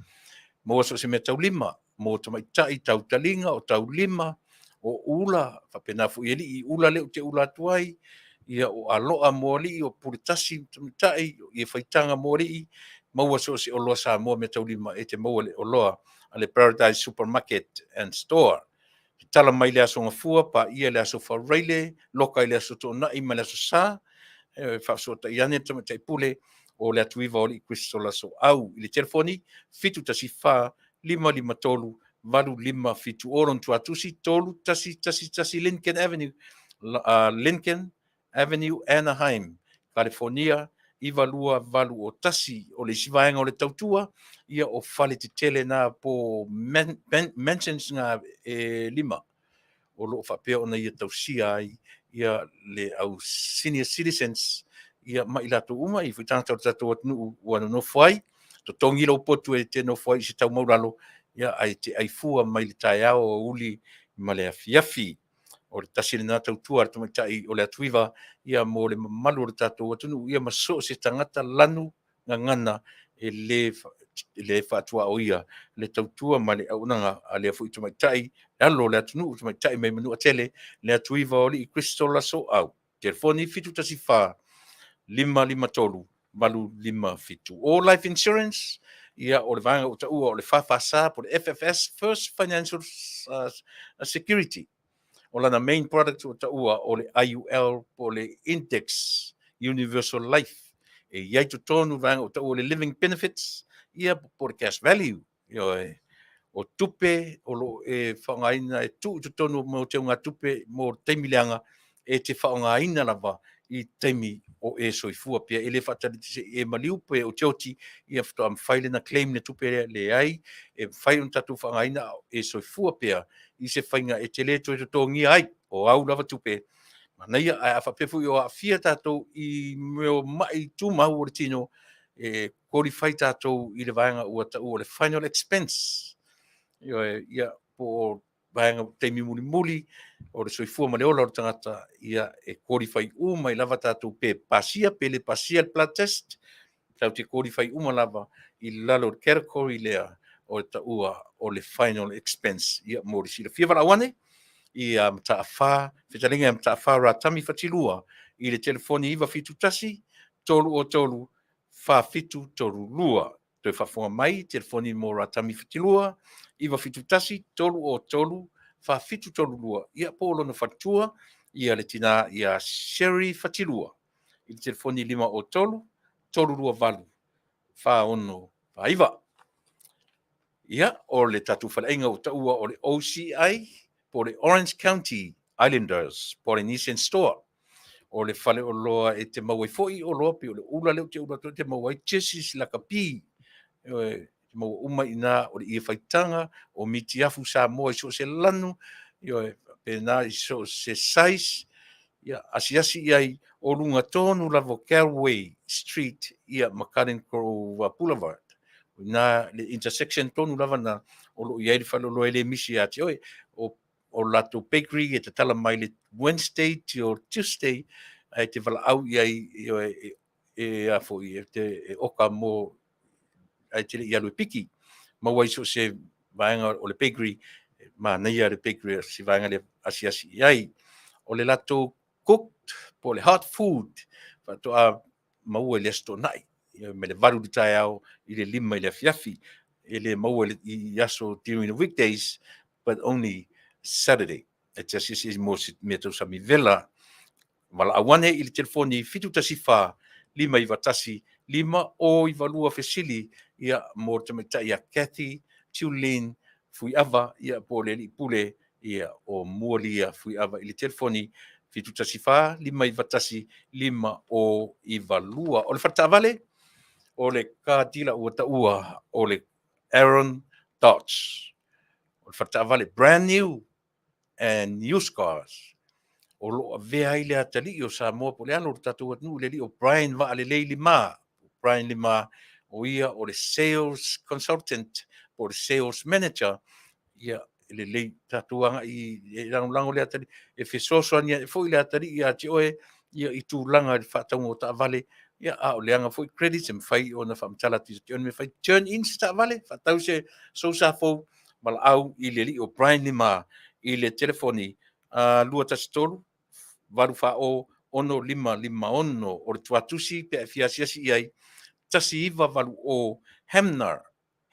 Maua so o se mea taulima mo tamaitai, tau taliga, o taulima, o ula, faapena foi i alii, ula lea ou te ula atu ai, ia o aloa mo alii, o pule tasi mo tamaitai, o ie faitaga mo alii, maua so o se oloa Samoa mea taulima e te maua i le oloa a le Paradise Supermarket and Store. Tatala mai le Aso Gafua, paia le Aso Faraile, loka i le Aso Toonai ma le Aso Sa, e faafesootai ane le Tamaitai Pule o le Atuiva o Alii Kristo Lasoau i le telefoni 714 553 8570 lona tuatusi 3111 Lincoln Avenue, Lincoln Avenue, Anaheim, Kalifornia 92801. O le isi vaega o le tautua, ia o fale tetele na po mansions na e lima o lo o faapea ona ia tausia ai ia le au senior citizens ia ma i latou uma i foi tagata o le tatou atunuu ua nonofo ai. Totogi lou potu e te nofo ai i se tau maulalo, ia ae te ai fua mai le taeao aoauli ma le afiafi. O le tasi lena tautua a le tamaitai o le Atuiva ia mo le mamalu o le tatou atunuu ia ma so o se tagata lanu gagana e le le faatuaoia le tautua ma le auaunaga a lea foi tamaitai, le alo o le atunuu, tamaitai mai Manuatele, le Atuiva o Alii Kristo Lasoau. Telefoni 714 553 857. O Life Insurance, ia o le vaega ua taua o le FFS po o le FFS, First Financial Security. O lana main product ua taua o le IUL po o le Index Universal Life. E i ai totonu le vaega ua taua o le Living Benefits, ia po o le Cash Value. Ioe, o tupe o lo o e faaaogaina e tuu i totonu mo teugatupe mo le taimi leaga e te faaaogaina lava i taimi o e soifua pea. E le faatali se i e maliu pe o te oti ia faatoa mafai lena claim le tupe lea. Leai, e mafai ona tatou faaaogaina a o e soifua pea i se faiga e te le toe totogia ai o au lava tupe manaia. Ae a faapea foi o aafia tatou i mea o mai tumau o le tino, e qualify tatou i le vaega ua taua o le final expense. Ioe, ia, po o vaega taimi mulimuli o le soifua ma le ola o le tagata, ia e qualify uma ai lava tatou pe pasia pe le pasia le blood test, tatou te qualify uma lava i lalo o le category lea o le taua o le final expense. Ia, mo le silafia valaau ane ia Mataafa, fetalaiga ia Mataafa Ratami Fatilua i le telefoni 971 303 4732. Toe faafofoga mai, telefoni mo Ratami Fatilua, 971 303 4732, ia po o lona faletua, ia le tina ia Sherry Fatilua, i le telefoni 503 328 4649. Ia, o le tatou faleaiga ua taua o le OCI po o le Orange County Islanders Polynesian Store. O le faleoloa e te maua ai foi oloa pei o le ula lea ou te ula atu ai, e te maua ai jerseys lakapi, e te maua uma i ina, o le ie faitaga, o mitiafu Samoa i so o se lanu, ioe, faapena i so o se size, ia, asiasi i ai o luga tonu lava o Galway Street ia ma Garden Grove Boulevard. O ina le intersection tonu lava na o lo o i ai le faleoloa e le misi ia te oe. O o latou bakery e tatala mai le Wednesday till Tuesday, ae te valaau i ai e, e a foi e te e oka mo ae te le i alu e piki. Maua ai so o se vaega o le bakery, manaia le bakery o se vaega lea asiasi i ai. O le latou cooked po o le hot food faatoa maua i le Aso Toonai, mai le 8 i le taeao i le 5 i le afiafi. E le maua i aso during the weekdays, but only Saturday. E te asiasi mo se mea tau sami vela, valaau ane i le telefoni 714 591 5092 fesili ia mo le tamaitai ia Cathy Tulin Fuiava ia po o le alii pule ia o Mualia Fuiava i le telefoni 714 591 5092. O le faletaavale o le car dealer ua taua o le Aaron Dodge. O le faletaavale brand new and used cars o lo o avea ai le atalii o Samoa po o le alo o le tatou atunuu, le alii o Brian Vaalelei Lima. Brian Lima, o ia o le sales consultant po o le sales manager. Ia, e lelei tatou agai e lagolago le atalii, e fesoasoani ai foi le atalii ia te oe ia i tulaga i le faatauga o taavale. Ia, a o leaga foi credits, e mafai ona faamatala atu ia te oe, mafai turn in se taavale, faatau se sousa fou, valaau i le alii o Brian Lima i le telefoni 213 840 6556. O le tuatusi pe a fia asiasi i ai, 1980 Hamner,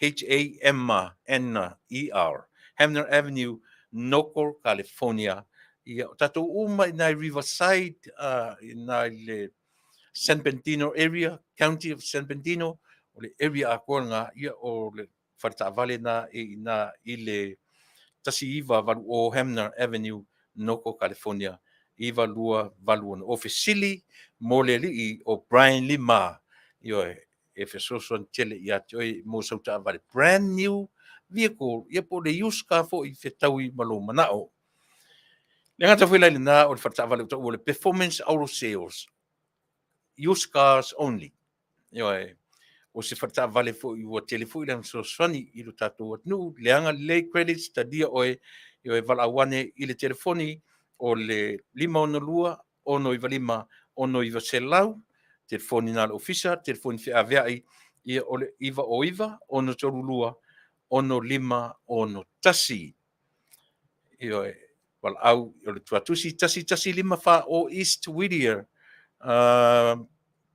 H-A-M-N-E-R, Hamner Avenue, Norco, California. Ia, o tatou uma i nai Riverside, i nai le San Bernardino area, County of San Bernardino, o le area atoa lena, ia, o le faletaavale na e i ina i le 1980 Hamner Avenue, Norco, California, 92860. O fesili mo le alii o Brian Lima, ioe, e fesoasoani tele ia te oe mo sau taavale brand new vehicle, ia po o le used car foi, fetaui ma lou manao. Le gata foi la i lena, o le faletaavale o taua o le Performance Auto Sales, used cars only. Ioe, o se faletaavale foi ua tele foi lana fesoasoani i lo tatou atunuu, leaga lelei credits, talia oe, ioe, valaau ane i le telefoni o le 562 695 6900, telefoni na le ofisa, telefoni feaveai, ia o le 909 632 6561. Ioe, valaau o le tuatusi 1154 o East Whittier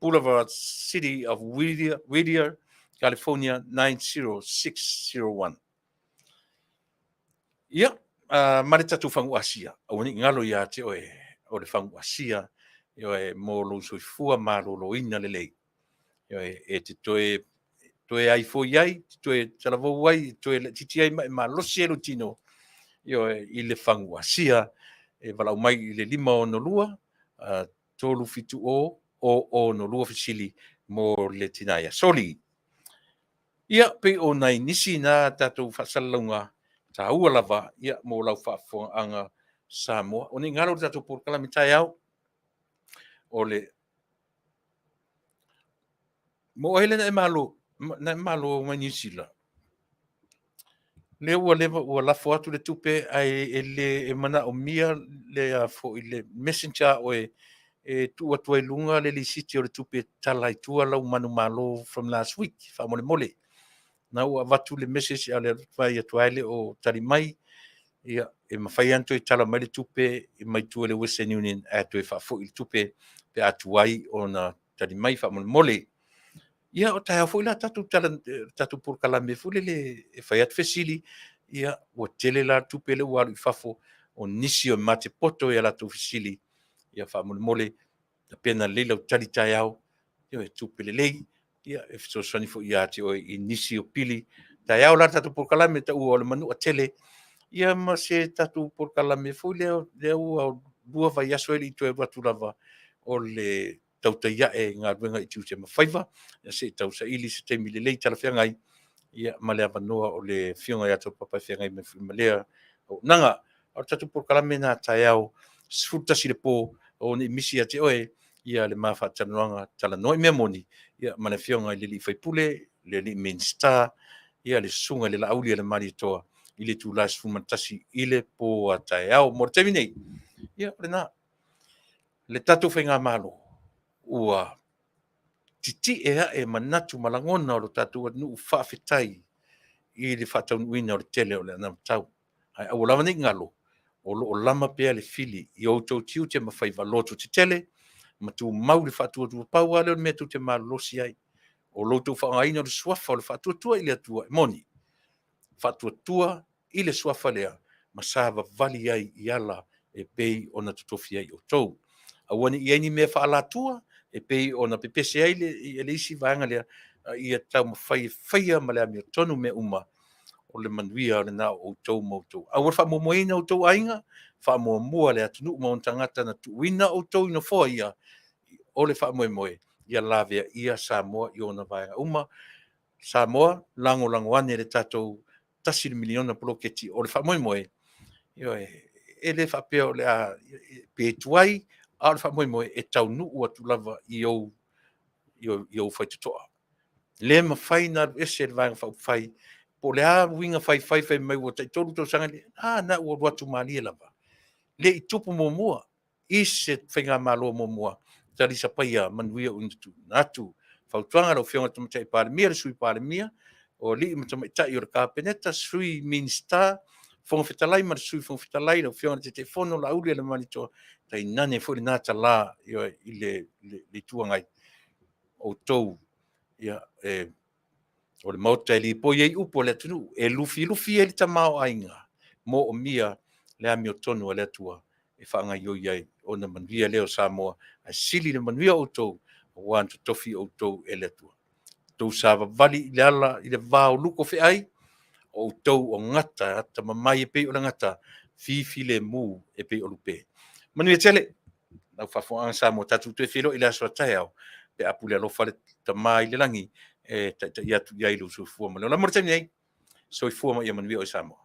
Boulevard, City of Whittier, Whittier, California 90601. Ia, ma le tatou fagu Asia, aua ne i galo ia te oe o le fagu Asia, ioe, mo lou soifua maloloina lelei. Ioe, e te toe toe ai foi ai, te toe talavou ai, toe laitiiti ai ma e malosi ai lou tino, ioe, i le fagu Asia, e valaau mai i le 562 370 062 fesili mo le tina ia Soli. Ia, pei o nai nisi na tatou faasalalauga taua lava ia mo lau faafofogaaga Samoa. O nei galo o le tatou polokalame taeao, o le mo ai le na e malo, na e malo mai Niu Sila. Lea ua leva ua lafo atu le tupe ae e le e manaomia le a foi le messenger oe e tuu atu ai luga le lisiti o le tupe e tala ai tua lau manumalo from last week faamolemole. Na ua avatu le message a le fai atu ai le o tali mai, ia e mafai lava ona toe tala mai le tupe mai tua i le Western Union ae toe faafoi le tupe pe a tuai ona tali mai faamolemole. Ia, o taeao foi la tatou tala, tatou polokalame foi lele e fai atu fesili, ia ua tele la tupe lea ua alu i fafo, o nisi o mate poto i a latou fesili, ia faamolemole tapena lelei lau tali taeao, ia e tupe lelei, ia e fesoasoani foi ia te oe i nisi o pili. Taeao la tatou polokalame taua o le manua tele, ia ma se tatou polokalame foi lea, lea ua lua vaiaso e le i toe alu atu lava o le tautai ae i galuega i tiute ma faiva, ia se i tausaili se taimi lelei talafeagai, ia ma le avanoa o le Afioga ia Taulapapa e feagai mai foi ma lea auaunaga. A o le tatou polokalame na taeao 11 le po, aua ne i misi ia te oe ia le ma faatalanoaga talanoa i mea moni, ia ma le Afioga i le alii faipule, le alii Minisita, ia le Susuga i le Laauli a le Malietoa i le itula e 11 i le po a taeao. Mo le taimi nei, ia o lena. Le tatou faigamalo ua titie ae manatu ma lagona o lo tatou atunuu faafetai i le faataunuuina o le tele o le anavatau. Ae aua lava ne i galo, o lo o lama pea le fili i outou tiute ma faiva loto tetele. ma tumau le faatuatua. Pau lava lea o le mea tou te malolosi ai, o lo outou faaaogaina o le suafa o le faatuatua i le Atua, e moni, faatuatua i le suafa lea ma savavali ai i ala e pei ona totofi ai outou. Aua ne i i ai ni mea faaalatua e pei ona pepese ai le, le isi vaega lea, a ia taumafai e faia ma le amiotonu mea uma o le manuia lena o outou ma outou. Aua le faamuamuaina outou aiga, faamuamua le atunuu ma ona tagata na tuuina outou i nofoa ia, o le faamoemoe ia laveaia Samoa i ona vaega uma. Samoa, lagolago ane le tatou $1 miliona poloketi. O le faamoemoe, ioe, e le faapea o le a pe tuai, a o le faamoemoe e taunuu atu lava i ou faitotoa. E le mafai ona alu ese le Vaega Faaupufai, po o le a uiga faifai fai mai ua tai 3 tausaga, a lena ua alu atu malie lava. E le i tupu muamua i se faigamalo muamua talisapaia manuia ua tuuina atu. Fautuaga lau Afioga i le Tamaitai Palemia, le Sui Palemia, o alii ma tamaitai o le Kapeneta, Sui Minisita, Fofoga Fetalai ma le Sui Fofoga Fetalai, lau Afioga i le Taitaifono Laaulialemalietoa, tainane foi lena tala i le Itu Agai, outou ia, o le Maota e lipoi ai upu a le atunuu, e lufilufi ai le tamaoaiga, moomia le amiotonu a le Atua e faagaioi ai ona manuia lea o Samoa, ae sili le manuia o outou aua na totofi outou e le Atua. Outou savavali i le ala i le va o lutu o feai, o outou o gata e atamamai e pei o le gata, fifilemu e pei o lupe. Manuia tele lau faafofogaaga Samoa, tatou toe feiloai i le aso a taeao pe a pule alofa le Tama i le lagi e taitai atu i ai lou soifua ma le ola. Mo le taimi nei, soifua ma ia manuia oe Samoa.